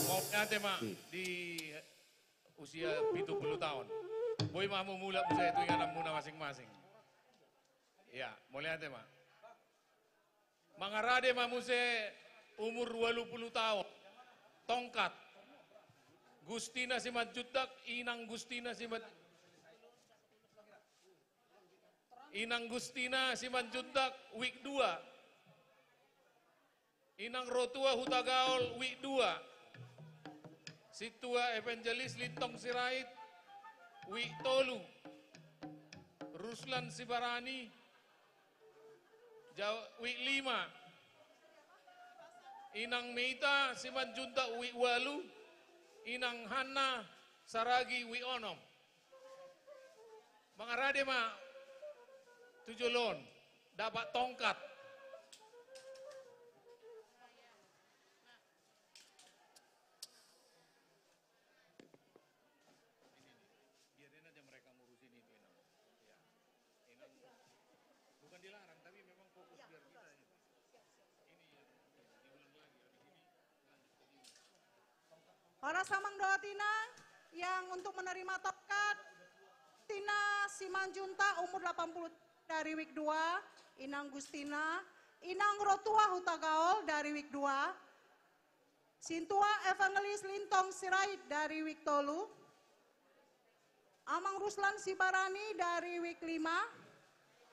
Mauliate ma di usia pitu pulu taon. Boi ma hamu mulak muse tu ingananmuna masing-masing. Ia, mauliate ma. Mangarade ma muse umur ualu pulu taon. Tongkat. Gustina Simanjuntak, Inang Gustina Siman-, Inang Gustina Simanjuntak, wik dua. Inang Rotua Hutagaol, wik dua. Sintua Evangelis Lintong Sirait, wik tolu. Ruslan Sibarani, ja-, wik lima. Inang Meita Simanjuntak, wik ualu. Inang Hanna Saragi, wik onom. Mangarade ma tu jolo on, dapat tongkat. Ini nih, biarin aja mereka ngurusin itu, Inang. Ya. Inang, bukan dilarang, tapi memang fokus biar kita ini. Ini yang diulang lagi, habis ini lanjut ke sini. Horas amang dohot inang, yang untuk menerima tongkat, Gustina Simanjuntak, umur delapan puluh, dari wik dua, Inang Gustina, Inang Rotua Hutagaol dari wik dua, Sintua Evangelis Lintong Sirait dari wik tolu, Amang Ruslan Sibarani dari wik lima,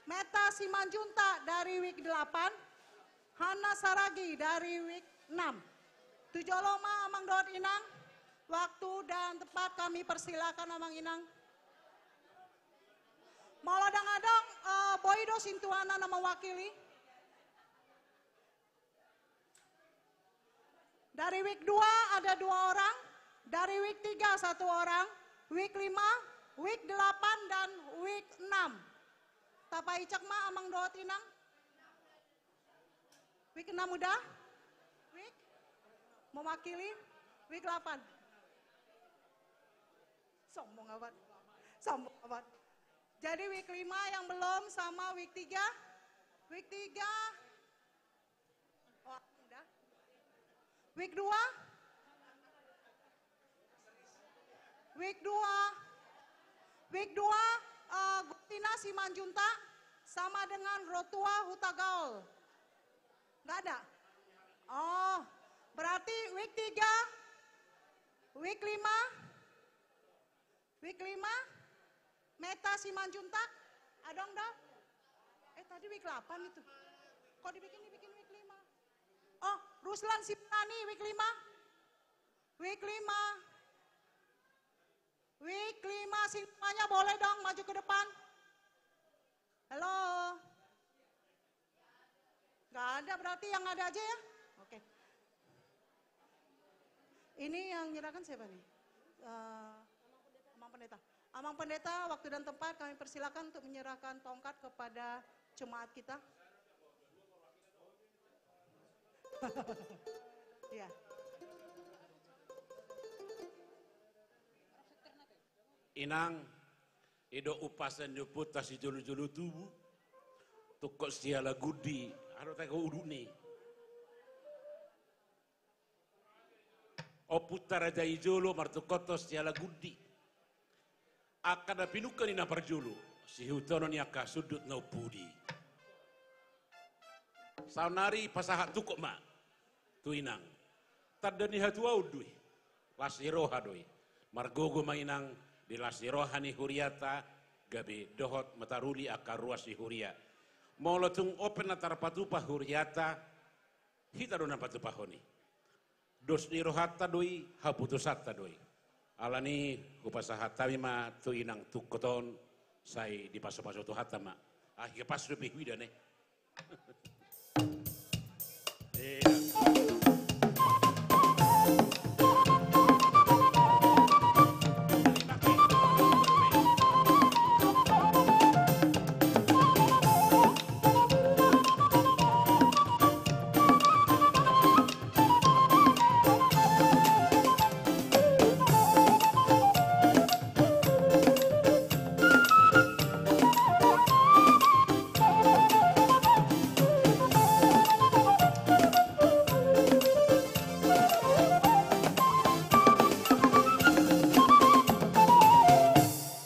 Meita Simanjuntak dari wik delapan, Hanna Saragi dari wik enam. Tu jolo ma amang dohot inang, waktu dan tempat kami persilakan amang inang. Molo ndang adong, eh, boi do sintuana na mewakili. Dari wik dua ada dua orang, dari wik tiga satu orang, wik lima, wik delapan, dan wik enam. Tapaicak ma amang dohot inang. Wik enam udah? Wik? Mewakili? Wik delapan. Sombong amat. Sombong amat. Jadi wik lima yang belum sama wik tiga? Wik tiga. Oh, udah. Wik dua? Wik dua. Wik dua, eh, Gustina Simanjuntak sama dengan Rotua Hutagaol. Nggak ada? Oh, berarti wik tiga, wik lima, wik lima, Meita Simanjuntak, adong do? Eh, tadi wik delapan itu. Kok dibikin, dibikin wik lima? Oh, Ruslan Sibarani, wik lima. Wik lima. Wik lima, sintuanya boleh dong maju ke depan. Halo. Nggak ada, berarti yang ada aja ya? Oke. Ini yang menyerahkan siapa nih? Eh, Amang Pendeta. Amang Pendeta, waktu dan tempat kami persilakan untuk menyerahkan tongkat kepada jemaat kita. Iya. Inang, i do upasan ni ompunta sijolo-jolo tubu, tungkot siala gundi, adong tahe udutni. Ompunta raja i jolo martungkothon siala gundi. Angka na pinungka ni na parjolo, sihutonon ni angka sundut na umpudi. Saonnari pasahat tungkot ma tu inang. Tanda ni hatuaon do i. Las ni roha do i. Margogo ma inang di las ni roha ni huriata, gabe dohot mataruli angka ruas ni huria. Molo tung on pe na tarpatupa huriata, hita do na patupahon i. Dos ni rohanta do i, haputusanta do i. Alani i hupasahat hami ma tu inang tungkot on, sai dipasupasu Tuhanta ma. Ai pas dope huida ne.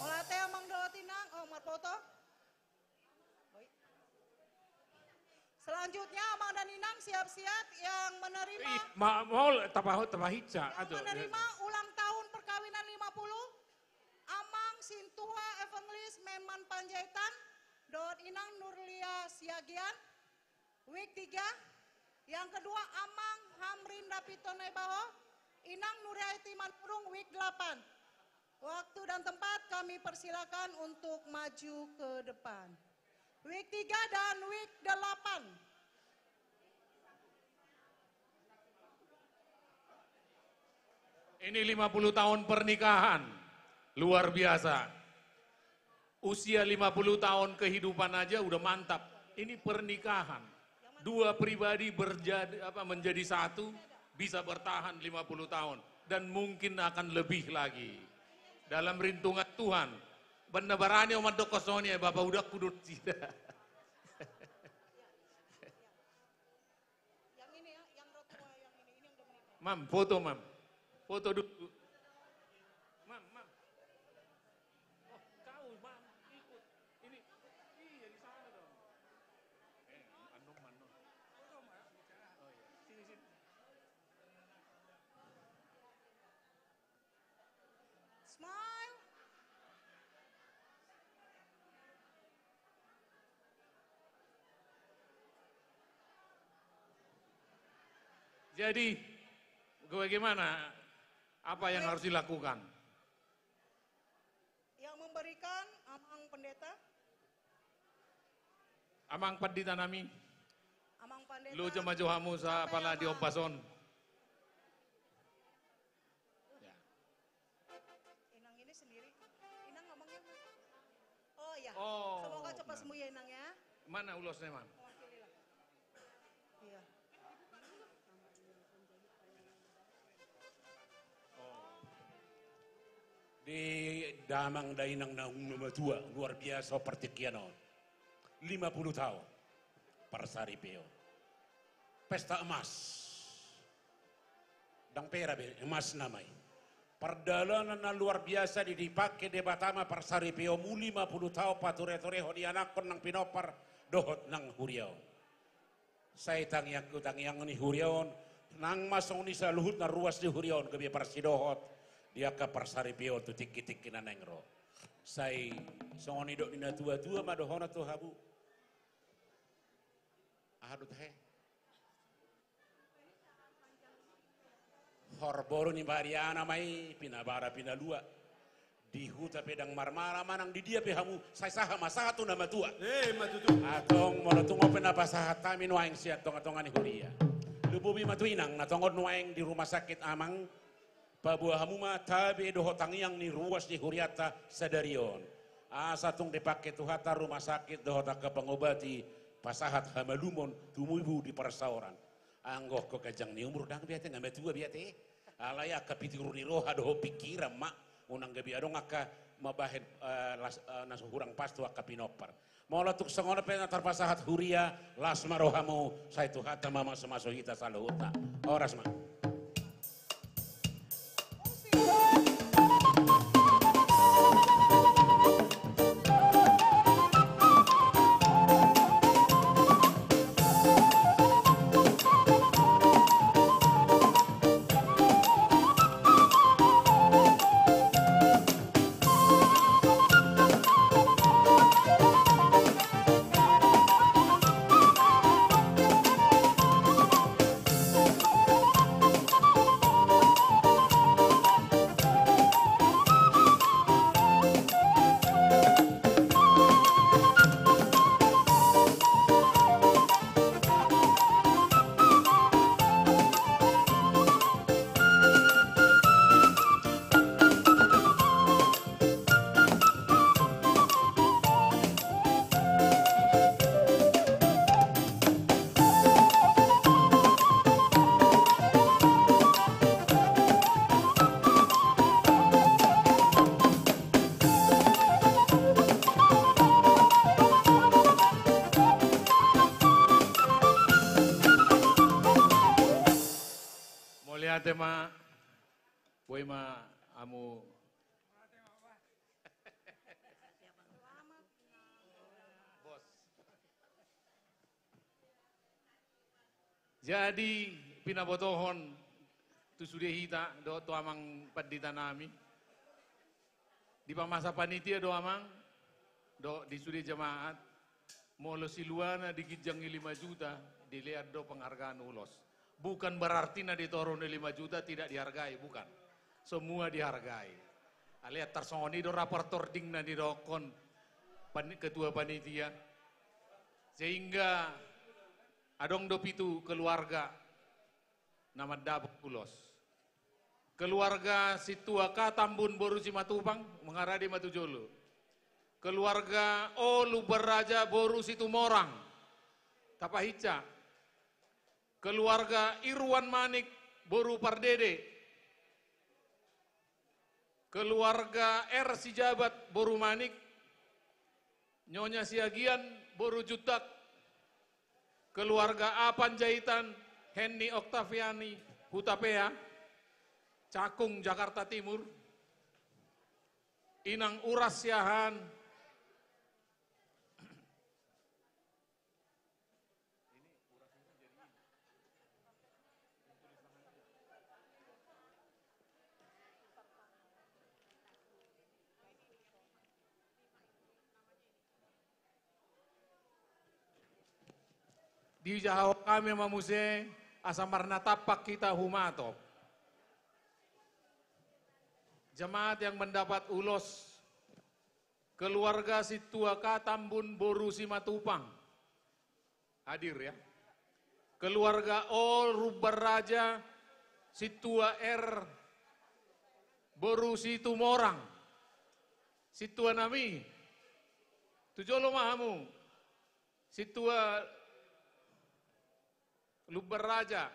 Mauliate amang dohot inang, oh, marpoto. Selanjutnya, amang dan inang siap-siap yang menerima. Ih, ma-, mau tapaho-, tapahica. Yang menerima ulang tahun perkawinan lima puluh, Amang Sintua Evangelis Menman Panjaitan, dohot Inang Nurlia Siagian, wig tiga. Yang kedua, Amang Hamrin Dapiton Naibaho, Inang Nuriaiti Manurung, wig delapan. Waktu dan tempat kami persilakan untuk maju ke depan. Wig tiga dan wig delapan. Ini lima puluh tahun pernikahan. Luar biasa. Usia lima puluh tahun kehidupan aja udah mantap. Ini pernikahan. Dua pribadi berjadi, apa, menjadi satu, bisa bertahan lima puluh tahun. Dan mungkin akan lebih lagi. Dalam rintungan Tuhan. Benar barani oman dokon songon i, Bapak udah kudut sida. Yang ini ya, yang rotua yang ini, ini yang udah menikah. Mam, foto, Mam. Foto dulu. Mam, Mam. Oh, kau, Mam, ikut. Ini, iya, di sana dong. Eh, Anum, Anum. Oh, iya. Sini, sini. Smile. Jadi, bagaimana, apa yang harus dilakukan? Yang memberikan, Amang Pendeta. Amang Pandita nami. Amang Pandita. Loja ma jo hamu sa pala di ombas on. Ya. Inang ini sendiri. Inang ngomongnya. Oh ya. Oh, semoga cepat sembuh ya, Inang ya. Mana ulosnya, Mam? Mewakili lah. Iya. Di damang dainang naung na matua, luar biasa partingkian on. Lima puluh tahun. Parsaripeon. Pesta emas. Ndang pera be, emas nama i. Pardalanan na luar biasa di dipake Debata ma parsaripeonmu lima puluh tahun patureturehon ianakhon nang pinompar dohot nang huria on. Sai tangiangku tangiang ni huria on, nang ma songon i saluhutna ruas ni huria on gabe parsidohot di angka parsaripeon tu tingkitingki na naeng ro. Sai songon nidok ni natuatua ma dohonon tu hamu. Aha do tahe? Horboru ni bariana ma i pinabara pinalua. Di huta pe ndang marmara manang di dia pe hamu, sai sahat ma sahat tu na matua. Eh, ima tutu. Antong molo tung on pe na pasahat hami nuaeng sian tongatonga ni huria. Lumobi ma tu inang na tongon nuaeng di rumah sakit, Amang. Paboa hamu ma tabe dohot tangiang ni ruas ni hurianta sadari on. Asa tung dipake Tuhanta rumah sakit dohot angka pangobati pasahat hamalumon tumibu di parsaoran. Anggo angka ganjang ni umur ndang be ate, nga matua be ate. Alai angka pitiru ni roha dohot pingkiran ma, unang gabe adong angka mambahen, eh, las-, eh, na so hurang pas tu angka pinompar. Molo tung songon on pe na tarpasahat huria, las ma rohamu, sai Tuhanta ma mamasumasu hita saluhutna. Horas ma. Mauliate ma, boi ma hamu. Bos. Jadi, pinabotohon tu sude hita dohot tu amang pandita nami. Di pamasa panitia do amang, dohot di sude jamaat, molo siluana di ginjang ni lima juta, dilean do penghargaan ulos. Bukan berarti na di toru ni lima juta tidak dihargai, bukan. Semua dihargai. Alai tarsongon i do raportor ding na nidokkon pan-, ketua panitia. Sehingga adong do pitu keluarga na mandapot ulos. Keluarga Sintua Ka Tambun boru Simatupang, mangarade ma tu jolo. Keluarga O Lumban Raja boru Situmorang. Tapahinsa. Keluarga Irwan Manik boru Pardede. Keluarga R Sijabat boru Manik, Nyonya Siagian boru Juntak, keluarga A Panjaitan, Henny Oktaviani Hutapea, Cakung, Jakarta Timur, Inang Uras Siahaan, Diusahaon hami ma muse asa marnatampak hita humatop. Jemaat yang mendapat ulos, keluarga Sintua Ka Tambun boru Simatupang. Hadir ya. Keluarga O Lumban Raja, Sintua R boru Situmorang. Sintua nami. Tu jolo ma hamu. Sintua Lumban Raja.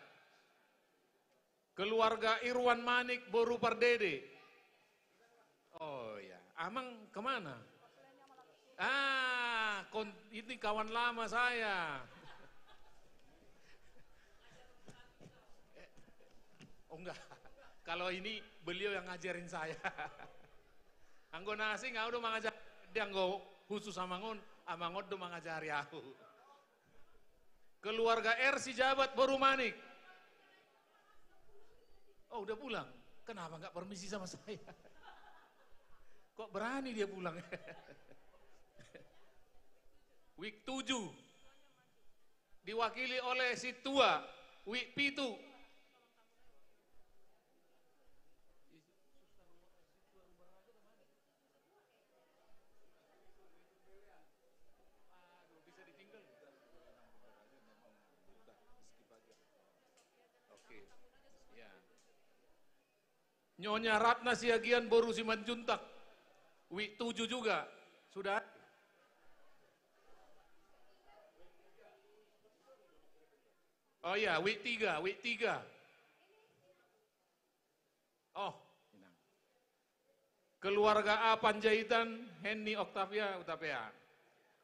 Keluarga Irwan Manik boru Pardede. Oh ya, Amang kemana? Ah, kon-, ini kawan lama saya. Eh, oh enggak. Kalau ini beliau yang ngajarin saya. Anggo na asing, au do mangajari, anggo khusus Amang on, Amang on do mangajari au. Keluarga R Sijabat boru Manik. Oh, udah pulang. Kenapa nggak permisi sama saya? Kok berani dia pulang? Wik tujuh. Diwakili oleh Sintua Wik pitu. Aduh, bisa ditinggal. Oke. Ya. Nyonya Ratna Siagian boru Simanjuntak. Wik tujuh juga. Sudah. Oh iya, wik tiga, wik tiga. Oh, inang. Keluarga A Panjaitan, Henny, Octavia, Utapea.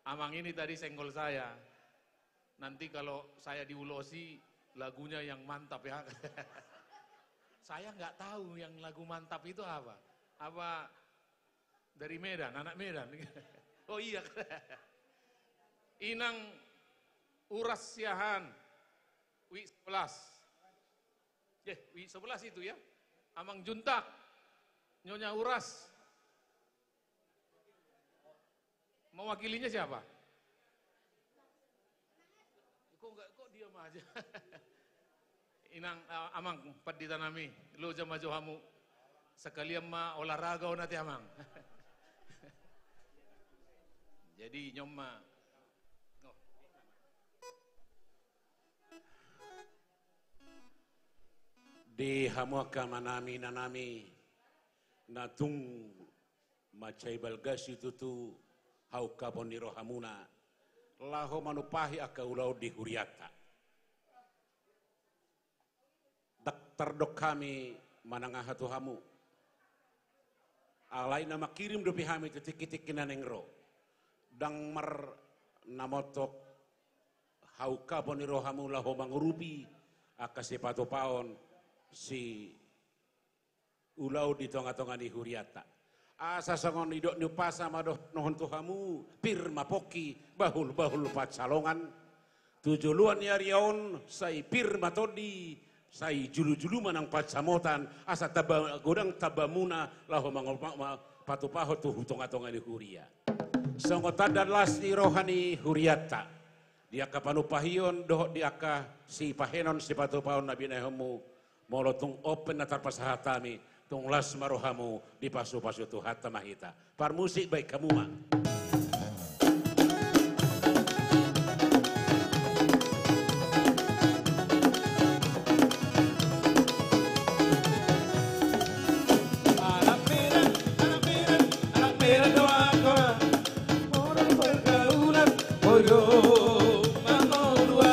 Amang ini tadi senggol saya. Nanti kalau saya diulosi, lagunya yang mantap ya. Saya nggak tahu yang lagu mantap itu apa. Apa dari Medan, anak Medan. Oh iya. Inang Uras Siahaan, Wi sebelas. Eh, Wi sebelas itu ya. Amang Juntak, Nyonya Uras. Mewakilinya siapa? Kok nggak, kok diam aja? Inang, eh, amang, pandita nami, loja ma jo hamu. Sekalian ma olahraga on ate amang. Jadi nyom ma. Oh. Di hamu angka amanami, inanami, na tung mansai balga situtu haungkapon ni rohamuna laho manumpahi angka ulaon di hurianta. Ndang tardok hami manang aha tu hamu. Alai na mangkirim dope hami tu tingki-tingki na naeng ro. Ndang marnamontok haungkapon ni rohamu laho mangurupi angka sipatupaon si ulaon di tonga-tonga ni hurianta. Asa songon nidok ni umpasa ma dohonon tu hamu, pir ma pongki, bahul-bahul pansalongan. Tu joloan ni ari on, sai pir ma tondi, sai julu-julu ma nang pansamotan, asa tamba godang tambamuna, laho mango-, ma-, ma-, patupahon tu hu tonga-tonga ni huria. Songon tanda las ni roha ni hurianta. Di angka panumpahion, dohot di angka sipahenon, sipatupaon na binahenmu, molo tung on pe na tarpasahat hami, tung las ma rohamu dipasu-pasu Tuhanta ma hita. Parmusik, baen hamu ma. Anak Medan, anak Medan, anak Medan do au kawan. Modal pergaulan, oi do, mama dua.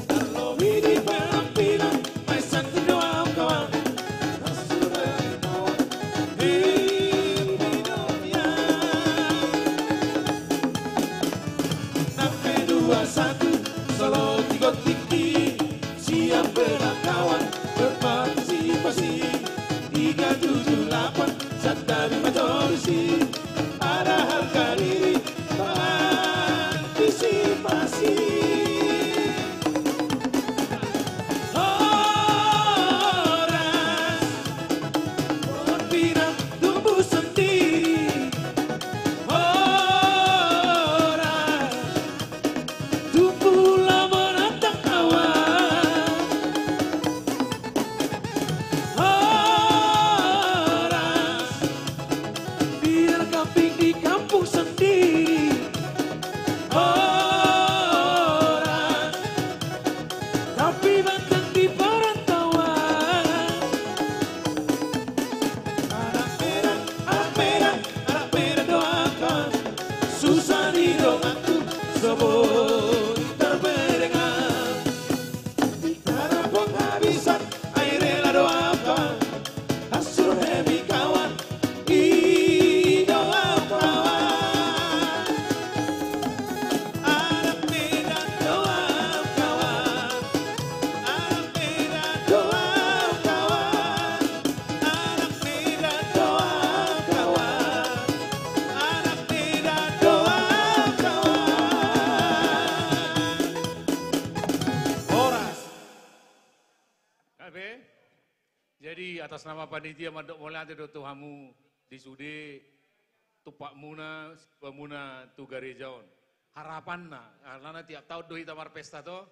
Kalau ini penampilan, main santri do au kawan. Sudah kawan, ini dunia. Enam dua satu, solo tiga tinggi. Siap bela kawan, berpartisipasi. Tiga tujuh lapan, santabi majorisi. Ada harga diri, berpartisipasi. Horas, pohon pinang tumbuh sendiri. Horas, tumbuhlah menatap awan. Horas, biar kambing di kampung sendiri. Horas, tapi banteng di perantauan. Anak Medan, anak Medan, anak Medan do au kawan. Susah di donganku, so boi tarberengan. Bicara penghabisan, ai rela do au kawan. Hasur hemi kawan, i do au kawan. Anak Medan do au kawan. Anak Medan do au kawan. Anak Medan do au kawan. Anak Medan do au kawan. Horas. Gabe. Jadi atas nama panitia mandok mauliate do tu hamu di sude, tumpakmuna, sipamuna tu gareja on. Harapanna, alana tiap taon do hita marpesta to.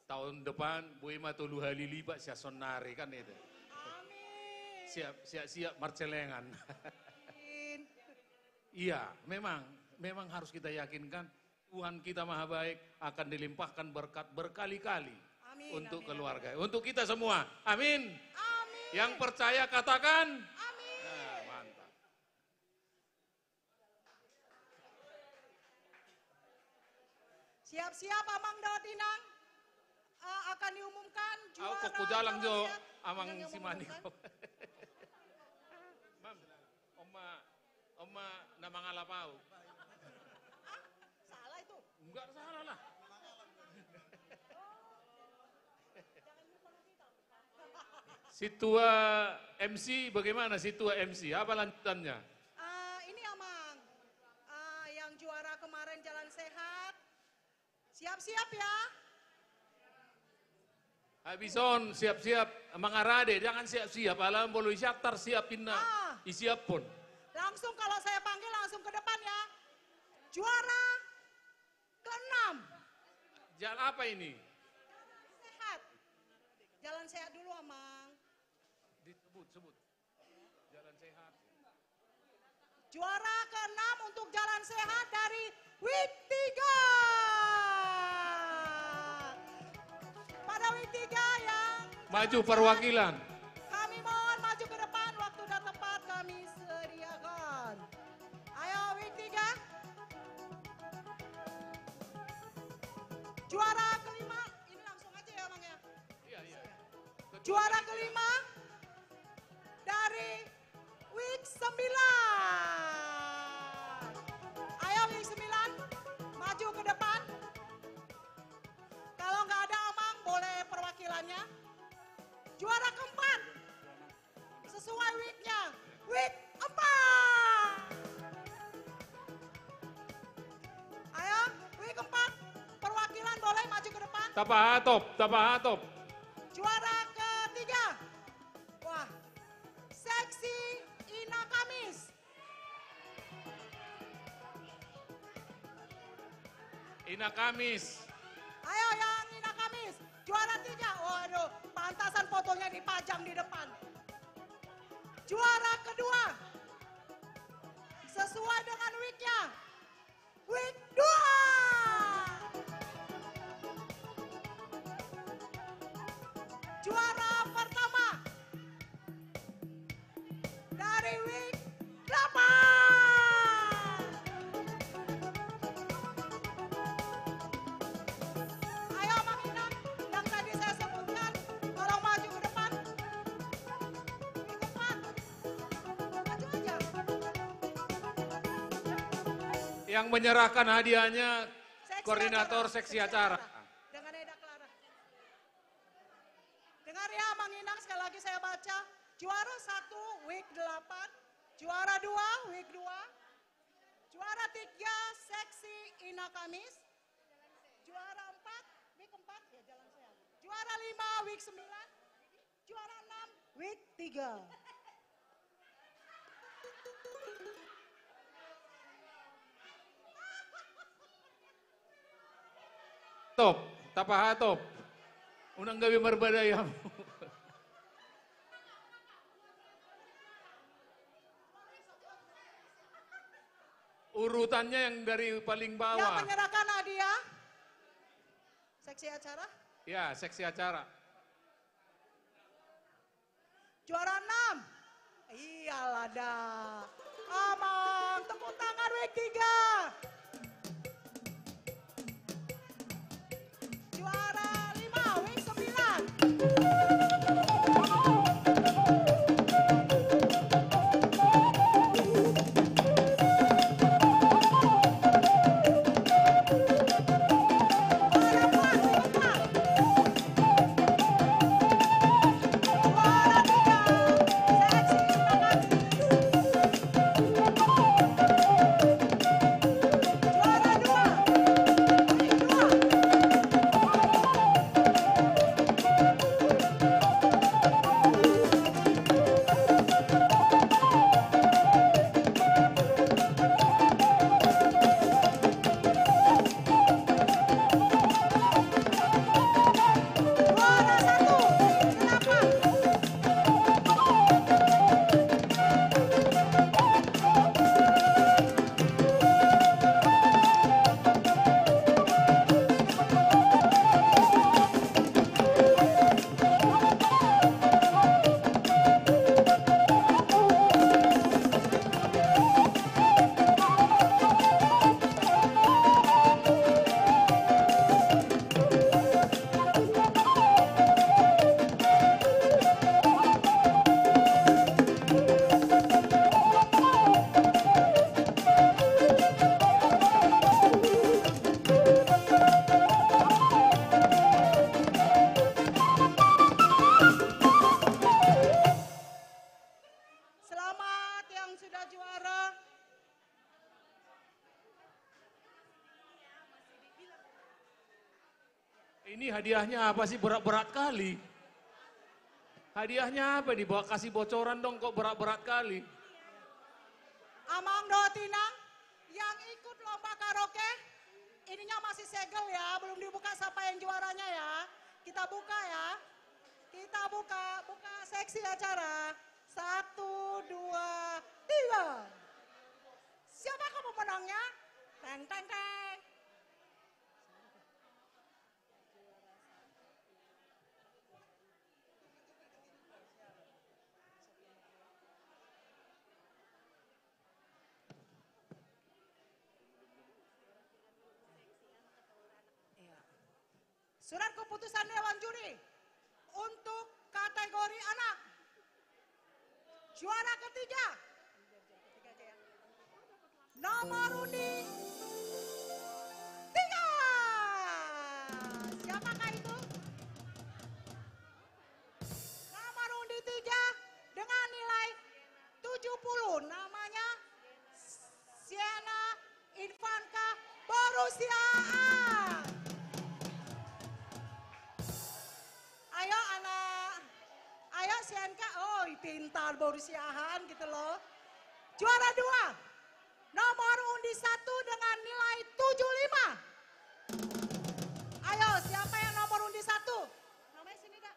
Taon depan, boi ma tolu hali lipat sian saonari kan itu. Amin. Siap, siap, siap marcelengan. Amin. Iya, memang, memang harus kita yakinkan Tuhan kita Maha Baik akan dilimpahkan berkat berkali-kali Amin, untuk amin, keluarga, amin, untuk kita semua. Amin. Amin. Yang percaya katakan. Amin. Nah, mantap. Siap-siap, Amang dohot Inang. Eh, akan diumumkan juara. Au kok kujalang jo, Amang Simani. Akan diumumkan. Mam. Ma, na mangalap au. Ah, salah itu. Enggak salah lah. Sintua M C, bagaimana sintua M C? Apa lanjutannya? Ah, ini, Amang. Ah, yang juara kemarin jalan sehat. Siap-siap ya. Habis on, siap-siap mangarade, jangan siap-siap, ala molo i siap, tar siap inna. Ah. I siap pun. Langsung kalau saya panggil, langsung ke depan ya. Juara keenam. Jalan apa ini? Jalan sehat. Jalan sehat dulu, Amang. Disebut, sebut. Jalan sehat. Juara keenam untuk jalan sehat dari Wik tiga. Pada Wik tiga yang maju perwakilan. Kami mohon maju ke depan, waktu dan tempat kami sediakan. Ayo, Wik tiga. Juara kelima, ini langsung aja ya, Mang, ya. Iya, iya. Juara kelima dari Wik sembilan. Ayo, Wik sembilan, maju ke depan. Kalau nggak ada Amang, boleh perwakilannya. Juara keempat. Sesuai wiknya. Wik empat. Ayo, wik empat. Perwakilan boleh maju ke depan. Tapahatop, tapahatop. Juara ketiga. Wah. Seksi Ina Kamis. Ina Kamis. Ayo, yang Ina Kamis. Juara tiga. Waduh, pantasan fotonya dipajang di depan. Juara kedua. Sesuai dengan wiknya. Wik dua. Juara pertama. Dari wik delapan. Ayo, Mang Inang, yang tadi saya sebutkan, tolong maju ke depan. Wik empat. Maju aja. Yang menyerahkan hadiahnya koordinator seksi acara. Dengan Eda Clara. Dengar ya, Mang Inang, sekali lagi saya baca. Juara satu, wik delapan. Juara dua, wik dua. Juara tiga, seksi Ina Kamis. Juara empat, wik empat, ya, jalan sehat. Juara lima, wik sembilan. Juara enam, wik tiga. Top, tapahatop. Unang gabe marbadai hamu. Urutannya yang dari paling bawah. Yang menyerahkan hadiah, seksi acara? Ya, seksi acara. Juara enam. Iyalah dah. Amang, tepuk tangan wik tiga. Juara lima, wik sembilan. Ini hadiahnya apa sih, berat-berat kali? Hadiahnya apa ini? Bo-, kasih bocoran dong, kok berat-berat kali? Amang dohot inang yang ikut lomba karaoke, ininya masih segel ya, belum dibuka siapa yang juaranya ya. Kita buka ya. Kita buka, buka seksi acara. Satu, dua, tiga. Siapakah pemenangnya? Teng, teng, teng. Iya. Surat keputusan Dewan Juri untuk kategori anak. Juara ketiga. Nomor undi tiga. Siapakah itu? Nomor undi tiga dengan nilai tujuh puluh. Namanya Siana Ivanka Borusiaan. Ayo anak, ayo Sianka, oi pintar Borusiaan gitu loh. Juara dua, nomor undi satu dengan nilai tujuh lima. Ayo, siapa yang nomor undi satu? Namanya sini dah.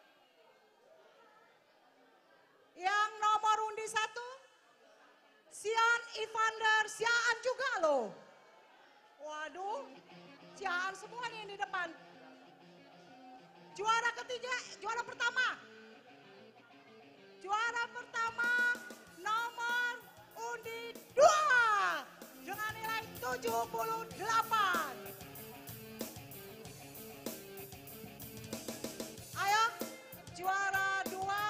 Yang nomor undi satu, Sian Ivander Siaan juga loh. Waduh, Siaan semua nih yang di depan. Juara ketiga, juara pertama. Juara pertama nomor undi dua dengan nilai tujuh puluh delapan. Ayo, juara dua.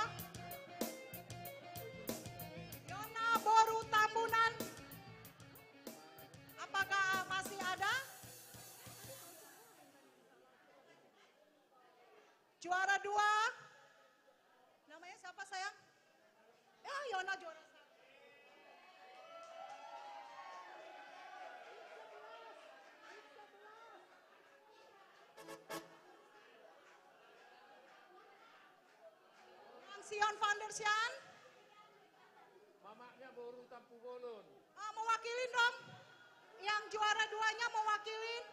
Yona boru Tambunan. Apakah masih ada? Juara dua. Namanya siapa, sayang? Ya, Yona juara satu. Yang Sian Vander Sian. Mamaknya boru Tampubolon. Ah, mewakilin dong. Yang juara duanya mewakilin.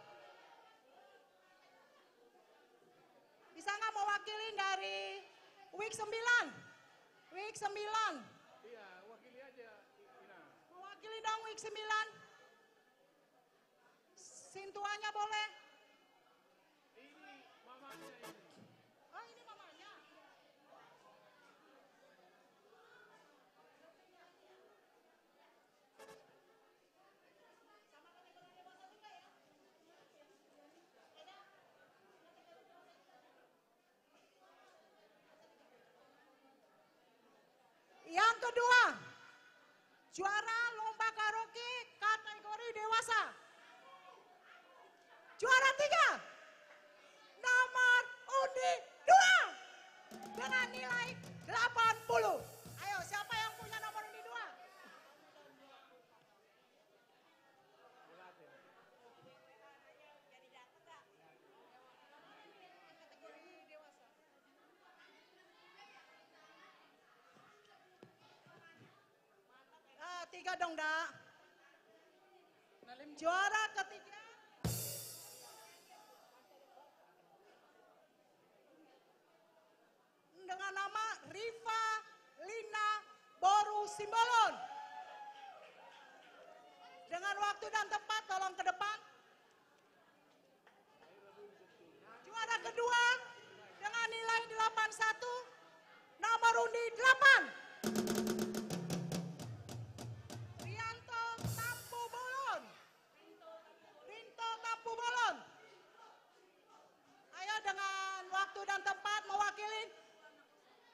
Bisa nggak mewakilin dari Wik sembilan? Wik sembilan. Iya, wakili aja, Ina. Mewakili dong Wik sembilan. Sintuanya boleh. Ini mamanya ini. Oh, ini mamanya. Yang kedua, juara lomba karaoke kategori dewasa. Juara tiga, nomor undi dua dengan nilai delapan puluh. Ayo, siapa yang punya nomor undi dua? Ah, tiga dong, Da. Juara ketiga. Dengan nama Riva Lina Boru Simbolon. Dengan waktu dan tempat tolong ke depan. Juara kedua dengan nilai delapan satu, nomor undi delapan. Rianto Tampubolon. Rinto Tampubolon. Ayo, dengan waktu dan tempat mewakili,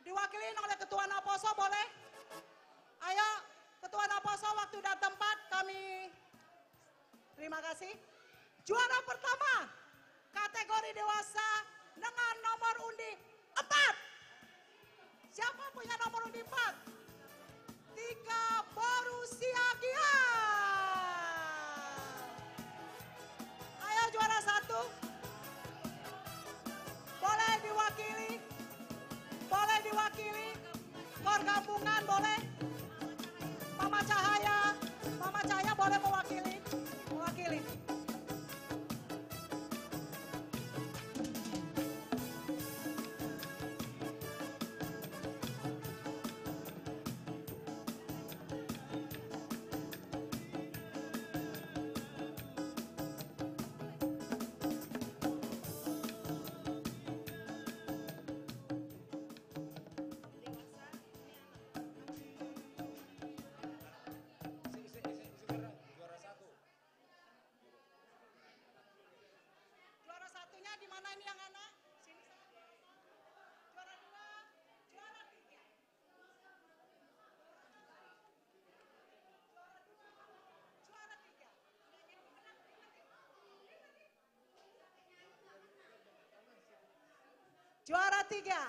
diwakili oleh Ketua Naposo, boleh? Ayo, Ketua Naposo, waktu dan tempat kami. Terima kasih. Juara pertama, kategori dewasa dengan nomor undi empat. Siapa punya nomor undi empat? Tika Boru Siagian. Ayo, juara satu. Mewakili, Gor Gabungan boleh? Mama Cahaya, Mama Cahaya boleh mewakili? Mewakili. Juara satunya di mana ini yang anak? Sini, satu. Juara dua, juara tiga. Juara tiga. Juara tiga.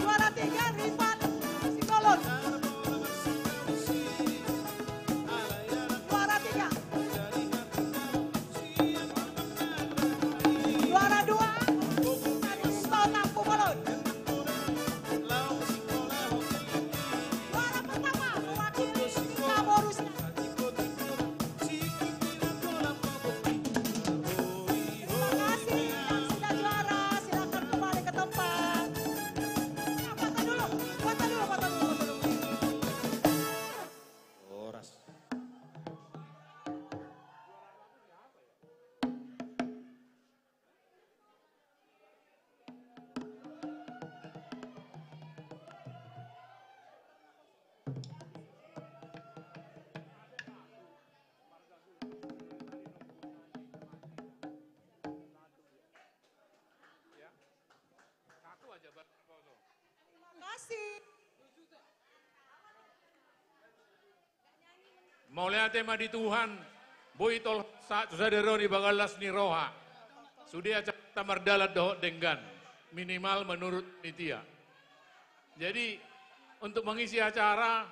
Juara tiga, Rifan Simbolon. Juara tiga. Juara dua, Tonang Pubolon. Juara pertama, mewakili Sika Borussia. Terima kasih yang sudah juara, silakan kembali ke tempat. Nah, foto dulu, foto dulu, foto dulu, foto dulu. Horas. Terima kasih. Mauliate ma di Tuhan, boi tolhas sahat tu sadari on di bagasan las ni roha. Sude acaranta mardalan dohot denggan, minimal menurut panitia. Jadi, untuk mengisi acara,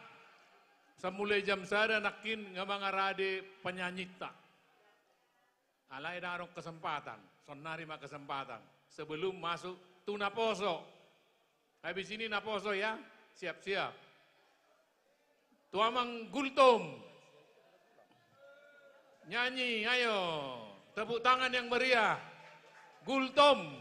samulai jam sada nangkin nga mangarade penyanyitta. Alai ndang adong kesempatan, sonari ma kesempatan. Sebelum masuk tu naposo. Habis ini naposo ya, siap-siap. Tu Amang Gultom. Nyanyi, ayo. Tepuk tangan yang meriah. Gultom.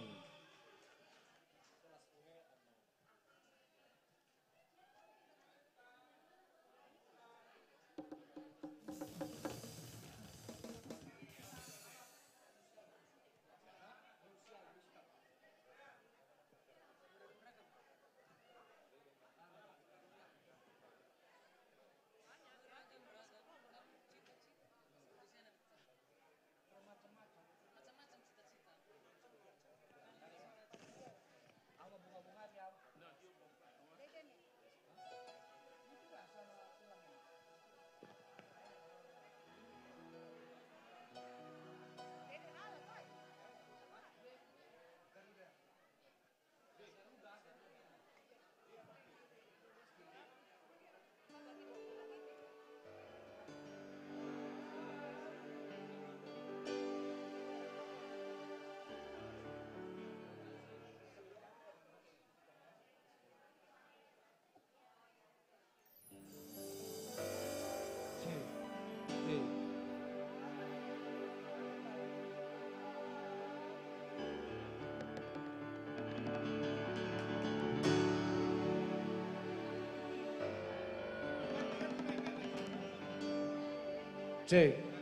Sik.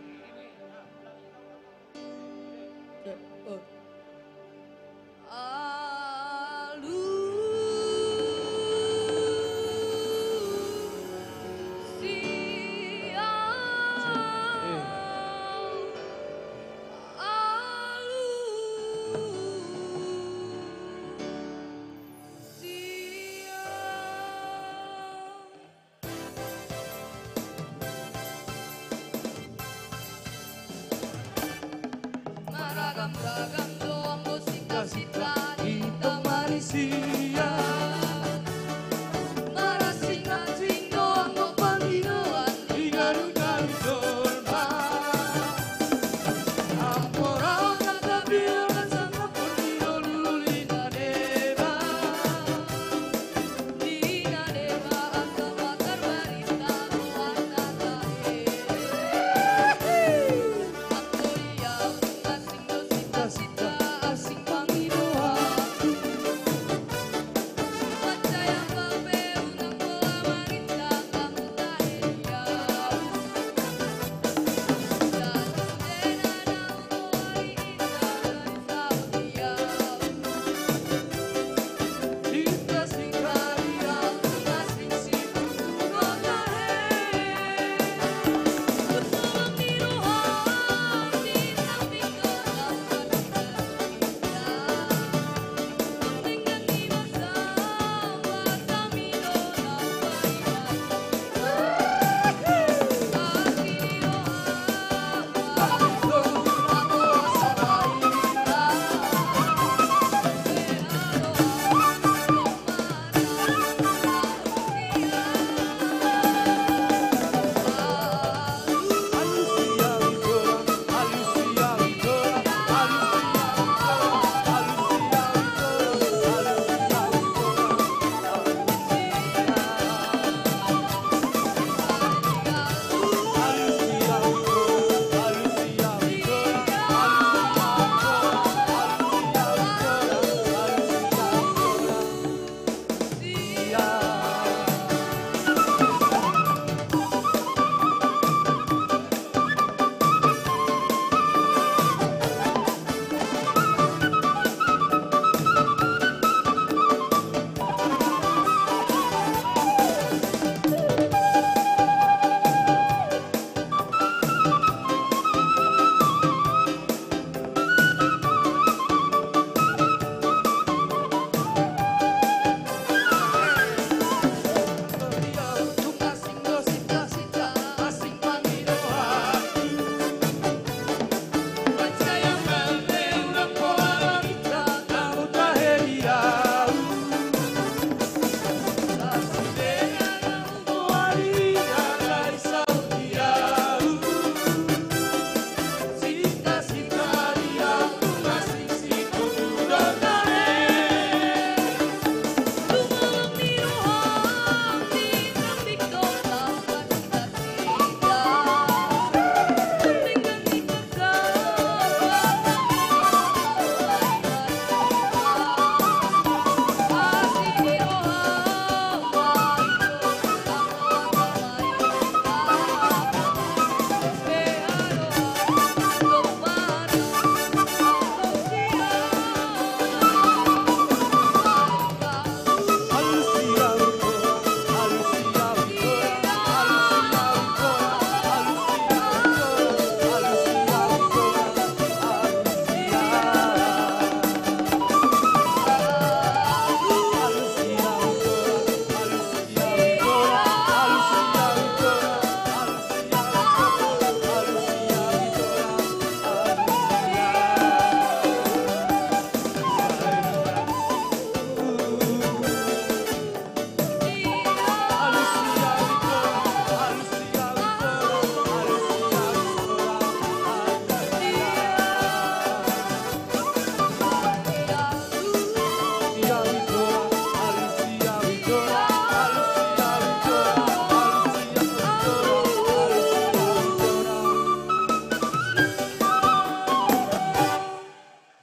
Maragam-ragam do anggo sinta-sinta di Taman Risia. Marasing-asing do anggo pangidoan di ganup-ganup jolma. Amporaon na tapior na sangap ni loluli na deba.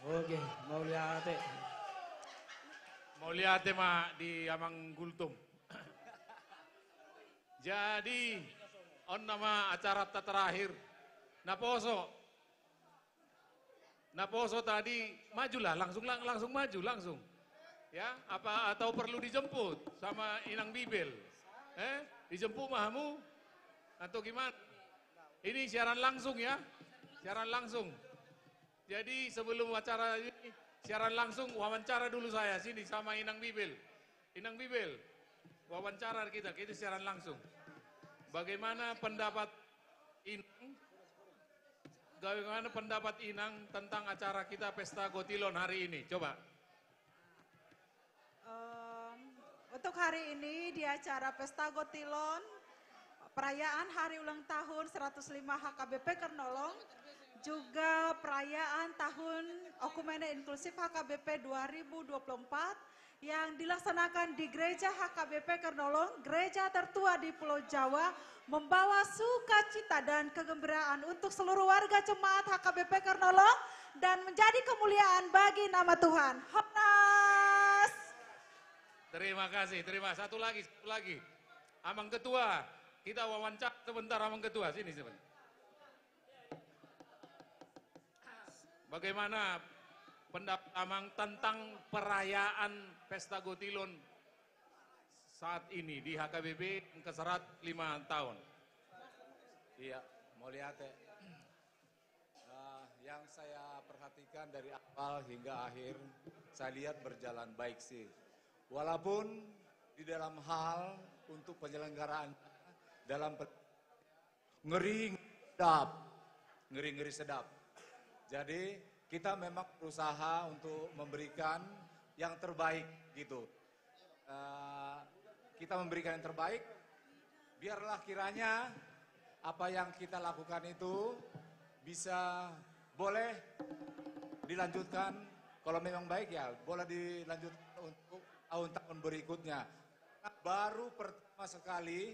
Oke, mauliate. Mauliate ma di Amang Gultom. Jadi, on nama acaranta terakhir. Naposo. Naposo tadi, majulah, langsung, lang-, langsung maju, langsung. Ya, apa, atau perlu dijemput sama Inang Bibel? Eh, dijemput ma hamu? Atau gimana? Ini siaran langsung ya, siaran langsung. Jadi sebelum acara ini, siaran langsung, wawancara dulu saya sini sama Inang Bibel. Inang Bibel, wawancara kita, kita siaran langsung. Bagaimana pendapat Inang? Bagaimana pendapat Inang tentang acara kita Pesta Gotilon hari ini? Coba. Em, untuk hari ini di acara Pesta Gotilon, perayaan hari ulang tahun seratus lima H K B P Kernolong, juga perayaan tahun Oekumene Inklusif H K B P dua ribu dua puluh empat yang dilaksanakan di Gereja H K B P Kernolong, gereja tertua di Pulau Jawa, membawa sukacita dan kegembiraan untuk seluruh warga jemaat H K B P Kernolong dan menjadi kemuliaan bagi nama Tuhan. Horas! Terima kasih, terima. Satu lagi, satu lagi. Amang Ketua, kita wawancara sebentar Amang Ketua. Sini sebentar. Bagaimana pendapat Amang tentang perayaan Pesta Gotilon saat ini di H K B P yang ke seratus lima tahun? Iya, mauliate. Eh, yang saya perhatikan dari awal hingga akhir, saya lihat berjalan baik sih. Walaupun di dalam hal untuk penyelenggaraan, dalam pe-, ngeri, ngeri sedap. Ngeri, ngeri sedap. Jadi, kita memang berusaha untuk memberikan yang terbaik, gitu. Eh, kita memberikan yang terbaik, biarlah kiranya apa yang kita lakukan itu bisa, boleh dilanjutkan. Kalau memang baik, ya, boleh dilanjutkan untuk tahun-tahun berikutnya. Baru pertama sekali,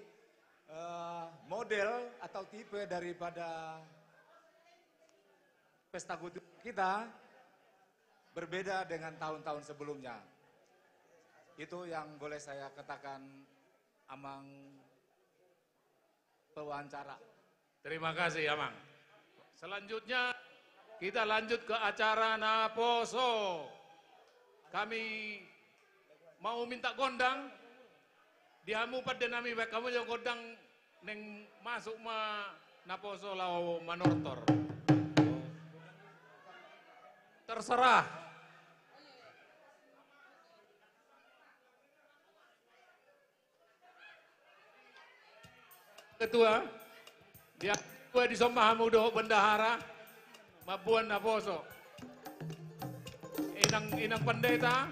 eh, model atau tipe daripada Pesta Gotilon kita berbeda dengan tahun-tahun sebelumnya. Itu yang boleh saya katakan, Amang pewawancara. Terima kasih, Amang. Selanjutnya, kita lanjut ke acara naposo. Kami mau minta gondang. Di hamu pande nami, baen hamu jo gondang, naeng masuk ma naposo laho manortor. Terserah. Ketua, dia ketua, dison ma hamu dohot bendahara mamboan naposo. Inang, inang pendeta.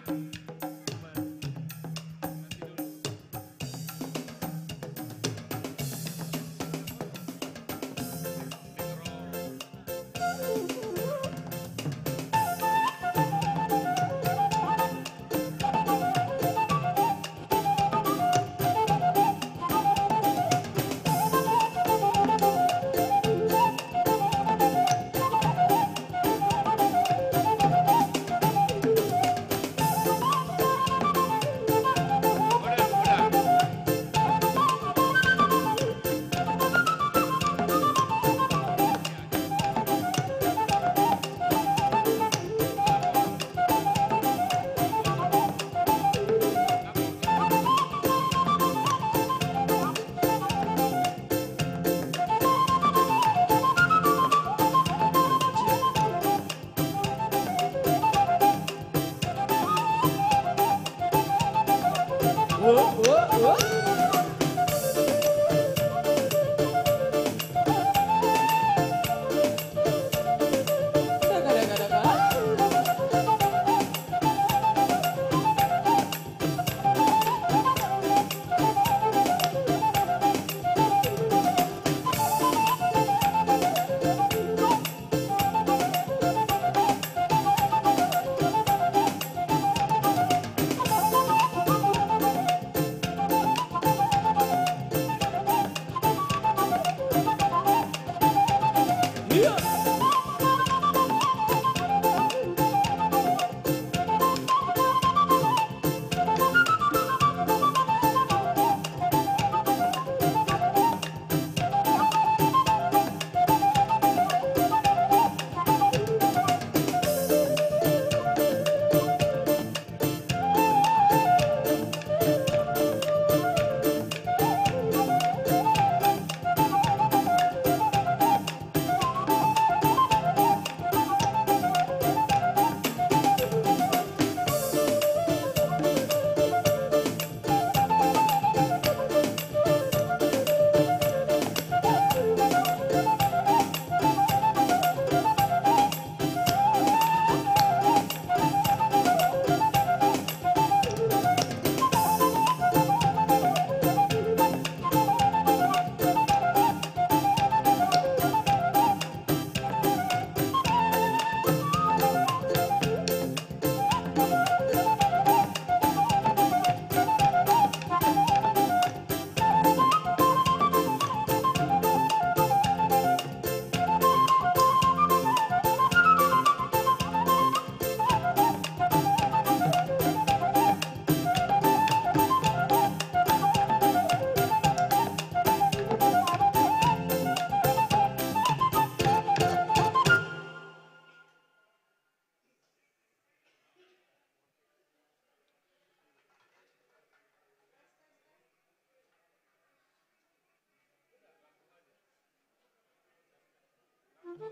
Baik,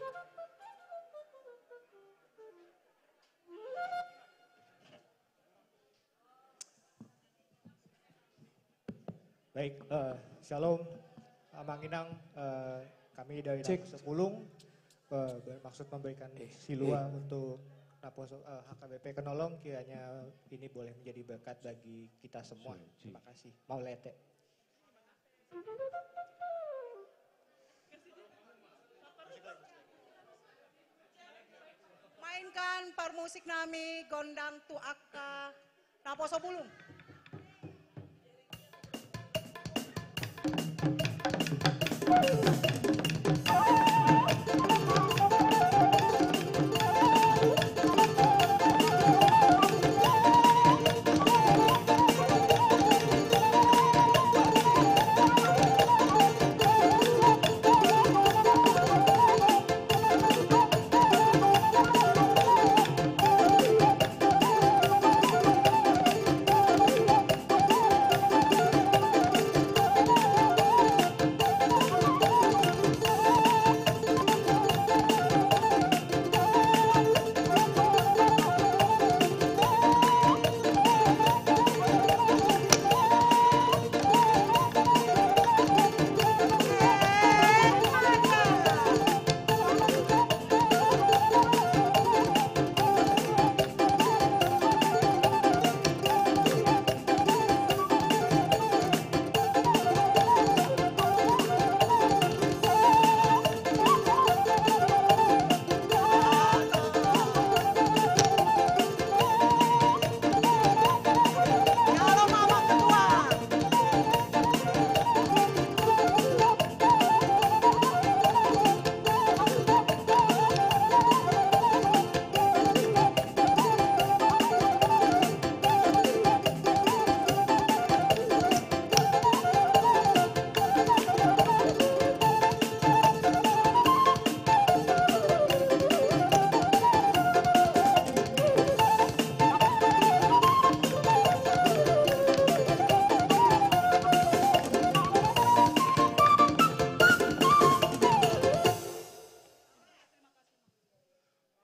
eh, shalom, Amang Inang, eh, kami dari Cek. Naposo Bulung, eh, bermaksud memberikan Eh, silua eh. untuk Naposo, eh, H K B P Kenolong, kiranya ini boleh menjadi berkat bagi kita semua. Cek, cek. Terima kasih. Mauliate. Mainkan parmusik nami gondang tu angka Naposo Bulung.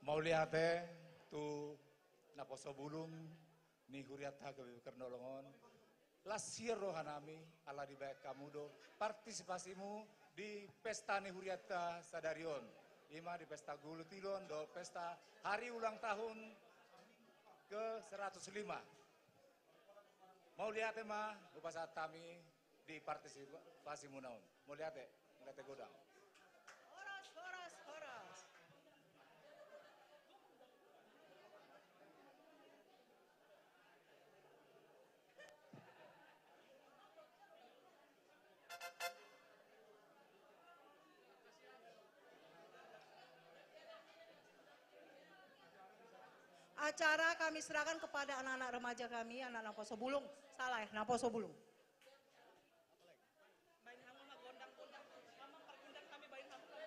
Mauliate tu Naposo Bulung ni hurianta H K B P Kenolong on. Las hian rohanami ala dibaen hamu do partisipasimu di pesta ni hurianta sadari on. Ima di pesta gulu tilu on dohot pesta hari ulang tahun ke seratus lima. Mauliate ma hupasahat hami di partisipasimuna on. Mauliate, mauliate godang. Horas, horas, horas. Acara kami serahkan kepada anak-anak remaja kami, anak Naposo Bulung. Salah ya, Naposo Bulung. Baen hamu ma gondang, gondang. Amang pargondang, kami baen hamu ma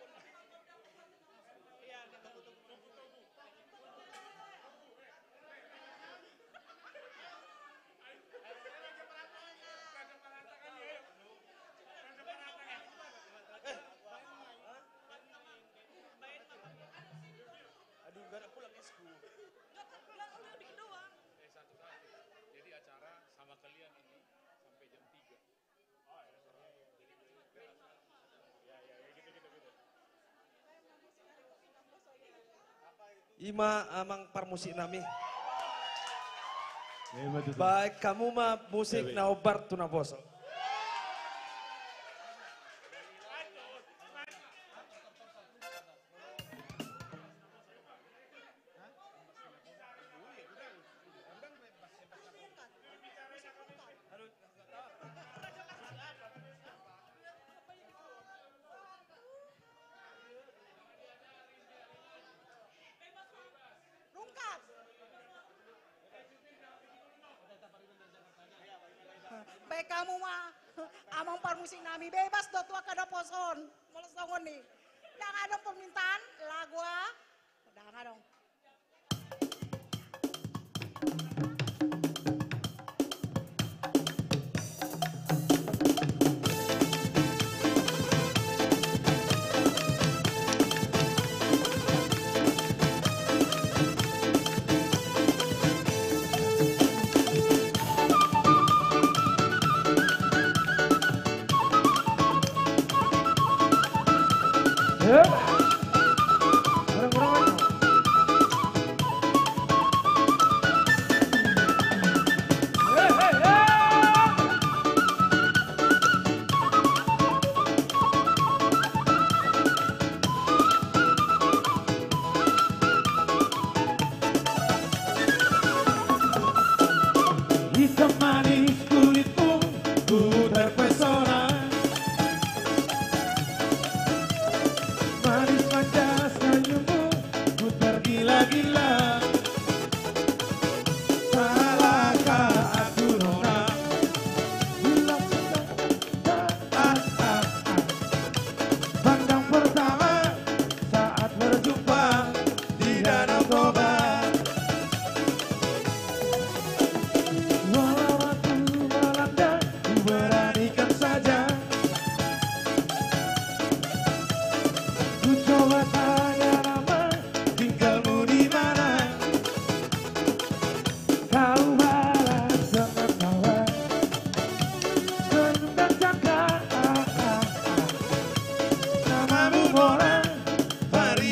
gondang. Iya, di togu-togu. Aduh, enggak ada pula kesku. Enggak, enggak, enggak, dikit doang. Eh, satu-satu. Jadi acara sama kalian ini sampai jam tiga. Ima amang parmusik nami. Baen hamu ma musik na hombar tu naposo. Rungkap. Baen hamu ma amang parmusik nami, bebas do tu angka naposo on. Molo songon i. Ndang adong permintaan lagu, ah. Ndang adong.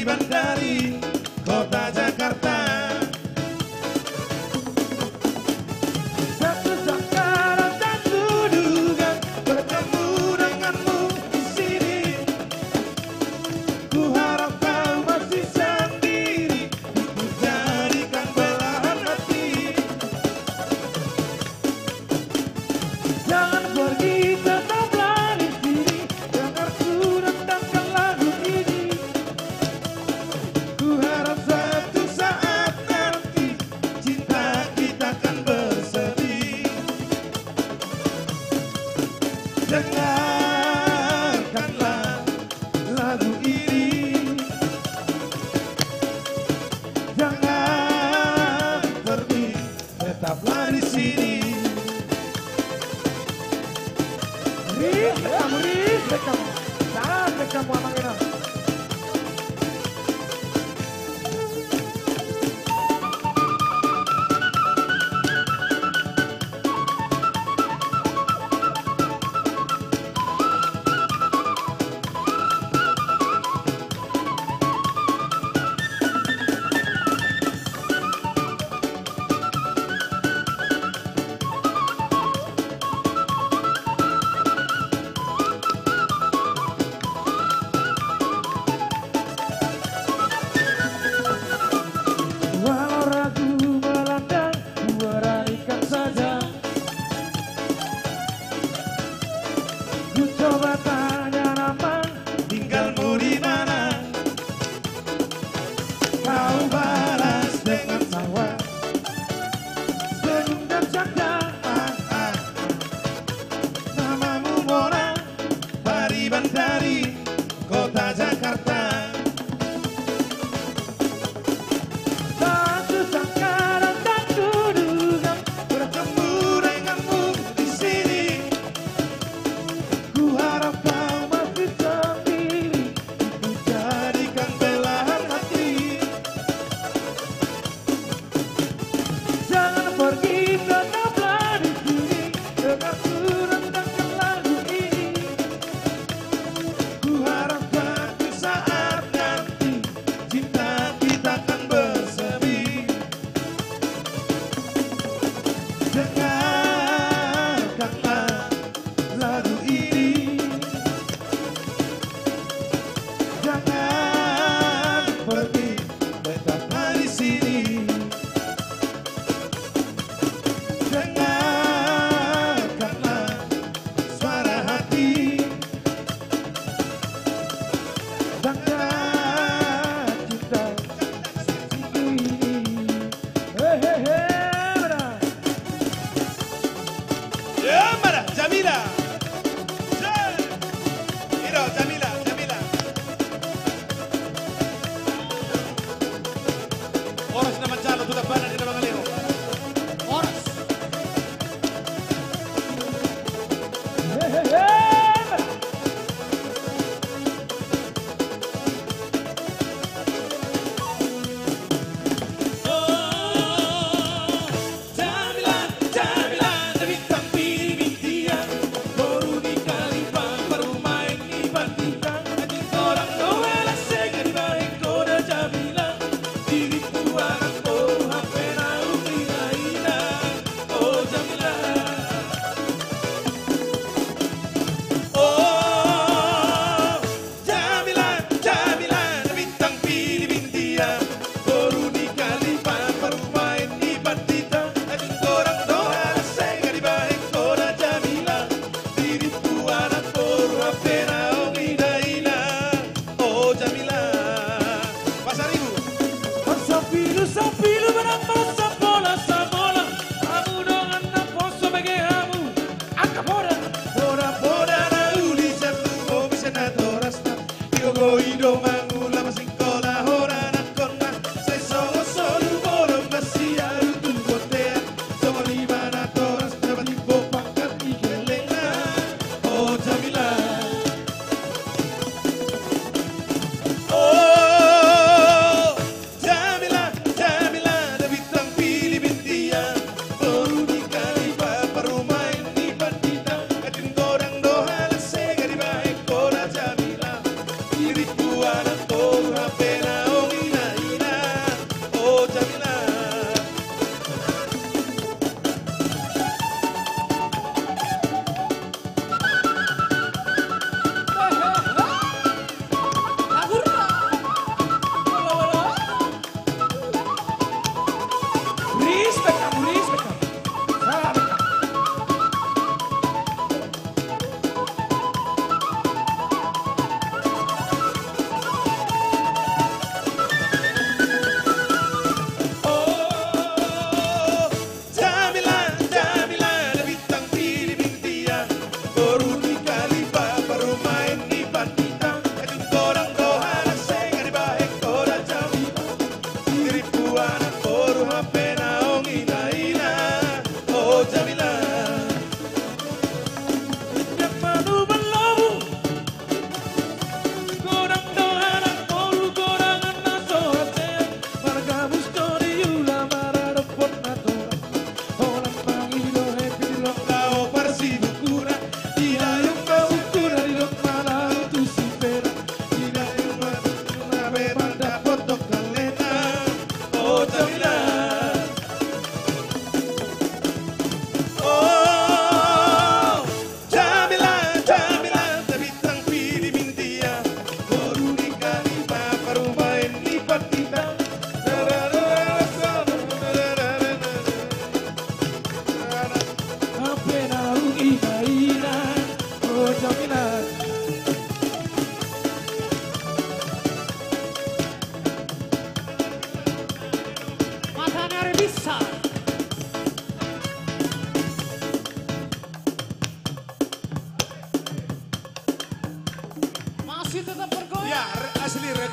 Dari kota Jakarta. Satu sangkara tak kuduga bertemu denganmu di sini. Ku harap kau masih sendiri, ku jadikan belahan hati. Jangan pergi, tetaplah di sini. Dengar ku rendangkan lagu ini. Ku harap satu saat nanti cinta kita kan berseri. Dengarkanlah lagu ini. Jangan pergi. Tetaplah di sini. Respect, respect, respect. Respect, respect, amang inang.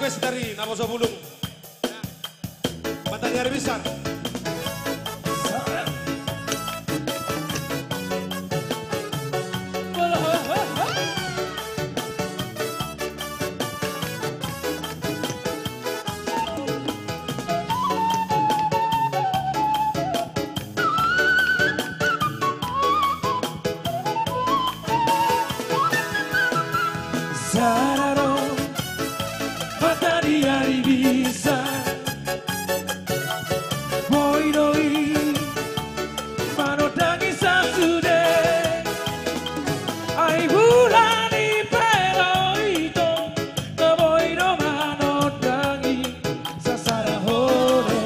Bes dari Naposo Bulung. Mata di Ari Binsar. Sada do mata di Ari Binsar, boi do i manondangi sasude. Ai bulan i pe do i tong, na boi do manondangi sasada ho do.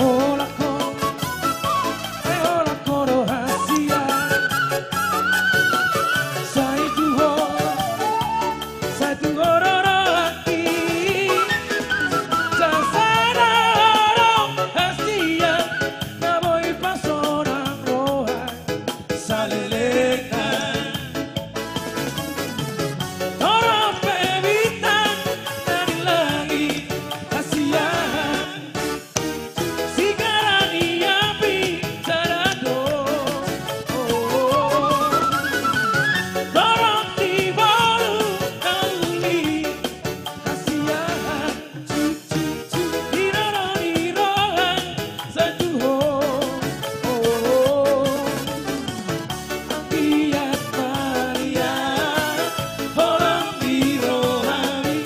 Holan ho, ai holan ho do hasian. Sai tu ho, sai tu ho do rohangki. Sasada ho do hasian, na boi pasonang roha saleleng an. Torop pe bintang na di langit hasian, sigara ni api sada do. Torop ni boru na uli hasian. Di roro ni roha sai tu ho. Anggiat Maria, holong di rohami,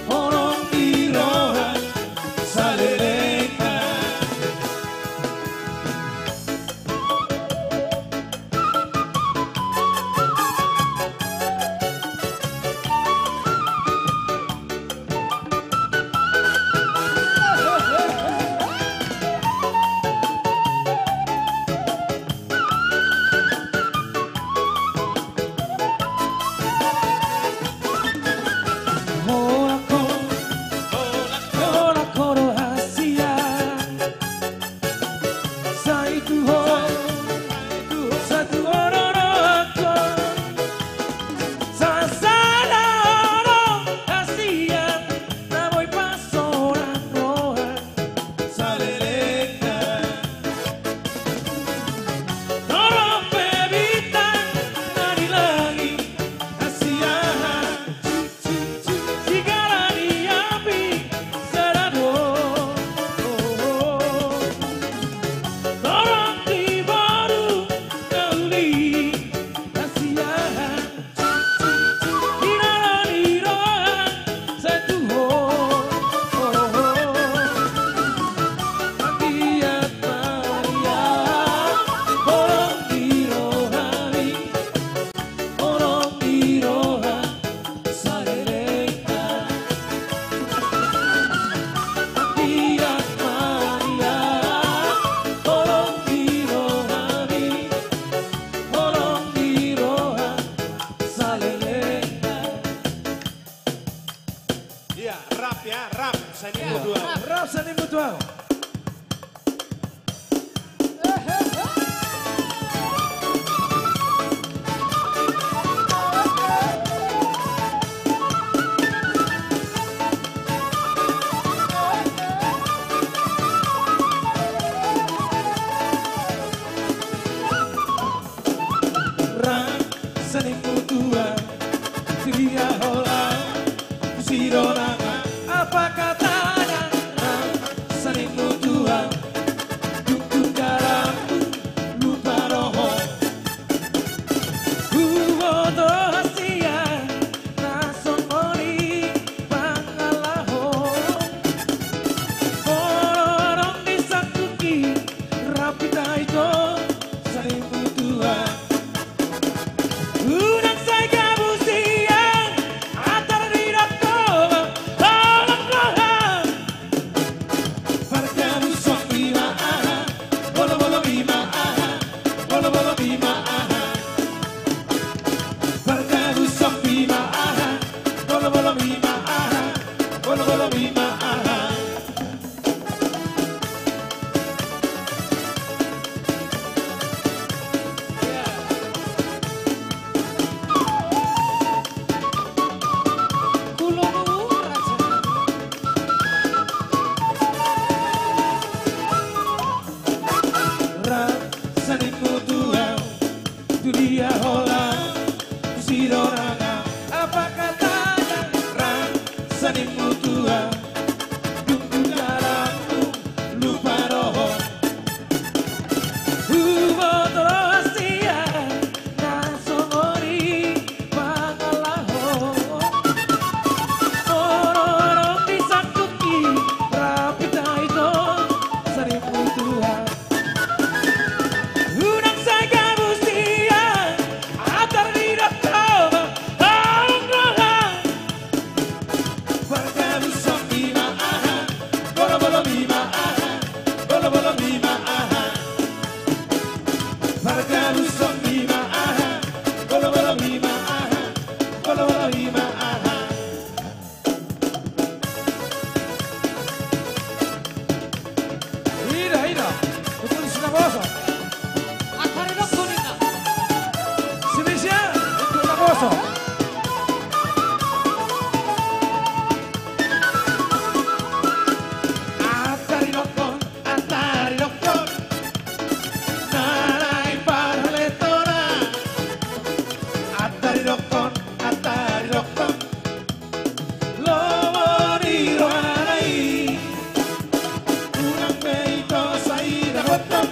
holong di roha saleleng an. Holan ho, holan ho do hasian. Sai tu ho, sai tu ho do rohangkon. Sasada ho do hasian, na boi pasonang roha saleleng an. Torop pe bintang na di langit hasian, sigara ni api sada do. Torop ni boru na uli hasian. Di roro ni roha sai tu ho. Anggiat Maria, holong di rohami, holong di roha saleleng an. Anggiat Maria, holong di rohami, holong di roha saleleng an. Iya, rap ya, rap. Seni mutual. Rap seni mutual. Rap seni mutual, dia holan, sidongan, apa katanya? Rap seni mutual, dungdung dalam lupa roho. Huboto hasian na songon i pangalahon. Molo adong di sangkuki, rap hita ito seni mutual. Unang sai gabu sian, atar di Dangkoma, holong roha. Pargabuson i ma aha, bolobolo i ma aha, bolobolo i ma aha. Pargabuson i ma aha, bolobolo i ma aha, bolobolo i ma aha. Sanimu tua, dung tu dalanmu lupa roha. Huboto roha sian na songon i pangalaho. Molo adong disangkuti rapita ito sanimu tua. Unang sai gabu sian atar didok ho ma, holong roha. Pargabuson i ma aha, bolon-bolon i ma aha, bolon-bolon i ma aha. Pargabuson i ma aha, bolon-bolon i ma aha, bolon-bolon i ma aha. Ida, ida. Untuk si naposo. Atar didok ho ninna. Spesial untuk naposo. Atar didok ho, atar didok ho. Na naeng parhaletoan. Atar didok ho, atar didok ho. Lomo ni rohana i. Unang be ito sai dapothon.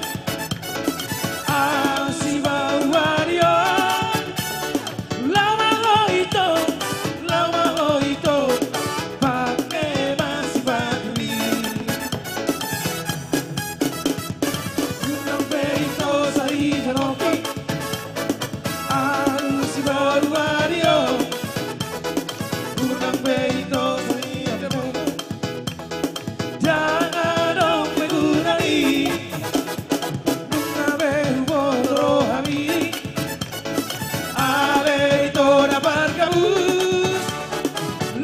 Ahu sibaoa di on. Laho ma ho ito, laho ma ho ito. Pake ma sipatu i. Unang be ito sai janoki. Ahu sibaoa di on. Unang be ito sai janoki. Ndang adong be guna ni. Nunga be huboto rohami. Ale ito na pargabus.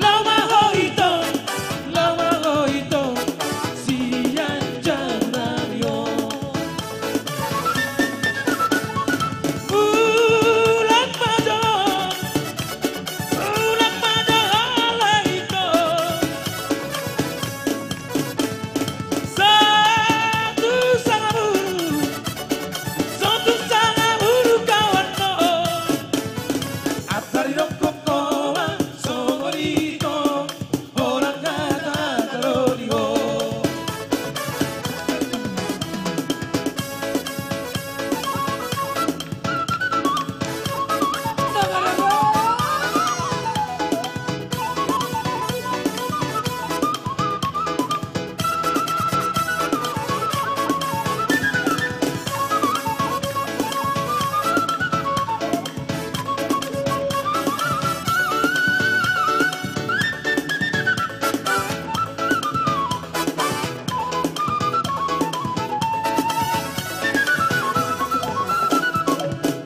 Laho ma ho ito, laho ma ho ito. Sian jabu nami on. Mulak ma jo, mulak ma jo ale ito. Sahat tu sangabulu, sahat tu sangabulu kawan ho. Atar didok ho ma songon i tong. Holan hata talo di ho.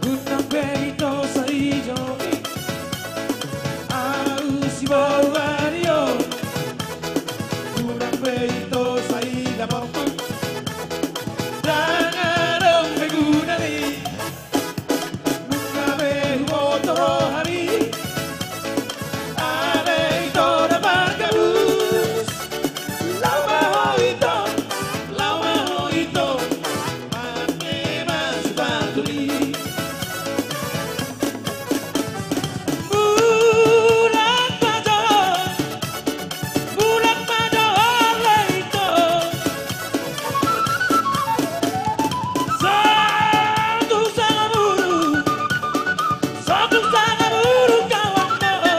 Unang be ito sai janoki. Ahu sibaoa di on. Unang be ito sai dapothon. Ndang adong be guna ni. Nunga be huboto rohami. Ale ito na pargabus. Laho ma ho ito, laho ma ho ito. Pake ma sipatu i. Mulak ma jo. Mulak ma jo ale ito. Sahat tu sangabulu, sahat tu sangabulu kawan ho.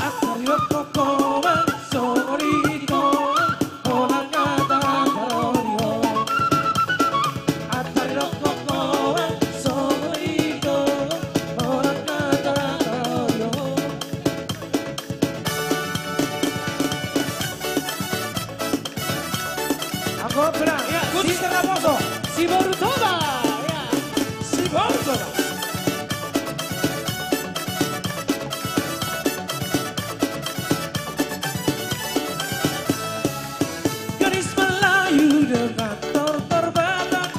Atar didok ho ma songon i tong. Holan hata talo di ho. Atar didok ho ma songon i tong. Holan hata talo di ho. Anggo pernah. Ya, si Ternaposo. Si Boru Toba. Ya. Si Boru Toba. Gadis Melayu dengan tortor Batak.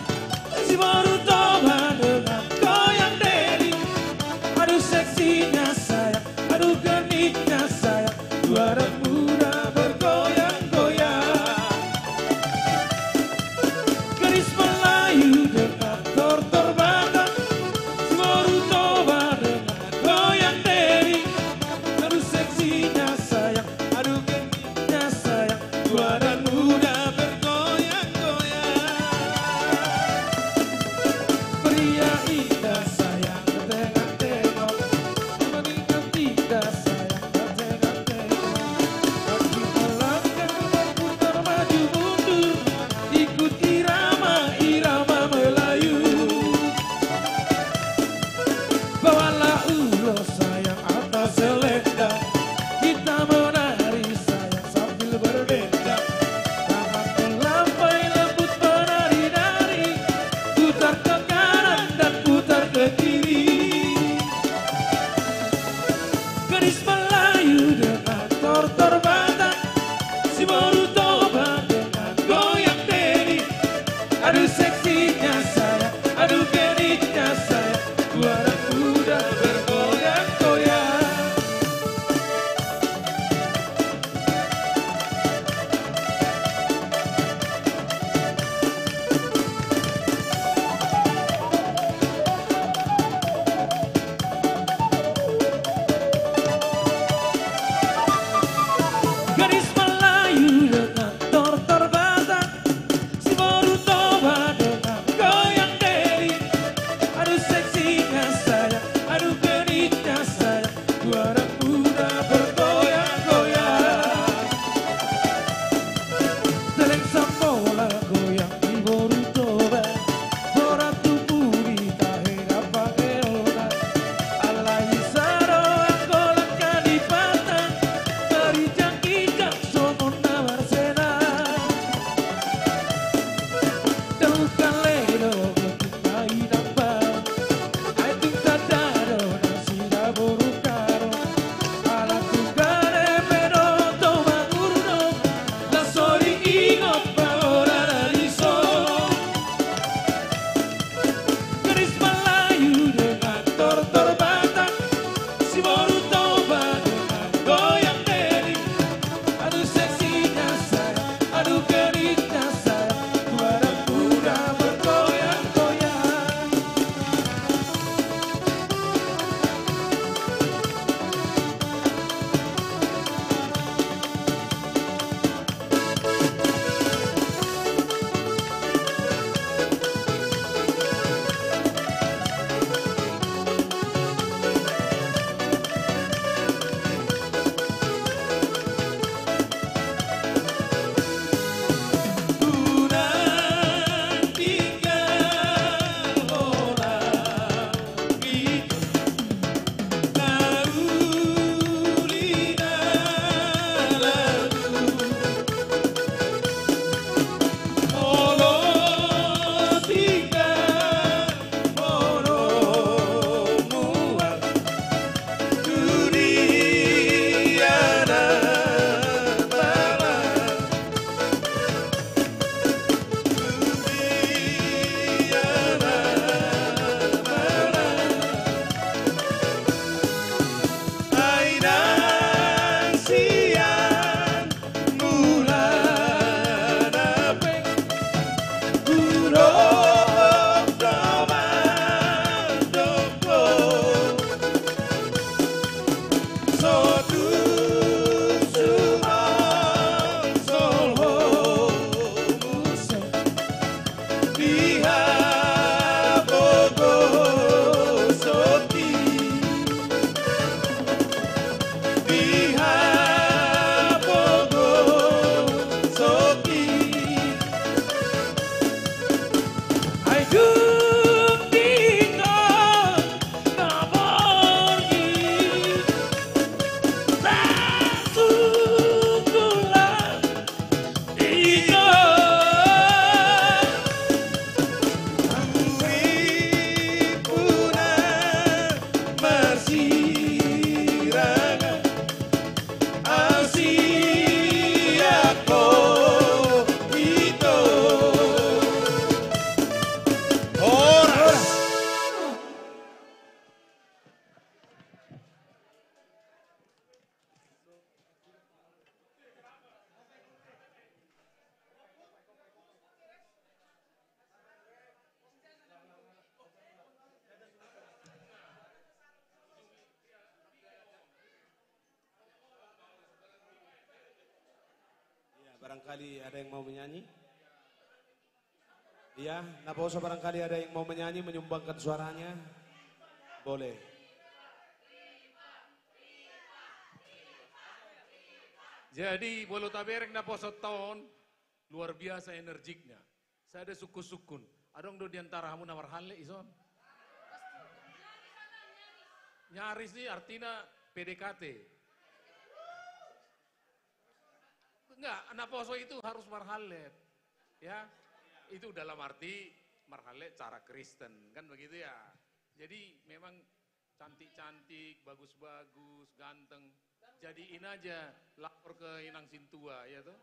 Si Boru Toba dengan goyang diri. Aduh seksinya sayang, aduh genitnya sayang, dua anak muda bergoyang-goyang. Gadis Melayu dengan Barangkali ada yang mau menyanyi? Ya, naposo, barangkali ada yang mau menyanyi, menyumbangkan suaranya? Boleh. Jadi, molo tabereng naposo on, luar biasa energiknya. Sada sungkun-sungkun. Adong do di antara hamu na marhalle ison? Nyaris ni artina P D K T. Enggak, naposo itu harus marhallet. Ya, itu dalam arti marhallet cara Kristen, kan begitu ya. Jadi memang cantik-cantik, bagus-bagus, ganteng. Jadiin aja lapor ke Inang Sintua, ya toh.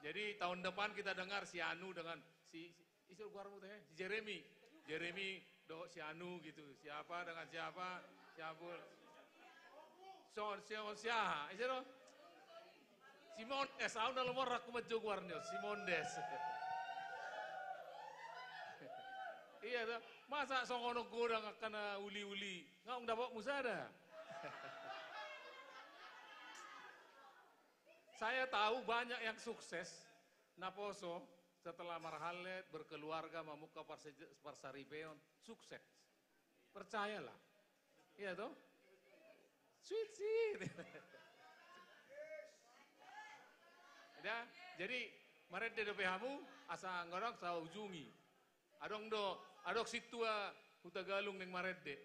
Jadi tahun depan kita dengar si Anu dengan si, si, ise goarmu teh? Si Jeremy. Jeremy dohot si Anu gitu. Siapa dengan siapa? Siapa? Son, si, si, aha? Ise do? Si Mondes, au na lomo rangku manjou goarna, si Mondes. Iya toh. Masa songon on godang angka na uli-uli. Nga ung dapot musada. Saya tahu banyak yang sukses naposo setelah marhallet, berkeluarga, mamungka parse-, parsaripeon, sukses. Percayalah. Iya toh? Sweet, sweet. Ya, jadi marende dope hamu, asa anggo adong saujungi. Adong do, adong sintua Hutagalung naeng marende.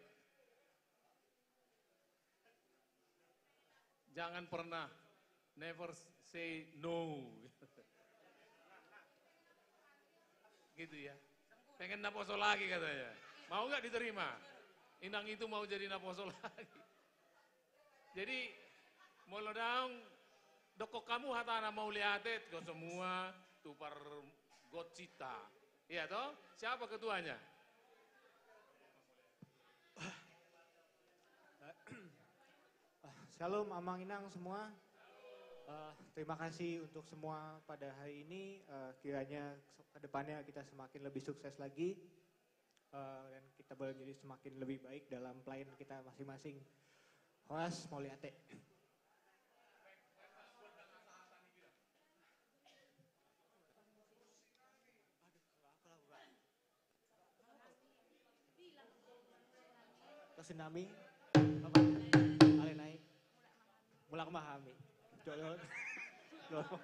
Jangan pernah, never say no. Gitu ya. Pengen naposo lagi katanya. Mau nggak diterima? Inang itu mau jadi naposo lagi. Jadi, molo daong, dokkon hamu hatana mauliate, tu semua, tu pargonsinta. Iya toh? Siapa ketuanya? Shalom, Amang Inang semua. Eh, terima kasih untuk semua pada hari ini. Eh, kiranya ke depannya kita semakin lebih sukses lagi. Eh, dan kita boleh jadi semakin lebih baik dalam pelayanan kita masing-masing. Horas, mauliate. Kasi nami, apa? Ale nai. Mulak ma hami. Jolo. Jolo.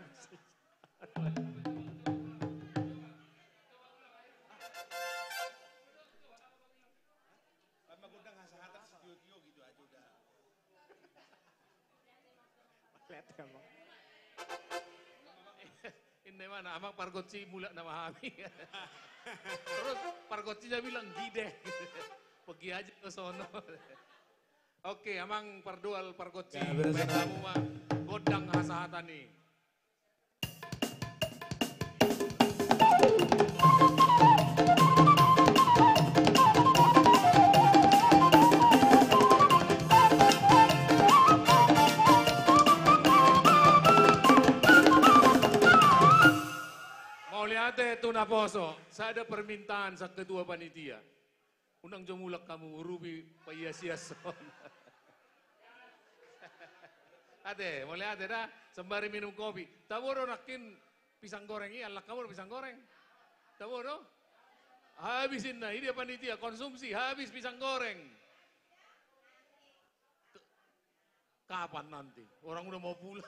Kan magundang hasahatan si Tio-Tio gitu aja udah. Lihat ya, Bang. Ini mana? Amang pargonsi mulak nama hami. Terus pargonsinya bilang, "Gideh." Pergi aja ke sono. Oke, Amang pardual pargonsi. Ya, beres, baik, Bang. Kamu mah gondang hasahatan nih. Mauliate tu naposo, sada permintaan sang ketua panitia. Unang jo mulak hamu, urupi paias-ias on. Ate, mauliate da, sembari minum kopi. Tabo do nangkin pisang goreng i, allang hamu do pisang goreng. Tabo do? Habis inna, i dia panitia, konsumsi, habis pisang goreng. Kapan nanti? Orang udah mau pulang.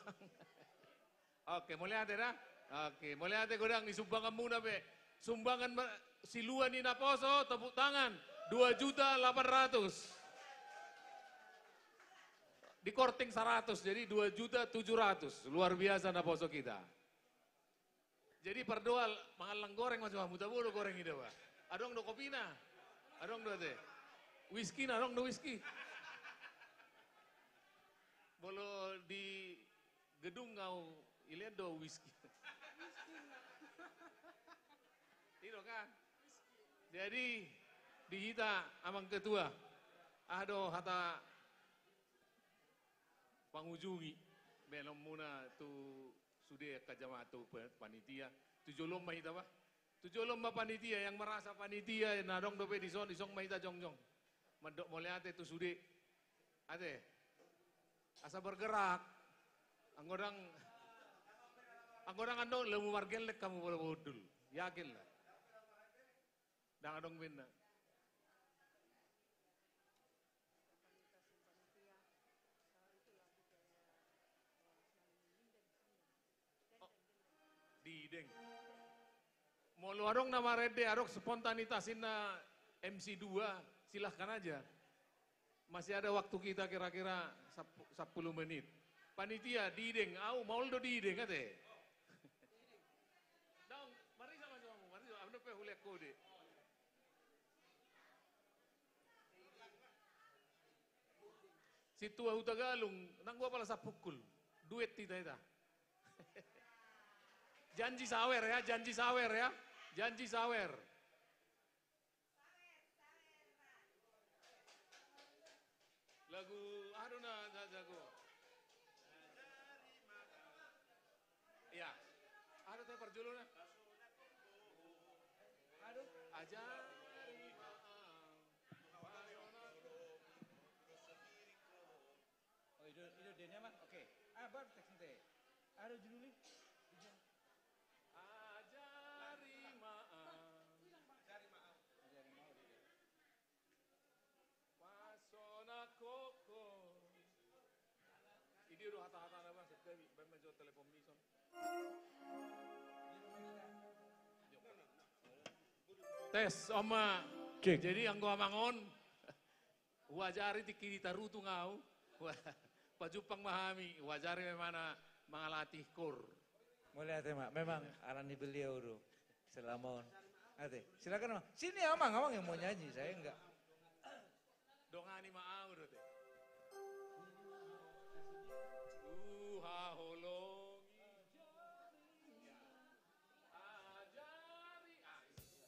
Oke, mauliate da. Oke, mauliate godang di sumbanganmuna pe. Sumbangan ma-, silua ni naposo, tepuk tangan. Dua juta delapan ratus. Di korting seratus, jadi dua juta tujuh ratus. Luar biasa naposo kita. Jadi pardual, mangallang goreng ma sude hamu, tabo do goreng i da ba. Adong do kopina. Adong do ate. Whisky na, adong do whisky. Molo di gedung au, ilean do whisky. I do kan. Jadi di hita Amang Ketua, aha do hata pangujungi baenonmuna tu sude angka jamaah tu pa-, panitia. Tu jolo on ma hita ba. Tu jolo on ma panitia, yang merasa panitia, na adong dope dison, dison ma hita jongjong. Mandok mauliate tu sude. Ate. Asa bergerak. Anggo dang, anggo dang andong, lamu margelek hamu bola hundul. Yakin lah. Dang adong be na. Oh, dideng. Molo adong na marende, adong spontanitas inna M C dua, silahkan aja. Masih ada waktu kita kira-kira sap-, sapuluh menit. Panitia, dideng, au, maol do dideng, ate. Daong, marisa ma songon, marisa, au dope hulean kode. Sintua Hutagalung, nang gua pala sapungkul. Duet hita, hita. Janji sawer ya, janji sawer ya, janji sawer. Lagu aha do na, na jago? Iya. Aha do, parjolo na? Aha do? Ajari ma au. Oh, ido, ido denia ma? Oke. Ah, baru teks nanti. Aha do judul i? Ajari ma au. Ajari ma au. Ajari ma au, dia. Pasona koko. Idia do hata-hatana, Bang, setiap baen ma jo telepon mison. Tes, on ma. Cek. Jadi anggo amang on, huajari tingki di Tarutung au. Wah, pajumpang ma hami, huajari ma ibana mangalatih kor. Mauliate ma, memang, iya, ala ni beliau do. Selama on. Ate, silakan, Amang. Sini, Amang, Amang yang mau nyanyi, saya enggak. Dongani ma au do te. Huhaholongi. Ajari. Ah, iya.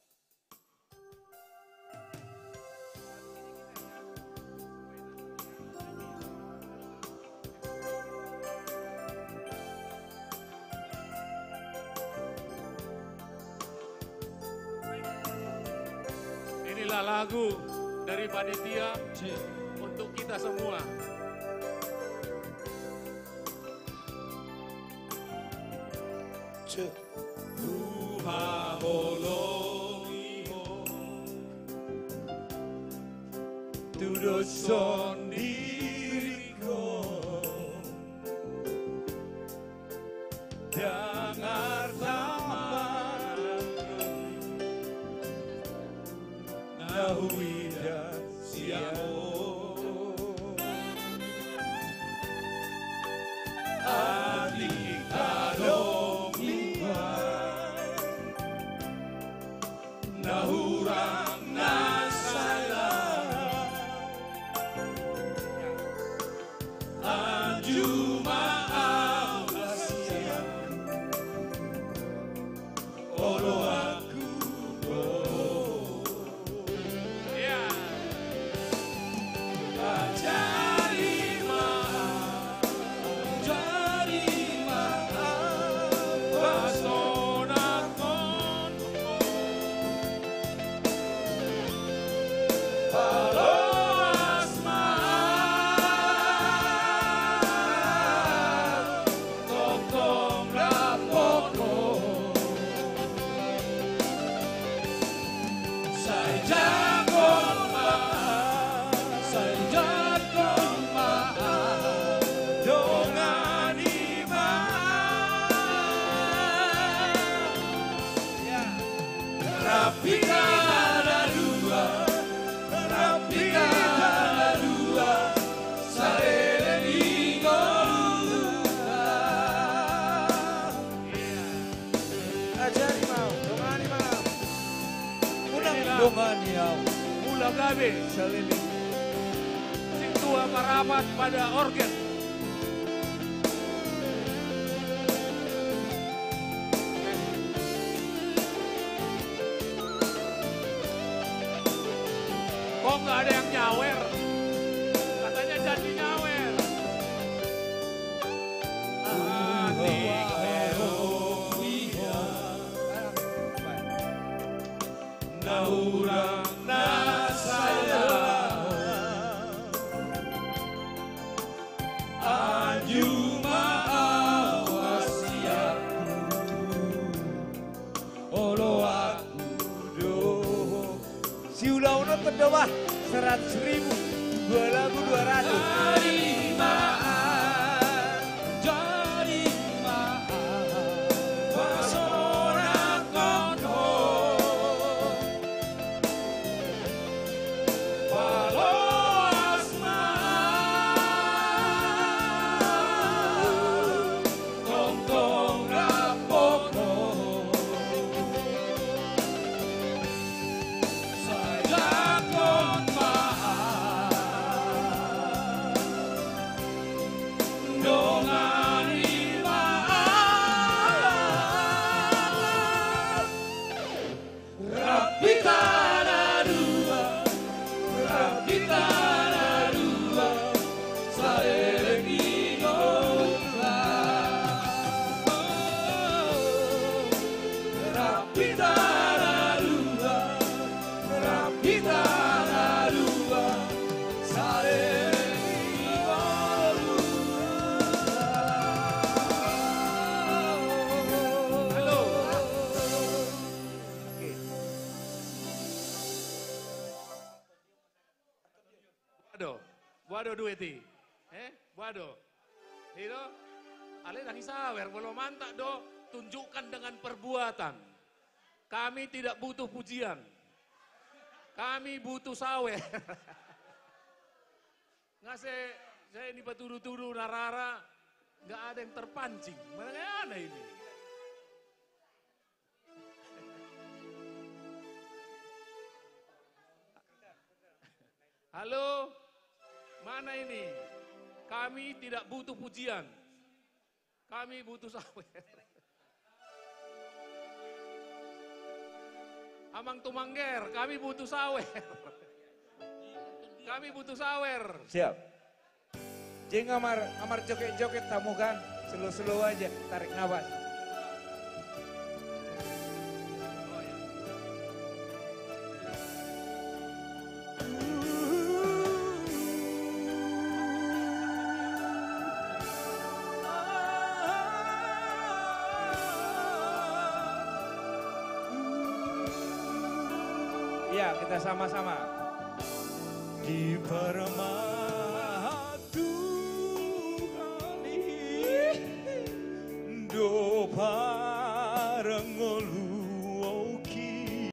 Inilah lagu dari panitia untuk kita semua. Cek. Huhaholongi ho tudoson diringkon, ndang arta manangkoi na huida sian on. Atik adong nian na hurang na sai laho, anju ma au hasian oloanku do. Iya. Ajari ma, ajari ma, pasonanghon. Paloas ma. Tongtong rap ho. Sai jangkon ma, sai jangkon ma, dongani ma. Ya. Rap hita na dua, rap hita na dua, saleleng ni ngolunta. Ajari ma au, dongani ma au. Unang dongani au. Mula gabe. Saleleng. Sintua Parapat pada organ. Kok nggak ada yang nyawer? Katanya janji nyawer. Atik. Na hurang na sai laho. Anju ma Coba, seratus ribu, dua lagu dua ratus. Jadi ma, jadi ma, pasorak on ho. Paloas ma, tongtong rap ho. Sai dangkon ma, dongani ma. Rap hita na dua, rap hita na dua, saleleng ni ngoluna. Rap hita na dua, rap hita na dua, saleleng ni ngoluna. Halo. Oke. Boha do? Boha do duit i? Eh? Boha do? I do? Alai ndang disawer, molo mantak do, tunjukkan dengan perbuatan. Kami tidak butuh pujian. Kami butuh sawer. Nga se, sai dipatudutudu na rara, nggak ada yang terpancing. Mana ini? Halo, mana ini? Kami tidak butuh pujian. Kami butuh sawer. Amang Tumangger, kami butuh sawer. Kami butuh sawer. Siap. Jadi ngamar, ngamar joget-joget tamu kan, slow-slow aja, tarik nafas. Ya, kita sama-sama. Di parma Tuhan i do parngoluonki,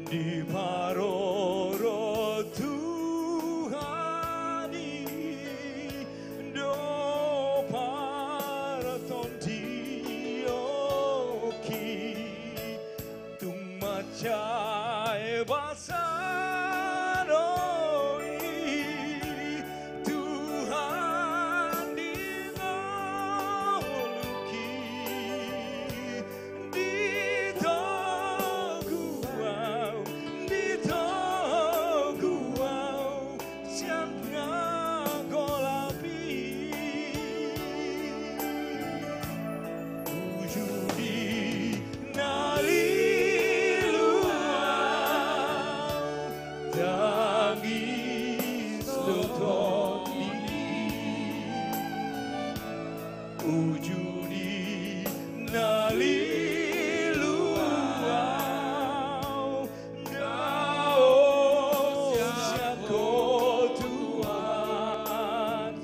diparorot Tuhan i do partondionki. Tung mansai basa do i Tuhan di ngolungki, di togu au, di togu au, sian na golap i. Uju di na lilu au, tangis do tondi. Uju di na lilu au, dao sian Ho Tuhan.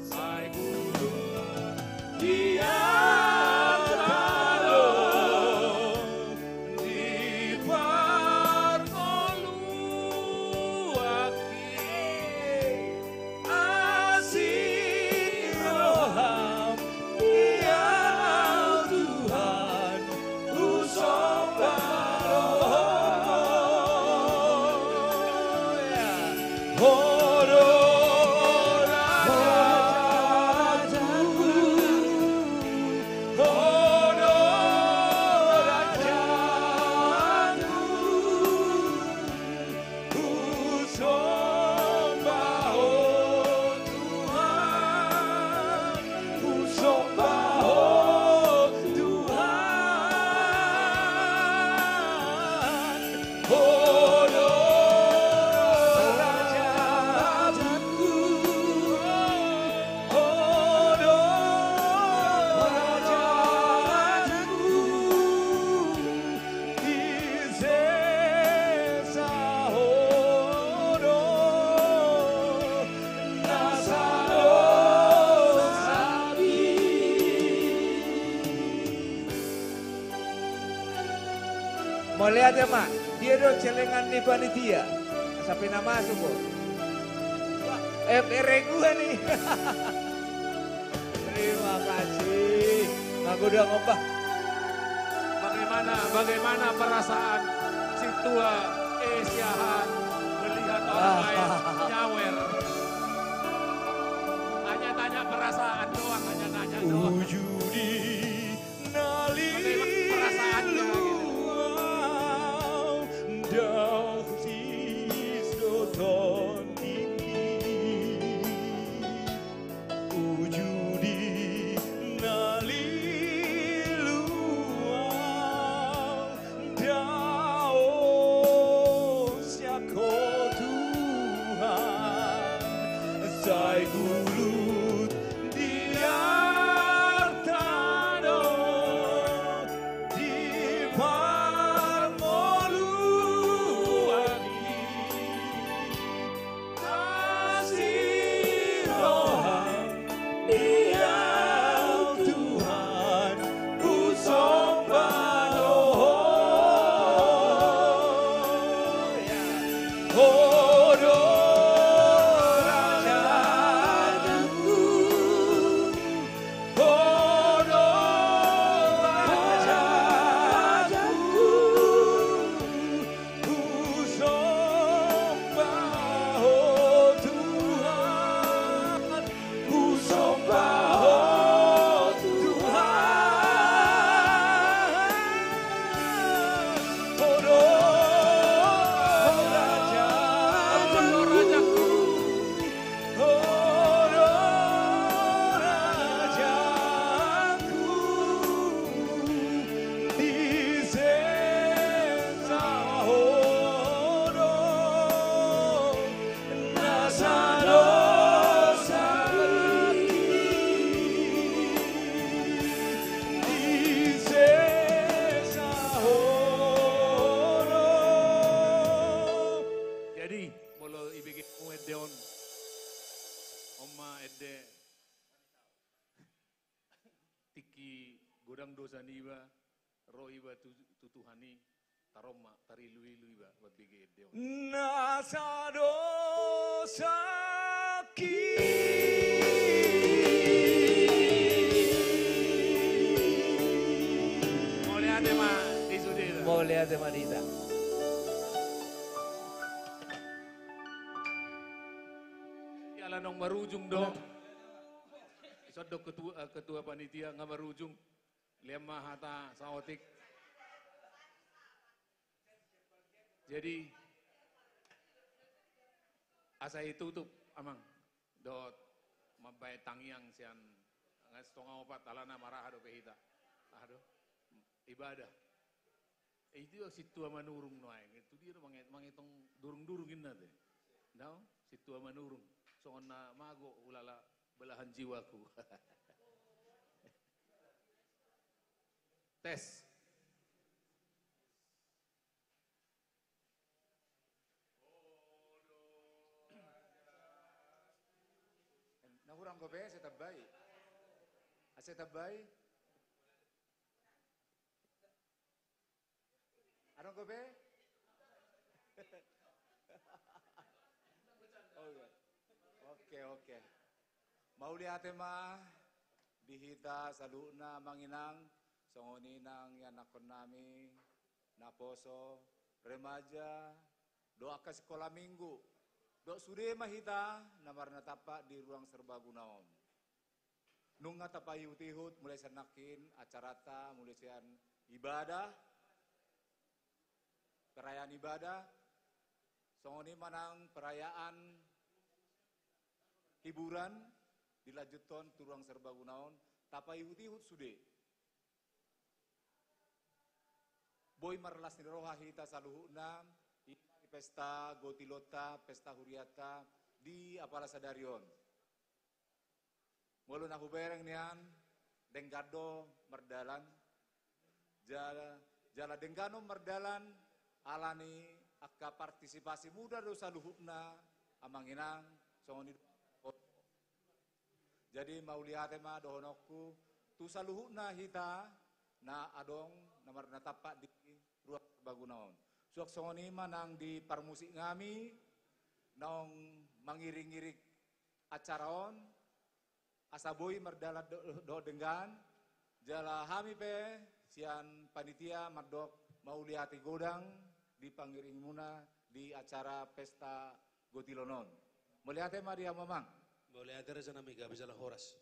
Sai gulung di atas tano, diparngoluonki asi roham di Mauliate ma. Dia do celengan ni panitia. Sampe na masuk kok. Wah, eh, eh, reguan ni. Terima kasih. Magodang, Opa. Bagaimana, bagaimana perasaan si tua, eh, Siahaan melihat orang lain nyawer? Hanya tanya perasaan doang, hanya nanya doang. Uju di na lilu au, ndang ris do tondingki. Uju di na lilu au, ndang sian Ho Tuhan, sai hulut di arta do, di parngoluan i. Asi roham, Dia Tuhan, husomba do Ho. Ho do rajaku, Ho do rajaku. Husomba Ho Tuhan, husomba Ho Tuhan. Ho do rajaku. Ho do rajaku, di sesa Ho do na sadosa i, di sesa Ho do. Jadi, molo ibege hamu ende on, on ma ende. Tingki godang dosa niba, ro iba tu, tu Tuhan i, taon ma, tarilu-ilu iba, mambege ende on. Na sadosa i. Mauliate ma di sude. Mauliate ma di hita. Ala naung marujung do. Dison do ketua, eh, ketua panitia, nga marujung. Lean ma hata saotik. Jadi, asa ditutup, Amang. Dohot mambahen tangiang sian, nga sitongah opat, alana maraha dope hita. Aha do? Ibadah. Eh, itu ya sintua Manurung nuaeng. Itu dia do mange-, mangetong durung-durung inna te. Dao, sintua Manurung. Songon na mago ulala belahan jiwaku. Tes. Na hurang gope, asa tambai. Asa tambai. Adong gope? Oh, iya. Oke, oke. Mauliate ma di hita saluhutna, Amang Inang, songon i nang ianakkonnami, naposo, remaja, dohot angka sikola minggu, dohot sude ma hita na marnatampak di ruang serbaguna on. Nunga tapaihut-ihut mulai sian nangkin acaranta, mulai sian ibadah, perayaan ibadah, songon i ma nang perayaan hiburan, dilanjuthon tu ruang serbaguna on, tapaihut-ihut sude. Boi marlas ni roha hita saluhutna, i pesta gotilonta, pesta hurianta, di apala sadari on. Molo na hubereng nian, denggan do mardalan, jala, jala denggan on mardalan, alani angka partisipasi muna do saluhutna, Amang Inang, songon i do. Jadi, mauliate ma dohononku, tu saluhutna hita, na adong, na marnatampak di ruas Parbaguna on. Suang songon i ma nang di parmusik nami naung mangiring-iring acara on, asa boi mardalan do-, dohot denggan, jala hami pe sian panitia mandok mauliate godang di pangiringmuna di acara pesta gotilon on. Mauliate ma di hamu amang. Mauliate raja nami, gabe jala horas.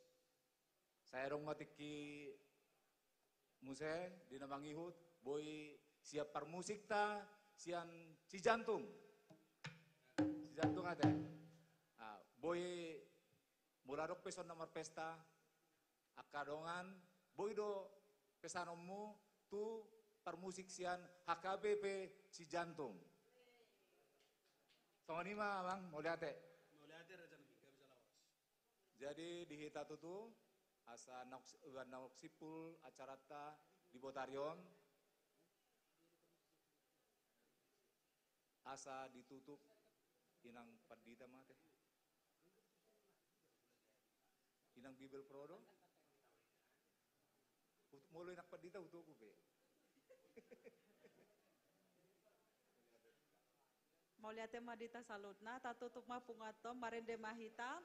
Sai adong ma tingki muse di na mangihut, boi siap parmusikta sian Sijantung. Sijantung ate. Ah, boi molo adong pe son na marpesta, angka dongan, boi do pesanonmu tu parmusik sian H K B P Sijantung. Songon i ma amang, mauliate. Mauliate raja nami, gabe jala horas. Jadi di hita tutu, asa naung si-, naung simpul acaranta di botari on, asa ditutup inang pandita ma ate. Inang Bibel Pro do? Hut-, molo inang pandita hutubu be. Mauliate ma di hita saluhutna, tatutup ma punguanta on, marende ma hita.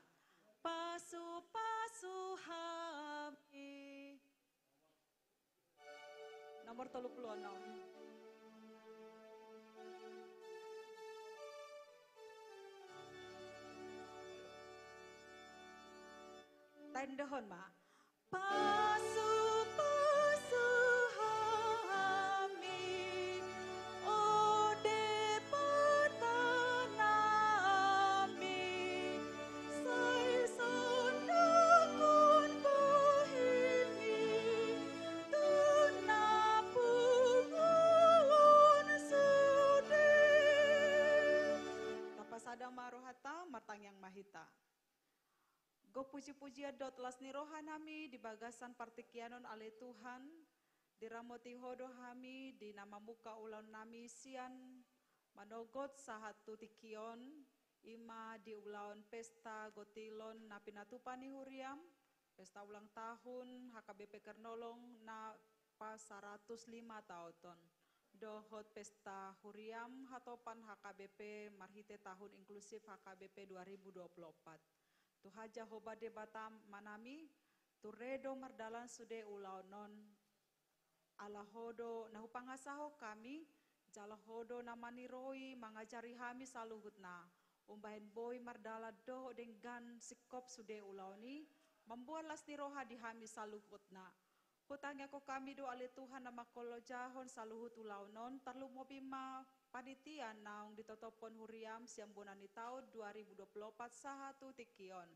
Pasu-pasu hami. Nomor tolu pulu onom. Taendehon ma. Pasu-pasu hami, o Debata nami, sai sondanghon bohimi tu na pungu on sude. Tapasada ma rohanta, martangiang ma hita. Gok puji-pujian dohot las ni roha nami di bagasan partingkian on ale Tuhan, diramoti Ho do hami di na mamungka ulaon nami sian manogot sahat tu tingki on, i ma di ulaon pesta gotilon na pinatupa ni huriaM, pesta ulang tahun H K B P Kernolong na pasaratus lima taon on. Dohot pesta huriaM hatopan H K B P marhite tahun inklusif H K B P dua ribu dua puluh empat. Tuhan Jahowa Debata ma nami, ture do mardalan sude ulaon on. Ala Ho do na hupangasahon hami, jala Ho do na maniroi mangajari hami saluhutna. Umbahen boi mardalan dohot denggan singkop sude ulaon i, mamboan las ni roha di hami saluhutna. Hutangiangkon hami do ale Tuhan na mangkolojahon saluhut ulaon on, tarlumobi ma panitia naung ditotophon huriaM sian bona ni taon dua ribu dua puluh empat sahat tu tingki on.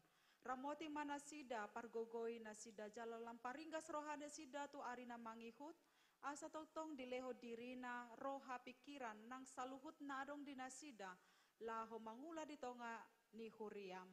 Ramoti ma nasida, pargogoi nasida jala lam paringgas roha nasida tu ari na mangihut, asa tongtong dilehon dirina roha pingkiran nang saluhutna adong di nasida, laho mangula di tonga ni huriaM.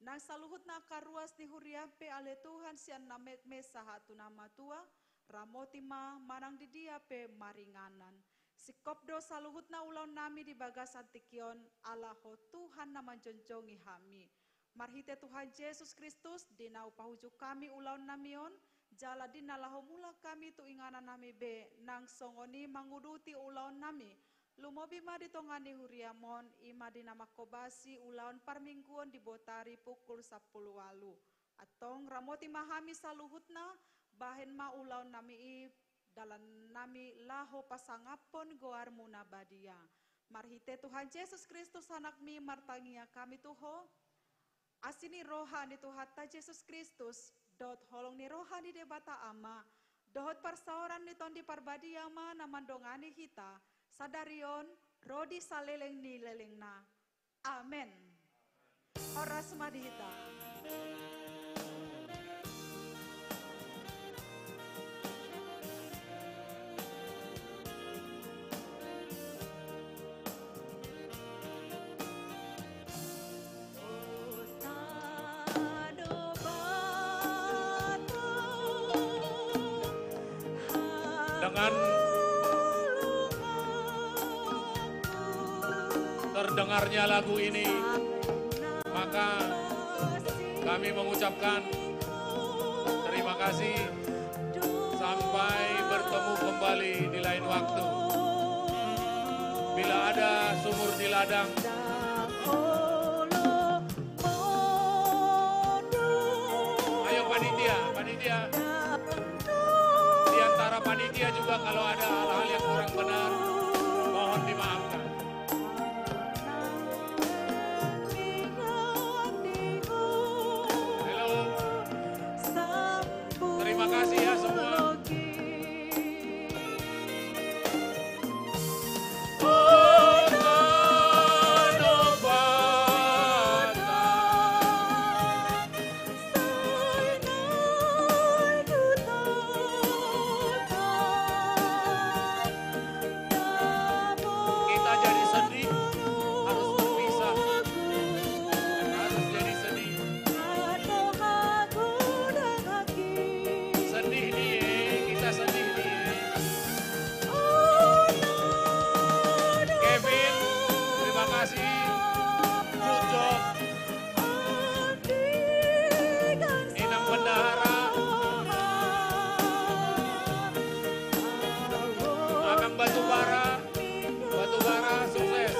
Nang saluhutna angka ruas ni huriaM pe ale Tuhan sian na metmet sahat tu na matua, ramoti ma manang di dia pe maringanan. Singkop do saluhutna ulaon nami di bagasan tingki on, ala Ho Tuhan na manjonjongi hami. Marhite Tuhan Jesus Kristus, di na hupaujung hami ulaon nami on, jala di na laho mulak hami tu inganan nami be, nang songon i manguduti ulaon nami, lumobi ma di tonga ni huriaM on, i ma di na manghobasi ulaon parmingguon di botari pukul sampulu ualu. Antong ramoti ma hami saluhutna, bahen ma ulaon nami i dalan nami laho pasangaphon goarMu na badia. Marhite Tuhan Jesus Kristus AnakMi martangiang hami tu Ho. Asi ni roha ni Tuhanta Jesus Kristus, dohot holong ni roha ni Debata Ama, dohot parsaoran ni Tondi Parbadia ma na mandongani hita, sadari on, ro di saleleng ni lelengna. Amen. Horas ma di hita. Dengan terdengarnya lagu ini, maka kami mengucapkan terima kasih. Sampai bertemu kembali di lain waktu. Bila ada sumur di ladang. Ayo panitia, panitia. Di antara panitia juga kalau ada hal-hal yang kurang benar, mohon dimaafkan. Halo. Terima kasih ya semua. Kita jadi sedih, harus berpisah. Harus jadi sedih. Sedih nih, kita sedih nih. Kevin, terima kasih. Good job. Inang Bendahara. Amang Batubara. Batubara, sukses.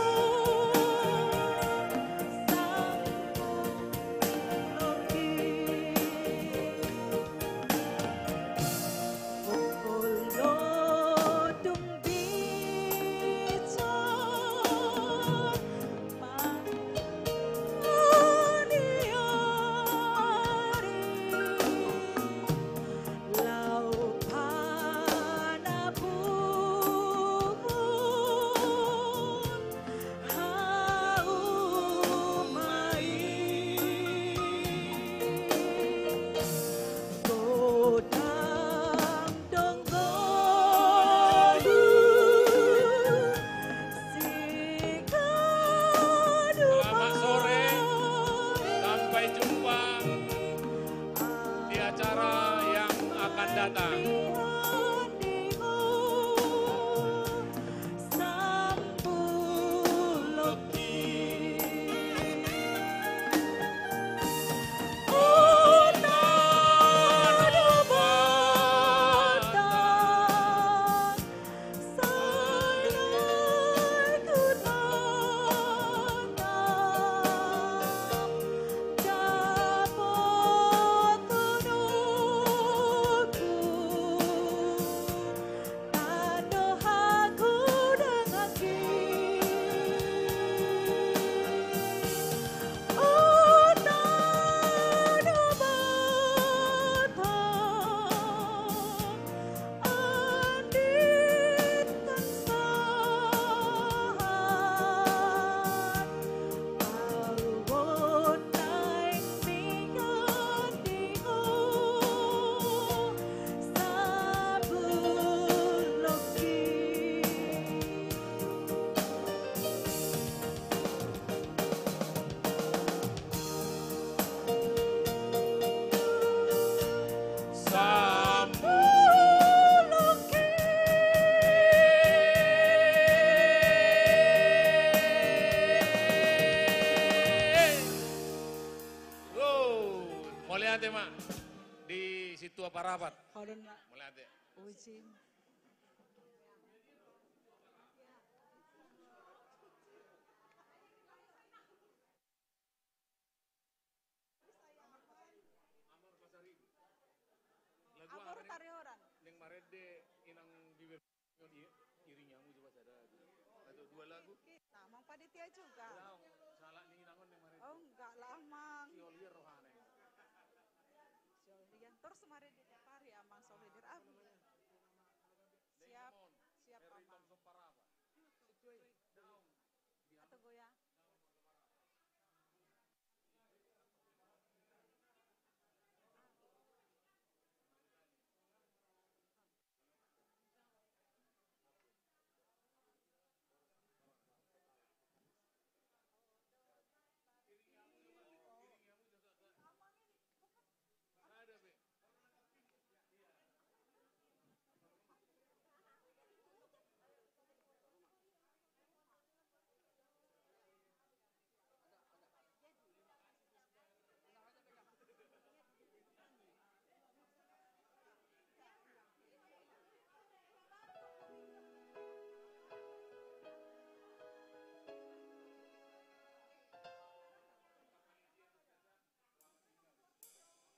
Selamat sore, sampai jumpa di acara yang akan datang. Mauliate ma di sintua parapat. Mauliate. Amor Tarihoran. Naeng marende inang bibir. Iring hamu jo sada. Satu dua lagu. Amang panitia juga. Salah ni inang on naeng marende. Oh, enggak lah, Amang. Si Olier rohana. Si Olier terus marende tiap hari, Amang, Solider Abi. Siap.